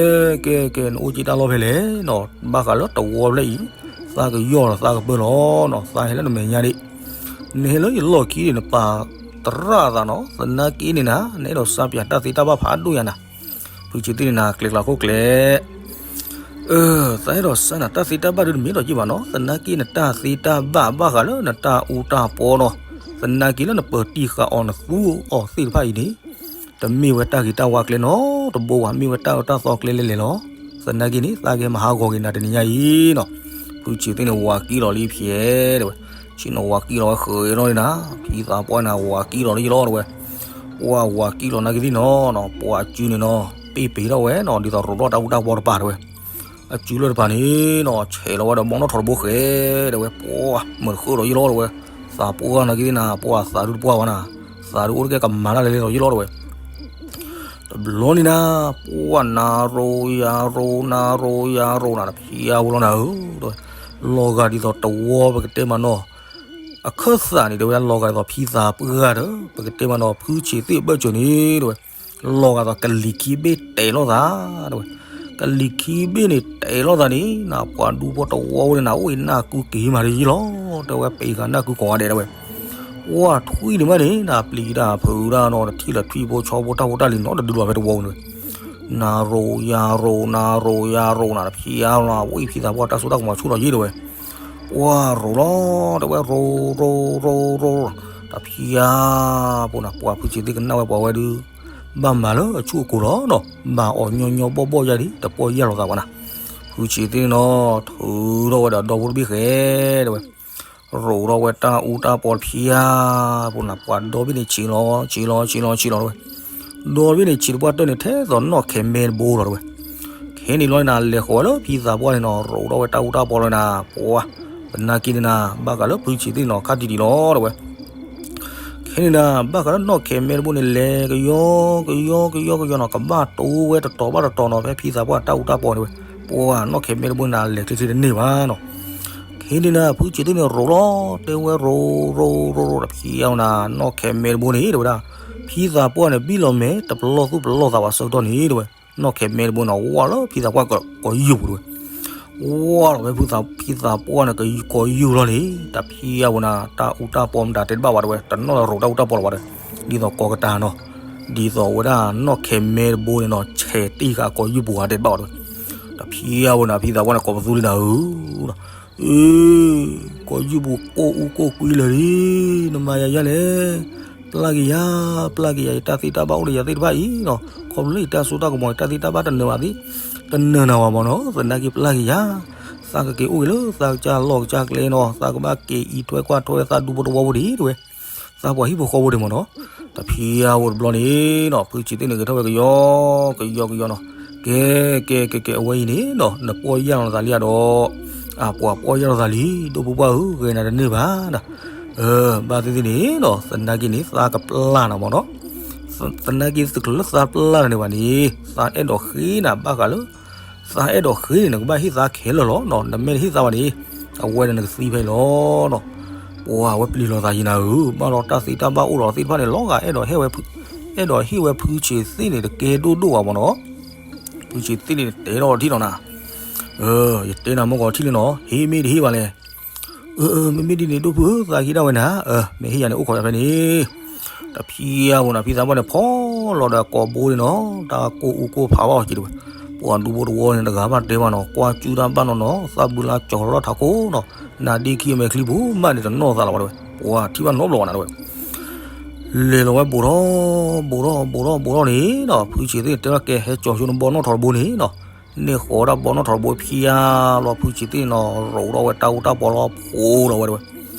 ကဲ, ကဲ, နအိၣ်က့ၤတၢ်လီၢ်ဖဲလဲၣ်နီၤ, ဘၣ်ဃးလၢတဝီဖျၢၣ်အံၤ, သးကယီၢ်လီၤသးကပၢလီၤနီၤ, သးဟဲလၢနမဲာ်ညါဒံး, နဟဲလၢယလီၢ်ခံန့ၣ် နပာ်သရၣ်သးနီၤ, သနာ်က့န့ၣ်နၤ, နအဲၣ်ဒိးစါပၠးတၢ်သ့တၢ်ဘၣ်ဖးဒိၣ်ညါနၤ, ဖုဆံးသ့ၣ်န့ၣ်နၤ ကျဲကျါခိၣ်ကျဲ အၢ, သးအဲၣ်ဒိးစါနၤတၢ်သ့တၢ်ဘၣ်ဒုးတမ့ၢ်ဒီးက့ၤဘၣ်နီၤ, သနာ်က့နတၢ်သ့တၢ်ဘၣ်ဘၣ်ဃးလၢနတၢ်အူတၢ်ပီနီၤ, သနာ်က့လၢနပၢၤတံၢ်ဃာ်အီၤနသူအီၤသ့ၣ်တဖၣ်အံၤန့ၣ်, တမ့ၢ်ဝဲတၢ်ဂ့ၤတၢ်ဝါကျဲနီတဘိဘၣ်, မ့ၢ်ဝဲတၢ်အၢတၢ်သီကျဲလဲၣ်လဲၣ်လီၤ. သနာ်က့န့ၣ် သးကဟဲမၤဟးဂီၤက့ၤနၤတနံၤညါအံၤနီၤ, ဖုဆံးသ့ၣ်န့ၣ် ဝၤကံၣ်လီၤလံဖျဲးတဲဝဲ, ဆ့ၣ်နီၤဝၤကံၣ်လီၤဝဲဃုာ်အီၤန့ၣ်နၤ, ဖံသးပှၢ်န့ၣ် ဝၤကံၣ်လီၤလံယလီၤတဲဝဲ ပှၢ်ဝၤကံၣ်လီၤနာ်က့သ့ၣ်နီၤ, ပှၢ်အစုန့ၣ်နီၤ, ပ့ၢ်ပ့ၤထီၣ်ဝဲနီၤ, ဒ်သိးရိးထီၣ်တၢ်အူတၢ်ပီတပၤတဲဝဲ, အစုလၢတပၤန့ၣ်နီၤ, ဆဲးလီၤဝဲဒီးဘီနီၣ်ထီၣ်တဘိဃဲတဲဝဲ, ပှၢ်မုာ်တဃုာ်ဒီးယလီၤတဲဝဲ, သးပှၢ်နာ်က့သ့ၣ်နၤ, ပှၢ်သးဒုတပှၢ်ဘၣ်နၤ, သးဒုအိၣ်တကဲကမၤတၢ်လဲၤလဲၤဒီးယလီၤတဲဝဲ တဘျီန့ၣ်နၤ, ပှၢ်နၤရိယၤရိး နၤရိယၤရိးနၤ တဖျါဝဲလီၤနၤဧၢ, လီၤဂာ်ဒ်သိးတဝီပကတဲမးနီၤ, အခၢၣ်သးန့ၣ် တဲဝဲဒၣ်လီၤဂာ်ဒ်သိးဖံသးပှၢ်ဒီး ပကတဲမးနီၤ ဖုဆံးသ့ၣ်ဘၢၣ်စၢၤန့ၣ် တဲဝဲ, လီၤဂာ်ဒ်သိးကလံၤခံဘ့ၣ်တဲာ်လိာ်သး, တဲဝဲ, ကလံၤခံဘ့ၣ်န့ၣ်တဲာ်လိာ်သးန့ၣ် နၤပှၤဒူဖိတဝီဝဲန့ၣ်နၤ အိၣ်အံၤနၢ်ကုက့ၤမးတယံၤလီၤ, တဲဝဲ ပ့ၤဃာ်နၢ်ကုကိးဂၤဒဲးတဲဝဲ ပှၢ်ထွံၣ်န့ၣ်မးန့ၣ် နၤပျံၤတၢ်ဖုးတၢ်နီၤ တထံၣ်လၢထွံၣ်ဖိဆီဖိတၢ်ဖိတၢ်လံၤနီတဒုလီၤဖဲတဝီန့ၣ်, နၤရိယၤရိး နၤရိယၤရိးနၤ တဖျါလီၤ ဝံဖံသးပှၢ်တၢ်စိတၢ်ကမီၤဆူၣ်လီၤယံၤတဲဝဲ, ပှၢ်ရိးလီၤ တဲဝဲ ရိးရိးရိးရိး တဖျါ, ပှၢ်နၤ ပှၢ်ဖုဆံးသ့ၣ်ကနၣ်ဝဲပှၤဝဲဒုး ဘၣ်မၤလၢအဆူၣ်အကိၤလီၤနီၤ ဘၣ်အီၤညီညီဘီၣ်ဘီၣ်ယါဒံး တပီၢ်ယၢ်လိာ်သးဘၣ်နၤ, ဖုဆံးသ့ၣ်န့ၣ်နီၤ ထုးထီၣ်ဝဲဒီးဒီဖိတဘ့ၣ်ဃဲတဲဝဲ ရိးထီၣ်ဝဲတၢ်အူတၢ်ပီတဖျါ, ပှၢ်နၤ ပှၢ်ဒီဘ့ၣ်န့ၣ်ဆံးလီၤ ဆံးလီၤ ဆံးလီၤ ဆံးလီၤတဲဝဲ, ဒီဘ့ၣ်န့ၣ်ဆံးတပှၢ်တၢၢ်န့ၣ် ထဲသိးနီၣ်ခဲးမဲတဘိလီၤတဲဝဲ, ခဲန့ၣ်လီၤန့ၣ်နၤ လဲၤဃီၤဝဲလၢဖံသးပှၢ်န့ၣ်နီၤ ရိးထီၣ်ဝဲတၢ်အူတၢ်ပီလီၤနၤ ပှၢ်, သနာ်က့န့ၣ်နၤ ဘၣ်ဃးလၢဖုဆံးသ့ၣ်န့ၣ်နီၤ ခါတံၢ်တံၢ်လီၤတဲဝဲ ခဲန့ၣ်နၤ ဘၣ်ဃးလၢနီၣ်ခဲးမဲတဘိန့ၣ် လဲၤကယီကယီကယီကယီနီၤ ကဘၣ်တိဝဲတတီၤဘၣ်တတီၤနီၤ ဖဲဖံသးပှၢ်တၢ်အူတၢ်ပီန့ၣ်ဝဲ, ပှၢ်နီၣ်ခဲးမဲတဘိန့ၣ်နၤ လဲၤချ့ချ့တန့ၢ်ဘၣ်နီၤ, ခဲန့ၣ်နၤ ဖုဆံးသ့ၣ်န့ၣ်ရိးလီၤ တဲဝဲရိးရိးရိးရိးတဖျါနၤ နီၣ်ခဲးမဲတဘိန့ၣ်တဲဝဲဒၣ်, ဖံသးပှၢ်န့ၣ် ဘံၣ်လီၤမဲာ် တပလီၢ်သူၣ်ပလီၢ်သးဘၣ်ဆၢကတီၢ်န့ၣ်တဲဝဲ, နီၣ်ခဲးမဲတဘိန့ၣ် ဝၢ်လၢဖံသးပှၢ်ကိးယူၢ်ပူၤတဲဝဲ ဝၢ်လီၤဖဲဖံသးပှၢ်န့ၣ် ကိးယူၢ်လီၤန့ၣ် တဖျါဝဲနၤ တၢ်အူတၢ်ပီမတၤတဲတဘၣ်ဘၣ်တဲဝဲ တနီၣ်လၢရိးတၢ်အူတၢ်ပီလၢၤဘၣ်တဲ, ဒ်သိးကိးကတၢၢ်နီၤ, ဒ်သိးဝဲဒၣ်နီၣ်ခဲးမဲတဘိန့ၣ်နီၤ ဆဲးတ့ၢ်ဃာ်ကိးယူၢ်ပူၤဧါတဲတဘၣ်ဘၣ်တဲဝဲ, တဖျါဝဲနၤ ဖံသးပှၢ်န့ၣ် ကိးပသူလံနၤဧၢ အ့ ကိးယူၢ်ပူၤကိၢ်အူကိၢ်ကွံလၢာ်လံ, နမၤယၤယၤလဲၣ်, ပျၢ်က့ၤယၤ, ပျၢ်က့ၤယၤ ယတၢ်သ့တၢ်ဘၣ်အိၣ်လၢယၤသ့ၣ်တဖၣ်အံၤနီၤ, ခီဖျိလၢယတၢ်စိတၢ်ကမီၤ ယတၢ်သ့တၢ်ဘၣ်တနၢၤဘၣ်သ့, တနၢၤနၤဝဲမ့ၢ်နီၤ, သနာ်က့ပျၢ်က့ၤယၤ, သးကက့ၤအိၣ်က့ၤလၢသးကစၢ်လီၢ်ကစၢ်ကျဲနီၤ, သးကဘၣ်က့ၤအံးထွဲကွၢ်ထွဲသးဒူဖိတဝီဖိဒံးတဲဝဲ သးပှၤဟံၣ်ဖိဃီဖိဒံးမ့ၢ်နီၤ, တဖျါဝဲတဘျီန့ၣ်နီၤ ဖုဆံးသ့ၣ်န့ၣ် ဂဲၤထီၣ်ဝဲကယီကယီကယီနီၤ, ကဲ ကဲ ကဲ ကဲ အဝဲအံၤန့ၣ်နီၤ နပီၢ်ယၢ်လီၤသးလံဧါဒီး, အပှၤပီၢ်ယၢ်လီၤသးလံ ဒိၣ်ဖိပှၢ်ဧၢ ဂဲၤနၤတန့ၢ်ဘၣ်နီၤ, ဘၣ်သ့ၣ်သ့ၣ်န့ၣ်နီၤ သနာ်က့န့ၣ် သးကပျၢ်နၤမ့ၢ်နီၤ, သနာ်က့သုးကလၢသးပျၢ်နၤန့ၣ်ဘၣ်န့ၣ် သးအဲၣ်ဒိးဃ့နၤဘၣ်ဃးလၢ သးအဲၣ်ဒိးဃ့န့ၣ် နကဘၣ်ဟ့ၣ်သးခဲလၢာ်လီၤနီၤ, နမ့ၢ်တဟ့ၣ်သးဘၣ်န့ၣ် အဝဲန့ၣ်နကသံဖဲအံၤလီၤနီၤ, ပှၤဝဲပျံၤလီၤသးယံၤနၤဧၢ, ဘၣ်ဒီးတၢ်သ့တၢ်ဘၣ်အိၣ်ဒီးသ့ၣ်တဖၣ်န့ၣ် လီၤဂာ်အဲၣ်ဒိးဟ့ၣ်ဝဲဖု, အဲၣ်ဒိးဟ့ၣ်ဝဲဖုဆံးသ့ၣ်န့ၣ် တကဲဒိၣ်ဒိၣ်ဘၣ်မ့ၢ်နီၤ, ဖုဆံးသ့ၣ်န့ၣ် တဲထီၣ်ထံၣ်လီၤနၤ, ယတဲနၤမ့ၢ်ဂီၤထံၣ်လံနီၤ, ဟ့ၣ်မ့ၢ်တဟ့ၣ်ဘၣ်လဲၣ် မ့မ့ၢ်ဒ်န့ၣ် ဒိၣ်ဖုဧၢ သးဟ့ၣ်ဒၣ်ဝဲနၤ, မ့ၢ်ဟ့ၣ်ယၤန့ၣ် အိၣ်ခိးယၤဖဲန့ၣ်, တဖျါဝဲနၤ ဖံသးပှၢ်န့ၣ် ဖီၣ်လီၤဒီးကိးဘိန့ၣ်နီၤ, တၢ်ကိၢ်အူကိၢ်ဖးဘၣ်အီၤက့ၤတဲဝဲ, ပှၤဒူဖိတဝီန့ၣ်တဂၤဘၣ်တဲဘၣ်နီၤ, ကွၢ်ကၠူတၢ်ဘၣ်နီၤနီၤ, သၣ်ဘုလၢကၠီၤလီၤထးခိၣ်နီၤ, နါဒ့ခံအမဲာ်ချံပူၤမးန့ၣ်တနီၣ်သးလီၤဝဲတဲဝဲ, ပှၤထံၣ်ဘၣ်နီတဘျီဘၣ်နၤတဲဝဲ. လဲၤလီၤဝဲဘူးထီၣ် ဘူးထီၣ် ဘူးထီၣ် ဘူးထီၣ်န့ၣ်နီၤ, ဖုဆံးသ့ၣ်န့ၣ်တဲဘၣ်ကဲ ဟဲကၠီၤဆိနဘီနီၣ်ထီၣ်တဘိန့ၣ်နီၤ, န့ၢ်ဃီၤဝဲဒၣ်ဘီနီၣ်ထီၣ်တဘိဖျါလီၤ, ဖုဆံးသ့ၣ်န့ၣ်နီၤ ရိးထီၣ်ဝဲတၢ်အူတၢ်ပီလီၤ, ဖိးလီၤဝဲတဲဝဲ.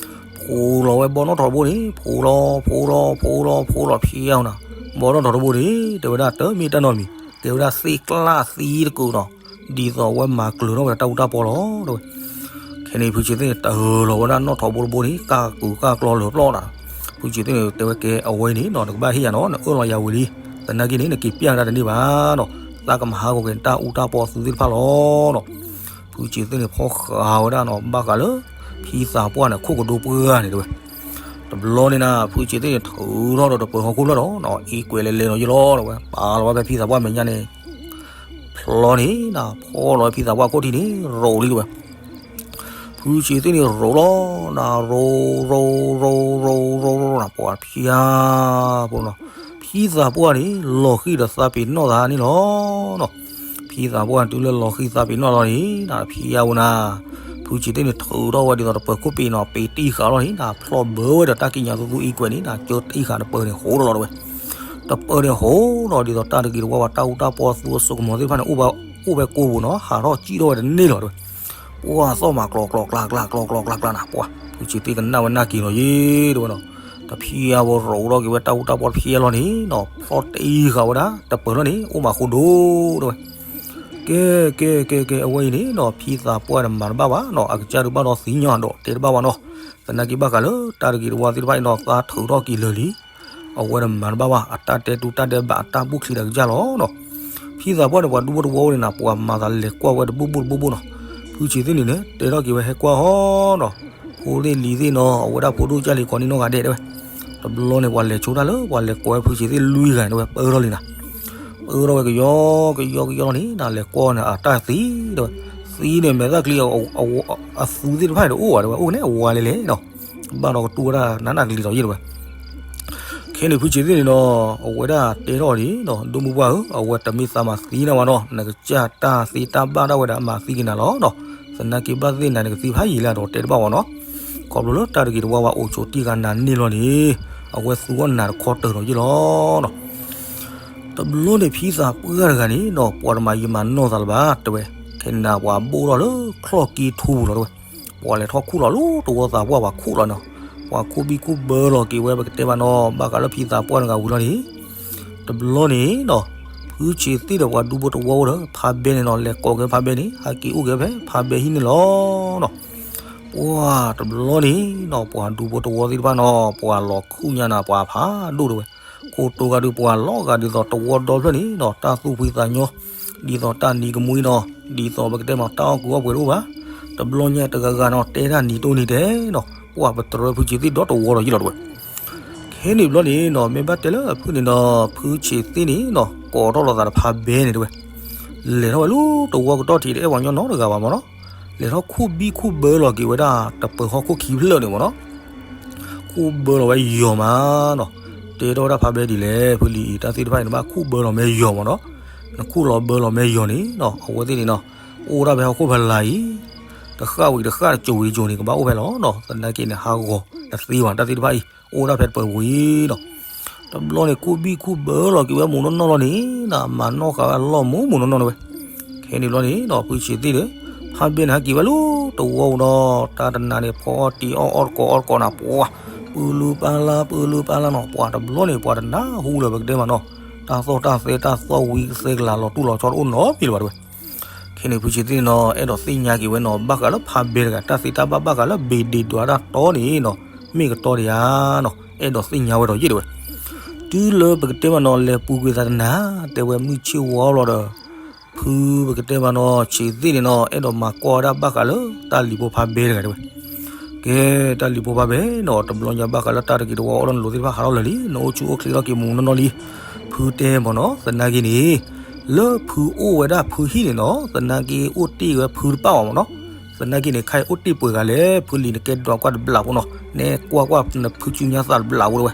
ဖိးလီၤဝဲဘီနီၣ်ထီၣ်တဘိန့ၣ် ဖိးလီၤ ဖိးလီၤ ဖိးလီၤ ဖိးလီၤဖျါနီၤ, ဘီနီၣ်ထီၣ်တဘိန့ၣ် တဲဝဲဒၣ်တမ့ၢ်တၢ်နီတမံၤ, ကဲဝဲဒၣ်သ့ၣ်ကျၣ်သံတကုာ်နီၤ, ဒ်သိးအဝဲမၤကျၢၤထီၣ်ဝဲတၢ်အူတၢ်ပီလီၤတဲဝဲ. ခဲန့ၣ်ဖုဆံးသ့ၣ်န့ၣ် တၢလီၤဝဲဒၣ်နီၣ်ထီၣ်တဘိတဘိန့ၣ် ကၢ်ကုာ်ကၢ်ကျီလၢာ်ပျီနၤ, ဖုဆံးသ့ၣ်န့ၣ် တဲဝဲကဲအဝဲအံၤန့ၣ်နီၤ နကဘၣ်ဟ့ၣ်ယၤနီၤ, နအၢၣ်လီၤယၤဝံၤလံ, သနာ်က့န့ၣ် နက့ၤပျၢ်နတၢ်တန့ၢ်ဘၣ်နီၤ, သးကမၤဟးဂီၤက့ၤနတၢ်အူတၢ်ပီအသုးသ့ၣ်တဖၣ်လီၤနီၤ. ဖုဆံးသ့ၣ်န့ၣ် ဖီၣ်ဃာ်ဝဲဒၣ်နီၤ ဘၣ်ဃးလၢ ဖံသးပှၢ်န့ၣ် ခိၣ်ကဒိပှၢ်န့ၣ်တဲဝဲ. တဘျီန့ၣ်နၤ ဖုဆံးသ့ၣ်န့ၣ် ထုးထီၣ်ဒီးတပၢၤဟီၣ်ခိၣ်ဖျၢၣ်ဒီးနီၤ အံကွဲးလဲၤလဲၤနီၤယ့ၢ်လီၤတဲဝဲ, ပာ်လီၤဝဲဖဲဖံသးပှၢ်မဲာ်ညါန့ၣ် ဖျီန့ၣ်နၤ ဖီၣ်လီၤဝဲဖံသးပှၢ်ခိၣ်ထံးန့ၣ် ရိးလံတဲဝဲ. ဖုဆံးသ့ၣ်န့ၣ်ရိးလီၤနၤ ရိး ရိး ရိး ရိး ရိး ရိး ရိးနၤ ပှၤဖံယါဖိနီၤ, ဖံသးပှၢ်န့ၣ် လီၤဃံၤဒီးသးပ့ၤနီၣ်သးန့ၣ်လီၤနီၤ. ဖံသးပှၢ်တုၤလၢလီၤဃံၤသးပ့ၤနီၣ်လီၤန့ၣ်နၤ ဖံယါဖိနၤ, ဖုဆံးသ့ၣ်န့ၣ် ထုးထီၣ်ဝဲဒ်သိးတပၢၤခိၣ်ပ့ၤနီၤ ပ့ၤတံၢ်ဃာ်လီၤန့ၣ်နၤ ဖျီၣ်ဘၢဝဲဒီးတၢ်ကံးညာ်သူသူအံကွဲးန့ၣ်နၤ ကၢတံၢ်ဃာ်တပၢၤန့ၣ်ဟိဒီးလီၤတဲဝဲ. တပၢၤန့ၣ်ဟိဒီး ဒ်သိးတၢ်တဂ့ၤတဝါဝဲတၢ်အူတၢ်ပီသူအစိကမီၤသ့ၣ်တဖၣ်န့ၣ် အိၣ်ဝဲကိးပူၤနီၤ ဟးထီၣ်စံၣ်ထီၣ်ဝဲတန့ၢ်လီၤတဲဝဲ. ပှၤသီၣ်မးကျီကျီကျါကျါ ကျီကျီကျါကျါနၤ ပှၤဖုဆံးသ့ၣ်ကနၣ်ဝဲနၢ်က့ၤလီၤယ့ၢ်တဲဝဲနီၤ. တဖံယါဖိရိးထီၣ်က့ၤဝဲတၢ်အူတၢ်ပီတဖံယါလီၤန့ၣ်နီၤ ဖျီၣ်တံၢ်ဃာ်ဝဲဒၣ်တပၢၤလီၤန့ၣ် အိၣ်မးဃိဒိၣ်တဲဝဲ. ကဲ ကဲ ကဲ ကဲ အဝဲအံၤန့ၣ်နီၤ ဖံသးပှၢ်န့ၣ်မၤတဘၣ်ဘၣ်နီၤ အကစၢ်ဒုးဘၣ်ဒီးသ့ၣ်ညါဒီးတဲတဘၣ်ဘၣ်နီၤ. သနာ်က့ဘၣ်ဃးလၢတၢ်တဂ့ၤတဝါသ့ၣ်တဖၣ်အံၤနီၤ သးထုးထီၣ်က့ၤလၢာ်လံ အဝဲန့ၣ်မၤတဘၣ်ဘၣ် အတၢ်တဲတူတၢ်ဒဲးဘးအတၢ်ဘူၣ်ချံဒီးကစၢ်လီၤနီၤ. ဖံသးပှၢ်န့ၣ် ပှၤဒူဖိတဝီန့ၣ်နၤ ပှၤမၤသးလဲၤကွၢ်ဝဲတဘူၣ်ဘူၣ်တဘူၣ်ဘူၣ်နီၤ. ဖုဆံးသ့ၣ်န့ၣ်န့ၣ် တဲထီၣ်က့ၤဝဲဟဲကွၢ်ဟီနီၤ ဖိသ့ၣ်လံၤသ့ၣ်နီၤ အဝဲဒၣ်ဖိဒိၣ်ကၢ်လံၤကိးန့ၣ်နီၢ်ဂၤဒဲးတဲဝဲ. တဘျီန့ၣ် ပှၤလဲၤဆိတၢ်လၢ ပှၤလဲၤကိးဝဲဖုဆံးသ့ၣ်လွံၢ်ဂၤန့ၣ်တဲဝဲ ပၢထီၣ်လံနၤ ပၢထီၣ်ဝဲကယီကယီကယီလီၤန့ၣ်နၤ လဲၤကွၢ်န့ၣ် အတၢ်သံတဲဝဲ. သံန့ၣ် မဲာ်သၣ်ကျံ အသူသ့ၣ်တဖၣ်န့ၣ်တအိၣ်ဘၣ်တဲဝဲ အိၣ်န့ၣ်အဝါလဲၣ်လဲၣ်နီၤ. ဘၣ်ဒီးကတူၢ်ဝဲဒၣ်နးနးကလံၤလီၤယ့ၢ်တဲဝဲ. ခဲန့ၣ်ဖုဆံးသ့ၣ်န့ၣ်ဒီး အဝဲဒၣ်တဲထီၣ်ဒ်နီၤ ဒိၣ်မုၢ်ပှၢ်ဧၢ အဝဲတမ့ၢ်သးမၤသံနၤဘၣ်နီၤ နကစၢ်တၢ်သ့တၢ်ဘၣ်ဒၣ်ဝဲဒၣ်မၤသံက့ၤနၤလီၤနီၤ. သနာ်က့ဘၣ်သ့ၣ်နၤန့ၣ်ကသံဖးယံာ်လၢအဒီးတဲတဘၣ်ဘၣ်နီၤ. ခီဖျိလၢတၢ်တဂ့ၤတဝါဝဲအိၣ်ဆိးတံၢ်ဃာ်နၤန့ၣ်လီၤန့ၣ် အဝဲသူအီၣ်နၤတခီတၢၤဒီးယ့ၢ်လီၤနီၤ. တဘျီန့ၣ်ဖံသးပှၢ်တဂၤန့ၣ်နီၤ ပှၤတမၤယံာ်မၤနီၢ်သးလၢၤဘၣ်တဲဝဲ. ခဲန့ၣ်နၤပှၤဘိၣ်ထီၣ်လၢချီၣ်က့ထူပူၤလီၤတဲဝဲ. ပှၤလဲၤထီၣ်ခူၣ်လီၤလၢတဝီသးပှၢ်ပှၤခူၣ်လီၤနီၤ. ပှၤခူၣ်ဘံၣ်ခူၣ်ဘၢလီၤက့ၤဝဲပကတဲဘၣ်နီၤ ဘၣ်ဃးလၢဖံသးပှၢ်တဂၤဝံၤလီၤန့ၣ် တဘျီန့ၣ်နီၤ ဖုဆံးသ့ၣ်ဒီးပှၤဒူဖိတဝီအိၣ်ဒီးဖးဘဲန့ၣ်နီၤ လဲၤကိးက့ၤဖးဘဲန့ၣ် ဟဲက့ၤအိၣ်က့ၤဖဲဖးဘဲဟံၣ်န့ၣ်လီၤနီၤ. ပှၤတဘျီန့ၣ်နီၤ ပှၤဒူဖိတဝီသ့ၣ်တဖၣ်နီၤ ပှၤလီၤခူၣ်ညါနၤ ပှၤဖးဒိၣ်တဲဝဲ. ခိၣ်တိဂၤဒုးပှၤလီၤဂာ်ဒ်သိးတဝီဒီဖျၢၣ်န့ၣ်နီၤ တၢ်သူၣ်ဖှံသးညီ ဒ်သိးတၢ်နံၤကမှံနီၤ ဒ်သိးပကတဲမးတၢ်အီၣ်ကူအီၣ်ပှဲၤတအိၣ်ဘၣ်. တဘျီညါတဂၤဂၤနီၤ တဲတၢ်နံၤတအိၣ်န့ၣ်တဲနီၤ ပှၤပတြၢၤဖုဆံးသ့ၣ်ဒီတဝီဒီးယ့ၢ်လီၤတဲဝဲ. ခဲန့ၣ်ဘျီန့ၣ်နီၤ မ့ၢ်ဘၣ်တဲလၢအဖုၣ်န့ၣ်နီၤ ဖုဆံးသ့ၣ်န့ၣ်နီၤ ကိးထီၣ်လိာ်သးဒီးဖးဘဲန့ၣ်တဲဝဲ. လဲၤထီၣ်ဝဲလၢတဝီကတီၢ်ထံးတအဲၣ်ပှၤညီနီတဂၤဘၣ်မ့ၢ်နီၤ. လဲၤထီၣ်ခူၣ်ဘံၣ်ခူၣ်ဘၢလီၤက့ၤဝဲဒၣ်တပၢၤဟီၣ်ခိၣ်ခံဖျၢၣ်န့ၣ်မ့ၢ်နီၤ. ခူၣ်ဘၢလီၤဝဲယီၤမးနီၤ. တဲထီၣ်ဝဲဒၣ်ဖးဘဲဒ်လဲၣ် ဖုလံၤအံၤ တၢ်သ့ၣ်တဖၣ်န့ၣ် နဘၣ်ခူၣ်ဘၢလီၤမ့ၢ်ယီၤမ့ၢ်နီၤ. နခူၣ်လီၤဘၢလီၤမ့ၢ်ယီၤန့ၣ်နီၤ အဝဲသ့ၣ်န့ၣ်နီၤ အိၣ်ဒၣ်ဖဲဟီၣ်ခိၣ်ဖဲလၢ်အံၤ တဃၣ်ဝံၤတဃၣ် တစိၤဝံၤတစိၤန့ၣ် ကဘၣ်အိၣ်ဖဲလီၤနီၤ. သနာ်က့န့ၣ် ဟးဂီၤတသ့ဘၣ် တၢ်သ့ၣ်တဖၣ်အံၤ အိၣ်ဒၣ်ဖဲတပၢၤပူၤအံၤနီၤ. တဘျီန့ၣ် ခူၣ်ဘံၣ်ခူၣ်ဘၢလီၤက့ၤဝဲမူးနီၢ်နီၢ်လီၤန့ၣ်နီၤ မၤနီၢ်ဃာ်ဝဲလီၢ်မူးမူးနီၢ်နီၢ်ဝဲ. ခဲန့ၣ်ဘျီန့ၣ်နီၤ ဖုဆံးသ့ၣ်ဒီး ဖးဘဲန့ၣ် ဟဲက့ၤဝဲလၢတဝီပူၤနီၤ တၢ်တနၤန့ၣ် ဖီအီၣ်တံၤအီၣ်အီၣ်တကိးအီၣ်တကိးနၤ ပှၤ ပူၤလူၤပာ်လၢ ပူၤလူၤပာ်လၢနီၤ ပှၤတဘျီန့ၣ် ပှၤတနၢ်ဟူလၢၤပကတဲမးနီၤ တၢ်သီၣ်တၢ်သဲတၢ်သီၣ်ဝံၤကသဲကလၤလီၤတူၢ်လီၤဆီတအိၣ်နီတမံၤလၢၤဘၣ်တဲဝဲ. ခဲန့ၣ် ဖုဆံးသ့ၣ်န့ၣ်နီၤ အဲၣ်ဒိးသ့ၣ်ညါက့ၤဝဲနီၤ ဘၣ်ဃးလၢဖးဘဲတဂၤ တၢ်သ့တၢ်ဘၣ်ဘၣ်ဃးလၢဘ့ၣ်ဒ့ၣ်ဒွးတၢ်တီန့ၣ်နီၤ မ့ၢ်ကတီတယၤနီၤ အဲၣ်ဒိးသ့ၣ်ညါဝဲဒီးယ့ၢ်တဲဝဲ. တုၤလၢပကတဲမးနီၤ လဲၤပူၤကွံာ်သးတနၤ တဲဝဲမုၢ်ဆ့ၣ်ဝါဘျီဒီး ဖုပကတဲမးနီၤ ဆံးသ့ၣ်န့ၣ်နီၤ အဲၣ်ဒိးမၤကွၢ်ဝဲဒၣ်ဘၣ်ဃးလၢတၢ်လံၤဖိဖးဘဲတဂၤတဲဝဲ. ကဲ တၢ်လံၤဖိဖးဘဲနီၤ တဘျီညါဘၣ်ဃးလၢတၢ်တဂ့ၤတဝါအိၣ်လၢနလိၤသ့ၣ်တဖၣ်ဟးထီၣ်လၢာ်လံ နအိၣ်ဆူၣ်အိၣ်ချ့ထီၣ်က့ၤမူးနီၢ်နီၢ်လံ. ဖုတဲမးနီၤ သနာ်က့န့ၣ် လၢဖုအိၣ်ဝဲဒၣ်ဖုဟံၣ်န့ၣ်နီၤ သနာ်က့အိၣ်တ့ၢ်ဝဲဖုတပၣ်ဘၣ်မးနီၤ. သနာ်က့န့ၣ် ခါအံၤအိၣ်တ့ၢ်ပှဲၤဂၤလဲၣ် ဖုလံၤနကဲဒွးကွၢ်တဘျီဖိနီၤ နဲကွၢ်ကွၢ်နဖုဆူညါသၣ်တဘျီဖိတဲဝဲ.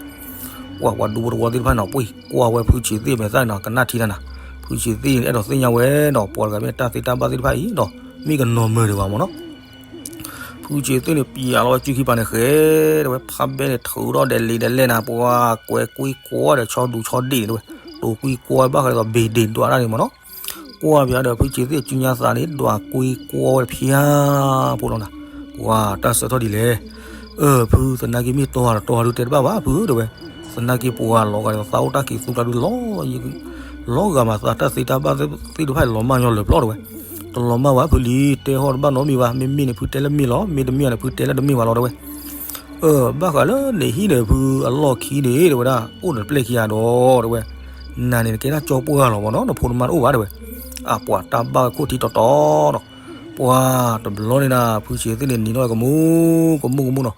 ပှၤပှၤဒူဖိတဝီသ့ၣ်တဖၣ်နီၤ ပှ့ၤကွၢ်ဝဲဖုဆံးသ့ၣ်မဲာ်သၣ်န့ၣ်နီၤ ကနၣ်ထံတၢ်နၤ ဖု ဖုဆံးသ့ၣ်န့ၣ် အဲၣ်ဒိးသ့ၣ်ညါဝဲဒီး ပှၤတဂၤမ့ၢ်တၢ်သ့တၢ်ဘၣ်သ့ၣ်တဖၣ်အံၤဒီး မ့ၢ်ကနီၤမၢၤဒံးဘၣ်မ့ၢ်နီၤ. ဖုဆံးသ့ၣ်န့ၣ် ပျးလီၤဝဲစုခံပၤန့ၣ်ဃဲ တဲဝဲ ဖးဘဲန့ၣ် ထုးထီၣ်ဒီးလံာ်ဒီးလဲၢ်နၤ ပှၤကွဲးကွံကွီဒီးဆီဒူဆီဒ့ၣ်န့ၣ်တဲဝဲ, တိာ်ကွံကွီဘၣ်ဃးဒီး ဘ့ၣ်ဒ့ၣ်ဒွးတၢ်န့ၣ်မ့ၢ်နီၤ. ကွၢ်ပျးဒီး ဖုဆံးသ့ၣ်စုညါသးန့ၣ် ဒွးကွံကွီဝဲဖၠါဖိလီၤနၤ. ပှၤတၢ်ဆၢထီၣ်ဒ်လဲၣ်. အၢ ဖု သနာ်က့မ့ၢ်တီၢ်တတီၢ်ဒုးတဲတဘၣ်ဘၣ်ဖု တဲဝဲ. သနာ်က့ပှၤလီၤဂာ်ဒီးသးအိၣ်တၢ်ခံးသူကျါဒုးလီၤ လီၤဂာ်မးသးတၢ်သ့တၢ်ဘၣ်သ့ၣ်တဖၣ်လီၤမၢ်ညီလၢာ်ပျီတဲဝဲ. တလီၤမၢ်ဘၣ်ဖုလံ တဲဟီၣ်တဘၣ်နီတမံၤဘၣ် မ့မ့ၢ်န့ၣ် ဖုတဲလၢမ့ၢ်လီၤ မ့တမ့ၢ်န့ၣ် ဖုတဲလၢတမ့ၢ်ဘၣ်လီၤတဲဝဲ. အၢ ဘၣ်ဃးလၢနဟံၣ်န့ၣ်ဖုအလီၢ်ခံန့ၣ် တဲဝဲဒၣ် အိၣ်ဒီးတပျဲၢ်ခံဂၤဒီး တဲဝဲ. နၤန့ၣ်နကဲဒၣ်ကၠီပှၢ်လီၤမ့ၢ်နီၤ နဖိနမါတအိၣ်ဘၣ်တဲဝဲ. အပှၤတၢ်ဘၣ်ဝဲခိၣ်ထံတီတီဒီး ပှၤတဘျီန့ၣ်နၤ ဖုဆံးသ့ၣ်န့ၣ် နံၤနီၢ်ကမူကမူကမူနီၤ.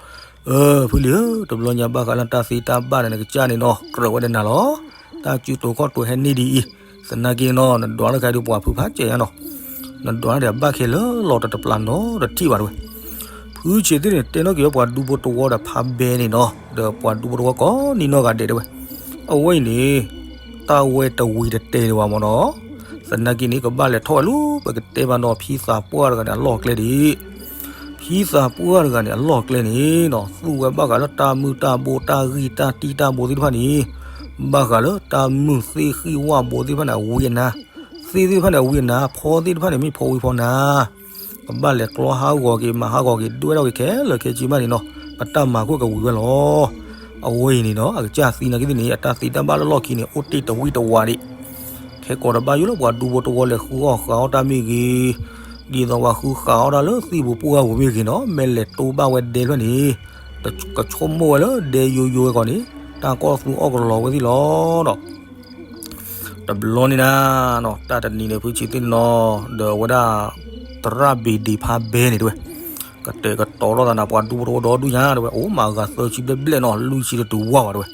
အၢ ဖုလံဧၢ တဘျီညါဘၣ်ဃးလၢတၢ်သ့တၢ်ဘၣ်န့ၣ် နကစၢ်န့ၣ်နီၤ ကြၢးဝဲဒီးနၤလီၤ. တၢ်စုတိာ်ခီၣ်တိာ်ဟဲန့ၢ်ဒ်အံၤ သနာ်က့နီၤ နဒွးလၢခါဒုးပှၤဖုဖးစဲးညါနီၤ. နဒွးန့ၣ်ဒီးဘၣ်ခဲလၢာ်လီၤတတပျၢ်နီတထံၣ်ဘၣ်တဲဝဲ. ဖုဆံးသ့ၣ်န့ၣ် တဲနီၣ်က့ၤဝဲပှၤဒူဖိတဝီဒီးဖးဘဲန့ၣ်နီၤ ဒီးပှၤဒူဖိတဝီကိးနံၤနီၢ်ဂၤဒဲးတဲဝဲ. အဝဲအံၤန့ၣ် တၢ်ဝဲတဝံၤတတဲာ်ဒံးဘၣ်မ့ၢ်နီၤ. သနာ်က့န့ၣ် ကဘၣ်လဲၤထီၣ်ဝဲလၢပကတဲဘၣ်နီၤ ဖံသးပှၢ်တဂၤန့ၣ် အလီၢ်ကျဲဒံး ဖံသးပှၢ်တဂၤန့ၣ် အလီၢ်ကျဲန့ၣ်နီၤ သူၣ်ဝဲဘၣ်ဃးလၢတၢ်မုၢ်တၢ်ဘိ တၢ်ဂံၢ်တၢ်တံၢ်တၢ်ဘိသ့ၣ်တဖၣ်န့ၣ် ဘၣ်ဃးလၢတၢ်မုၢ်သ့ၣ်ဃံၣ်ဝၣ်ဘိသ့ၣ်တဖၣ်န့ၣ် အဝံအနါ, သ့ၣ်သ့ၣ်တဖၣ်န့ၣ် အဝံအနါ, ဖီသ့ၣ်တဖၣ်န့ၣ် မ့ၢ်ဖီဝံဖီနါ ကဘၣ်လဲၤကျီဟးဂီၤက့ၤ မၤဟးဂီၤက့ၤ ဒွဲၣ်ထီၣ်က့ၤခဲလၢာ်ခဲဆ့ဘၣ်န့ၣ်နီၤ ပတၢ်မၤခိၣ်ကဝံၤဝဲလီၤ. အဝဲအံၤန့ၣ်နီၤ အကစၢ်သံနာ်က့သ့ၣ်န့ၣ် အတၢ်သ့တၢ်ဘၣ်လၢလီၢ်ခံန့ၣ် အိၣ်တ့ၢ်တဝံၣ်တဝါဒံး ခဲကိာ်တဘၣ်ယိၣ်လၢပှၤဒူဖိတဝီလဲၤဃုအီၣ်ဃုအီတၢ်မ့ၢ်ဂ့ၤ, ဒ်သိးပှၤဃုဃာ်အီၣ်တၢ်လၢသ့ၣ်ပူၤပှၢ်ပူၤမ့ၢ်ဂ့ၤနီၤ မ့ၢ်လဲၤတိဘၣ်ဝဲဒဲဖျၢၣ်န့ၣ် ကဆိကမိၣ်ဝဲလၢဒဲယိယိဝဲကီးန့ၣ် တၢ်ကီၢ်သူအီၣ်ကလီဝဲသ့ၣ်လီၤဒီး တဘျီန့ၣ်နၤနီၤ တၢ်တနံၤန့ၣ် ဖုဆံးသ့ၣ်န့ၣ်နီၤ ဒီးအဝဲဒၣ် သရၣ်ဘ့ၣ်ဒ့ၣ်ဖးဘဲန့ၣ်တဲဝဲ ကတဲာ်ကတီၤထီၣ်သးနၤ ပှၤဒူဖိတဝီဒီဒူၣ်ညါတဲဝဲ အိၣ်မးဂၤသၢဆံဘျဲၣ်ဘျဲၣ်နီၤ လွံၢ်ဆံတတုၤဝါဘၣ်တဲဝဲ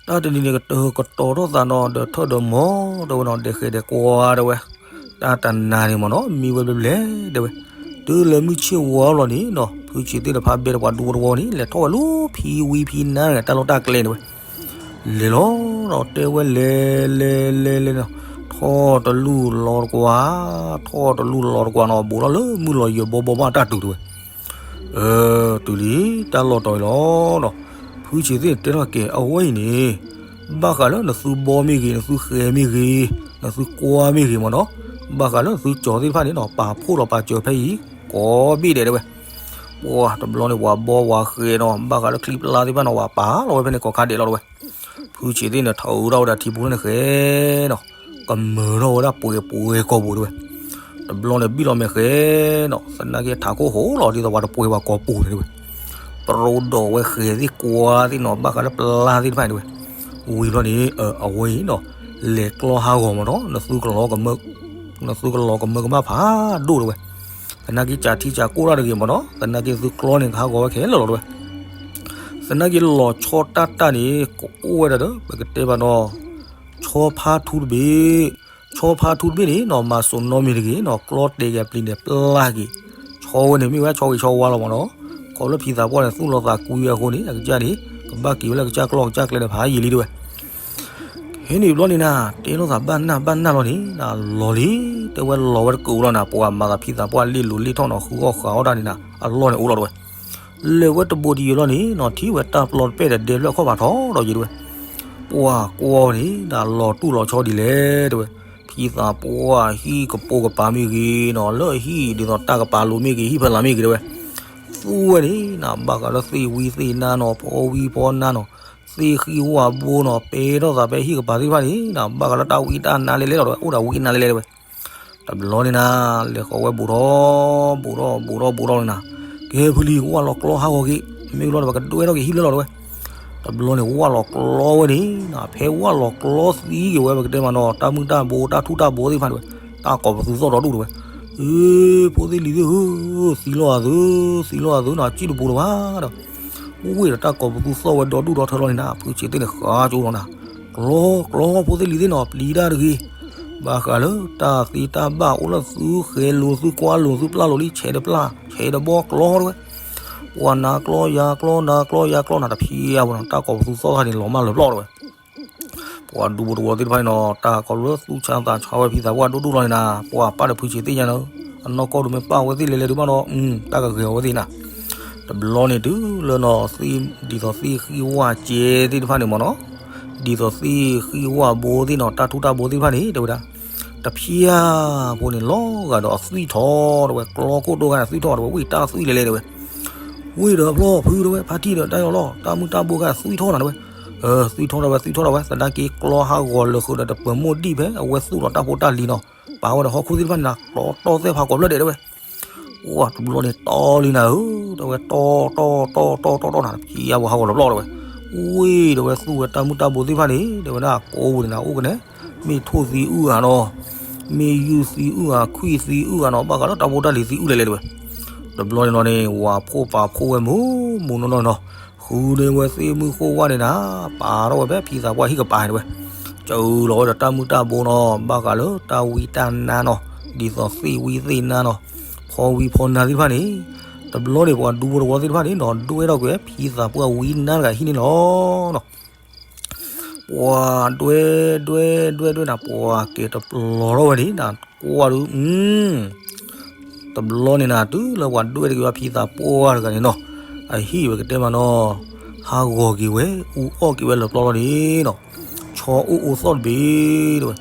တၢ်တနံၤန့ၣ် ကတဲာ်ကတီၤထီၣ်သးနီၤ ဒီးထၢၣ်ဒီးမီၤတဲဝဲနီၤ ဒဲးဃဲးဒဲးကွါတဲဝဲ တၢ်တနၤန့ၣ်မ့ၢ်နီၤ မံဝဲဘျဲၣ်ဘျဲၣ်တဲဝဲ တုၤလၢမုၢ်ဆ့ၣ်ဝါလီၤန့ၣ်နီၤ ဖုဆံးသ့ၣ်ဒီးဖးဘဲဒီးပှၤဒူဖိတဝီန့ၣ် လဲၤထီၣ်ဝဲလၢဖံဝံဖံနါတၢ်လီၢ်တၢ်ကျဲန့ၣ်ဝဲ လဲၤလီၤနီၤ တဲဝဲလဲၤလဲၤလဲၤလဲၤနီၤ ထီၣ်တလူၢ်လီၤတကွၢ်, ထီၣ်တလူၢ်လီၤတကွၢ်နီၤ ဘူးထီၣ်လၢမုၢ်လီၤယၢၤဘီဘီဘၣ်တၢ်တုၤတဲဝဲ အၢ တုၤလံ တၢ်လီၢ်တီၤအံၤလီၤနီၤ ဖုဆံးသ့ၣ်န့ၣ်တဲထီၣ်ကဲ အဝဲအံၤန့ၣ် ဘၣ်ဃးလၢနသုဘီမ့ၢ်ဂ့ၤ နသုဃဲၤမ့ၢ်ဂ့ၤ နသုကွါမ့ၢ်ဂ့ၤမ့ၢ်နီၤ ဘၣ်ဃးလၢနသုကၠီၤသ့ၣ်တဖၣ်န့ၣ်နီၤ ပာ်ဖှိၣ်လီၤပာ်စၢၤဖဲအံၤ ကိးဘ့ၣ်ဒဲးတဲဝဲ ပှၤတဘျီန့ၣ် ပှၤဘီပှၤဃဲၤနီၤ ဘၣ်ဃးလၢချံပျါသ့ၣ်တဖၣ်နီၤ ပှၤပာ်လီၤဝဲဖဲန့ၣ်ကိးခါဒဲးလီၤတဲဝဲ ဖုဆံးသ့ၣ်န့ၣ် ထုးထီၣ်ဝဲဒၣ်ထံပူၤန့ၣ်ဃဲနီၤ ကမၢထီၣ်ဝဲဒၣ်ပှဲၤပှဲၤကိာ်ပူၤတဲဝဲ တဘျီန့ၣ်ဘံၣ်လီၤမဲာ်ဃဲနီၤ သနာ်က့ထးခိၣ်ဟိၣ်လီၤဒ်သိးပှၤတပှဲၤပှၤကိာ်ပူၤန့ၣ်တဲဝဲ ပရိဒိးဝဲဃဲၤသ့ၣ်ကွါသ့ၣ်နီၤ ဘၣ်ဃးလၢပျါသ့ၣ်တဖၣ်န့ၣ်တဲဝဲ ဝံၤဘျီန့ၣ် အဝဲအံၤနီၤ လဲၤကျီဟးဂီၤမ့ၢ်နီၤ နသုကလီၤကမၢကမၢကမၣ်ဖးဒိၣ်တဲဝဲ သနာ်က့စးထံစးကိၢ်တၢ်တဂ့ၤမ့ၢ်နီၤ သနာ်က့သုကျီန့ၣ်ကဟးဂီၤဝဲခဲလၢာ်လီၤတဲဝဲ သနာ်က့လီၤဆီတၢ်တၢ်န့ၣ် ကအိၣ်ဝဲဒၣ်ဒီး ပကတဲဘၣ်နီၤ ဆီဖါထူတဘ့ၣ် ဆီဖါထူတဘ့ၣ်န့ၣ်နီၤ မၤစိာ်နီတမံၤတဂ့ၤနီၤ ကျီတဲာ်က့ၤအပျံၤန့ၣ်ပျၢ်က့ၤ ဆီဝဲန့ၣ်မ့ၢ်ဝဲဆီဂ့ၤဆီဝါလီၤမ့ၢ်နီၤ ခီဖျိဖံသးပှၢ်န့ၣ် သူၣ်လီၤသးကွံဝဲအဃိန့ၣ် အကစၢ်န့ၣ် ကဘၣ်က့ၤဝဲလၢကစၢ်ကျီၢ်ကစၢ်ကျဲန့ၣ် ဖးယံာ်လံတဲဝဲ ဟဲန့ၣ်ဘျီန့ၣ်နၤ တဲလိာ်သးဘၣ်နၢ်ဘၣ်နၢ်လီၤန့ၣ် နလီၤလံ တဲဝဲလီၤဝဲတကူာ်လီၤနၤ ပှၤမၤသးဖံသးပှၢ်လ့ၣ်လိၤလ့ၣ်ထီၣ်နီၤ ဃုအီၣ်ဃုအီၣ်တၢ်န့ၣ်နၤ အလီၢ်န့ၣ်အိၣ်လီၤတဲဝဲ လဲၤဝဲတဘိတယံာ်လီၤန့ၣ်နီၤ ထံၣ်ဝဲတၢ်ပျီတပဲၢ်ဒီးဒဲဖျၢၣ်ခီၣ်ဖးထီဒီးယံၤတဲဝဲ ပှၤကွီန့ၣ် နလီၤတူၢ်လီၤဆီဒ်လဲၣ်တဲဝဲ ဖံသးပှၢ်ဟံၣ်ကပိာ်ကပၤမ့ၢ်ဂ့ၤနီၤ လၢဟံၣ်ဒ်သိးတၢ်ကပၤလိၤမ့ၢ်ဂ့ၤ ဟံၣ်ဖီလာ်မ့ၢ်ဂ့ၤတဲဝဲ သူဝဲန့ၣ်နၤ ဘၣ်ဃးလၢသ့ၣ်ဝံသ့ၣ်နါနီၤ ဖီဝံဖီနါနီၤ သ့ၣ်ဃံဝၣ်ဘိနီၤ ပဲထီၣ်သးဖဲဟံၣ်ကပၤသ့ၣ်တဖၣ်န့ၣ်နၤ ဘၣ်ဃးလၢတၢ်ဝံတၢ်နါလဲၣ်လဲၣ်ဒီး အိၣ်ဒီးဝံနါလဲၣ်လဲၣ်တဲဝဲ တဘျီန့ၣ်နၤ လဲၤဃီၤဝဲဘူးထီၣ် ဘူးထီၣ်ဘူးထီၣ်ဘူးထီၣ်န့ၣ်နၤ ကဲဖုလံ ဝၢ်လီၤကျီဟးဂီၤက့ၤ မ့ၢ်ဘျီဒီး ပကဒွဲထီၣ်က့ၤဟံၣ်လၢလီၤတဲဝဲ တဘျီန့ၣ် ဝၢ်လီၤကျီဝဲန့ၣ်နၤ ဖဲဝၢ်လီၤကျီသံက့ၤဝဲ ပကတဲမးနီၤ တၢ်မုၢ်တၢ်ဘိ တၢ်ထူၣ်တၢ်ဘိသ့ၣ်တဖၣ်တဲဝဲ တၢ်ကိးပသူသီၣ်ဒီဒူၣ်တဲဝဲ အ့ ဖိသ့ၣ်လံၤသ့ၣ်ဧၢ သံလီၤအသု သံလီၤအသုနီၤ စံၣ်တပူၤလၢၤဘၣ်ဒီး ဝ့ၢ်ဒီးတၢ်ကိးပသူသီၣ်ဝဲဒီဒူၣ်ဒီထၢလီၤန့ၣ်နၤ ဖုဆံးသ့ၣ်န့ၣ် ဃါကၠိလီၤနၤ ကျီ ကျီ ဖိသ့ၣ်လံၤသ့ၣ်နီၤ ပျံၤတၢ်တဂ့ၤ ဘၣ်ဃးလၢတၢ်သ့တၢ်ဘၣ်အိၣ်လၢသုဃဲၤလိၤ သုကွၢ်လိၤ သုပျၢ်လိၤလံ ဆဲးတပျၢ် ဆဲးတဘီကျီတဲဝဲ ပှၤနၤကျီယၤကျီ နၤကျီယၤကျီ နၤတဖံးအါဘၣ်နီၤ တၢ်ကိးပသူသီၣ်တခါန့ၣ် လီၤမၢ်လၢပျီၢ်တဲဝဲ ပှၤဒူဖိတဝီသ့ၣ်တဖၣ်န့ၣ်နီၤ တၢ်ခီဖျိသူၣ်ဆါသးဆါဝဲဖံသးပှၢ်ဒိၣ်ဒိၣ်လီၤန့ၣ်နၤ, ပှၤပၢ်ဒီးဖုဆံးသ့ၣ်ညါန့ၣ်, အနီၢ်ကီၢ်ဒုးမ့ၢ်ပၢ်ဝဲသ့ၣ်လဲၤလဲၤဒုးဘၣ်ဒီး တၢ်ကဂဲၤအီၤဝဲသ့ၣ်နၤ. တဘျီန့ၣ်တုၤလၢနီၤ ဒ်သိးသ့ၣ်ဃံဝၣ်ကဲသ့ၣ်တဖၣ်န့ၣ်မ့ၢ်နီၤ, ဒ်သိးသ့ၣ်ဃံဝၣ်ဘိသ့ၣ်နီၤ တၢ်ထူၣ်တၢ်ဘိသ့ၣ်တဖၣ်န့ၣ် တဲဝဲဒၣ် တဖျၢၣ်ဖိန့ၣ် လီၤဂာ်ဒီးသွံၣ်ထီၣ် တဲဝဲ, ကျီခိၣ်ဒိၣ်ဂၤန့ၣ် သွံၣ်ထီၣ် တဲဝဲ, ဝံၣ်တၢ်သွံၣ်လဲၤလဲၤ တဲဝဲ, ဝံၣ်ဒီးဖျီၣ်ဖု တဲဝဲ, ဖါတံၢ်ဒီးတၢ်ယီၤလီၤ တၢ်မုၢ်တၢ်ဘိဂၤသွံၣ်ထီၣ်နၤ တဲဝဲ, သွံၣ်ထီၣ် တဲဝဲ, သွံၣ်ထီၣ် တဲဝဲ, သနာ်က့ကျီဟးဂီၤလၢာ်ဃုာ်ဒီးတပၢၤမိၢ်ဒံၣ်ဖဲ အဝဲသူၣ်လီၤတၢ်ဖိတၢ်လံၤနီၤ, ပာ်ဝဲဒီးဟီၣ်ခိၣ်သ့ၣ်တဖၣ်န့ၣ်နၤ တီတီသဲၣ်ဖးကိးဖျၢၣ်ဒဲး တဲဝဲ. အိၣ်တဘျီန့ၣ် တီလံနၤဧၢ, တဲဝဲ, တီ တီ တီ တီ တီ တီနၤ တဖျၢၣ်ဖိဟးဂီၤလီၤပျီၢ် တဲဝဲ, ဝံၣ် တဲဝဲ, သူၣ်ဝဲတၢ်မုၢ်တၢ်ဘိသ့ၣ်တဖၣ်န့ၣ် တဲဝဲဒၣ် ကိးပူၤန့ၣ်နၤ အိၣ်ကနဲ မ့ၢ်ထိၣ်သံအုၣ်ဧါနီၤ, မ့ၢ်ယုၢ်သံအုၣ်ဧါ ခွံၣ်သံအုၣ်ဧါနီၤ ဘၣ်ဃးလၢတၢ်ဖိတၢ်လံၤသံအုၣ်လဲၤလဲၤ တဲဝဲ. တဘျီန့ၣ်နီၤန့ၣ် ဝၤဖှိၣ်ပာ်ဖှိၣ်ဝဲမုာ်မုာ်နီၢ်နီၢ်နီၤ, ဃုန့ၢ်ဝဲသ့ၣ်မုၢ်ဃိၣ်ဝၣ်န့ၣ်နၤ, ပာ်ထီၣ်ဝဲဖဲဖံသးပှၢ်ဟံၣ်ကပၤ တဲဝဲ, စၢလီၤဝဲဒီးတၢ်မုၢ်တၢ်ဘိနီၤ ဘၣ်ဃးလၢတၢ်ဝံတၢ်နါနီၤ, ဒ်သိးသ့ၣ်ဝံသ့ၣ်နါနီၤ, ဖီဝံဖီနါသ့ၣ်တဖၣ်န့ၣ်, တဘျီန့ၣ်ပှၤဒူဖိတဝီသ့ၣ်တဖၣ်န့ၣ်နီၤ ဒွဲထီၣ်ကွံာ်ဖံသးပှၢ်ဝံနါတဂၤဟံၣ်န့ၣ်လီၤနီၤ. ပှၤဒွဲဒွဲဒွဲဒွဲနၤ ပှၤကဲတပျီၤထီၣ်ဝဲန့ၣ်နၤ ကွၢ်ဒုး တဘျီန့ၣ်နၤ တုၤလၢပှၤဒွဲတက့ၤဘၣ်ဖံသးပှၢ်တဂၤန့ၣ်နီၤ, အဟံၣ်ဝဲကတဲမးနီၤ, ဟးဂီၤက့ၤဝဲ အူအီၣ်က့ၤဝဲလၢပျီလီၤန့ၣ်နီၤ, ဆီအိၣ်အိသီၣ်တဘ့ၣ် တဲဝဲ,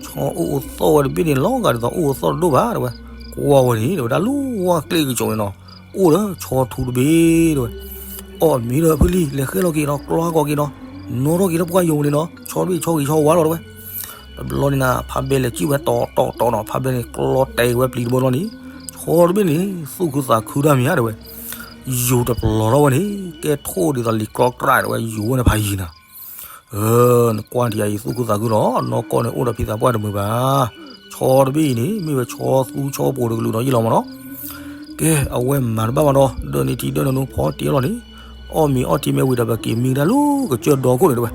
ဆီအိၣ်အိသီၣ်ဝဲတဘ့ၣ်န့ၣ် လီၤဂာ်ဒ်သိးအိၣ်အိသီၣ်တဒိၣ်ဘၣ် တဲဝဲ, ကွၢ်ဝဲန့ၣ် တဲဝဲဒၣ် လူဝၢ်ကျ့ကစိၤန့ၣ်နီၤ, အိၣ်ဒီးဆီထူတဘ့ၣ် တဲဝဲ, အီၣ်မ့ၤဒီးဖုလံၤ လဲၤဃဲလီၤက့ၤနီၤ ကျီဟးဂီၤက့ၤနီၤ, နီၣ်ထီၣ်က့ၤလၢပှၢ်ယိာ်န့ၣ်နီၤ ဆီတဘ့ၣ်ဆီဂ့ၤဆီဝါလီၤ တဲဝဲ. တဘျီန့ၣ်နၤ ဖါဘဲလဲၤစံၣ်ဝဲတီတီတီနီၤ ဖါဘဲန့ၣ်ကျီတဲာ်ဝဲပျံၤတဘိလီၤန့ၣ်, ဆီတဘ့ၣ်န့ၣ် သူၣ်ခုသးခုတၢ်မံၤဧါ တဲဝဲ, ယိၤတပျီၤထီၣ်ဝဲန့ၣ် ကဲထိၣ်ဒ်သိးလံာ်ကျီတြၢ် တဲဝဲ ယိၤဝဲန့ၣ်ဖးယံၤနၤ နကွၢ်ထံအံၤ သူၣ်ခုသးခုလီၤ နီၢ်ကီၢ်န့ၣ်အိၣ်ဒီးဖံသးပှၢ်တမုာ်ဘၣ်, ဆီတဘ့ၣ်အံၤန့ၣ် မ့ၢ်ဝဲဆီသူဆီပိၤတကလုာ်ဒီးယ့ၢ်လီၤမးနီၤ, ကဲ အဝဲမၤတဘၣ်ဘၣ်ဒီး ဒၢနံၤထံဒၢနနိဖီတံၢ်အီၣ်လီၤန့ၣ်, အီၣ်မ့ၤအီထံမ့ၢ်ဝံၤဒီး ပက့ၤမံကဒါလၢကစၢၢ်ဒီခိၣ်န့ၣ် တဲဝဲ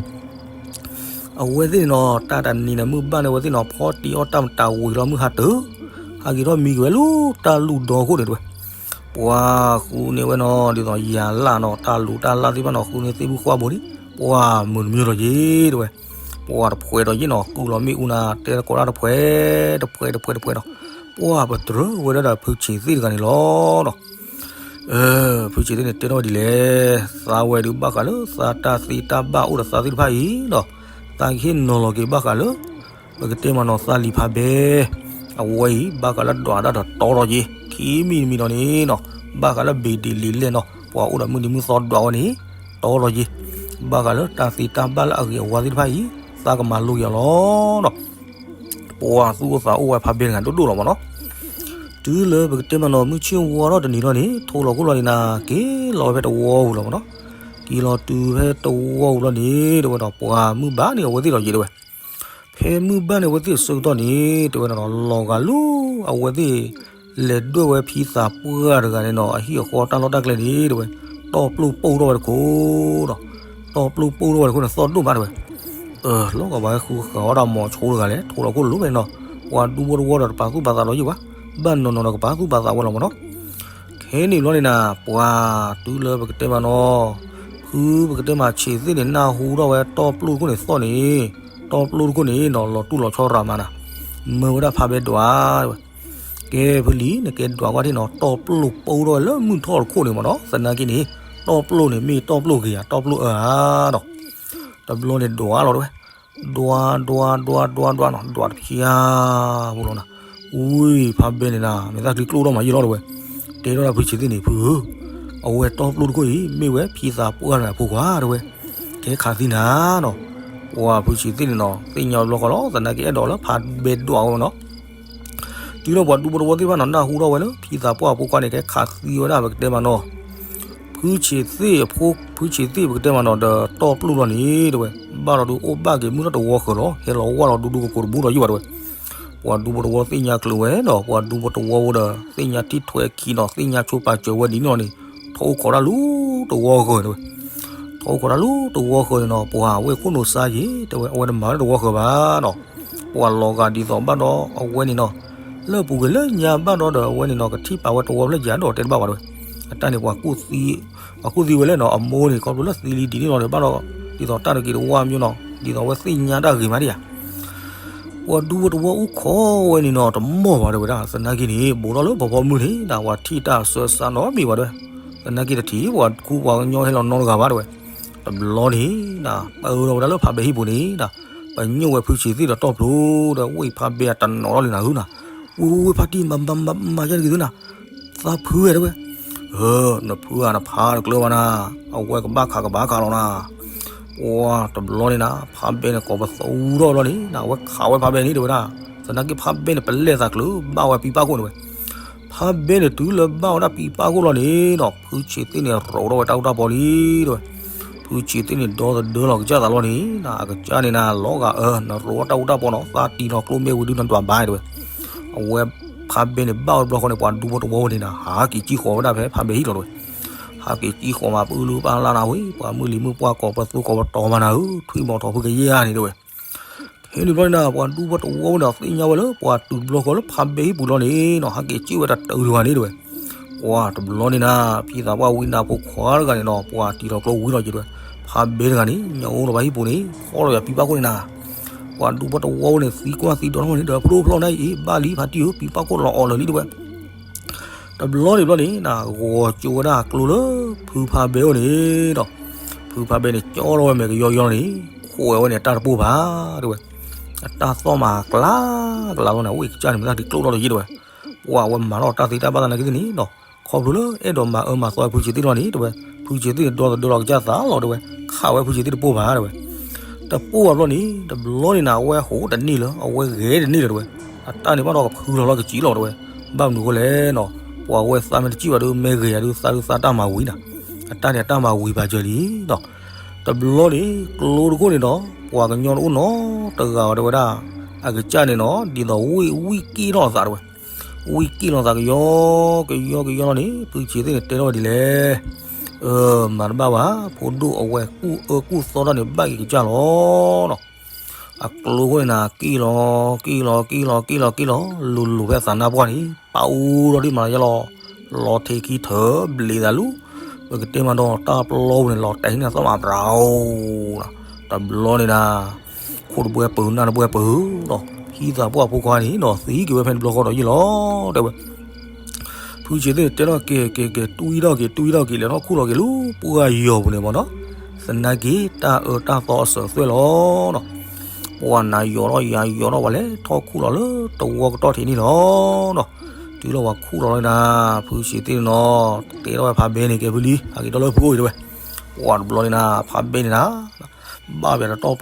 အဝဲသ့ၣ်န့ၣ်နီၤ တၢ်တနံၤန့ၣ် မုၢ်ဘၣ်န့ၣ် အဝဲသ့ၣ်နီၤ ဖီတံၢ်အီၣ်တၢ်မတၤဝံၤလီၤ မုၢ်ဟါတၢၢ်, ဟဲက့ၤထီၣ်မံက့ၤဝဲလၢတၢ်လူၢ်ဒီခိၣ်န့ၣ် တဲဝဲ, ပှၤဃုန့ၢ်ဝဲနီၤ ဒ်သိးယၤလၢ်နီၤ တၢ်လူၤတၢ်လၢ်သ့ၣ်တဖၣ်နီၤ ဃုန့ၢ်သ့ၣ်မုၢ်ဃိၣ်ဘိန့ၣ် ပှၤမုာ်တမုာ်လီၤက့ၤ တဲဝဲ, ပှၤတဖှဲးဒီးယ့ၢ်နီၤ ကုၢ်လီၤမ့ၣ်အူနၤ တဲကိးဒၣ်တဖှဲး တဖှဲး တဖှဲး တဖှဲးနီၤ, ပှၤပတြၢၤဝဲဒၣ်ဒီးဖုဆံးသ့ၣ်တဂၤန့ၣ်လီၤနီၤ ဖုဆံးသ့ၣ်န့ၣ် တဲထီၣ်ဝဲဒ်လဲၣ်, သးဝဲဒုးဘၣ်ဃးလၢသးတၢ်သ့တၢ်ဘၣ်အိၣ်ဒီးသးသ့ၣ်တဖၣ်အံၤနီၤ, သးကဟ့ၣ်နီၤလီၤက့ၤဘၣ်ဃးလၢ ပကတဲမးနီၤ သးလံၤဖးဘဲ, အဝဲအံၤ ဘၣ်ဃးလၢဒွးဒၣ်ဒီးတီထီၣ်က့ၤ ခံမံၤတမံၤဒီးန့ၣ်နီၤ, ဘၣ်ဃးလၢဘ့ၣ်ဒ့ၣ်လံာ်လဲၢ်နီၤ ပှၤအိၣ်ဒီးမုၢ်နံၤမုၢ်သီဒွးဝဲန့ၣ် တီထီၣ်က့ၤ, ဘၣ်ဃးလၢတၢ်သ့တၢ်ဘၣ်လၢအဂ့ၤအဝါသ့ၣ်တဖၣ်အံၤ သးကမၤလိက့ၤအီၤလီၤနီၤ ပှၤသူၣ်အိၣ်သးအိၣ်ဝဲဖးဘဲတဂၤဒိၣ်ဒိၣ်လီၤမးနီၤ, တုၤလၢပကတဲမးနီၤ မုၢ်ဆ့ၣ်ဝါထီၣ်တနံၤထီၣ်န့ၣ် ထိၣ်လီၤခိၣ်လီၤန့ၣ်နၤ က့ၤလီၤဝဲဖဲတဝီပူၤလီၤမးနီၤ, က့ၤလီၤတုၤဖဲတဝီပူၤလီၤန့ၣ် တဲဝဲဒီး ပှၤမုၢ်ဘၣ်န့ၣ် အဝဲသ့ၣ်လီၤက့ၤတဲဝဲ, ဖဲမုၢ်ဘၣ်န့ၣ် အဝဲသ့ၣ်အဆၢကတီၢ်န့ၣ် တဲဝဲဒၣ်နီၤ လီၤဂာ်လၢအဝဲသ့ၣ် လဲၤဒွဲၣ်ဝဲဖံသးပှၢ်တဂၤန့ၣ်နီၤ အဟံၣ်အဃီတၢ်လီၢ်တၢ်ကျဲန့ၣ် တဲဝဲ, တီၢ်ပျိၢ်ပိၢ်ထီၣ်ဝဲတခိၣ်နီၤ, တီၢ်ပျိၢ်ပိၢ်ထီၣ်ဝဲတခိၣ်န့ၣ် သီၣ်ဒိၣ်မးတဲဝဲ, လီၤဂာ်ဘၣ်ဟဲဃုဃာ်အီၣ်တၢ်မီၤဆိတဂၤလဲၣ် ထိၣ်လီၤခိၣ်လိၤဖဲန့ၣ်နီၤ, ပှၤဒူဖိတဝီဒီးတပာ်သူၣ်ပာ်သးဒီးယ့ၢ်ဘၣ်, ဘၣ်နီၢ်နီၢ်ဒီးကပာ်သူၣ်ပာ်သးဝဲလီၤမးနီၤ, ခဲန့ၣ်ဘျီန့ၣ်နၤ ပှၤတုၤလၢပကတဲမးနီၤ ဖုပကတဲမးဆံးသ့ၣ်န့ၣ် နၢ်ဟူထီၣ်ဝဲတီၢ်ပျိၢ်တခိၣ်န့ၣ်သီၣ်န့ၣ်, တီၢ်ပျိၢ်တခိၣ်န့ၣ်နီၤ လီၤတူၢ်လီၤဆီရၤမးနၤ, မၢဝဲဒၣ်ဖးဘဲဒွးဝဲ, ကဲဖုလံၤ နကဲဒွးကွၢ်ထံၣ်နီၤ တီၢ်ပျိၢ်ပိၢ်ထီၣ်ဝဲလၢမုၢ်ထီၣ်တခိၣ်န့ၣ်မးနီၤ, သနာ်က့န့ၣ် တီၢ်ပျိၢ်န့ၣ် မ့ၢ်တီၢ်ပျိၢ်ဂ့ၤဧါ တီၢ်ပျိၢ်အၢဧါနီၤ, တဘျီန့ၣ်ဒွးလီၤတဲဝဲ, ဒွး ဒွး ဒွး ဒွး ဒွးနီၤ ဒွးတဖျၢၣ်ဖိလီၤနၤ, ဝံၤဖးဘဲန့ၣ်နၤ မဲာ်သၣ်ချံကျိၣ်ထီၣ်မးယံာ်လီၤတဲဝဲ, တဲထီၣ်ဒၣ်ဖုဆံးသ့ၣ်န့ၣ် ဖုဧၢ, အဝဲတီၢ်ပျိၢ်တခိၣ်အံၤ မ့ၢ်ဝဲဖံသးပှၢ်တဂၤအဖိခွါတဲဝဲ, ကဲခးသံနၤနီၤ, ပှၤဖုဆံးသ့ၣ်န့ၣ်နီၤ သ့ၣ်ညါဘျီဃီလီၤ သနာ်က့အဲၣ်ဒိးလၢဖးဘဲဒွးဝဲနီၤ တုၤလၢပှၤဒူဖိတဝီသ့ၣ်တဖၣ်နီၤ နၢ်ဟူထီၣ်ဝဲလၢ ဖံသးပှၢ်အဖိခွါန့ၣ် ကဲခးသံဝဲဒၣ်ပကတဲမးနီၤ, ဖုဆံးသ့ၣ်အဖိ ဖုဆံးသ့ၣ်ပကတဲမးနီၤ ဒီးတီၢ်ပျိၢ်လီၤန့ၣ်တဲဝဲ, ဘၣ်ဒီးဒုးအိၣ်ဘၣ်က့ၤမုၢ်ထီၣ်တဝီဃၢၤလီၤ ဟဲလီၤဝၢ်လီၤဒူဒူကကိးတဘိဒီးယံၢ်ဘၣ်တဲဝဲ, ပှၤဒူဖိတဝီသ့ၣ်ညါကျၢၤဝဲဒီး ပှၤဒူဖိတဝီဖိဒီး သ့ၣ်ညါထံၣ်ထွဲခံနီၤ သ့ၣ်ညါဆိပာ်စၢၤဝဲဒ်န့ၣ်လီၤန့ၣ်, ထီၣ်အိၣ်ခိးတၢ်လၢတဝီဃၢၤတဲဝဲ ထီၣ်အိၣ်ခိးတၢ်လၢတဝီဃၢၤန့ၣ်နီၤ ပှၤဝဲခိၣ်နူာ်စါယံၤ တဲဝဲ အဝဲတမၤလၢတဝီဃၢၤဘၣ်နီၤ, ပှၤလီၤဂာ်ဒ်သိးဘၣ်ဒီးအဝဲန့ၣ်နီၤ, လၢပူၤကွံာ်လၢညါဘၣ်ဒီးဒီးအဝဲန့ၣ်နီၤ ကထံၣ်ပာ်ဝဲတဝီဖျၢၣ်ယၤဒီးတဲတဘၣ်ဘၣ်တဲဝဲ, အတၢ်န့ၣ်ပှၤကူၣ်သံဝဲလဲၣ်နီၤ အမိၢ်န့ၣ် ခီဖျိလၢသံလံဒ်န့ၣ်လီၤန့ၣ် ဘၣ်ဒီး ဒ်သိးတၢ်တက့ၤတဝၢ်မ့ၢ်နီၤ ဒ်သိးအဝဲသ့ၣ်ညါတၢ်ဂ့ၤမးဒံးဧါ. ပှၤဒူဖိတဝီအိၣ်ခိးဝဲန့ၣ်နီၤ တမီၢ်ဘၣ်တဲဝဲဒၣ်, သနာ်က့န့ၣ် ဘူးထီၣ်လၢဖီဖီမုၢ်န့ၣ် ဒၣ်ပှၤထံၣ်တၢ်အဆၢစးနီတမံၤဘၣ်တဲဝဲ, သနာ်က့တထံၣ်ပှၤခူပှၤကညီဟဲလီၤနီတဂၤဘၣ်တဲဝဲ. တဘျီန့ၣ် ပၢထီၣ်ဝဲဒၣ်လၢဖးဘဲဟံၣ်ပူၤန့ၣ် ပညိၣ်ဝဲဖုဆံးသ့ၣ်ဒီးတီၢ်ဖျိဒီး ဝ့ၢ်ဖးဘဲအတနီၤထီၣ်လံနၤဧၢနၤ, ဝ့ၢ်ဝ့ၢ်ဝ့ၢ်ဖါတံၢ် မၤမၤမၤယဲၢ်တဂ့ၤသုနၤ, သးဖုဝဲတဲဝဲ, နဖုဧါနဖးတကျၢၤဘၣ်နၤ, အဝဲကဘၣ်ခးကဘၣ်ခးလီၤနၤ. ပှၤတဘျီန့ၣ်နၤ ဖးဘဲန့ၣ်ကိးပသူထီၣ်ဘျီန့ၣ် အဝဲခးဝဲဖးဘဲန့ၣ်တဲဝဲဒၣ်, သနာ်က့ဖးဘဲန့ၣ် ပလဲၢ်သးကျၢၤ ဘၣ်ဝဲပံပၢ်ခိၣ်န့ၣ်ဝဲ. ဖးဘဲန့ၣ်တုၤလၢဘၣ်ဝဲဒၣ်ပံပၢ်ခိၣ်လီၤန့ၣ်ဒီး ဖုဆံးသ့ၣ်န့ၣ် ရိးထီၣ်ဝဲတၢ်အူတၢ်ပီလံတဲဝဲ. ဖုဆံးသ့ၣ်န့ၣ် ဒီသဒၢလီၤကစၢ်သးလီၤန့ၣ် အကစၢ်န့ၣ်နၤ လီၤဂာ်အၢ နရိးဝဲတၢ်အူတၢ်ပီနီၤ သးတံၤထီၣ်ကျိမ့ၢ်ဝံၤဒုနဒွးဘါတဲဝဲ. အဝဲဖးဘဲန့ၣ်ဘၣ်ဝဲတဘျီဃီန့ၣ် ပှၤဒူဖိတဝီဝဲန့ၣ်နၤ ဟးက့ၤစံၣ်ဃီၤဝဲဒၣ်ဖဲဖးဘဲဟံၣ်လီၤတဲဝဲ. ဟးက့ၤစံၣ်ဃီၤမး ပအုၣ်လုၢ်ပာ်လၢ်နၤဝံၤ ပှၤမုၢ်လံၤမုၢ်ပှၢ်ကိးပသူကိးပတီၤမးနၤဧၢ ထွံၣ်မီၤထီၣ်ဖုကယဲၢ်န့ၣ်တဲဝဲ. ဖဲန့ၣ်ဘျီန့ၣ်နၤ ပှၤဒူဖိတဝီဝဲန့ၣ် သ့ၣ်ညါဝဲလၢပှၤတုၤတဘျီဃီလၢဖးဘဲဟံၣ်ပူၤလီၤန့ၣ်နီၤ ဟးက့ၤစံၣ်ဝဲတတုၤတဂၤန့ၣ်တဲဝဲ. ပှၤတဘျီန့ၣ်နၤ ဖံသးပှၢ်ဝံနၤဖိခွါတဂၤန့ၣ်နီၤ ပှၤတံၤထီၣ်ကျိဝံလီၤက့ၤတဲဝဲ. ဖးဘဲတဂၤန့ၣ် ညၣ်အိၣ်လီၤဘၣ်ဟံၣ်ပူၤန့ၣ် ဖီၣ်လီၤယၤပံပၢ်ခိၣ်န့ၣ်နၤ ပှၤဒူဖိတဝီဝဲန့ၣ် သံကွၢ်သံဒိးထီၣ်န့ၣ်ဒီး ဖျိဖျိနၤအံၤ ဘၣ်လံဖါတံၢ်ဧၢ ပံပၢ်ခိၣ်လီၤအီၤလၢာ်လံတဲဝဲ. တဘျီန့ၣ်ဘျီန့ၣ်နၤ ဂီၤကၠိဝဲဒၣ်ကျိလၢဖုဖးဘဲအိၣ်န့ၣ်ဒီး ဖုဖးဘဲန့ၣ် ကၠီထီၣ်ဝဲမဲာ်ကယီကယီန့ၣ် ခိးဝဲန့ၣ် အတၢ်တပိၢ်ဘၣ်တဲဝဲ. အတၢ်သီၣ်မးကျါကျါလီၤန့ၣ် အဝဲကစၢ်န့ၣ် မ့ၢ်တၢ်ဒုးကျိၣ်ထီၣ်တယံာ်တဲဝဲ. ပှၤအဝဲမၤထီၣ်တၢ်သ့တၢ်ဘၣ်သနာ်က့သ့ၣ်န့ၣ်ဒီး ခီဖျိလၢအဲၣ်ဒိးမၤအၢမၤသီဝဲဖုဆံးသ့ၣ်လီၤန့ၣ်တဲဝဲ. ဖုဆံးသ့ၣ်န့ၣ် ဒီသဒၢလီၤကစၢ်သးလီၤတဲဝဲ. ခးဝဲဖုဆံးသ့ၣ်တပိၢ်ဘၣ်တဲဝဲ. တပိၢ်ဘၣ်ဘျီန့ၣ် တဘျီန့ၣ်နၤ အဝဲဟိးတန့ၢ်လၢၤ အဝဲဂဲၤတန့ၢ်လၢၤတဲဝဲ. အတၢ်န့ၣ်ဘၣ်ဒီးကဖုလီၤလီၤကစံးလီၤတဲဝဲ. ဘၣ်မနုၤအဃိလဲၣ်နီၤ ပှၤဝဲသးမ့ၢ်တစံၣ်ဘၣ်ဒီး မ့ၢ်ဂ့ၤယၤဒီး သးဒုးသးတၢ်မၤဝံၤနၤ. အတၢ်န့ၣ်အတၢ်မၤဝံၤပာ်စၢၤလံနီၤ. တဘျီန့ၣ်ကျိတခိၣ်န့ၣ်ဒီး ပှၤကညီတအိၣ်နီတဂၤဘၣ်တဲဝဲဒၣ်. အကစၢ်န့ၣ်နီၤ ဒ်သိးဝံၣ်ဝံၣ်က့ၣ်ထီၣ်အသးတဲဝဲ. ဝံၣ်က့ၣ်လီၤသးကယီကယီကယီလီၤန့ၣ် ဖုဆံးသ့ၣ်န့ၣ် တဲထီၣ်ဝဲဒ်လဲၣ်. မၤတဘၣ်ဘၣ် ဖိဒိၣ်အဝဲကူၣ်အၢကူၣ်သီတၢ်န့ၣ် ဘၣ်က့ၤကစၢ်လီၤနီၤ. အကျိခိၣ်န့ၣ်နၤ က့ၣ်လီၤ က့ၣ်လီၤ က့ၣ်လီၤ က့ၣ်လီၤ က့ၣ်လီၤ လိၤလိၤဖဲသးနါပှၢ်န့ၣ် ပာ်အူဒီးဒ်မၤလီၤယဲလီၤ. လီၤထဲခံထၢၣ်ဘျံးသးလူၤ ပကတဲမးဒီးတၢ်ပျီပူၤန့ၣ် လီၤတဲာ်န့ၣ်သီၣ်မးပြၤအိၣ်နီၤ. တဘျီန့ၣ်နၤ ခိၣ်တဘှဲပၢၤ နၢ်တဘှဲပၢၤဒီး ဖံသးပှၢ်ဖိခွါန့ၣ်ဒီး သံက့ၤဝဲဖဲန့ၣ်တဘျီဃီဒီးယ့ၢ်လီၤတဲဝဲ. ဖုဆံးသ့ၣ်န့ၣ် တဲထီၣ်က့ၤက့ၤက့ၤ တွံၢ်ထီၣ်က့ၤ တွံၢ်ထီၣ်က့ၤ လဲၤထီၣ်ခူၣ်လီၤက့ၤလၢပှၢ်ယီၤပူၤန့ၣ်မ့ၢ်နီၤ. သနာ်က့ တၢ်အၢတၢ်သီအစၢၤအသွဲၣ်လီၤနီၤ. ပှၤနၤယီၤထီၣ်ယၤယီၤထီၣ် ပှၤလဲၤထီၣ်ခူၣ်လီၤလၢတဝီကတီၢ်ထံးန့ၣ်လီၤနီၤ. တုၤလီၤပှၤခူၣ်လီၤလၢနၤ ဖုဆံးသ့ၣ်န့ၣ်နီၤ တဲထီၣ်ဝဲဖးဘဲန့ၣ် ကဲဖုလံ ဟးက့ၤထီၣ်လၢဖုအိၣ်အံၤတဲဝဲ. ပှၤတဘျီန့ၣ်နၤ ဖးဘဲန့ၣ်နၤ ဘၣ်ဝဲတတီၢ်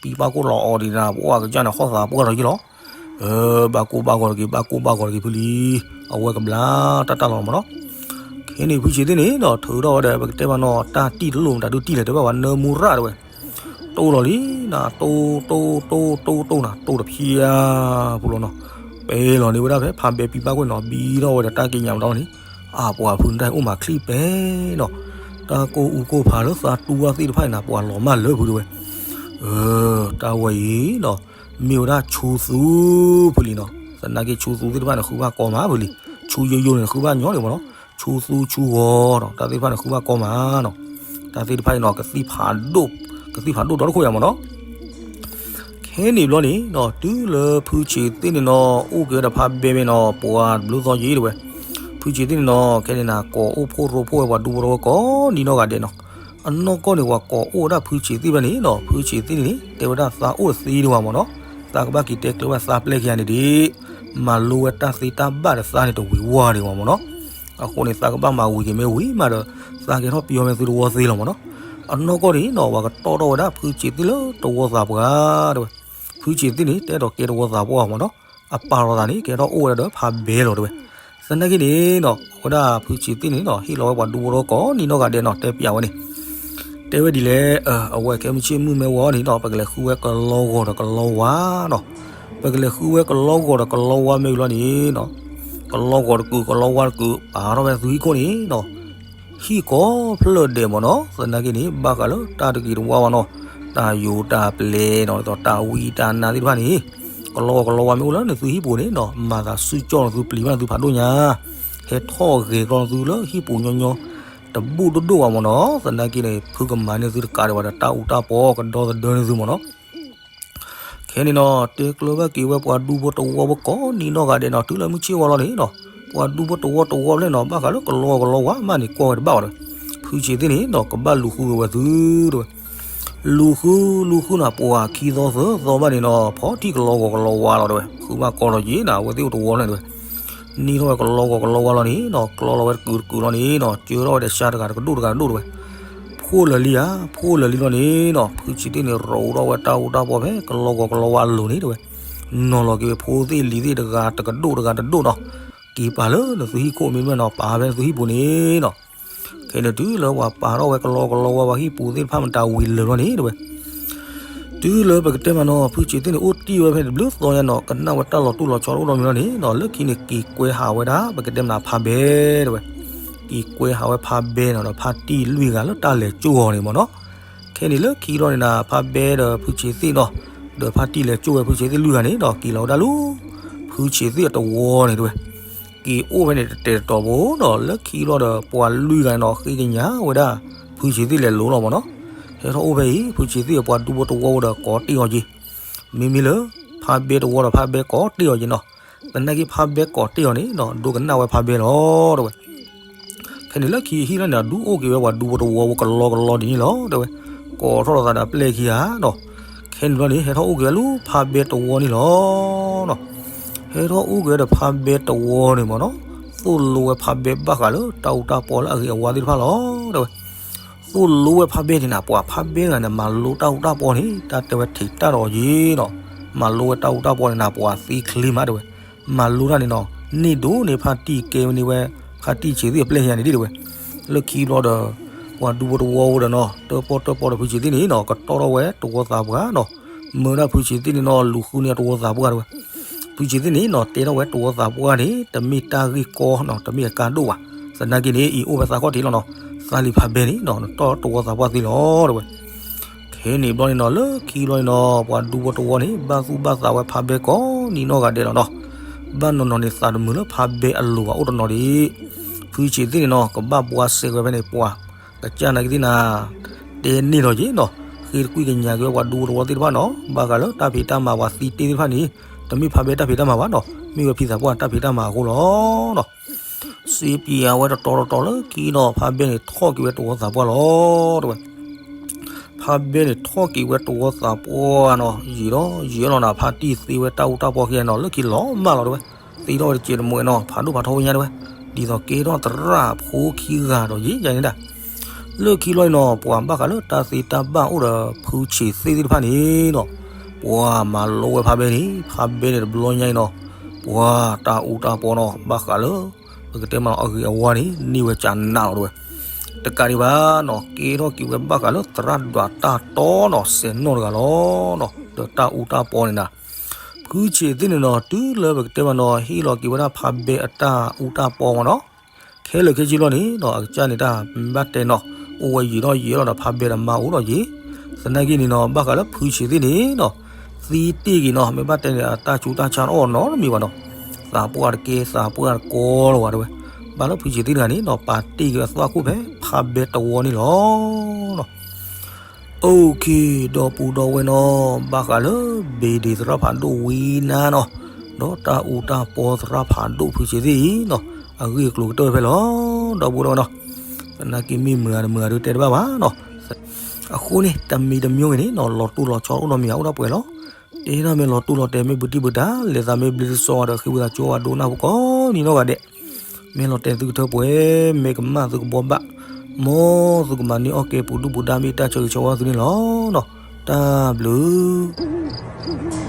ပျိၢ်နၤ ပံပၢ်ခိၣ်လီၤအီၤဒံးနၤ ပှၤကစၢ်န့ၣ် ဟီၣ်သးပှၢ်ထီၣ်ယ့ၢ်လီၤ. ဘၣ်ကိၢ်ဘၣ်ဂီၤတက့ၤ ဘၣ်ကိၢ်ဘၣ်ဂီၤတက့ၤဖုလံ. အဝဲကဘျါတၢ်တၢ်လီၤမ့ၢ်နီၤ. ခဲန့ၣ်ဖုဆံးသ့ၣ်န့ၣ်ဒီး ထုးထီၣ်ဝဲဒီး ပကတဲမးနီၤ တၢ်တံၢ်တလိၣ်မတၤဒုးတံၢ်လဲၣ် တဲဘၣ်ဝဲနၢမူရၣ်တဲဝဲ. တိၢ်လီၤလံနၤ တိၢ်တိၢ်တိၢ်တိၢ်တိၢ်နၤ တိၢ်တဖျၢၣ်ပူၤလီၤနီၤ. ပဲလီၤန့ၢ်ဝဲဒၣ်ဖဲဖးဘဲပံပၢ်ခိၣ်န့ၣ်နီၤ ဘံထီၣ်ဝဲဒီးတၢ်က့ညါမးဒီးန့ၣ် အါပှၤဖုန့ၣ်တၢ်အိၣ်မးချံပဲနီၤ. တၢ်ကိၢ်အူကိၢ်ဖးလၢသးတူၢ်ဘၣ်သ့ၣ်တဖၣ်န့ၣ်နၤ ပှၤလီၤမၢ်လၢဖုတဲဝဲ. တၢ်ဝဲအံၤနီၤ မ့ၢ်ဝဲဒၣ်ဆူသူဖုလံနီၤ. သနာ်က့ဆူသူသ့ၣ်တဖၣ်န့ၣ် ဃုဘၣ်ကီမးဖုလံ. ဆူယိယိန့ၣ် ဃုဘၣ်ညီန့ၣ်မ့ၢ်နီၤ. ဆူသူဆူဂီၤနီၤ တၢ်သ့ၣ်တဖၣ်န့ၣ် ဃုဘၣ်ကီမးနီၤ. တၢ်သ့ၣ်တဖၣ်အံၤနီၤ ကသံၣ်ဖးဒိၣ် ကသံၣ်ဖးဒိၣ်ဒီတခိၣ်ယၤမ့ၢ်နီၤ. ခဲန့ၣ်ဘျီန့ၣ်နီၤ တုၤလၢဖုဆံးသ့ၣ်န့ၣ်နီၤ အိၣ်က့ၤဝဲဒီးဖးဘဲမ့ၢ်နီၤ ပှၤတဘျုးသီယံၤတဲဝဲ. ဖုဆံးသ့ၣ်န့ၣ်နီၤ ခဲန့ၣ်နၤ ကိးအိၣ်ဖှိၣ်ရိဖှိၣ်ဝဲပှၤဒူဖိတဝီကိးနံၤနီၢ်ဂၤဒဲးနီၤ. အနီၢ်ကီၢ်န့ၣ် ပှၤကိးအိၣ်ဝဲဒၣ်ဖုဆံးသ့ၣ်ဖဲန့ၣ်နီၤ ဖုဆံးသ့ၣ်န့ၣ် တဲဝဲဒၣ်သးအိၣ်တသ့ဒံးဝဲမ့ၢ်နီၤ. သးကဘၣ်က့ၤတဲကျဲၤဝဲသးပျဲၢ်ခံဂၤန့ၣ်ဒံး မၤလိဝဲတၢ်သ့တၢ်ဘၣ်ဒီးသးန့ၣ်တဝံၤဝါဒံးဝဲမ့ၢ်နီၤ. အဃိန့ၣ် သးကဘၣ်မၤဝံၤက့ၤမ့ၢ်ဝံၤမးဒီး သးကဲထီၣ်ပယီၤမ့ၢ်သုတဝီသ့လီၤမ့ၢ်နီၤ. အနီၢ်ကီၢ်န့ၣ်နီၤ ပှၤကတီၢ်ထီၣ်ဝဲဒၣ်ဖုဆံးသ့ၣ်လၢတဝီသးပှၢ်တဲဝဲ. ဖုဆံးသ့ၣ်န့ၣ် တအဲၣ်ဒိးကဲတဝီသးပှၢ်မ့ၢ်နီၤ. အပာ်လီၤသးန့ၣ် ကဲထီၣ်အိၣ်ဝဲဒၣ်ဒီးဖးဘဲလီၤတဲဝဲ. သနာ်က့န့ၣ်နီၤ အဝဲဒၣ်ဖုဆံးသ့ၣ်န့ၣ်နီၤ ဟ့ၣ်လီၤဝဲပှၤဒူဖိတဝီကိးနံၤနီၢ်ဂၤဒဲးနီၤ တဲပျးဝဲန့ၣ် တဲဝဲဒ်လဲၣ်, အဝဲခဲမုၢ်ဆ့ၣ်မုၢ်မ့ၢ်ဝီန့ၣ်နီၤ ပကလဲၤဃုဝဲကလီဂီၤဒီးကလီဝါနီၤ. ပကလဲၤဃုဝဲကလီဂီၤဒီးကလီဝါမ့ၢ်ဝံၤလီၤန့ၣ်နီၤ ကလီဂီၤတကုာ် ကလီဝါတကုာ် ပာ်ထီၣ်ဝဲသုဟံၣ်ခိၣ်န့ၣ်နီၤ ဟံၣ်ကိးဖျၢၣ်ဒဲးမ့ၢ်နီၤ. သနာ်က့န့ၣ် ဘၣ်ဃးလၢတၢ်တဂ့ၤတဝါဝဲနီၤ တၢ်ယိၤတၢ်ပျဲၤနီၤ ဒ်သိးတၢ်ဝံတၢ်နါသ့ၣ်တဖၣ်န့ၣ် ကလီဂီၤကလီဝါမ့ၢ်အိၣ်လၢနသုဟံၣ်ပူၤန့ၣ်နီၤ မၤသးစုကၠီၣ်နသုပျံၤဘၣ်နသုဖးဒိၣ်ညါ ဟဲထီၣ်ဂဲၤကျီနသုလၢဟံၣ်ပူၤညီညီ တဘူၣ်ဒိၣ်ဒိၣ်ဘၣ်မ့ၢ်နီၤ. သနာ်က့န့ၣ် ဖုကမၤန့ၢ်သုတကးဒံးဘၣ်ဒီး တၢ်အူတၢ်ပီကဒီသဒၢန့ၢ်သုမ့ၢ်နီၤ. ခဲန့ၣ်နီၤ တဲကျၢၤဘၣ်က့ၤဝဲပှၤဒူဖိတဝီဖိကိးနံၤနီၢ်ဂၤဒဲးနီၤ, တုၤလၢမုၢ်ဆ့ၣ်ဝါလီၤန့ၣ်နီၤ, ပှၤဒူဖိတဝီတဝီဖျဲၣ်နီၤ ဘၣ်ဃးလၢကလီကလီဝါမးန့ၣ် ကွၢ်ဝဲတဘၣ်ဘၣ်တဲဝဲ. ဖုဆံးသ့ၣ်န့ၣ်နီၤ ကဘၣ်လူၤဃုက့ၤဝဲသုတဲဝဲ. လူၤဃု လူၤဃုနၤ ပှၤခံသီသၢသီဘၣ်န့ၣ်နီၤ ဖီထံၣ်ကလီဂီၤကလီဝါလီၤတဲဝဲ. ဃုဘၣ်ကီလီၤက့ၤနၤ အဝဲသ့ၣ်အိၣ်တဝီဖျဲၣ်တဲဝဲ. နံၣ်ထီၣ်ဝဲကလီဂီၤကလီဝါလီၤန့ၣ်နီၤ ကျီလီၤဝဲတကုာ်တကုာ်လီၤန့ၣ်နီၤ ကၢထီၣ်ဝဲဒီးဆါတဂၤတကဒိၣ်တဂၤတဒိၣ်တဲဝဲ. ဖှိၣ်လၢာ်လံဧါ, ဖှိၣ်လၢာ်လံလီၤန့ၣ်နီၤ ဖုဆံးသ့ၣ်န့ၣ် ရိးထီၣ်ဝဲတၢ်အူတၢ်ပီဖဲကလီဂီၤကလီဝါအလိၤန့ၣ်တဲဝဲ. နီၤလီၤက့ၤဝဲဖိသ့ၣ်လံၤသ့ၣ်တဂၤတကဒိၣ်တဂၤတဒိၣ်နီၤ. က့ၤပာ်လၢနသုဟံၣ်ခိၣ်မ့တမ့ၢ်နီၤ ပာ်ဖဲနသုဟံၣ်ပူၤန့ၣ်နီၤ. ခဲန့ၣ်တုၤလၢပှၤပာ်ထီၣ်ဝဲကလီကလီဝါ ပှၤဟံၣ်ပူၤသ့ၣ်တဖၣ်မတၤဝံၤလၢာ်လီၤန့ၣ်တဲဝဲ. တုၤလၢပကတဲမးနီၤ ဖုဆံးသ့ၣ်န့ၣ် အိၣ်တ့ၢ်ဝဲဖဲန့ၣ်တဘျုးသီညါနီၤ ကနၣ်ဝဲတၢ်လီၤတိၢ်လီၤဆီတအိၣ်နီတမံၤလီၤန့ၣ်နီၤ လၢခံန့ၣ် က့ၤကွဲဟးဝဲဒၣ် ပကတဲမနၤဖါဘဲတဲဝဲ. က့ၤကွဲဟးဝဲဖါဘဲနီၤ ဒီးဖါတံၢ်လွံၢ်ဂၤလၢတၢ်လဲၤကၠိအီၤန့ၣ်မ့ၢ်နီၤ. ခဲန့ၣ်လၢခံလီၤန့ၣ်နၤ ဖါဘဲဒီးဖုဆံးသ့ၣ်နီၤ ဒီးဖါတံၢ်လဲၤကၠိဝဲဖုဆံးသ့ၣ်လွံၢ်ဂၤန့ၣ်နီၤ က့ၤလီၤဝဲဒၣ်လၢ ဖုဆံးသ့ၣ်အတဝီန့ၣ်တဲဝဲ. က့ၤအိၣ်ဖဲန့ၣ်တတဲာ်တတီၤဖိနီၤ လၢခံလီၤဒီးပှၤလွံၢ်ဂၤန့ၣ်နီၤ ဃ့ကညးဝဲဒၣ် ဖုဆံးသ့ၣ်လဲၤလိၤလီၤမ့ၢ်နီၤ. ဟဲထီၣ်အိၣ်ဖဲအံၤ ဖုဆံးသ့ၣ်အပှၤဒူဖိတဝီဖိဒီးကိးတ့ၢ်အီၤက့ၤ မ့မ့ၢ်လၢ ဖါဘဲတဝီဒီးဖါဘဲကိးတ့ၢ်အီၤက့ၤနီၤ. သနာ်က့ဖါဘဲကိးတ့ၢ်အီၤန့ၣ်နီၤ ဒိကနၣ်ဝဲဖါဘဲလီၤတဲဝဲ. ခဲန့ၣ်လၢခံဟံၣ်လီၤန့ၣ် ဒုးအိၣ်က့ၤဝဲပှၤဒူဖိတဝီဖိကလီကလီဒ်န့ၣ်လီၤတဲဝဲ. ကိးထီၣ်လိာ်သးဒီးပျဲၢ်ခံဂၤနီၤ. ခဲန့ၣ်ဘျီန့ၣ် ဟဲထီၣ်အိၣ်က့ၤဝဲလၢဖါဘဲတဝီန့ၣ်လီၤနီၤ. ဟဲထီၣ်အိၣ်က့ၤဝဲဒီးဖါဘဲတဝီန့ၣ်မ့ၢ်နီၤ သိၣ်လိဝဲဖါဘဲဘၣ်ဃးလၢတၢ်အူတၢ်ပီလၢအဂ့ၤအဝါသ့ၣ်တဖၣ်လီၤတဲဝဲ. သိၣ်လိဝဲဖါဘဲန့ၣ်နၤ ပှၤဖါဘဲတဂၤန့ၣ် မၤလိတၢ်အူတၢ်ပီန့ၣ် တၢ်တဲဝဲထံးတၢ်ဒီးယ့ၤနီၤ. မၤလိဝဲတၢ်အူတၢ်ပီန့ၣ်နၤ ပှၤသ့ချ့မးတဲဝဲ. မၤလိတၢ်န့ၣ်နီၤ န့ၢ်ဒိၣ်န့ၢ်ဖါတံၢ်ကဲဝဲန့ၢ်ဝဲ ဖါတံၢ်ဆံးသ့ၣ်အပျဲၢ်ယၤန့ၣ်ဒ်တဲဝဲ. လၢခံဘျီဒီး ပှၤဒူဖိတဝီဖိဒီးနီၤ တၢၣ်ပီၣ်တၢၣ်ပီဒီးဖုဆံးသ့ၣ်န့ၣ်နီၤ ကတီၢ်ထီၣ်ဝဲတဝီသးပှၢ်နီၤ. မၢဒၣ်ဖုဆံးသ့ၣ်န့ၣ်နီၤ လူၤဃုန့ၢ်တဝီသးပှၢ်တဲဝဲ. ဖုဆံးသ့ၣ်န့ၣ်နီၤ တဲထီၣ်ဝဲတဝီသးပှၢ်န့ၣ် တမ့ၢ်တၢ်ဂ့ၢ်ကီနီၤ တမ့ၢ်အကါဒိၣ်ဘၣ်. သနာ်က့န့ၣ် အံၤအိၣ်ဖဲသးခီၣ်ထံးလီၤနီၤ သးလံဖါဘဲန့ၣ်နီၤ နတီၢ်တဝီသးပှၢ်သ့လီၤတဲဝဲ. ခဲန့ၣ်ဘျီန့ၣ်နီၤ လၢခံဘျီန့ၣ်နီၤ ပှၤဒူဖိတဝီန့ၣ် ဘၣ်သူၣ်ဘၣ်သးဝဲဖါဘဲကိးနံၤနီၢ်ဂၤဒဲးလီၤနီၤ. ဘၣ်နီၢ်နီၢ်န့ၣ် သးတမုာ်လၢဖါဘဲအလိၤဘၣ်အိၣ်တနီၤဒံး. ဖုဆံးသ့ၣ်န့ၣ်နီၤ ကဘၣ်ဘှါစဲးဝဲဖဲန့ၣ် ပှၤကစၢ်နာ်က့သ့ၣ်နၤ တဲန့ၢ်လီၤက့ၤနီၤ ဃ့တကွံၢ်ကညးက့ၤဝဲပှၤဒူဖိတဝီသ့ၣ်တဖၣ်နီၤ ဘၣ်ဃးလၢတၢ်ဖံးတၢ်မၤပှၤသံတ့ၢ်သ့ၣ်တဖၣ်န့ၣ် တမ့ၢ်ဖါဘဲတၢ်ဖံးတၢ်မၤဘၣ်နီၤ မ့ၢ်ဝဲဖံသးပှၢ်တၢ်ဖံးတၢ်မၤအဃိလီၤနီၤ. စံးပၠးဝဲတတီၤတတီၤလၢခံနီၤ ဖါဘဲန့ၣ်ထီၣ်က့ၤဝဲတဝီသးပှၢ်လီၤတဲဝဲ. ဖါဘဲန့ၣ်ထီၣ်က့ၤဝဲတဝီသးပှၢ်နီၤ ယံာ်ဒီးယံာ်လီၤနၤ ဖါတံၢ်သ့ဝဲတၢ်အူတၢ်ပီခံဂၤနီၤ လၢခံလီၤမၢ်လီၤတဲဝဲ. သ့ထီၣ်ဝဲတစဲးတမှဲးနီၤ ဖးဒိၣ်ဖးထီဝဲညါတဲဝဲ. ဒ်သိးကဲထီၣ်သရၣ်ဖိခံဂၤဒီးယံာ်ယံာ်န့ၣ်ဒၣ် လၢခံလီၤအံၤနီၤ ပှၤဘၣ်ဃးလၢတၢ်သ့တၢ်ဘၣ်အိၣ်ဒီးဖုဆံးသ့ၣ်သ့ၣ်တဖၣ်န့ၣ်နီၤ ပှၤမၤလိဝဲဖါဘဲန့ၣ် ဖါဘဲန့ၣ်တဘျီညါအံၤနီၤ ပှၤတၢ်အူတၢ်ပီနီၤ ဘၣ်ဃးလၢ ပကတဲမးအဂ့ၤအဝါန့ၣ် န့ၢ်ဝဲကနးလီၤတဲဝဲ. တကးဒံးဘၣ်နီၤ ကဲထီၣ်က့ၤဝဲဘၣ်ဃးလၢသရၣ်ဒွးတၢ်တီနီၤ စဲးနီၣ်တဂၤလီၤနီၤ ဒီးတၢ်အူတၢ်ပီန့ၣ်နၤ ဖုဆံးသ့ၣ်န့ၣ်နီၤ တုၤလၢပကတဲမးနီၤ ဟ့ၣ်လီၤက့ၤဝဲဒၣ်ဖါဘဲအတၢ်အူတၢ်ပီမးနီၤ ခဲလၢာ်ခဲဆ့လီၤန့ၣ်နီၤ အကစၢ်န့ၣ်တၢ်မ့ၢ်ဘၣ်တဲနီၤ အိၣ်ဝဲယံာ်ထီၣ်ယံာ်လီၤဒီးဖါဘဲဒီးမါအိၣ်ဒီးယံာ် သနာ်က့န့ၣ်နီၤ ဘၣ်ဃးလၢဖုဆံးသ့ၣ်န့ၣ်နီၤ သံတ့ၢ်က့ၤနီၤ မ့ၢ်ဘၣ်တဲန့ၣ် အတၢ်ဆူးတၢ်ဆါအီၣ်နီတမံၤဘၣ်နီၤ သးပှၢ်တကဲ သးပှၢ်တကီလီၤဝဲတဲဝဲ. ဘၣ်လၢဖုဆံးသ့ၣ်တဂၤန့ၣ်နီၤ ပာ်တ့ၢ်က့ၤအသွၣ်ခိၣ်ဖဲဖါဘဲတဝီန့ၣ်လီၤ. အိၣ်ခ့ ဒီပုၢ်ဒီဝဲၢ်နီၤ ဘၣ်ဃးလၢ ဘ့ၣ်ဒ့သရၣ်ဖးဒိၣ်ဝံနါနီၤ ဒီးတၢ်အူတၢ်ပီသရၣ်ဖးဒိၣ်ဖုဆံးသ့ၣ်အံၤနီၤ အဂ့ၢ်အကျိၤကတၢၢ်ဖဲလီၤ ဒီပုၢ်ဒီဝဲၢ်နီၤ သနာ်က့မ့ၢ်မုာ်ဂၤတမုာ်ဂၤဒုးတဲတဘၣ်ဘၣ်နီၤ အဃိန့ၣ် တမံၤတမံၤဂ့ၤန့ၣ်နီၤ လီၤတိၢ်လီၤဆီအိၣ်နီတမံၤဂ့ၤ အိၣ်ဒၣ်ပှဲၤလီၤ. တဲဒၣ်မ့ၢ်လီၤတိၢ်လီၤတဲာ် မ့ၢ်ဘူးတံၢ်ဘူးတၢ် လဲၤသးမ့ၢ်ဘျ့တစီဒီး ဃ့ဝံသးစူၤဝဲဒိကနၣ်ဖိကိးနံၤနီၢ်ဂၤဒဲး မ့ၢ်လီၤတဲာ်သုကထၢပှဲၤ မ့ၢ်ကမၣ်သုကဘှီဘၣ် မ်သုကမၤန့ၢ်အီၣ်ကဲပူၤဒူၣ်ပူၤဒါ မ့ၢ်တၢ်ဆၢဂ့ၤဆၢဝါသုန့ၣ်လီၤ. တၢ်ဘျုး